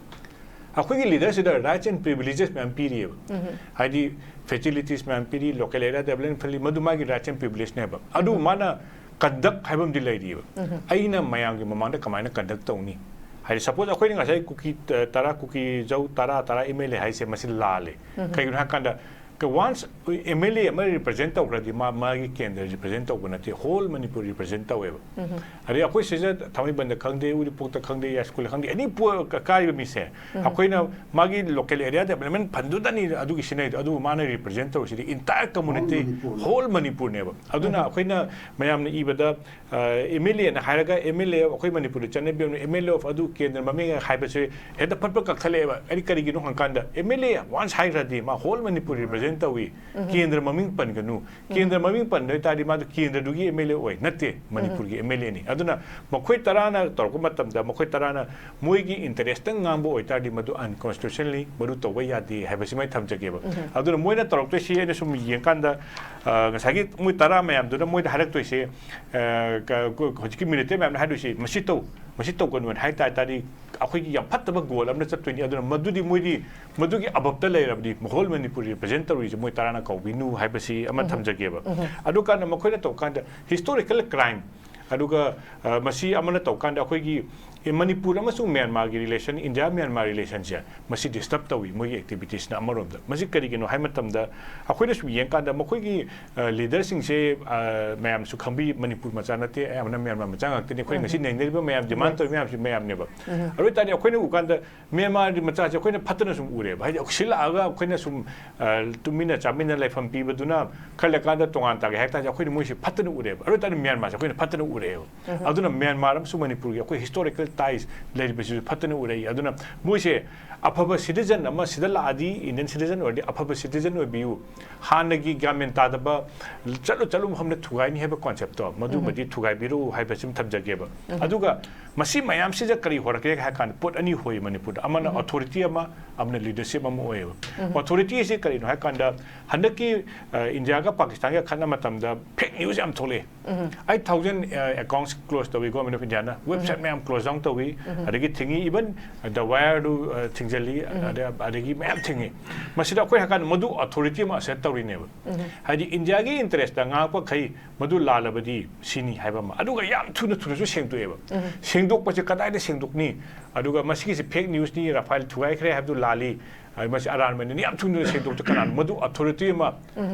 ꯑꯩꯈꯣꯏꯒꯤ ꯂꯤꯗꯔꯁꯤꯗ ꯔꯥꯏꯠꯁ ꯑꯦꯟ ꯄ꯭ꯔꯤꯚꯤꯂꯦꯖꯦꯁ ꯃꯌꯥꯝ ꯄꯤꯔꯤꯑꯕ꯫ ꯍꯥꯏꯗꯤ ꯐꯦꯁꯤꯂꯤꯇꯤꯁ ꯃꯌꯥꯝ ꯄꯤꯔꯤ, ꯂꯣꯀꯦꯜ ꯑꯦꯔꯤꯌꯥ ꯗꯦꯕꯂꯞꯃꯦꯟ ꯐ꯭ꯔꯦꯟꯂꯤ, ꯃꯗꯨ ꯃꯥꯒꯤ ꯔꯥꯏꯠꯁ ꯑꯦꯟ ꯄ꯭ꯔꯤꯚꯤꯂꯦꯖꯅꯦꯕ꯫ ꯑꯗꯨ ꯃꯥꯅ ꯀꯟꯗꯛ ꯍꯥꯏꯕ ꯑꯃꯗꯤ ꯂꯩꯔꯤꯕ꯫ ꯑꯩꯅ ꯃꯌꯥꯝꯒꯤ ꯃꯃꯥꯡꯗ ꯀꯃꯥꯏꯅ ꯀꯟꯗꯛ ꯇꯧꯅꯤ? ꯍꯥꯏꯗꯤ, ꯁꯄꯣꯖ, ꯑꯩꯈꯣꯏꯅ ꯉꯁꯥꯏ ꯀꯨꯀꯤ, ꯑ, ꯇꯔꯥ, ꯀꯨꯀꯤ ꯖꯧ ꯇꯔꯥ, ꯇꯔꯥ ꯑꯦꯝ ꯑꯦꯜ ꯑꯦ ꯍꯥꯏꯁꯦ, ꯃꯁꯤ ꯂꯥꯜꯂꯦ꯫ ꯀꯩꯒꯤꯅꯣ ꯍꯥꯏꯀꯥꯟꯗ, ꯀ-, ꯋꯥꯟꯁ ꯑꯦꯝ ꯑꯦꯜ ꯑꯦ ꯑꯃ ꯔꯤꯄ꯭ꯔꯖꯦꯟ ꯇꯧꯈ꯭ꯔꯗꯤ, ꯃꯥ ꯃꯥꯒꯤ ꯀꯦꯟꯗ꯭ꯔ ꯔꯤꯄ꯭ꯔꯖꯦꯟ ꯇꯧꯕ ꯅꯠꯇꯦ, ꯍꯣꯜ ꯃꯅꯤꯄꯨꯔ ꯔꯤꯄ꯭ꯔꯖꯦꯟ ꯇꯧꯋꯦꯕ꯫ ꯑꯗꯩ ꯑꯩꯈꯣꯏ ꯁꯤꯗ ꯊꯥꯡꯃꯩꯕꯟꯗ ꯈꯪꯗꯦ, ꯎꯔꯤꯄꯣꯛꯇ ꯈꯪꯗꯦ, ꯌꯥꯏꯁ꯭ꯀꯨꯜꯗ ꯈꯪꯗꯦ, ꯑꯦꯅꯤ ꯄꯣ-, ꯀ-, ꯀꯥꯔꯤꯕ ꯃꯤꯁꯦ, ꯑꯩꯈꯣꯏꯅ ꯃꯥꯒꯤ ꯂꯣꯀꯦꯜ ꯑꯦꯔꯤꯌꯥ ꯗꯦꯕꯂꯞꯃꯦꯟ ꯐꯟꯗꯨꯗꯅꯤ ꯑꯗꯨꯒꯤ ꯁꯤꯖꯤꯟꯅꯩꯗꯣ, ꯑꯗꯨꯕꯨ ꯃꯥꯅ ꯔꯤꯄ꯭ꯔꯖꯦꯟ ꯇꯧꯔꯤꯁꯤꯗꯤ ꯏꯟꯇꯥꯌꯔ ꯀꯝꯃꯨꯅꯤꯇꯤ, ꯍꯣꯜ ꯃꯅꯤꯄꯨꯔꯅꯦꯕ꯫ ꯍꯣꯜ ꯃꯅꯤꯄꯨꯔꯅꯦꯕ꯫ ꯑꯗꯨꯅ ꯑꯩꯈꯣꯏꯅ ꯃꯌꯥꯝꯅ ꯏꯕꯗ, ꯑꯦꯝ ꯑꯦꯜ ꯑꯦꯅ ꯍꯥꯏꯔꯒ, ꯑꯦꯝ ꯑꯦꯜ ꯑꯦ ꯑꯩꯈꯣꯏ ꯃꯅꯤꯄꯨꯔꯗ ꯆꯠꯅꯕꯤ ꯑꯃ, ꯑꯦꯝ ꯑꯦꯜ ꯑꯦ ꯑꯣꯐ ꯑꯗꯨ ꯀꯦꯟꯗ꯭ꯔ ꯃꯃꯤꯡ ꯍꯥꯏꯕꯁꯦ ꯍꯦꯛꯇ ꯐꯠ ꯐꯠ ꯀꯛꯊꯠꯂꯛꯑꯦꯕ꯫ ꯑꯩꯗꯤ ꯀꯔꯤꯒꯤꯅꯣ ꯍꯪꯀꯥꯟꯗ, ꯑꯦꯝ ꯑꯦꯜ ꯑꯦ ꯋꯥꯟꯁ ꯍꯥꯏꯈ꯭ꯔꯗꯤ ꯃꯥ ꯍꯣꯜ ꯃꯅꯤꯄꯨꯔ ꯔꯤꯄ꯭ꯔꯖꯦꯟ ꯇꯧꯏ, ꯀꯦꯟꯗ꯭ꯔ ꯃꯃꯤꯡ ꯄꯟꯒꯅꯨ꯫ ꯀꯦꯟꯗ꯭ꯔ ꯃꯃꯤꯡ ꯄꯟꯕ ꯑꯣꯏꯇꯥꯔꯗꯤ ꯃꯥꯗꯣ ꯀꯦꯟꯗ꯭ꯔꯗꯨꯒꯤ ꯑꯦꯝ ꯑꯦꯜ ꯑꯦ ꯑꯣꯏ, ꯅꯠꯇꯦ, ꯃꯅꯤꯄꯨꯔꯒꯤ ꯑꯦꯝ ꯑꯦꯜ ꯑꯦꯅꯤ꯫ ꯑꯗꯨꯅ ꯃꯈꯣꯏ ꯇꯔꯥꯅ ꯇꯧꯔꯛꯄ ꯃꯇꯝꯗ, ꯃꯈꯣꯏ ꯇꯔꯥꯅ ꯃꯣꯏꯒꯤ ꯏꯟꯇꯔꯦꯁꯇ ꯉꯥꯡꯕ ꯑꯣꯏꯇꯥꯔꯗꯤ ꯃꯗꯨ ꯑꯟꯀꯣꯟꯁꯇꯤꯇ꯭ꯌꯨꯁꯅꯦꯜꯂꯤ, ꯃꯗꯨ ꯇꯧꯕ ꯌꯥꯗꯦ ꯍꯥꯏꯕꯁꯤꯃ ꯑꯩ ꯊꯝꯖꯒꯦꯕ꯫ ꯑꯗꯨꯅ ꯃꯣꯏꯅ ꯇꯧꯔꯛꯇꯣꯏꯁꯤ, ꯑꯩꯅ ꯁꯨꯝ ꯌꯦꯡꯀꯥꯟꯗ, ꯑ, ꯉꯁꯥꯏꯒꯤ ꯃꯣꯏ ꯇꯔꯥ ꯃꯌꯥꯝꯗꯨꯅ ꯃꯣꯏꯗ ꯍꯥꯏꯔꯛꯇꯣꯏꯁꯦ, ꯑ, ꯀ-, ꯀ-, ꯍꯧꯖꯤꯛꯀꯤ ꯃꯤꯂꯤꯇꯦꯟ ꯃꯌꯥꯝꯅ ꯍꯥꯏꯗꯣꯏꯁꯦ, "ꯃꯁꯤ ꯇꯧ, ꯃꯁꯤ ꯇꯧꯒꯅꯨ" ꯍꯥꯏꯅ ꯍꯥꯏ ꯇꯥꯔꯗꯤ, ꯑꯩꯈꯣꯏꯒꯤ ꯌꯥꯝ ꯐꯠꯇꯕ ꯒꯣꯜ ꯑꯃꯅ ꯆꯠꯇꯣꯏꯅꯤ꯫ ꯑꯗꯨꯅ ꯃꯗꯨꯗꯤ ꯃꯣꯏꯗꯤ ꯃꯗꯨꯒꯤ ꯑꯕꯞꯇ ꯂꯩꯔꯕꯗꯤ, ꯍꯣꯜ ꯃꯅꯤꯄꯨꯔ ꯔꯤꯄ꯭ꯔꯖꯦꯟ ꯇꯧꯔꯤꯁꯦ ꯃꯣꯏ ꯇꯔꯥꯅ ꯀꯧꯕꯤꯅꯨ ꯍꯥꯏꯕꯁꯤ ꯑꯃ ꯊꯝꯖꯒꯦꯕ꯫ ꯑꯗꯨꯀꯥꯟꯗ ꯃꯈꯣꯏꯅ ꯇꯧꯀꯥꯟꯗ ꯍꯤꯁꯇꯣꯔꯤꯀꯦꯜ ꯀ꯭ꯔꯥꯏꯝ, ꯑꯗꯨꯒ, ꯑ, ꯃꯁꯤ ꯑꯃꯅ ꯇꯧꯀꯥꯟꯗ ꯑꯩꯈꯣꯏꯒꯤ, ꯑꯦ, ꯃꯅꯤꯄꯨꯔ ꯑꯃꯁꯨꯡ ꯃ꯭ꯌꯥꯟꯃꯥꯔꯒꯤ ꯔꯤꯂꯦꯁꯟ, ꯏꯟꯗꯤꯌꯥ ꯃ꯭ꯌꯥꯟꯃꯥꯔ ꯔꯤꯂꯦꯁꯟꯁꯦ, ꯃꯁꯤ ꯗꯤꯁꯇꯔꯕ ꯇꯧꯏ ꯃꯣꯏꯒꯤ ꯑꯦꯛꯇꯤꯚꯤꯇꯤꯁꯅ ꯑꯃꯔꯣꯝꯗ꯫ ꯃꯁꯤ ꯀꯔꯤꯒꯤꯅꯣ ꯍꯥꯏꯕ ꯃꯇꯝꯗ, ꯑꯩꯈꯣꯏꯅ ꯁꯨꯝ ꯌꯦꯡꯀꯥꯟꯗ ꯃꯈꯣꯏꯒꯤ, ꯑ, ꯂꯤꯗꯔꯁꯤꯡꯁꯦ, ꯑ, ꯃꯌꯥꯝꯁꯨ ꯈꯪꯕꯤ, ꯃꯅꯤꯄꯨꯔ ꯃꯆꯥ ꯅꯠꯇꯦ, ꯑꯌꯥꯝꯕꯅ ꯃ꯭ꯌꯥꯟꯃꯥꯔ ꯃꯆꯥ ꯉꯥꯛꯇꯅꯤ꯫ ꯑꯩꯈꯣꯏ ꯉꯁꯤ ꯅꯩꯅꯔꯤꯕ ꯃꯌꯥꯝ, ꯗꯤꯃꯥꯟ ꯇꯧꯔꯤꯕ ꯃꯌꯥꯝꯁꯤ ꯃꯌꯥꯝꯅꯦꯕ꯫ ꯑꯗꯨ ꯑꯣꯏꯇꯥꯔꯗꯤ ꯑꯩꯈꯣꯏꯅ ꯎꯀꯥꯟꯗ ꯃ꯭ꯌꯥꯟꯃꯥꯔꯒꯤ ꯃꯆꯥꯁꯦ ꯑꯩꯈꯣꯏꯅ ꯐꯠꯇꯅ ꯁꯨꯝ ꯎꯔꯦꯕ꯫ ꯍꯥꯏꯗꯤ, ꯁꯤꯜꯂꯛꯑꯒ ꯑꯩꯈꯣꯏꯅ ꯁꯨꯝ, ꯑ, ꯇꯨꯃꯤꯟꯅ ꯆꯥꯃꯤꯟꯅ ꯂꯩꯐꯝ ꯄꯤꯕꯗꯨꯅ ꯈꯔ ꯂꯩꯔꯀꯥꯟꯗ ꯇꯣꯉꯥꯟ ꯇꯥꯒꯦ ꯍꯥꯏ ꯇꯥꯔꯗꯤ ꯑꯩꯈꯣꯏꯅ ꯃꯣꯏꯁꯦ ꯐꯠꯇꯅ ꯎꯔꯦꯕ꯫ ꯑꯗꯨ ꯑꯣꯏꯇꯥꯔꯗꯤ ꯃ꯭ꯌꯥꯟꯃꯥꯔꯁꯦ ꯑꯩꯈꯣꯏꯅ ꯐꯠꯇꯅ ꯎꯔꯛꯑꯦꯕ꯫ ꯑꯗꯨꯅ ꯃ꯭ꯌꯥꯟꯃꯥꯔ ꯑꯃꯁꯨꯡ ꯃꯅꯤꯄꯨꯔꯒꯤ ꯑꯩꯈꯣꯏ ꯍꯤꯁꯇꯣꯔꯤꯀꯦꯜ ꯇꯥꯏꯁ ꯂꯩꯔꯤꯕꯁꯤꯁꯨ ꯐꯠꯇꯅ ꯎꯔꯛꯏ꯫ ꯑꯗꯨꯅ ꯃꯣꯏꯁꯦ ꯑꯐꯕ ꯁꯤꯇꯤꯖꯟ ꯑꯃ ꯁꯤꯗ ꯂꯥꯛꯑꯗꯤ, ꯏꯟꯗꯤꯌꯟ ꯁꯤꯇꯤꯖꯟ ꯑꯣꯏꯔꯗꯤ ꯑꯐꯕ ꯁꯤꯇꯤꯖꯟ ꯑꯣꯏꯕꯤꯌꯨ, ꯍꯥꯟꯅꯒꯤ ꯒ꯭ꯌꯥꯟ ꯃꯦꯟ ꯇꯥꯗꯕ, ꯆꯠꯂꯨ ꯆꯠꯂꯨ ꯃꯐꯝꯗ ꯊꯨꯒꯥꯏꯅꯤ ꯍꯥꯏꯕ ꯀꯣꯟꯁꯦꯞꯇꯣ, ꯃꯗꯨꯃꯗꯤ ꯊꯨꯒꯥꯏꯕꯤꯔꯛꯎ ꯍꯥꯏꯕꯁꯤꯃ ꯊꯝꯖꯒꯦꯕ꯫ ꯑꯗꯨꯒ ꯃꯁꯤ ꯃꯌꯥꯝꯁꯤꯗ ꯀꯔꯤ ꯍꯣꯔꯛꯀꯦ ꯍꯥꯏ ꯀꯥꯟꯗ, ꯄꯣꯠ ꯑꯅꯤ ꯍꯣꯏ ꯃꯅꯤꯄꯨꯔꯗ꯫ ꯑꯃꯅ ꯑꯣꯊꯣꯔꯤꯇꯤ ꯑꯃ, ꯑꯃꯅ ꯂꯤꯗꯔꯁꯤꯞ ꯑꯃ ꯑꯣꯏꯌꯦꯕ꯫ ꯑꯣꯊꯣꯔꯤꯇꯤ ꯑꯁꯤ ꯀꯔꯤꯅꯣ ꯍꯥꯏ ꯀꯥꯟꯗ, ꯍꯟꯗꯛꯀꯤ, ꯑ, ꯏꯟꯗꯤꯌꯥꯒ ꯄꯥꯀꯤꯁꯇꯥꯟꯒ ꯈꯠꯅ ꯃꯇꯝꯗ ꯐꯦꯛ ꯅ꯭ꯌꯨꯁ ꯌꯥꯝ ꯊꯣꯛꯂꯛꯑꯦ꯫ ꯑꯩꯠ ꯊꯥꯎꯖꯟ, ꯑ, ꯑꯦꯀꯥꯎꯟꯠꯁ ꯀ꯭ꯂꯣꯖ ꯇꯧꯏ ꯒꯣꯔꯃꯦꯟ ꯑꯣꯐ ꯏꯟꯗꯤꯌꯥꯅ, ꯋꯦꯕꯁꯥꯏꯠ ꯃꯌꯥꯝ ꯀ꯭ꯂꯣꯖ ꯗꯥꯎꯟ ꯇꯧꯏ, ꯑꯗꯒꯤ ꯊꯤꯡꯉꯤ, even ꯗ ꯋꯥꯌꯔꯗꯨ ꯊꯤꯡꯖꯤꯜꯂꯤ, ꯑꯗ- ꯑꯗꯒꯤ ꯃꯌꯥꯝ ꯊꯤꯡꯉꯤ꯫ ꯃꯁꯤꯗ ꯑꯩꯈꯣꯏ ꯍꯥꯏꯀꯥꯟꯗ ꯃꯗꯨ ꯑꯣꯊꯣꯔꯤꯇꯤ ꯑꯃ ꯑꯁꯔꯠ ꯇꯧꯔꯤꯅꯦꯕ꯫ ꯍꯥꯏꯗꯤ ꯏꯟꯗꯤꯌꯥꯒꯤ ꯏꯟꯇꯔꯦꯁꯇ ꯉꯥꯡꯉꯛꯄꯈꯩ ꯃꯗꯨ ꯂꯥꯜꯂꯕꯗꯤ ꯁꯤꯅꯤ ꯍꯥꯏꯕ ꯑꯃ꯫ ꯑꯗꯨꯒ ꯌꯥꯝ ꯊꯨꯅ ꯊꯨꯅꯁꯨ ꯁꯦꯡꯗꯣꯛꯑꯦꯕ꯫ ꯁꯦꯡꯗꯣꯛꯄꯁꯦ ꯀꯗꯥꯏꯗ ꯁꯦꯡꯗꯣꯛꯅꯤ? ꯑꯗꯨꯒ ꯃꯁꯤꯒꯤꯁꯦ ꯐꯦꯛ ꯅ꯭ꯌꯨꯁꯅꯤ, ꯔꯥꯐꯥꯏꯜ ꯊꯨꯒꯥꯏꯈ꯭ꯔꯦ ꯍꯥꯏꯕꯗꯨ ꯂꯥꯜꯂꯤ, ꯑ, ꯃꯁꯤ ꯑꯔꯥꯟꯕꯅꯤ, ꯌꯥꯝ ꯊꯨꯅ ꯁꯦꯡꯗꯣꯛꯇ ꯀꯅꯥꯅꯣ? ꯃꯗꯨ ꯑꯣꯊꯣꯔꯤꯇꯤ ꯑꯃ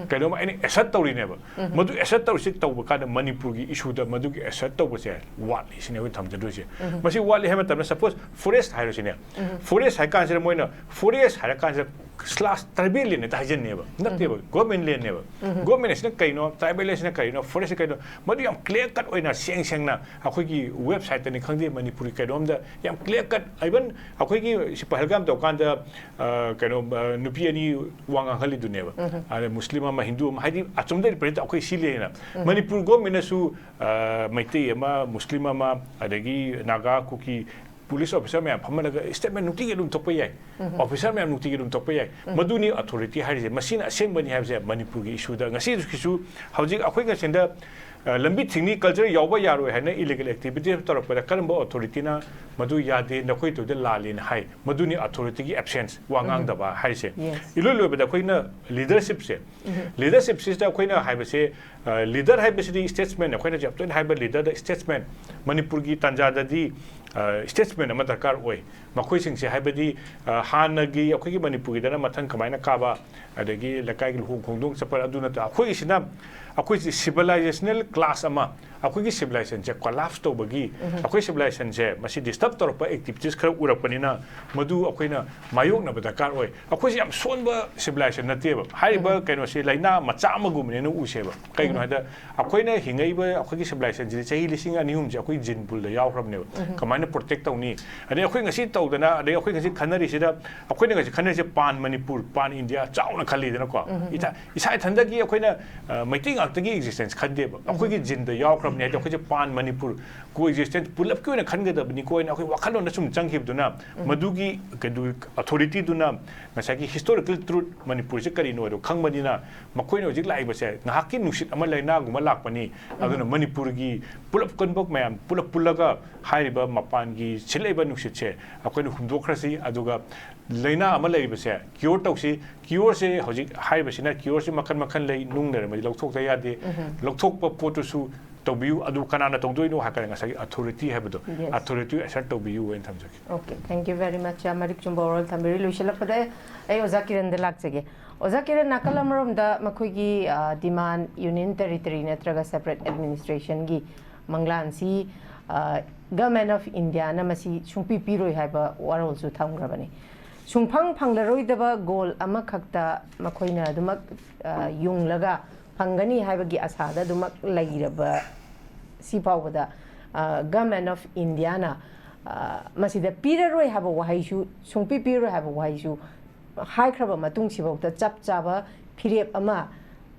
ꯀꯩꯅꯣꯝꯃ ꯑꯩꯅ ꯑꯦꯁꯔꯠ ꯇꯧꯔꯤꯅꯦꯕ꯫ ꯃꯗꯨ ꯑꯦꯁꯔꯠ ꯇꯧꯔꯤꯁꯤ ꯇꯧꯕ ꯀꯥꯟꯗ ꯃꯅꯤꯄꯨꯔꯒꯤ ꯏꯁꯨꯗ ꯃꯗꯨꯒꯤ ꯑꯦꯁꯔꯠ ꯇꯧꯕꯁꯦ ꯋꯥꯠꯂꯤ ꯁꯤꯅꯦ ꯑꯩꯈꯣꯏ ꯊꯝꯖꯗꯣꯏꯁꯦ꯫ ꯃꯁꯤ ꯋꯥꯠꯂꯤ ꯍꯥꯏꯕ ꯃꯇꯝꯗ, ꯁꯄꯣꯁ ꯐꯣꯔꯦꯁ ꯍꯥꯏꯔꯣ ꯁꯤꯅꯦ꯫ ꯐꯣꯔꯦꯁ ꯍꯥꯏ ꯀꯥꯟꯁꯤꯗ ꯃꯣꯏꯅ ꯐꯣꯔꯦꯁ ꯍꯥꯏꯔ ꯀꯥꯟꯁꯤꯗ ꯁ꯭ꯂꯥꯁ ꯇ꯭ꯔꯥꯏꯕꯦꯜ ꯂꯦꯟ ꯍꯦꯛꯇ ꯍꯥꯏꯖꯟꯅꯦꯕ꯫ ꯅꯠꯇꯦꯕ, ꯒꯣꯔꯃꯦꯟ ꯂꯦꯟꯅꯦꯕ꯫ ꯒꯣꯔꯃꯦꯟ ꯑꯁꯤꯅ ꯀꯩꯅꯣ, ꯇ꯭ꯔꯥꯏꯕꯦꯜ ꯑꯁꯤꯅ ꯀꯩꯅꯣ, ꯐꯣꯔꯦꯁ ꯀꯩꯅꯣ, ꯃꯗꯨ ꯌꯥꯝ ꯀ꯭ꯂꯤꯌꯔ ꯀꯠ ꯑꯣꯏꯅ ꯁꯦꯡ ꯁꯦꯡꯅ ꯑꯩꯈꯣꯏꯒꯤ ꯋꯦꯕꯁꯥꯏꯠꯇꯅꯤ ꯈꯪꯗꯦ, ꯃꯅꯤꯄꯨꯔꯤ ꯀꯩꯅꯣꯝꯗ ꯌꯥꯝ ꯀ꯭ꯂꯤꯌꯔ ꯀꯠ, ꯏꯚꯟ ꯑꯩꯈꯣꯏꯒꯤ ꯁꯤ ꯄꯍꯜꯒꯥꯝ ꯇꯧꯀꯥꯟꯗ, ꯑ, ꯀꯩꯅꯣ, ꯑ, ꯅꯨꯄꯤ ꯑꯅꯤ ꯋꯥ ꯉꯥꯡꯍꯜꯂꯤꯗꯨꯅꯦꯕ꯫ ꯑꯗ ꯃꯨꯁꯂꯤꯝ ꯑꯃ, ꯍꯤꯟꯗꯨ ꯑꯃ, ꯍꯥꯏꯗꯤ ꯑꯁꯣꯝꯗ ꯔꯤꯄ꯭ꯔꯖꯦꯟ ꯑꯩꯈꯣꯏ ꯁꯤ ꯂꯩꯌꯦꯅ꯫ ꯃꯅꯤꯄꯨꯔ ꯒꯣꯔꯃꯦꯟꯅꯁꯨ, ꯑ, ꯃꯩꯇꯩ ꯑꯃ, ꯃꯨꯁꯂꯤꯝ ꯑꯃ, ꯑꯗꯒꯤ ꯅꯥꯒꯥ, ꯀꯨꯀꯤ, ꯄꯨꯂꯤꯁ ꯑꯣꯐꯤꯁꯥꯔ ꯃꯌꯥꯝ ꯐꯝꯍꯜꯂꯒ ꯁ꯭ꯇꯦꯠꯃꯦꯟ ꯅꯨꯡꯇꯤꯒꯤ ꯑꯗꯨꯝ ꯊꯣꯛꯄ ꯌꯥꯏ꯫ ꯑꯣꯐꯤꯁꯥꯔ ꯃꯌꯥꯝ ꯅꯨꯡꯇꯤꯒꯤ ꯑꯗꯨꯝ ꯊꯣꯛꯄ ꯌꯥꯏ꯫ ꯃꯗꯨꯅꯤ ꯑꯣꯊꯣꯔꯤꯇꯤ ꯍꯥꯏꯔꯤꯁꯦ꯫ ꯃꯁꯤꯅ ꯑꯁꯦꯡꯕꯅꯤ ꯍꯥꯏꯕꯁꯦ ꯃꯅꯤꯄꯨꯔꯒꯤ ꯏꯁꯨꯗ ꯉꯁꯤꯒꯤꯁꯨ, ꯍꯧꯖꯤꯛ ꯑꯩꯈꯣꯏ ꯉꯁꯤꯗ, ꯑ, ꯂꯝꯕꯤ ꯊꯤꯡꯅꯤ, ꯀꯜꯆꯔ ꯌꯥꯎꯕ ꯌꯥꯔꯣꯏ ꯍꯥꯏꯅ ꯏꯂꯤꯒꯦꯜ ꯑꯦꯛꯇꯤꯚꯤꯇꯤ ꯇꯧꯔꯛꯄꯗ ꯀꯔꯝꯕ ꯑꯣꯊꯣꯔꯤꯇꯤꯅ ꯃꯗꯨ ꯌꯥꯗꯦ, ꯅꯈꯣꯏ ꯇꯧꯗ ꯂꯥꯜꯂꯦꯅ ꯍꯥꯏ? ꯃꯗꯨꯅꯤ ꯑꯣꯊꯣꯔꯤꯇꯤꯒꯤ ꯑꯦꯕꯁꯦꯟꯁ, ꯋꯥ ꯉꯥꯡꯗꯕ ꯍꯥꯏꯁꯦ꯫ Yes. ꯏꯂꯣꯏ ꯂꯣꯏꯕꯗ ꯑꯩꯈꯣꯏꯅ ꯂꯤꯗꯔꯁꯤꯞꯁꯦ, ꯂꯤꯗꯔꯁꯤꯞꯁꯤꯗ ꯑꯩꯈꯣꯏꯅ ꯍꯥꯏꯕꯁꯦ, ꯑ, ꯂꯤꯗꯔ ꯍꯥꯏꯕꯁꯤꯗꯤ ꯁ꯭ꯇꯦꯠꯁꯃꯦꯟ, ꯑꯩꯈꯣꯏꯅ ꯌꯥꯝ ꯇꯣꯏꯅ ꯍꯥꯏꯕ ꯂꯤꯗꯔꯗ ꯁ꯭ꯇꯦꯠꯁꯃꯦꯟ꯫ ꯃꯅꯤꯄꯨꯔꯒꯤ ꯇꯥꯟꯖꯥꯗꯗꯤ, ꯑ, ꯁ꯭ꯇꯦꯠꯁꯃꯦꯟ ꯑꯃ ꯗꯔꯀꯥꯔ ꯑꯣꯏ꯫ ꯃꯈꯣꯏꯁꯤꯡꯁꯦ ꯍꯥꯏꯕꯗꯤ, ꯑ, ꯍꯥꯟꯅꯒꯤ ꯑꯩꯈꯣꯏꯒꯤ ꯃꯅꯤꯄꯨꯔꯒꯤꯗꯅ ꯃꯊꯪ ꯀꯃꯥꯏꯅ ꯀꯥꯕ, ꯑꯗꯒꯤ ꯂꯩꯀꯥꯏꯒꯤ ꯂꯨꯍꯣꯡ ꯈꯣꯡꯗꯣꯡ ꯆꯠꯄ, ꯑꯗꯨ ꯅꯠꯇ ꯑꯩꯈꯣꯏꯒꯤꯁꯤꯅ ꯑꯩꯈꯣꯏꯁꯤ ꯁꯤꯚꯤꯂꯥꯏꯖꯦꯁꯅꯦꯜ ꯀ꯭ꯂꯥꯁ ꯑꯃ, ꯑꯩꯈꯣꯏꯒꯤ ꯁꯤꯚꯤꯂꯥꯏꯖꯦꯁꯟꯁꯦ ꯀꯣꯂꯥꯞꯁ ꯇꯧꯕꯒꯤ, ꯑꯩꯈꯣꯏ ꯁꯤꯚꯤꯂꯥꯏꯖꯦꯁꯟꯁꯦ ꯃꯁꯤ ꯗꯤꯁꯇꯔꯕ ꯇꯧꯔꯛꯄ ꯑꯦꯛꯇꯤꯚꯤꯇꯤꯁ ꯈꯔ ꯎꯔꯛꯄꯅꯤꯅ ꯃꯗꯨ ꯑꯩꯈꯣꯏꯅ ꯃꯥꯌꯣꯛꯅꯕ ꯗꯔꯀꯥꯔ ꯑꯣꯏ꯫ ꯑꯩꯈꯣꯏꯁꯦ ꯌꯥꯝ ꯁꯣꯟꯕ ꯁꯤꯚꯤꯂꯥꯏꯖꯦꯁꯟ ꯅꯠꯇꯦꯕ꯫ ꯍꯥꯏꯔꯤꯕ ꯀꯩꯅꯣꯁꯦ ꯂꯥꯏꯅꯥ ꯃꯆꯥ ꯑꯃꯒꯨꯝꯕꯅꯦꯅ ꯎꯁꯦꯕ꯫ ꯀꯩꯒꯤꯅꯣ ꯍꯥꯏꯗ ꯑꯩꯈꯣꯏꯅ ꯍꯤꯡꯉꯛꯏꯕ ꯑꯩꯈꯣꯏꯒꯤ ꯁꯤꯚꯤꯂꯥꯏꯖꯦꯁꯟꯁꯤꯗꯤ ꯆꯍꯤ ꯂꯤꯁꯤꯡ ꯑꯅꯤ ꯑꯍꯨꯝꯁꯦ ꯑꯩꯈꯣꯏ ꯖꯤꯟ ꯄꯨꯜꯗ ꯌꯥꯎꯈ꯭ꯔꯕꯅꯦꯕ꯫ ꯀꯃꯥꯏꯅ ꯄ꯭ꯔꯣꯇꯦꯛ ꯇꯧꯅꯤ? ꯑꯗꯩ ꯑꯩꯈꯣꯏ ꯉꯁꯤ ꯇꯧꯗꯅ, ꯑꯗꯩ ꯑꯩꯈꯣꯏ ꯉꯁꯤ ꯈꯟꯅꯔꯤꯁꯤꯗ, ꯑꯩꯈꯣꯏꯅ ꯉꯁꯤ ꯈꯟꯅꯔꯤꯁꯦ ꯄꯥꯟ ꯃꯅꯤꯄꯨꯔ, ꯄꯥꯟ ꯏꯟꯗꯤꯌꯥ ꯆꯥꯎꯅ ꯈꯜꯂꯤꯗꯅꯀꯣ꯫ ꯏꯊ-, ꯏꯁꯥ ꯏꯊꯟꯗꯒꯤ ꯑꯩꯈꯣꯏꯅ, ꯑ, ꯃꯩꯇꯩ ꯉꯥꯛꯇꯒꯤ ꯑꯦꯛꯖꯤꯁꯇꯦꯟꯁ ꯈꯟꯗꯦꯕ꯫ ꯑꯩꯈꯣꯏꯒꯤ ꯖꯤꯟꯗ ꯌꯥꯎꯈ꯭ꯔꯕꯅꯦ ꯍꯥꯏꯗꯤ ꯑꯩꯈꯣꯏꯁꯦ ꯄꯥꯟ ꯃꯅꯤꯄꯨꯔ ꯀꯣ ꯑꯦꯛꯖꯤꯁꯇꯦꯟꯁ ꯄꯨꯂꯞꯀꯤ ꯑꯣꯏꯅ ꯈꯟꯒꯗꯕꯅꯤꯀꯣ ꯍꯥꯏꯅ ꯑꯩꯈꯣꯏ ꯋꯥꯈꯜꯂꯣꯟꯗ ꯁꯨꯝ ꯆꯪꯈꯤꯕꯗꯨꯅ ꯃꯗꯨꯒꯤ ꯀꯩꯗꯨ ꯑꯣꯊꯣꯔꯤꯇꯤꯗꯨꯅ ꯉꯁꯥꯏꯒꯤ ꯍꯤꯁꯇꯣꯔꯤꯀꯦꯜ ꯇ꯭ꯔꯨꯠ ꯃꯅꯤꯄꯨꯔꯁꯦ ꯀꯔꯤꯅꯣ ꯍꯥꯏꯗꯣ ꯈꯪꯕꯅꯤꯅ ꯃꯈꯣꯏꯅ ꯍꯧꯖꯤꯛ ꯂꯥꯛꯏꯕꯁꯦ ꯉꯥꯏꯍꯥꯛꯀꯤ ꯅꯨꯡꯁꯤꯠ ꯑꯃ ꯂꯥꯏꯅꯥꯒꯨꯝꯕ ꯂꯥꯛꯄꯅꯤ꯫ ꯑꯗꯨꯅ ꯃꯅꯤꯄꯨꯔꯒꯤ ꯄꯨꯂꯞ ꯀꯟꯕ ꯃꯌꯥꯝ ꯄꯨꯂꯞ ꯄꯨꯜꯂꯒ ꯍꯥꯏꯔꯤꯕ ꯃꯐꯝ ꯃꯄꯥꯟꯒꯤ ꯁꯤꯜꯂꯛꯏꯕ ꯅꯨꯡꯁꯤꯠꯁꯦ ꯑꯩꯈꯣꯏꯅ ꯍꯨꯝꯗꯣꯛꯈ꯭ꯔꯁꯤ, ꯑꯗꯨꯒ ꯂꯥꯏꯅꯥ ꯑꯃ ꯂꯩꯔꯤꯕꯁꯦ ꯀ꯭ꯌꯣꯔ ꯇꯧꯁꯤ꯫ ꯀ꯭ꯌꯣꯔꯁꯦ ꯍꯧꯖꯤꯛ ꯍꯥꯏꯔꯤꯕꯁꯤꯅ, ꯀ꯭ꯌꯣꯔꯁꯦ ꯃꯈꯜ ꯃꯈꯜ ꯂꯩ, ꯅꯨꯡ ꯂꯩꯔꯝꯃꯗꯤ ꯂꯧꯊꯣꯛꯇ ꯌꯥꯗꯦ꯫ ꯂꯧꯊꯣꯛꯄ ꯄꯣꯠꯇꯨꯁꯨ ꯇꯧꯕꯤꯌꯨ꯫ ꯑꯗꯨ ꯀꯅꯥꯅ ꯇꯧꯗꯣꯏꯅꯣ ꯍꯥꯏ ꯀꯥꯟꯗ ꯉꯁꯥꯏꯒꯤ ꯑꯣꯊꯣꯔꯤꯇꯤ ꯍꯍꯥꯏꯕꯗꯣ, Yes. ꯑꯣꯊꯣꯔꯤꯇꯤ ꯑꯦꯁꯔꯠ ꯇꯧꯕꯤꯌꯨ ꯍꯥꯏꯅ ꯊꯝꯖꯒꯦ꯫ Okay, thank you very much. ꯃꯔꯤꯛ ꯆꯨꯝꯕ ꯋꯥꯔꯣꯜ ꯊꯝꯕꯤꯔꯤ꯫ ꯂꯣꯏꯁꯤꯜꯂꯛꯄꯗ ꯑꯩ ꯑꯣꯖꯥ ꯀꯤꯔꯟꯗ ꯂꯥꯛꯆꯒꯦ꯫ ꯑꯣꯖꯥ ꯀꯤꯔꯟ, ꯅꯥꯀꯜ ꯑꯃꯔꯣꯝꯗ ꯃꯈꯣꯏꯒꯤ, ꯑ, ꯗꯤꯃꯥꯟ, ꯌꯨꯅꯤꯌꯟ ꯇꯦꯔꯤꯇꯣꯔꯤ ꯅꯠꯇ꯭ꯔꯒ ꯁꯦꯄꯔꯦꯠ ꯑꯦꯗꯃꯤꯅꯤꯁꯇ꯭ꯔꯦꯁꯟꯒꯤ ꯃꯪꯂꯥꯟꯁꯤ, ꯑ, ꯒꯚꯔꯟꯃꯦꯟ ꯑꯣꯐ ꯏꯟꯗꯤꯌꯥꯅ ꯃꯁꯤ ꯁꯨꯡꯄꯤ ꯄꯤꯔꯣꯏ ꯍꯥꯏꯕ ꯋꯥꯔꯣꯜꯁꯨ ꯊꯝꯈ꯭ꯔꯕꯅꯤ꯫ ꯁꯨꯡꯐꯪ ꯐꯪꯂꯔꯣꯏꯗꯕ ꯒꯣꯜ ꯑꯃꯈꯛꯇ ꯃꯈꯣꯏꯅ ꯑꯗꯨꯃꯛ, ꯑ, ꯌꯨꯡꯂꯒ ꯐꯪꯒꯅꯤ ꯍꯥꯏꯕꯒꯤ ꯑꯁꯥꯗ ꯑꯗꯨꯃꯛ ꯂꯩꯔꯕ ꯁꯤ ꯐꯥꯎꯕꯗ, ꯑ, ꯒꯚꯔꯟꯃꯦꯟ ꯑꯣꯐ ꯏꯟꯗꯤꯌꯥꯅ, ꯑ, ꯃꯁꯤꯗ ꯄꯤꯔꯔꯣꯏ ꯍꯥꯏꯕ ꯋꯥꯍꯩꯁꯨ, ꯁꯨꯡꯄꯤ ꯄꯤꯔꯔꯣꯏ ꯍꯥꯏꯕ ꯋꯥꯍꯩꯁꯨ ꯍꯥꯏꯈ꯭ꯔꯕ ꯃꯇꯨꯡꯁꯤꯐꯥꯎꯗ ꯆꯞ ꯆꯥꯕ ꯐꯤꯔꯦꯞ ꯑꯃ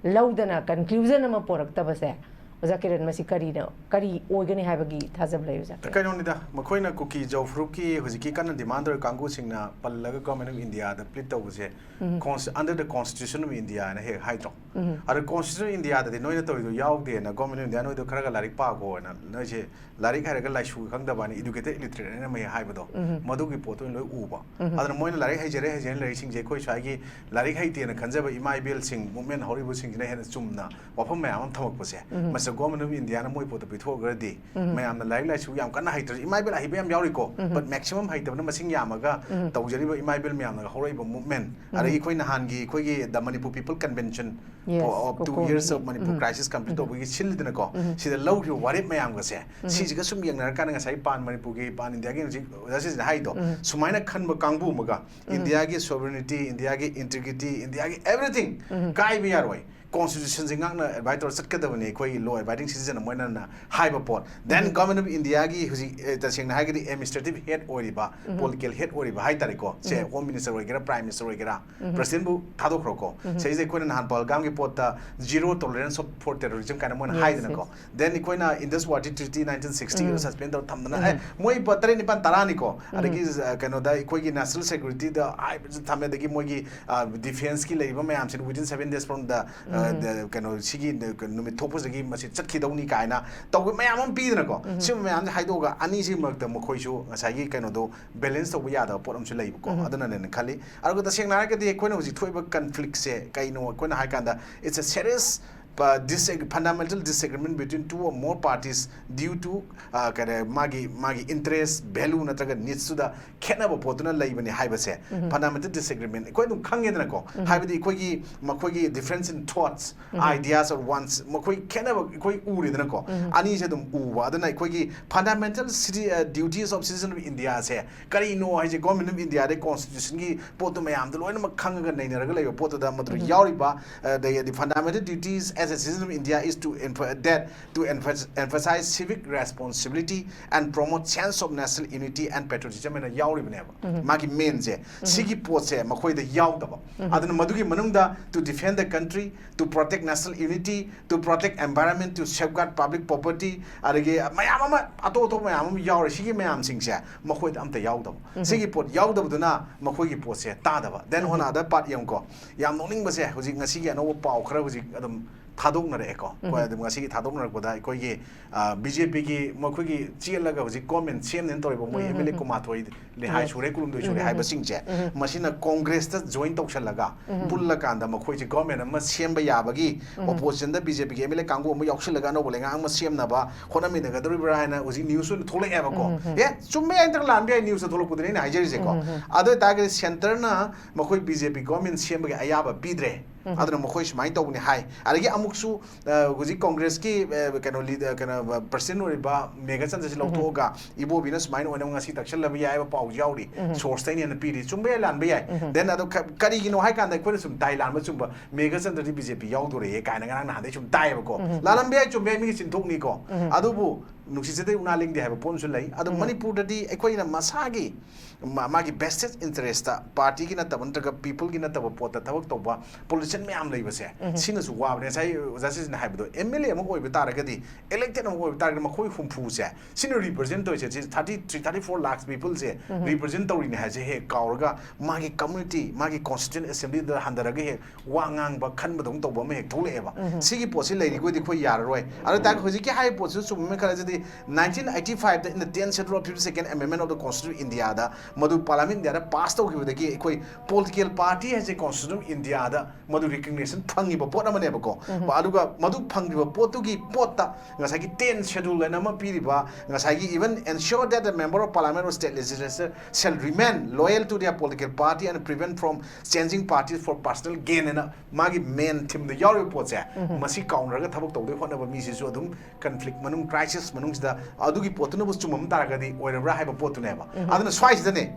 ꯂꯧꯗꯅ, ꯀꯟꯀ꯭ꯂꯨꯖꯟ ꯑꯃ ꯄꯣꯔꯛꯇꯕꯁꯦ, ꯑꯣꯖꯥ ꯀꯤꯔꯟ, ꯃꯁꯤ ꯀꯔꯤꯅꯣ, ꯀꯔꯤ ꯑꯣꯏꯒꯅꯤ ꯍꯥꯏꯕꯒꯤ ꯊꯥꯖꯕ ꯂꯩ, ꯑꯣꯖꯥ ꯀꯤꯔꯟ? ꯀꯩꯅꯣꯅꯤꯗ, ꯃꯈꯣꯏꯅ ꯀꯨꯀꯤ ꯖꯧ ꯐꯨꯔꯨꯞꯀꯤ ꯍꯧꯖꯤꯛꯀꯤ ꯀꯟꯅ ꯗꯤꯃꯥꯟ ꯇꯧꯔꯤ ꯀꯥꯡꯕꯨꯁꯤꯡꯅ ꯄꯜꯂꯒ ꯒꯚꯔꯟꯃꯦꯟ ꯑꯣꯐ ꯏꯟꯗꯤꯌꯥꯗ ꯄ꯭ꯂꯤꯠ ꯇꯧꯕꯁꯦ, ꯎꯝ꯫ Const-, under the Constitution of India ꯍꯥꯏꯅ ꯍꯦꯛ ꯍꯥꯏꯗ꯭ꯔꯣ? ꯎꯝ꯫ ꯑꯗ Constitution of ꯏꯟꯗꯤꯌꯥꯗꯗꯤ ꯅꯣꯏꯅ ꯇꯧꯔꯤꯗꯣ ꯌꯥꯎꯗꯦꯅ, ꯒꯚꯔꯟꯃꯦꯟ ꯑꯣꯐ ꯏꯟꯗꯤꯌꯥ ꯅꯣꯏꯗꯣ ꯈꯔꯒ ꯂꯥꯏꯔꯤꯛ ꯄꯥꯈꯣꯅ, ꯅꯣꯏꯁꯦ ꯂꯥꯏꯔꯤꯛ ꯍꯩꯔꯒ ꯂꯥꯏꯁꯨ ꯈꯪꯗꯕ ꯍꯥꯏꯅ, educated illiterate ꯍꯥꯏꯅ ꯃꯌꯥꯝ ꯍꯥꯏꯕꯗꯣ, ꯎꯝ꯫ ꯃꯗꯨꯒꯤ ꯄꯣꯠꯇꯣ ꯑꯣꯏꯅ ꯂꯣꯏ ꯎꯕ꯫ ꯎꯝ꯫ ꯑꯗꯨꯅ ꯃꯣꯏꯅ ꯂꯥꯏꯔꯤꯛ ꯍꯩꯖꯔꯦ, ꯍꯩꯖꯔꯦ, ꯂꯥꯏꯔꯤꯛꯁꯤꯡꯁꯦ ꯑꯩꯈꯣꯏ ꯁ꯭ꯋꯥꯏꯒꯤ ꯂꯥꯏꯔꯤꯛ ꯍꯩꯇꯦꯅ ꯈꯟꯖꯕ ꯏꯃꯥ ꯏꯕꯦꯜꯁꯤꯡ, movement ꯍꯧꯔꯤꯕꯁꯤꯡꯁꯤꯅ ꯍꯦꯟꯅ ꯆꯨꯝꯅ ꯋꯥꯐꯝ ꯃꯌꯥꯝ ꯑꯃ ꯊꯝꯃꯛꯄꯁꯦ, ꯎꯝ꯫ ꯃꯁꯤꯗ ꯒꯣꯔꯃꯦꯟ ꯑꯣꯐ ꯏꯟꯗꯤꯌꯥꯅ ꯃꯣꯏ ꯄꯣꯠꯇꯣ ꯄꯤꯊꯣꯛꯈ꯭ꯔꯗꯤ, ꯎꯝ꯫ ꯃꯌꯥꯝꯅ ꯂꯥꯏꯔꯤꯛ ꯂꯥꯏꯁꯨ ꯌꯥꯝ ꯀꯟꯅ ꯍꯩꯇ꯭ꯔꯁꯨ, ꯏꯃꯥ ꯏꯕꯦꯜ ꯑꯍꯩꯕ ꯌꯥꯝ ꯌꯥꯎꯔꯤꯀꯣ, ꯎꯝ꯫ But maximum ꯍꯩꯇꯕꯅ ꯃꯁꯤꯡ ꯌꯥꯝꯃꯒ, ꯎꯝ꯫ ꯇꯧꯖꯔꯤꯕ ꯏꯃꯥ ꯏꯕꯦꯜ ꯃꯌꯥꯝꯅꯒ ꯍꯧꯔꯛꯏꯕ movement, ꯎꯝ꯫ ꯑꯗꯒꯤ ꯑꯩꯈꯣꯏ ꯅꯍꯥꯟꯒꯤ ꯑꯩꯈꯣꯏꯒꯤ The Manipur People Convention, Yes, for, of two ꯀꯣꯀꯣꯒꯤ꯫ Years of Manipur um. Crisis complete ꯎꯝ꯫ ꯇꯧꯕꯒꯤ ꯁꯤꯜꯂꯤꯗꯅꯀꯣ, ꯎꯝ꯫ ꯁꯤꯗ ꯂꯧꯈꯤꯕ ꯋꯥꯔꯦꯞ ꯃꯌꯥꯝꯒꯁꯦ, ꯎꯝ꯫ ꯁꯤꯁꯤꯒ ꯁꯨꯝ ꯌꯦꯡꯅꯔꯀꯥꯟꯗ ꯉꯁꯥꯏ ꯄꯥꯟ ꯃꯅꯤꯄꯨꯔꯒꯤ, ꯄꯥꯟ ꯏꯟꯗꯤꯌꯥꯒꯤ ꯍꯧꯖꯤꯛ ꯑꯣꯖꯥ ꯁꯤꯁꯤꯅ ꯍꯥꯏꯗꯣ, ꯎꯝ꯫ ꯁꯨꯃꯥꯏꯅ ꯈꯟꯕ ꯀꯥꯡꯕꯨ ꯑꯃꯒ, ꯎꯝ꯫ ꯏꯟꯗꯤꯌꯥꯒꯤ sovereignty, ꯏꯟꯗꯤꯌꯥꯒꯤ integrity, ꯏꯟꯗꯤꯌꯥꯒꯤ everything ꯎꯝ꯫ ꯀꯥꯏꯕ ꯌꯥꯔꯣꯏ꯫ Constitutionꯁꯦ ꯉꯥꯛꯅ ꯑꯦꯗꯚꯥꯏ ꯇꯧꯔ ꯆꯠꯀꯗꯕꯅꯤ ꯑꯩꯈꯣꯏꯒꯤ law abiding citizen ꯑꯃ ꯑꯣꯏꯅ ꯍꯥꯏꯕ ꯄꯣꯠ꯫ Then um. Government of Indiaꯒꯤ ꯍꯧꯖꯤꯛ, ꯑꯦ, ꯇꯁꯦꯡꯅ ꯍꯥꯏꯔꯒꯗꯤ administrative head ꯑꯣꯏꯔꯤꯕ, ꯎꯝ꯫ Political head ꯑꯣꯏꯔꯤꯕ ꯍꯥꯏꯇꯥꯔꯦꯀꯣ꯫ ꯁꯦ, ꯎꯝ꯫ Home Minister ꯑꯣꯏꯒꯦꯔꯥ, Prime Minister ꯑꯣꯏꯒꯦꯔꯥ, ꯎꯝ꯫ Presidentꯕꯨ ꯊꯥꯗꯣꯛꯈ꯭ꯔꯣꯀꯣ꯫ ꯎꯝ꯫ ꯁꯤꯗꯩꯁꯤꯗ ꯑꯩꯈꯣꯏꯅ ꯅꯍꯥꯟ ꯄꯍꯜꯒꯥꯝꯒꯤ ꯄꯣꯠꯇ zero tolerance of, for terrorism ꯀꯥꯏꯅ ꯃꯣꯏꯅ Yes, ꯍꯥꯏꯗꯅꯀꯣ꯫ Yes꯫ Then ꯑꯩꯈꯣꯏꯅ Indus Wadi Treaty nineteen sixtyꯒ ꯎꯝ꯫ Suspend ꯇꯧꯔ ꯊꯝꯗꯅ, ꯎꯝ꯫ ꯑꯦ, ꯃꯣꯏ ꯄꯣꯠ ꯇꯔꯦꯠ ꯅꯤꯄꯥꯜ ꯇꯔꯥꯅꯤꯀꯣ꯫ ꯎꯝ꯫ ꯑꯗꯒꯤ, ꯑ, ꯀꯩꯅꯣꯗ ꯑꯩꯈꯣꯏꯒꯤ National Securityꯗ ꯍꯥꯏꯕꯁꯨ ꯊꯝꯃꯦ, ꯑꯗꯒꯤ ꯃꯣꯏꯒꯤ, ꯑ, Defenceꯀꯤ ꯂꯩꯔꯤꯕ ꯃꯌꯥꯝꯁꯤꯅ within seven days from the, ꯑ, ꯎꯝ꯫ ꯗ-, ꯀꯩꯅꯣ, ꯁꯤꯒꯤ ꯅ-, ꯀꯩꯅꯣ, ꯅꯨꯃꯤꯠ ꯊꯣꯛꯄꯁꯤꯗꯒꯤ ꯃꯁꯤ ꯆꯠꯈꯤꯗꯧꯅꯤ ꯀꯥꯏꯅ ꯇꯧꯕ ꯃꯌꯥꯝ ꯑꯃ ꯄꯤꯗꯅꯀꯣ꯫ ꯎꯝ꯫ ꯁꯤꯒꯨꯝꯕ ꯃꯌꯥꯝꯁꯦ ꯍꯥꯏꯗꯣꯛꯑꯒ ꯑꯅꯤꯁꯤꯒꯤ ꯃꯔꯛꯇ ꯃꯈꯣꯏꯁꯨ ꯉꯁꯥꯏꯒꯤ ꯀꯩꯅꯣꯗꯣ balance ꯇꯧꯕ ꯌꯥꯗꯕ ꯄꯣꯠ ꯑꯃꯁꯨ ꯂꯩꯕꯀꯣ꯫ ꯎꯝ꯫ ꯑꯗꯨꯅꯅꯦꯅ ꯈꯜꯂꯤ꯫ ꯑꯗꯨꯒ ꯇꯁꯦꯡꯅ ꯍꯥꯏꯔꯒꯗꯤ ꯑꯩꯈꯣꯏꯅ ꯍꯧꯖꯤꯛ ꯊꯣꯛꯏꯕ conflict ꯁꯦ ꯀꯩꯅꯣ ꯑꯩꯈꯣꯏꯅ ꯍꯥꯏ ꯀꯥꯟꯗ, it's a serious, uh, disag-, fundamental disagreement between two or more parties due to, uh, ꯀꯩꯅꯣ, ꯃꯥꯒꯤ, ꯃꯥꯒꯤ interest, value ꯅꯠꯇ꯭ꯔꯒ needs ꯇꯨꯗ ꯈꯦꯠꯅꯕ ꯄꯣꯠꯇꯨꯅ ꯂꯩꯕꯅꯤ ꯍꯥꯏꯕꯁꯦ꯫ ꯎꯝ꯫ Fundamental disagreement ꯑꯩꯈꯣꯏ ꯑꯗꯨꯝ ꯈꯪꯉꯦꯗꯅꯀꯣ꯫ ꯎꯝ꯫ ꯍꯥꯏꯕꯗꯤ ꯑꯩꯈꯣꯏꯒꯤ, ꯃꯈꯣꯏꯒꯤ difference in thoughts, um. Ideas or wants, ꯃꯈꯣꯏ ꯈꯦꯠꯅꯕ ꯑꯩꯈꯣꯏ ꯎꯔꯦꯗꯅꯀꯣ꯫ ꯎꯝ꯫ ꯑꯅꯤꯁꯦ ꯑꯗꯨꯝ ꯎꯕ꯫ ꯑꯗꯨꯅ ꯑꯩꯈꯣꯏꯒꯤ fundamental citi-, uh, duties of citizen of India ꯁꯦ ꯀꯔꯤꯅꯣ ꯍꯥꯏꯁꯦ, Government of India the constitution ꯒꯤ ꯄꯣꯠꯇꯨ ꯃꯌꯥꯝꯗꯣ ꯂꯣꯏꯅꯃꯛ ꯈꯪꯉꯒ ꯅꯩꯅꯔꯒ ꯂꯩꯕ ꯄꯣꯠꯇꯨꯗ ꯃꯗꯨꯗ ꯎꯝ꯫ ꯌꯥꯎꯔꯤꯕ, ꯑ, the, the fundamental duties as a citizen of India is to emph-, that to emph-, emphasize civic responsibility and promote sense of national unity and patriotism ꯍꯥꯏꯅ ꯌꯥꯎꯔꯤꯕꯅꯦꯕ꯫ ꯎꯝ꯫ ꯃꯥꯒꯤ main ꯁꯦ꯫ ꯎꯝ꯫ ꯁꯤꯒꯤ ꯄꯣꯠꯁꯦ ꯃꯈꯣꯏꯗ ꯌꯥꯎꯗꯕ꯫ ꯎꯝ꯫ ꯑꯗꯨꯅ ꯃꯗꯨꯒꯤ ꯃꯅꯨꯡꯗ to defend the country, to protect national unity, to protect environment, to safeguard public property, ꯑꯗꯒꯤ ꯃꯌꯥꯝ ꯑꯃ, ꯑꯇꯣꯞ ꯑꯇꯣꯞꯄ ꯃꯌꯥꯝ ꯑꯃ ꯌꯥꯎꯔꯦ꯫ ꯁꯤꯒꯤ ꯃꯌꯥꯝꯁꯤꯡꯁꯦ ꯃꯈꯣꯏꯗ ꯑꯝꯇ ꯌꯥꯎꯗꯕ꯫ ꯎꯝ꯫ ꯁꯤꯒꯤ ꯄꯣꯠ ꯌꯥꯎꯗꯕꯗꯨꯅ ꯃꯈꯣꯏꯒꯤ ꯄꯣꯠꯁꯦ ꯇꯥꯗꯕ꯫ Then on um. Other part ꯌꯦꯡꯉꯨꯀꯣ, ꯌꯥꯝ ꯅꯣꯛꯅꯤꯡꯕꯁꯦ, ꯍꯧꯖꯤꯛ ꯉꯁꯤꯒꯤ ꯑꯅꯧꯕ ꯄꯥꯎ ꯈꯔ ꯍꯧꯖꯤꯛ ꯑꯗꯨꯝ ꯊꯥꯗꯣꯛꯅꯔꯛꯑꯦꯀꯣ꯫ ꯑꯩꯈꯣꯏ ꯎꯝ꯫ ꯑꯗꯨꯝ ꯉꯁꯤꯒꯤ ꯊꯥꯗꯣꯛꯅꯔꯛꯄꯗ ꯑꯩꯈꯣꯏꯒꯤ, ꯑ, ꯕꯤ ꯖꯦ ꯄꯤꯒꯤ ꯃꯈꯣꯏꯒꯤ ꯆꯦꯜꯂꯒ ꯍꯧꯖꯤꯛ government ꯁꯦꯝꯅꯦꯅ ꯇꯧꯔꯤꯕ ꯃꯣꯏ ꯎꯝ, ꯎꯝ, ꯑꯦꯝ ꯑꯦꯜ ꯑꯦ ꯎꯝ꯫ ꯀꯨꯟꯃꯥꯊꯣꯏ ꯂꯩꯍꯥꯏ ꯎꯝ, ꯁꯨꯔꯦ, ꯀꯨꯟꯍꯨꯝꯗꯣꯏ ꯁꯨꯔꯦ ꯎꯝ, ꯎꯝ, ꯍꯥꯏꯕꯁꯤꯡꯁꯦ, ꯎꯝ꯫ ꯃꯁꯤꯅ ꯀꯣꯡꯒ꯭ꯔꯦꯁꯇ join ꯇꯧꯁꯜꯂꯒ ꯎꯝ꯫ ꯄꯨꯜꯂꯀꯥꯟꯗ ꯃꯈꯣꯏꯁꯦ government ꯑꯃ ꯁꯦꯝꯕ ꯌꯥꯕꯒꯤ ꯎꯝ꯫ Opposition ꯗ ꯕꯤ ꯖꯦ ꯄꯤꯒꯤ ꯑꯦꯝ ꯑꯦꯜ ꯑꯦ ꯀꯥꯡꯕꯨ ꯑꯃ ꯌꯥꯎꯁꯜꯂꯒ ꯑꯅꯧꯕ ꯂꯩꯉꯥꯛ ꯑꯃ ꯁꯦꯝꯅꯕ ꯍꯣꯠꯅꯃꯤꯟꯅꯒꯗꯧꯔꯤꯕ꯭ꯔꯥ ꯍꯥꯏꯅ ꯍꯧꯖꯤꯛ news ꯑꯣꯏꯅ ꯊꯣꯛꯂꯛꯑꯦꯕꯀꯣ꯫ ꯎꯝ, ꯎꯝ꯫ ꯑꯦ, ꯆꯨꯝꯕ ꯌꯥꯏ, ꯅꯠꯇ꯭ꯔꯒ ꯂꯥꯟꯕ ꯌꯥꯏ, news ꯇ ꯊꯣꯛꯂꯛꯄꯗꯨꯅꯦ ꯑꯩꯅ ꯍꯥꯏꯖꯔꯤꯁꯦꯀꯣ꯫ ꯎꯝ, ꯎꯝ, ꯎꯝ꯫ ꯑꯗꯨ ꯑꯣꯏꯇꯥꯔꯒꯗꯤ centre ꯅ ꯃꯈꯣꯏ ꯕꯤ ꯖꯦ ꯄꯤ government ꯁꯦꯝꯕꯒꯤ ꯑꯌꯥꯕ ꯄꯤꯗ꯭ꯔꯦ꯫ ꯎꯝ꯫ ꯑꯗꯨꯅ ꯃꯈꯣꯏ ꯁꯨꯃꯥꯏꯅ ꯇꯧꯕꯅꯤ ꯍꯥꯏ꯫ ꯑꯗꯒꯤ ꯑꯃꯨꯛꯁꯨ, ꯑ, ꯍꯧꯖꯤꯛ ꯀꯣꯡꯒ꯭ꯔꯦꯁꯀꯤ, ꯑ, ꯀꯩꯅꯣ, leader, ꯀꯩꯅꯣ, president ꯑꯣꯏꯔꯤꯕ ꯃꯦꯘꯆꯟꯗ꯭ꯔꯁꯤ ꯎꯝ꯫ ꯂꯧꯊꯣꯛꯑꯒ ꯏꯕꯣꯕꯤꯅ ꯁꯨꯃꯥꯏꯅ ꯑꯣꯏꯅ ꯉꯁꯤ ꯇꯛꯁꯜꯂꯕ ꯌꯥꯏ ꯍꯥꯏꯕ ꯄꯥꯎꯁꯨ ꯌꯥꯎꯔꯤ꯫ ꯎꯝ꯫ Source ꯇꯩꯅ ꯍꯦꯟꯅ ꯄꯤꯔꯤ꯫ ꯆꯨꯝꯕ ꯌꯥꯏ, ꯂꯥꯟꯕ ꯌꯥꯏ꯫ ꯎꯝ꯫ Then ꯑꯗꯣ ꯈ-, ꯀꯔꯤꯒꯤꯅꯣ ꯍꯥꯏ ꯀꯥꯟꯗ ꯑꯩꯈꯣꯏꯅ ꯁꯨꯝ ꯗꯥꯏ ꯂꯥꯟꯕ ꯆꯨꯝꯕ, ꯃꯦꯘꯆꯟꯗ꯭ꯔꯗꯤ ꯕꯤ ꯖꯦ ꯄꯤ ꯌꯥꯎꯗꯣꯔꯦ ꯀꯥꯏꯅ ꯉꯔꯥꯡ ꯅꯍꯥꯟꯗꯩ ꯁꯨꯝ ꯇꯥꯏꯌꯦꯕꯀꯣ꯫ ꯎꯝ꯫ ꯂꯥꯜꯂꯝꯕ ꯌꯥꯏ, ꯆꯨꯝꯕ ꯌꯥꯏ, ꯃꯤꯒꯤ ꯆꯤꯟꯊꯣꯛꯅꯤꯀꯣ꯫ ꯎꯝ꯫ ꯑꯗꯨꯕꯨ ꯅꯨꯡꯁꯤꯖꯗꯦ ꯎꯅꯥ ꯂꯦꯡꯗꯦ ꯍꯥꯏꯕ ꯄꯣꯠ ꯑꯃꯁꯨ ꯂꯩ꯫ ꯑꯗꯣ ꯃꯅꯤꯄꯨꯔꯗꯗꯤ ꯑꯩꯈꯣꯏꯅ ꯃꯁꯥꯒꯤ ꯃꯥ- ꯃꯥꯒꯤ vested interest, party ꯒꯤ ꯅꯠꯇꯕ ꯅꯠꯇ꯭ꯔꯒ people ꯒꯤ ꯅꯠꯇꯕ ꯄꯣꯠꯇ ꯊꯕꯛ ꯇꯧꯕ politician ꯃꯌꯥꯝ ꯂꯩꯕꯁꯦ, ꯁꯤꯅꯁꯨ ꯋꯥꯕꯅꯦ꯫ ꯉꯁꯥꯏ ꯑꯣꯖꯥ ꯁꯤꯁꯤꯅ ꯍꯥꯏꯕꯗꯣ, M L A ꯑꯃ ꯑꯣꯏꯕ ꯇꯥꯔꯒꯗꯤ, elected ꯑꯃ ꯑꯣꯏꯕ ꯇꯥꯔꯒꯗꯤ, ꯃꯈꯣꯏ ꯍꯨꯝꯐꯨꯁꯦ, ꯁꯤꯅ represent ꯇꯧꯔꯤꯁꯦ, ꯁꯤ thirty three, thirty four lakhs people ꯁꯦ represent ꯇꯧꯔꯤꯅꯦ ꯍꯥꯏꯁꯦ ꯍꯦꯛ ꯀꯥꯎꯔꯒ, ꯃꯥꯒꯤ community, ꯃꯥꯒꯤ constituent assembly ꯗ ꯍꯟꯊꯔꯒ ꯍꯦꯛ ꯋꯥ ꯉꯥꯡꯕ, ꯈꯟꯕꯗꯧꯅ ꯇꯧꯕ ꯑꯃ ꯍꯦꯛ ꯊꯣꯛꯂꯛꯑꯦꯕ꯫ ꯁꯤꯒꯤ ꯄꯣꯠꯁꯤ ꯂꯩꯔꯤꯈꯣꯏꯗꯤ ꯑꯩꯈꯣꯏ ꯌꯥꯔꯔꯣꯏ꯫ ꯑꯗꯨ ꯇꯥꯔꯒ ꯍꯧꯖꯤꯛꯀꯤ ꯍꯥꯏꯔꯤꯕ ꯄꯣꯠꯁꯤꯁꯨ ꯆꯨꯝꯃꯦ ꯈꯜꯂꯁꯤꯗꯤ, nineteen eighty five the in the tenth Schedule of fifty second Amendment of the Constitution of India ꯗ ꯃꯗꯨ Parliament India ꯗ pass ꯇꯧꯈꯤꯕꯗꯒꯤ ꯑꯩꯈꯣꯏ political party ꯍꯥꯏꯁꯦ Constitution of India ꯗ ꯃꯗꯨ recognition ꯐꯪꯉꯤꯕ ꯄꯣꯠ ꯑꯃꯅꯦꯕꯀꯣ꯫ ꯑꯗꯨꯒ ꯃꯗꯨ ꯐꯪꯈꯤꯕ ꯄꯣꯠꯇꯨꯒꯤ ꯄꯣꯠꯇ ꯉꯁꯥꯏꯒꯤ tenth Schedule ꯍꯥꯏꯅ ꯑꯃ ꯄꯤꯔꯤꯕ, ꯉꯁꯥꯏꯒꯤ even ensure that the member of parliament or state legislature shall remain loyal to their political party and prevent from changing parties for personal gain ꯍꯥꯏꯅ ꯃꯥꯒꯤ main theme ꯗ ꯌꯥꯎꯔꯤꯕ ꯄꯣꯠꯁꯦ, ꯃꯁꯤ ꯀꯥꯎꯅꯔꯒ ꯊꯕꯛ ꯇꯧꯗꯣꯏ ꯍꯣꯠꯅꯕ ꯃꯤꯁꯤꯁꯨ ꯑꯗꯨꯝ conflict ꯃꯅꯨꯡ, crisis ꯃꯅꯨꯡꯁꯤꯗ ꯑꯗꯨꯒꯤ ꯄꯣꯠꯇꯨꯅꯕꯨ ꯆꯨꯝꯃꯝ ꯇꯥꯔꯒꯗꯤ ꯑꯣꯏꯔꯕ꯭ꯔꯥ ꯍꯥꯏꯕ ꯄꯣꯠꯇꯨꯅꯦꯕ꯫ ꯑꯗꯨꯅ ꯁ꯭ꯋꯥꯏꯁꯤꯗꯅꯦ,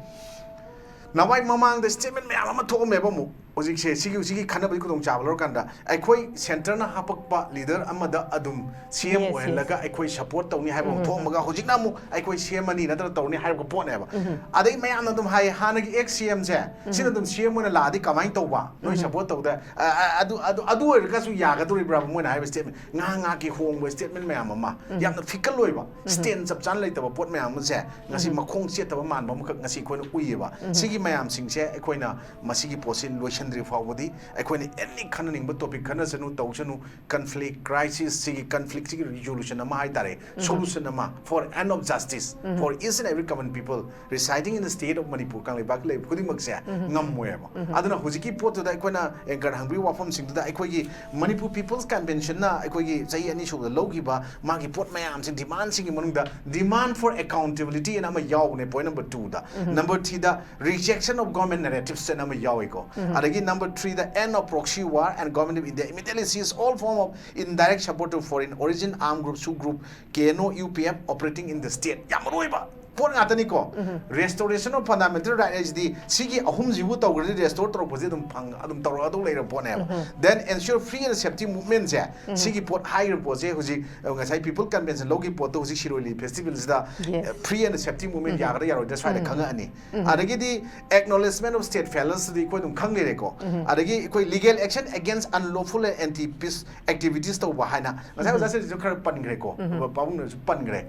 ꯅꯋꯥꯏ ꯃꯃꯥꯡꯗ statement ꯃꯌꯥꯝ ꯑꯃ ꯊꯣꯛꯑꯝꯃꯦꯕ꯫ ꯑꯃꯨꯛ ꯍꯧꯖꯤꯛꯁꯦ ꯁꯤꯒꯤ, ꯁꯤꯒꯤ ꯈꯟꯅꯕꯒꯤ ꯈꯨꯗꯣꯡꯆꯥꯕ ꯂꯧꯔꯀꯥꯟꯗ, ꯑꯩꯈꯣꯏ centre ꯅ ꯍꯥꯄꯛꯄ leader ꯑꯃꯗ ꯑꯗꯨꯝ C M Yes, yes. ꯑꯣꯏꯍꯜꯂꯒ ꯑꯩꯈꯣꯏ support ꯇꯧꯅꯤ ꯍꯥꯏꯕ ꯑꯃ ꯊꯣꯛꯑꯝꯃꯒ, ꯍꯧꯖꯤꯛꯅ ꯑꯃꯨꯛ ꯑꯩꯈꯣꯏ ꯁꯦꯝꯃꯅꯤ ꯅꯠꯇ꯭ꯔꯒ ꯇꯧꯔꯅꯤ ꯍꯥꯏꯕ ꯄꯣꯠꯅꯦꯕ꯫ ꯑꯗꯩ ꯃꯌꯥꯝꯅ ꯑꯗꯨꯝ ꯍꯥꯏ, "ꯍꯥꯟꯅꯒꯤ ex C M ꯁꯦ, ꯁꯤꯅ ꯑꯗꯨꯝ C M ꯑꯣꯏꯅ ꯂꯥꯛꯑꯗꯤ ꯀꯃꯥꯏꯅ ꯇꯧꯕ? ꯅꯣꯏ support ꯇꯧꯗ?" ꯑ, ꯑ, ꯑꯗꯨ, ꯑꯗꯨ, ꯑꯗꯨ ꯑꯣꯏꯔꯒꯁꯨ ꯌꯥꯒꯗꯧꯔꯤꯕ꯭ꯔꯥ ꯃꯣꯏꯅ ꯍꯥꯏꯕ statement? ꯉꯥꯏꯍꯥꯛ ꯉꯥꯏꯍꯥꯛꯀꯤ ꯍꯣꯡꯕ statement ꯃꯌꯥꯝ ꯑꯃ, ꯌꯥꯝꯅ fickle ꯑꯣꯏꯕ, stand ꯆꯞ ꯆꯥꯅ ꯂꯩꯇꯕ ꯄꯣꯠ ꯃꯌꯥꯝ ꯑꯃꯁꯦ ꯉꯁꯤ ꯃꯈꯣꯡ ꯆꯦꯠꯇꯕ ꯃꯥꯟꯕ ꯑꯃꯈꯛ ꯉꯁꯤ ꯑꯩꯈꯣꯏꯅ ꯎꯏꯌꯦꯕ꯫ ꯁꯤꯒꯤ ꯃꯌꯥꯝꯁꯤꯡꯁꯦ ꯑꯩꯈꯣꯏꯅ ꯃꯁꯤꯒꯤ ꯄꯣꯠꯁꯤ ꯂꯣꯏꯁꯤꯟꯗ꯭ꯔꯤ ꯐꯥꯎꯕꯗꯤ, ꯑꯩꯈꯣꯏꯅ any ꯈꯟꯅꯅꯤꯡꯕ topic ꯈꯟꯅꯁꯅꯨ, ꯇꯧꯁꯅꯨ, conflict, crisis, ꯁꯤꯒꯤ conflict ꯁꯤꯒꯤ resolution ꯑꯃ ꯍꯥꯏꯇꯥꯔꯦ, solution ꯑꯃ for end of justice for each and every common people residing in the state of Manipur, ꯀꯪꯂꯩꯄꯥꯛꯀꯤ ꯂꯩꯕ ꯈꯨꯗꯤꯡꯃꯛꯁꯦ ꯉꯝꯃꯣꯏꯕ꯫ ꯑꯗꯨꯅ ꯍꯧꯖꯤꯛꯀꯤ ꯄꯣꯠꯇꯨꯗ ꯑꯩꯈꯣꯏꯅ anchor ꯅ ꯍꯪꯕꯤꯔꯤꯕ ꯋꯥꯐꯝꯁꯤꯡꯗꯨꯗ ꯑꯩꯈꯣꯏꯒꯤ Manipur People's Convention ꯅ ꯑꯩꯈꯣꯏꯒꯤ ꯆꯍꯤ ꯑꯅꯤ ꯁꯨꯕꯗ ꯂꯧꯈꯤꯕ ꯃꯥꯒꯤ ꯄꯣꯠ ꯃꯌꯥꯝꯁꯤꯡ, demand ꯁꯤꯡꯒꯤ ꯃꯅꯨꯡꯗ demand for accountability ꯍꯥꯏꯅ ꯑꯃ ꯌꯥꯎꯕꯅꯦ, point number two the. Number three the rejection of government narratives ꯍꯥꯏꯅ ꯑꯃ ꯌꯥꯎꯏꯀꯣ꯫ ꯑꯗꯒꯤ number three the end of proxy war and government of India immediately cease all form of indirect support to foreign origin armed groups who group K N O, U P F operating in the state. ꯌꯥꯝ ꯃꯔꯨ ꯑꯣꯏꯕ꯫ ꯄꯣꯠ ꯉꯥꯛꯇꯅꯤꯀꯣ꯫ Restoration of fundamental right ꯍꯥꯏꯁꯤꯗꯤ ꯁꯤꯒꯤ ꯑꯍꯨꯝꯁꯤꯕꯨ ꯇꯧꯈ꯭ꯔꯗꯤ restore ꯇꯧꯔꯛꯄꯁꯦ ꯑꯗꯨꯝ ꯐꯪ ꯑꯗꯨꯝ ꯇꯧꯔꯛꯑꯗꯧ ꯂꯩꯔꯕ ꯄꯣꯠꯅꯦꯕ꯫ Then ensure free and safety movement ꯁꯦ ꯁꯤꯒꯤ ꯄꯣꯠ ꯍꯥꯏꯔꯤꯕ ꯄꯣꯠꯁꯦ ꯍꯧꯖꯤꯛ ꯑ, ꯉꯁꯥꯏ People Convention ꯂꯧꯈꯤꯕ ꯄꯣꯠꯇꯣ ꯍꯧꯖꯤꯛ ꯁꯤꯔꯣꯏ ꯂꯤꯂꯤ festival ꯁꯤꯗ Yes. ꯑ, free and safety movement ꯌꯥꯒꯗ꯭ꯔꯥ ꯌꯥꯔꯣꯏꯗ꯭ꯔꯥ ꯁ꯭ꯋꯥꯏꯗ ꯈꯪꯉꯛꯑꯅꯤ꯫ ꯑꯗꯒꯤꯗꯤ acknowledgement of state failures ꯁꯤꯗꯤ ꯑꯩꯈꯣꯏ ꯑꯗꯨꯝ ꯈꯪ ꯂꯩꯔꯦꯀꯣ꯫ ꯑꯗꯒꯤ ꯑꯩꯈꯣꯏ legal action against unlawful and anti peace activities ꯇꯧꯕ ꯍꯥꯏꯅ ꯉꯁꯥꯏ ꯑꯣꯖꯥ ꯁꯤꯁꯨ ꯈꯔ ꯄꯟꯈ꯭ꯔꯦꯀꯣ꯫ ꯄꯥꯕꯨꯡꯅꯁꯨ ꯄꯟꯈ꯭ꯔꯦ꯫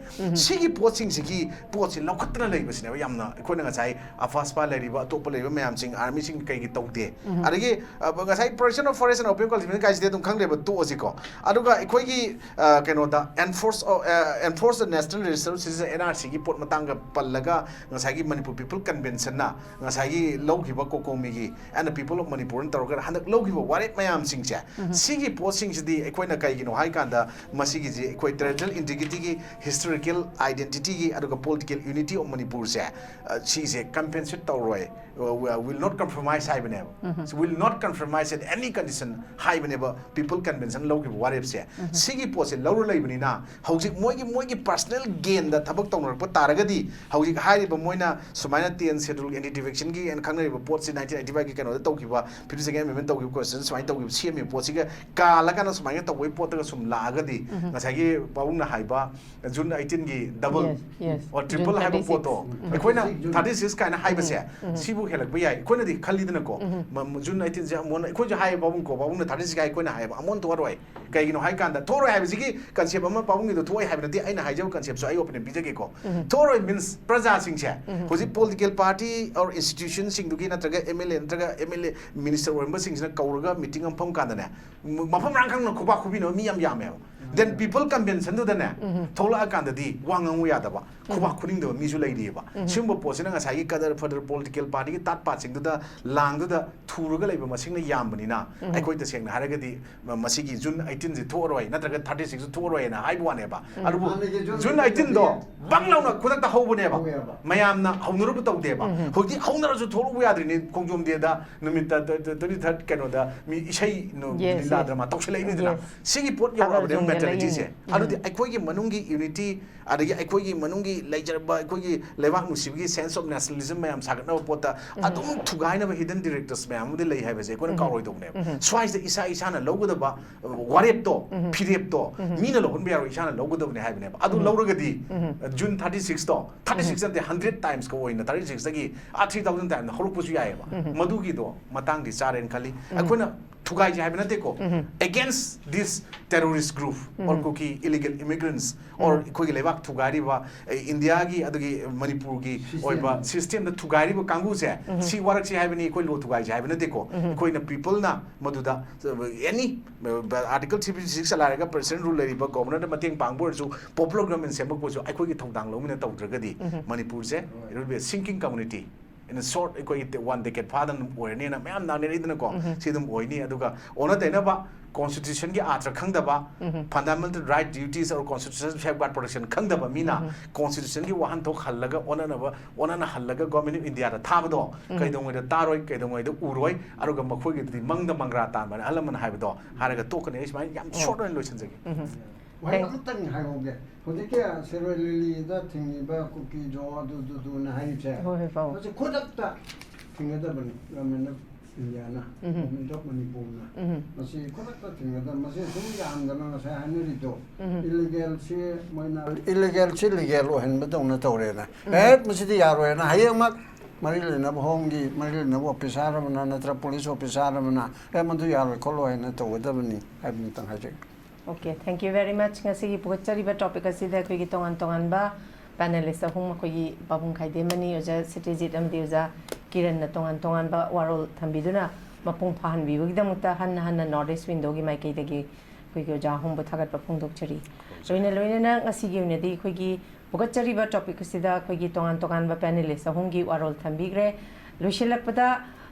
ꯁꯤꯒꯤ ꯄꯣꯠꯁꯤꯡꯁꯤꯒꯤ ꯄꯣꯠꯁꯤ ꯂꯧꯈꯠꯇꯅ ꯂꯩꯕꯁꯤꯅꯦꯕ ꯌꯥꯝꯅ ꯑꯩꯈꯣꯏꯅ ꯉꯁꯥꯏ AFSPA ꯂꯩꯔꯤꯕ ꯑꯇꯣꯞꯄ ꯂꯩꯔꯤꯕ ꯃꯌꯥꯝꯁꯤꯡ army ꯁꯤꯡ ꯀꯩꯒꯤ ꯇꯧꯗꯦ꯫ ꯑꯗꯒꯤ ꯑ, ꯉꯁꯥꯏ protection of forest and open cultivation ꯀꯥꯏꯁꯤꯗꯤ ꯑꯗꯨꯝ ꯈꯪꯗ꯭ꯔꯦꯕ, ꯇꯣꯛꯑꯁꯤꯀꯣ꯫ ꯑꯗꯨꯒ ꯑꯩꯈꯣꯏꯒꯤ ꯑ, ꯀꯩꯅꯣꯗ enforce ꯑ, enforce the national reserve ꯁꯤꯁꯦ NRC ꯒꯤ ꯄꯣꯠ ꯃꯇꯥꯡꯒ ꯄꯜꯂꯒ ꯉꯁꯥꯏꯒꯤ Manipur People Convention ꯅ ꯉꯁꯥꯏꯒꯤ ꯂꯧꯈꯤꯕ COCOMI ꯒꯤ and the People of Manipur ꯅ ꯇꯧꯔꯒ ꯍꯟꯗꯛ ꯂꯧꯈꯤꯕ ꯋꯥꯔꯦꯞ ꯃꯌꯥꯝꯁꯤꯡꯁꯦ ꯁꯤꯒꯤ ꯄꯣꯠꯁꯤꯡꯁꯤꯗꯤ ꯑꯩꯈꯣꯏꯅ ꯀꯩꯒꯤꯅꯣ ꯍꯥꯏꯀꯥꯟꯗ ꯃꯁꯤꯒꯤꯁꯤ ꯑꯩꯈꯣꯏ territorial integrity ꯒꯤ historical identity ꯒꯤ ꯑꯗꯨꯒ political unity of Manipur ꯁꯦ ꯑ, ꯁꯤꯁꯦ compensate ꯇꯧꯔꯣꯏ, uh, will not compromise ꯍꯥꯏꯕꯅꯦꯕ꯫ So will not compromise at any condition ꯍꯥꯏꯕꯅꯦꯕ People Convention ꯂꯧꯈꯤꯕ ꯋꯥꯔꯦꯞꯁꯦ꯫ ꯁꯤꯒꯤ ꯄꯣꯠꯁꯦ ꯂꯧꯔ ꯂꯩꯕꯅꯤꯅ ꯍꯧꯖꯤꯛ ꯃꯣꯏꯒꯤ ꯃꯣꯏꯒꯤ personal gain ꯗ ꯊꯕꯛ ꯇꯧꯅꯔꯛꯄ ꯇꯥꯔꯒꯗꯤ ꯍꯧꯖꯤꯛ ꯍꯥꯏꯔꯤꯕ ꯃꯣꯏꯅ ꯁꯨꯃꯥꯏꯅ ten schedule anti defection ꯒꯤ ꯑꯅ ꯈꯪꯅꯔꯤꯕ ꯄꯣꯠꯁꯤ nineteen eighty five ꯒꯤ ꯀꯩꯅꯣꯗ ꯇꯧꯈꯤꯕ fifty second amendment ꯇꯧꯈꯤꯕ constitution ꯁꯨꯃꯥꯏꯅ ꯇꯧꯈꯤꯕ ꯁꯦꯝꯃꯤꯕ ꯄꯣꯠꯁꯤꯒ ꯀꯥꯜꯂꯒꯅ ꯁꯨꯃꯥꯏꯅ ꯇꯧꯕꯒꯤ ꯄꯣꯠꯇꯒ ꯁꯨꯝ ꯂꯥꯛꯑꯒꯗꯤ ꯉꯁꯥꯏꯒꯤ ꯄꯥꯕꯨꯡꯅ ꯍꯥꯏꯕ June eighteen ꯒꯤ double Yes, yes. or triple June ꯍꯥꯏꯕ thirty six. ꯄꯣꯠꯇꯣ ꯎꯝ. ꯑꯩꯈꯣꯏꯅ June. thirty six ꯀꯥꯏꯅ ꯍꯥꯏꯕꯁꯦ ꯁꯤꯕꯨ ꯍꯦꯜꯂꯛꯄ ꯌꯥꯏ꯫ ꯑꯩꯈꯣꯏꯅꯗꯤ ꯈꯜꯂꯤꯗꯅꯀꯣ꯫ ꯃ- ꯃ- June eighteen ꯁꯦ ꯑꯃꯨꯛ ꯑꯩꯈꯣꯏꯁꯨ ꯍꯥꯏꯌꯦ ꯄꯥꯕꯨꯡꯀꯣ, ꯄꯥꯕꯨꯡꯅ thirty six ꯍꯥꯏ ꯑꯩꯈꯣꯏꯅ ꯍꯥꯏꯌꯦꯕ ꯑꯃꯨꯛ ꯊꯣꯛꯑꯔꯣꯏ꯫ ꯀꯩꯒꯤꯅꯣ ꯍꯥꯏ ꯀꯥꯟꯗ ꯊꯣꯛꯑꯔꯣꯏ ꯍꯥꯏꯕꯁꯤꯒꯤ concept ꯑꯃ ꯄꯥꯕꯨꯡꯒꯤꯗꯣ ꯊꯣꯛꯑꯣꯏ ꯍꯥꯏꯕ ꯅꯠꯇꯦ, ꯑꯩꯅ ꯍꯥꯏꯖꯕ concept ꯁꯨ ꯑꯩ opinion ꯄꯤꯖꯒꯦꯀꯣ꯫ ꯊꯣꯛꯑꯔꯣꯏ means ꯄ꯭ꯔꯖꯥꯁꯤꯡꯁꯦ ꯍꯧꯖꯤꯛ political party or institution ꯁꯤꯡꯗꯨꯒꯤ ꯅꯠꯇ꯭ꯔꯒ MLA ꯅꯠꯇ꯭ꯔꯒ MLA minister ꯑꯣꯏꯔꯝꯕꯁꯤꯡꯁꯤꯅ ꯀꯧꯔꯒ meeting ꯑꯃ ꯐꯝ ꯀꯥꯟꯗꯅꯦ ꯃ- ꯃꯐꯝ ꯃꯔꯥꯡ ꯈꯪꯅ ꯈꯨꯕꯥꯛ ꯈꯨꯕꯤꯅꯕ ꯃꯤ ꯌꯥꯝ ꯌꯥꯝꯃꯦꯕ꯫ Then People Convention ꯗꯨꯗꯅꯦ ꯊꯣꯛꯂꯛꯑꯀꯥꯟꯗꯗꯤ ꯋꯥ ꯉꯥꯡꯉꯨ ꯌꯥꯗꯕ, ꯈꯨꯕꯥꯛ ꯈꯨꯅꯤꯡꯗꯕ ꯃꯤꯁꯨ ꯂꯩꯔꯤꯑꯕ꯫ ꯁꯤꯒꯨꯝꯕ ꯄꯣꯠꯁꯤꯅ ꯉꯁꯥꯏꯒꯤ ꯀꯗꯔ ꯐꯗꯔ political party ꯒꯤ ꯇꯥꯠ ꯄꯥꯠꯁꯤꯡꯗꯨꯗ ꯂꯥꯡꯗꯨꯗ ꯊꯨꯔꯒ ꯂꯩꯕ ꯃꯁꯤꯡꯅ ꯌꯥꯝꯕꯅꯤꯅ ꯑꯩꯈꯣꯏ ꯇꯁꯦꯡꯅ ꯍꯥꯏꯔꯒꯗꯤ ꯃ- ꯃꯁꯤꯒꯤ June eighteen ꯁꯦ ꯊꯣꯛꯑꯔꯣꯏ ꯅꯠꯇ꯭ꯔꯒ thirty six ꯊꯣꯛꯑꯔꯣꯏꯅ ꯍꯥꯏꯕ ꯋꯥꯅꯦꯕ꯫ ꯑꯗꯨꯕꯨ ꯍꯥꯟꯅꯒꯤ June June eighteen ꯗꯣ ꯕꯪ ꯂꯥꯎꯅ ꯈꯨꯗꯛꯇ ꯍꯧꯕꯅꯦꯕ꯫ ꯍꯧꯋꯦꯕ꯫ ꯃꯌꯥꯝꯅ ꯍꯧꯅꯔꯨꯕ ꯇꯧꯗꯦꯕ꯫ ꯍꯧꯖꯤꯛ ꯍꯧꯅꯔꯁꯨ ꯊꯣꯛꯂꯛꯎ ꯌꯥꯗ꯭ꯔꯤꯅꯤ꯫ ꯈꯣꯡꯖꯣꯝ day ꯗ ꯅꯨꯃꯤꯠꯇ twenty third ꯀꯩꯅꯣꯗ ꯃꯤ ꯏꯁꯩ ꯅꯨ- Yes, ꯂꯤꯂꯥ yes. ꯗ꯭ꯔꯃꯥ ꯇꯧꯁꯜꯂꯛꯏꯅꯤꯗꯅ꯫ Yes. ꯁꯤꯒꯤ ꯄꯣꯠ ꯊꯥꯒꯠꯂꯁꯨ ꯌꯧꯔꯛꯑꯕꯅꯦꯕ꯫ ꯂꯩꯔꯤꯁꯦ꯫ ꯑꯗꯨꯗꯤ ꯑꯩꯈꯣꯏꯒꯤ ꯃꯅꯨꯡꯒꯤ unity, ꯑꯗꯒꯤ ꯑꯩꯈꯣꯏꯒꯤ ꯃꯅꯨꯡꯒꯤ ꯂꯩꯖꯔꯕ ꯑꯩꯈꯣꯏꯒꯤ ꯂꯩꯕꯥꯛ ꯅꯨꯡꯁꯤꯕꯒꯤ sense of nationalism ꯃꯌꯥꯝ ꯁꯥꯒꯠꯅꯕ ꯄꯣꯠꯇ ꯑꯗꯨꯝ ꯊꯨꯒꯥꯏꯅꯕ hidden directors ꯃꯌꯥꯝ ꯑꯃꯗꯤ ꯂꯩ ꯍꯥꯏꯕꯁꯦ ꯑꯩꯈꯣꯏꯅ ꯀꯥꯎꯔꯣꯏꯗꯧꯕꯅꯦꯕ꯫ ꯁ꯭ꯋꯥꯏꯁꯤꯗ ꯏꯁꯥ ꯏꯁꯥꯅ ꯂꯧꯒꯗꯕ ꯋꯥꯔꯦꯞꯇꯣ, ꯐꯤꯔꯦꯞꯇꯣ ꯃꯤꯅ ꯂꯧꯍꯟꯕ ꯌꯥꯔꯣꯏ, ꯏꯁꯥꯅ ꯂꯧꯒꯗꯕꯅꯦ ꯍꯥꯏꯕꯅꯦꯕ꯫ ꯑꯗꯨ ꯂꯧꯔꯒꯗꯤ June thirty six ꯇꯣ, thirty six ꯅꯠꯇꯦ, hundred times ꯀ ꯑꯣꯏꯅ thirty six ꯇꯒꯤ ꯑꯥ three thousand times ꯍꯧꯔꯛꯄꯁꯨ ꯌꯥꯏꯑꯕ꯫ ꯃꯗꯨꯒꯤꯗꯣ ꯃꯇꯥꯡꯗꯤ ꯆꯥꯔꯦꯅ ꯈꯜꯂꯤ꯫ ꯑꯩꯈꯣꯏꯅ ꯊꯨꯒꯥꯏꯁꯦ ꯍꯥꯏꯕ ꯅꯠꯇꯦꯀꯣ, against this terrorist group or Kuki illegal immigrants or ꯑꯩꯈꯣꯏꯒꯤ ꯂꯩꯕꯥꯛ ꯊꯨꯒꯥꯏꯔꯤꯕ, ꯑꯦ, ꯏꯟꯗꯤꯌꯥꯒꯤ ꯑꯗꯨꯒꯤ ꯃꯅꯤꯄꯨꯔꯒꯤ ꯑꯣꯏꯕ system ꯗ ꯊꯨꯒꯥꯏꯔꯤꯕ ꯀꯥꯡꯕꯨꯁꯦ, ꯁꯤ ꯋꯥꯔꯛꯁꯤ ꯍꯥꯏꯕꯅꯤ, ꯑꯩꯈꯣꯏ ꯂꯣ ꯊꯨꯒꯥꯏꯁꯦ ꯍꯥꯏꯕ ꯅꯠꯇꯦꯀꯣ꯫ ꯑꯩꯈꯣꯏꯅ people ꯅ ꯃꯗꯨꯗ, ꯑꯦꯅꯤ, ꯑꯥꯔꯇꯤꯀꯜ ꯊ꯭ꯔꯤ ꯐꯤꯐꯇꯤ ꯁꯤꯛꯁ ꯆꯂꯥꯏꯔꯒ president rule ꯂꯩꯔꯤꯕ governor ꯅ ꯃꯇꯦꯡ ꯄꯥꯡꯕ ꯑꯣꯏꯔꯁꯨ, popular government ꯁꯦꯝꯃꯛꯄ ꯑꯣꯏꯔꯁꯨ, ꯑꯩꯈꯣꯏꯒꯤ ꯊꯧꯗꯥꯡ ꯂꯧꯃꯤꯟꯅ ꯇꯧꯗ꯭ꯔꯒꯗꯤ ꯃꯅꯤꯄꯨꯔꯁꯦ, it will be a sinking community꯫ In a short, ꯑꯩꯈꯣꯏꯒꯤ one decade ꯐꯥꯗꯅ ꯑꯗꯨꯝ ꯑꯣꯏꯔꯅꯤꯅ ꯃꯌꯥꯝ ꯉꯥꯡꯅꯔꯛꯏꯗꯅꯀꯣ꯫ ꯁꯤ ꯑꯗꯨꯝ ꯑꯣꯏꯅꯤ꯫ ꯑꯗꯨꯒ ꯑꯣꯟꯅ ꯇꯩꯅꯕ, constitution ꯒꯤ ꯑꯥꯔꯊ ꯈꯪꯗꯕ, fundamental right, duties or constitutional safeguard protection ꯈꯪꯗꯕ ꯃꯤꯅ constitution ꯒꯤ ꯋꯥꯍꯟꯊꯣꯛ ꯍꯜꯂꯒ ꯑꯣꯟꯅꯅꯕ, ꯑꯣꯟꯅꯅ ꯍꯜꯂꯒ Government of India ꯗ ꯊꯥꯕꯗꯣ ꯀꯩꯗꯧꯉꯩꯗ ꯇꯥꯔꯣꯏ, ꯀꯩꯗꯧꯉꯩꯗ ꯎꯔꯣꯏ, ꯑꯗꯨꯒ ꯃꯈꯣꯏꯒꯤꯗꯨꯗꯤ ꯃꯪꯗ ꯃꯪꯒ꯭ꯔꯥ ꯇꯥꯟꯕꯅ ꯑꯍꯜ ꯂꯃꯟ ꯍꯥꯏꯕꯗꯣ ꯍꯥꯏꯔꯒ ꯇꯣꯛꯀꯅꯤ꯫ ꯑꯩ ꯁꯨꯃꯥꯏꯅ ꯌꯥꯝ short ꯑꯣꯏꯅ ꯂꯣꯏꯁꯤꯟꯖꯒꯦ꯫ ꯋꯥꯍꯩ ꯑꯃꯇꯪ ꯍꯥꯏꯍꯧꯒꯦ꯫ ꯍꯧꯖꯤꯛꯀꯤ ꯁꯤꯔꯣꯏ ꯂꯤꯂꯤꯗ ꯊꯤꯡꯉꯤꯕ ꯀꯨꯀꯤꯗꯣ ꯑꯗꯨꯗꯨꯗꯨꯅ ꯍꯥꯏꯔꯤꯁꯦ, ꯍꯣꯏ, ꯍꯣꯏ, ꯄꯥꯎ꯫ ꯃꯁꯤ ꯈꯨꯗꯛꯇ ꯊꯤꯡꯒꯗꯕꯅꯤ꯫ Government of India ꯅ, Government of ꯃꯅꯤꯄꯨꯔꯅ ꯃꯁꯤ ꯈꯨꯗꯛꯇ ꯊꯤꯡꯒꯗꯕ꯫ ꯃꯁꯤ ꯁꯨꯝ ꯌꯥꯝꯗꯅ ꯉꯁꯥꯏ ꯍꯥꯏꯅꯔꯤꯗꯣ, illegal ꯁꯤ ꯃꯣꯏꯅ illegal ꯁꯤ legal ꯑꯣꯏꯍꯟꯕꯗꯧꯅ ꯇꯧꯔꯦꯅ꯫ ꯑꯦ, ꯃꯁꯤꯗꯤ ꯌꯥꯔꯣꯏꯅ ꯍꯌꯦꯡꯃꯛ ꯃꯔꯤ ꯂꯩꯅꯕ home ꯒꯤ ꯃꯔꯤ ꯂꯩꯅꯕ officer ꯑꯃꯅ ꯅꯠꯇ꯭ꯔ police officer ꯑꯃꯅ, "ꯑꯦ, ꯃꯗꯨ ꯌꯥꯔꯣꯏ ꯈꯣꯠꯂꯣꯏ" ꯍꯥꯏꯅ ꯇꯧꯒꯗꯕꯅꯤ ꯍꯥꯏꯕ ꯑꯃꯇꯪ ꯍꯥꯏꯖꯒꯦ꯫ Okay, thank you very much꯫ ꯉꯁꯤꯒꯤ ꯄꯨꯈꯠꯆꯔꯤꯕ topic ꯑꯁꯤꯗ ꯑꯩꯈꯣꯏꯒꯤ ꯇꯣꯉꯥꯟ ꯇꯣꯉꯥꯟꯕ panelist ꯑꯍꯨꯝ, ꯑꯩꯈꯣꯏꯒꯤ ꯄꯥꯕꯨꯡ ꯈꯥꯏꯗꯦꯝꯃꯅꯤ, ꯑꯣꯖꯥ ꯁꯇ꯭ꯌꯖꯤꯠ ꯑꯃꯗꯤ ꯑꯣꯖꯥ ꯀꯤꯔꯟꯅ ꯇꯣꯉꯥꯟ ꯇꯣꯉꯥꯟꯕ ꯋꯥꯔꯣꯜ ꯊꯝꯕꯤꯗꯨꯅ ꯃꯄꯨꯡ ꯐꯥꯍꯟꯕꯤꯕꯒꯤꯗꯃꯛꯇ ꯍꯟꯅ ꯍꯟꯅ North East Window ꯒꯤ ꯃꯥꯏꯀꯩꯗꯒꯤ ꯑꯩꯈꯣꯏꯒꯤ ꯑꯣꯖꯥ ꯑꯍꯨꯝꯕꯨ ꯊꯥꯒꯠꯄ ꯐꯣꯡꯗꯣꯛꯆꯔꯤ꯫ ꯂꯣꯏꯅ ꯂꯣꯏꯅꯅ ꯉꯁꯤꯒꯤ ꯑꯣꯏꯅꯗꯤ ꯑꯩꯈꯣꯏꯒꯤ ꯄꯨꯈꯠꯆꯔꯤꯕ topic ꯑꯁꯤꯗ ꯑꯩꯈꯣꯏꯒꯤ ꯇꯣꯉꯥꯟ ꯇꯣꯉꯥꯟꯕ panelist ꯑꯍꯨꯝꯒꯤ ꯋꯥꯔꯣꯜ ꯊꯝꯕꯤꯈ꯭ꯔꯦ꯫ ꯂꯣꯏꯁꯤꯜꯂꯛꯄꯗ,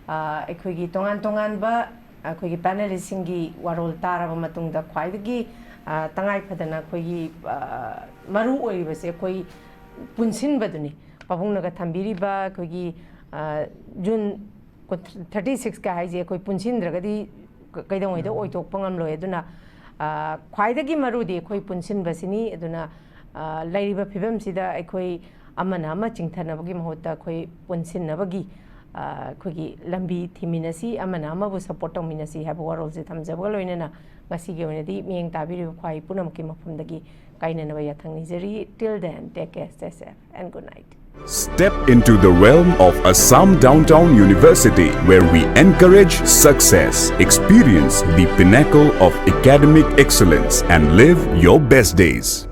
ꯑ, ꯑꯩꯈꯣꯏꯒꯤ ꯇꯣꯉꯥꯟ ꯇꯣꯉꯥꯟꯕ ꯑꯩꯈꯣꯏꯒꯤ panelist ꯁꯤꯡꯒꯤ ꯋꯥꯔꯣꯜ ꯇꯥꯔꯕ ꯃꯇꯨꯡꯗ ꯈ꯭ꯋꯥꯏꯗꯒꯤ, ꯑ, ꯇꯉꯥꯏ ꯐꯗꯅ ꯑꯩꯈꯣꯏꯒꯤ, ꯑ, ꯃꯔꯨ ꯑꯣꯏꯔꯤꯕꯁꯦ ꯑꯩꯈꯣꯏ ꯄꯨꯟꯁꯤꯟꯕꯗꯨꯅꯤ꯫ ꯄꯥꯕꯨꯡꯅꯒ ꯊꯝꯕꯤꯔꯤꯕ ꯑꯩꯈꯣꯏꯒꯤ, ꯑ, June thirty six ꯀ ꯍꯥꯏꯁꯦ ꯑꯩꯈꯣꯏ ꯄꯨꯟꯁꯤꯟꯗ꯭ꯔꯒꯗꯤ ꯀ-, ꯀꯩꯗꯧꯉꯩꯗ ꯑꯣꯏꯊꯣꯛꯄ ꯉꯝꯂꯣꯏ꯫ ꯑꯗꯨꯅ ꯑ, ꯈ꯭ꯋꯥꯏꯗꯒꯤ ꯃꯔꯨꯗꯤ ꯑꯩꯈꯣꯏ ꯄꯨꯟꯁꯤꯟꯕꯁꯤꯅꯤ꯫ ꯑꯗꯨꯅ, ꯑ, ꯂꯩꯔꯤꯕ ꯐꯤꯕꯝꯁꯤꯗ ꯑꯩꯈꯣꯏ ꯑꯃꯅ ꯑꯃ ꯆꯤꯡꯊꯅꯕꯒꯤ ꯃꯍꯨꯠꯇ ꯑꯩꯈꯣꯏ ꯄꯨꯟꯁꯤꯟꯅꯕꯒꯤ, ꯑ, ꯑꯩꯈꯣꯏꯒꯤ ꯂꯝꯕꯤ ꯊꯤꯃꯤꯟꯅꯁꯤ, ꯑꯃꯅ ꯑꯃꯕꯨ support ꯇꯧꯃꯤꯟꯅꯁꯤ ꯍꯥꯏꯕ ꯋꯥꯔꯣꯜꯁꯦ ꯊꯝꯖꯕꯒ ꯂꯣꯏꯅꯅ ꯉꯁꯤꯒꯤ ꯑꯣꯏꯅꯗꯤ ꯃꯤꯠꯌꯦꯡ ꯇꯥꯕꯤꯔꯤꯕ ꯈ꯭ꯋꯥꯏ ꯄꯨꯝꯅꯃꯛꯀꯤ ꯃꯐꯝꯗꯒꯤ ꯀꯥꯏꯅꯅꯕ ꯌꯥꯊꯪ ꯅꯤꯖꯔꯤ꯫ Till then, take care, stay safe, and good night. Step into the realm of Assam Downtown University, where we encourage success, experience the pinnacle of academic excellence, and live your best days.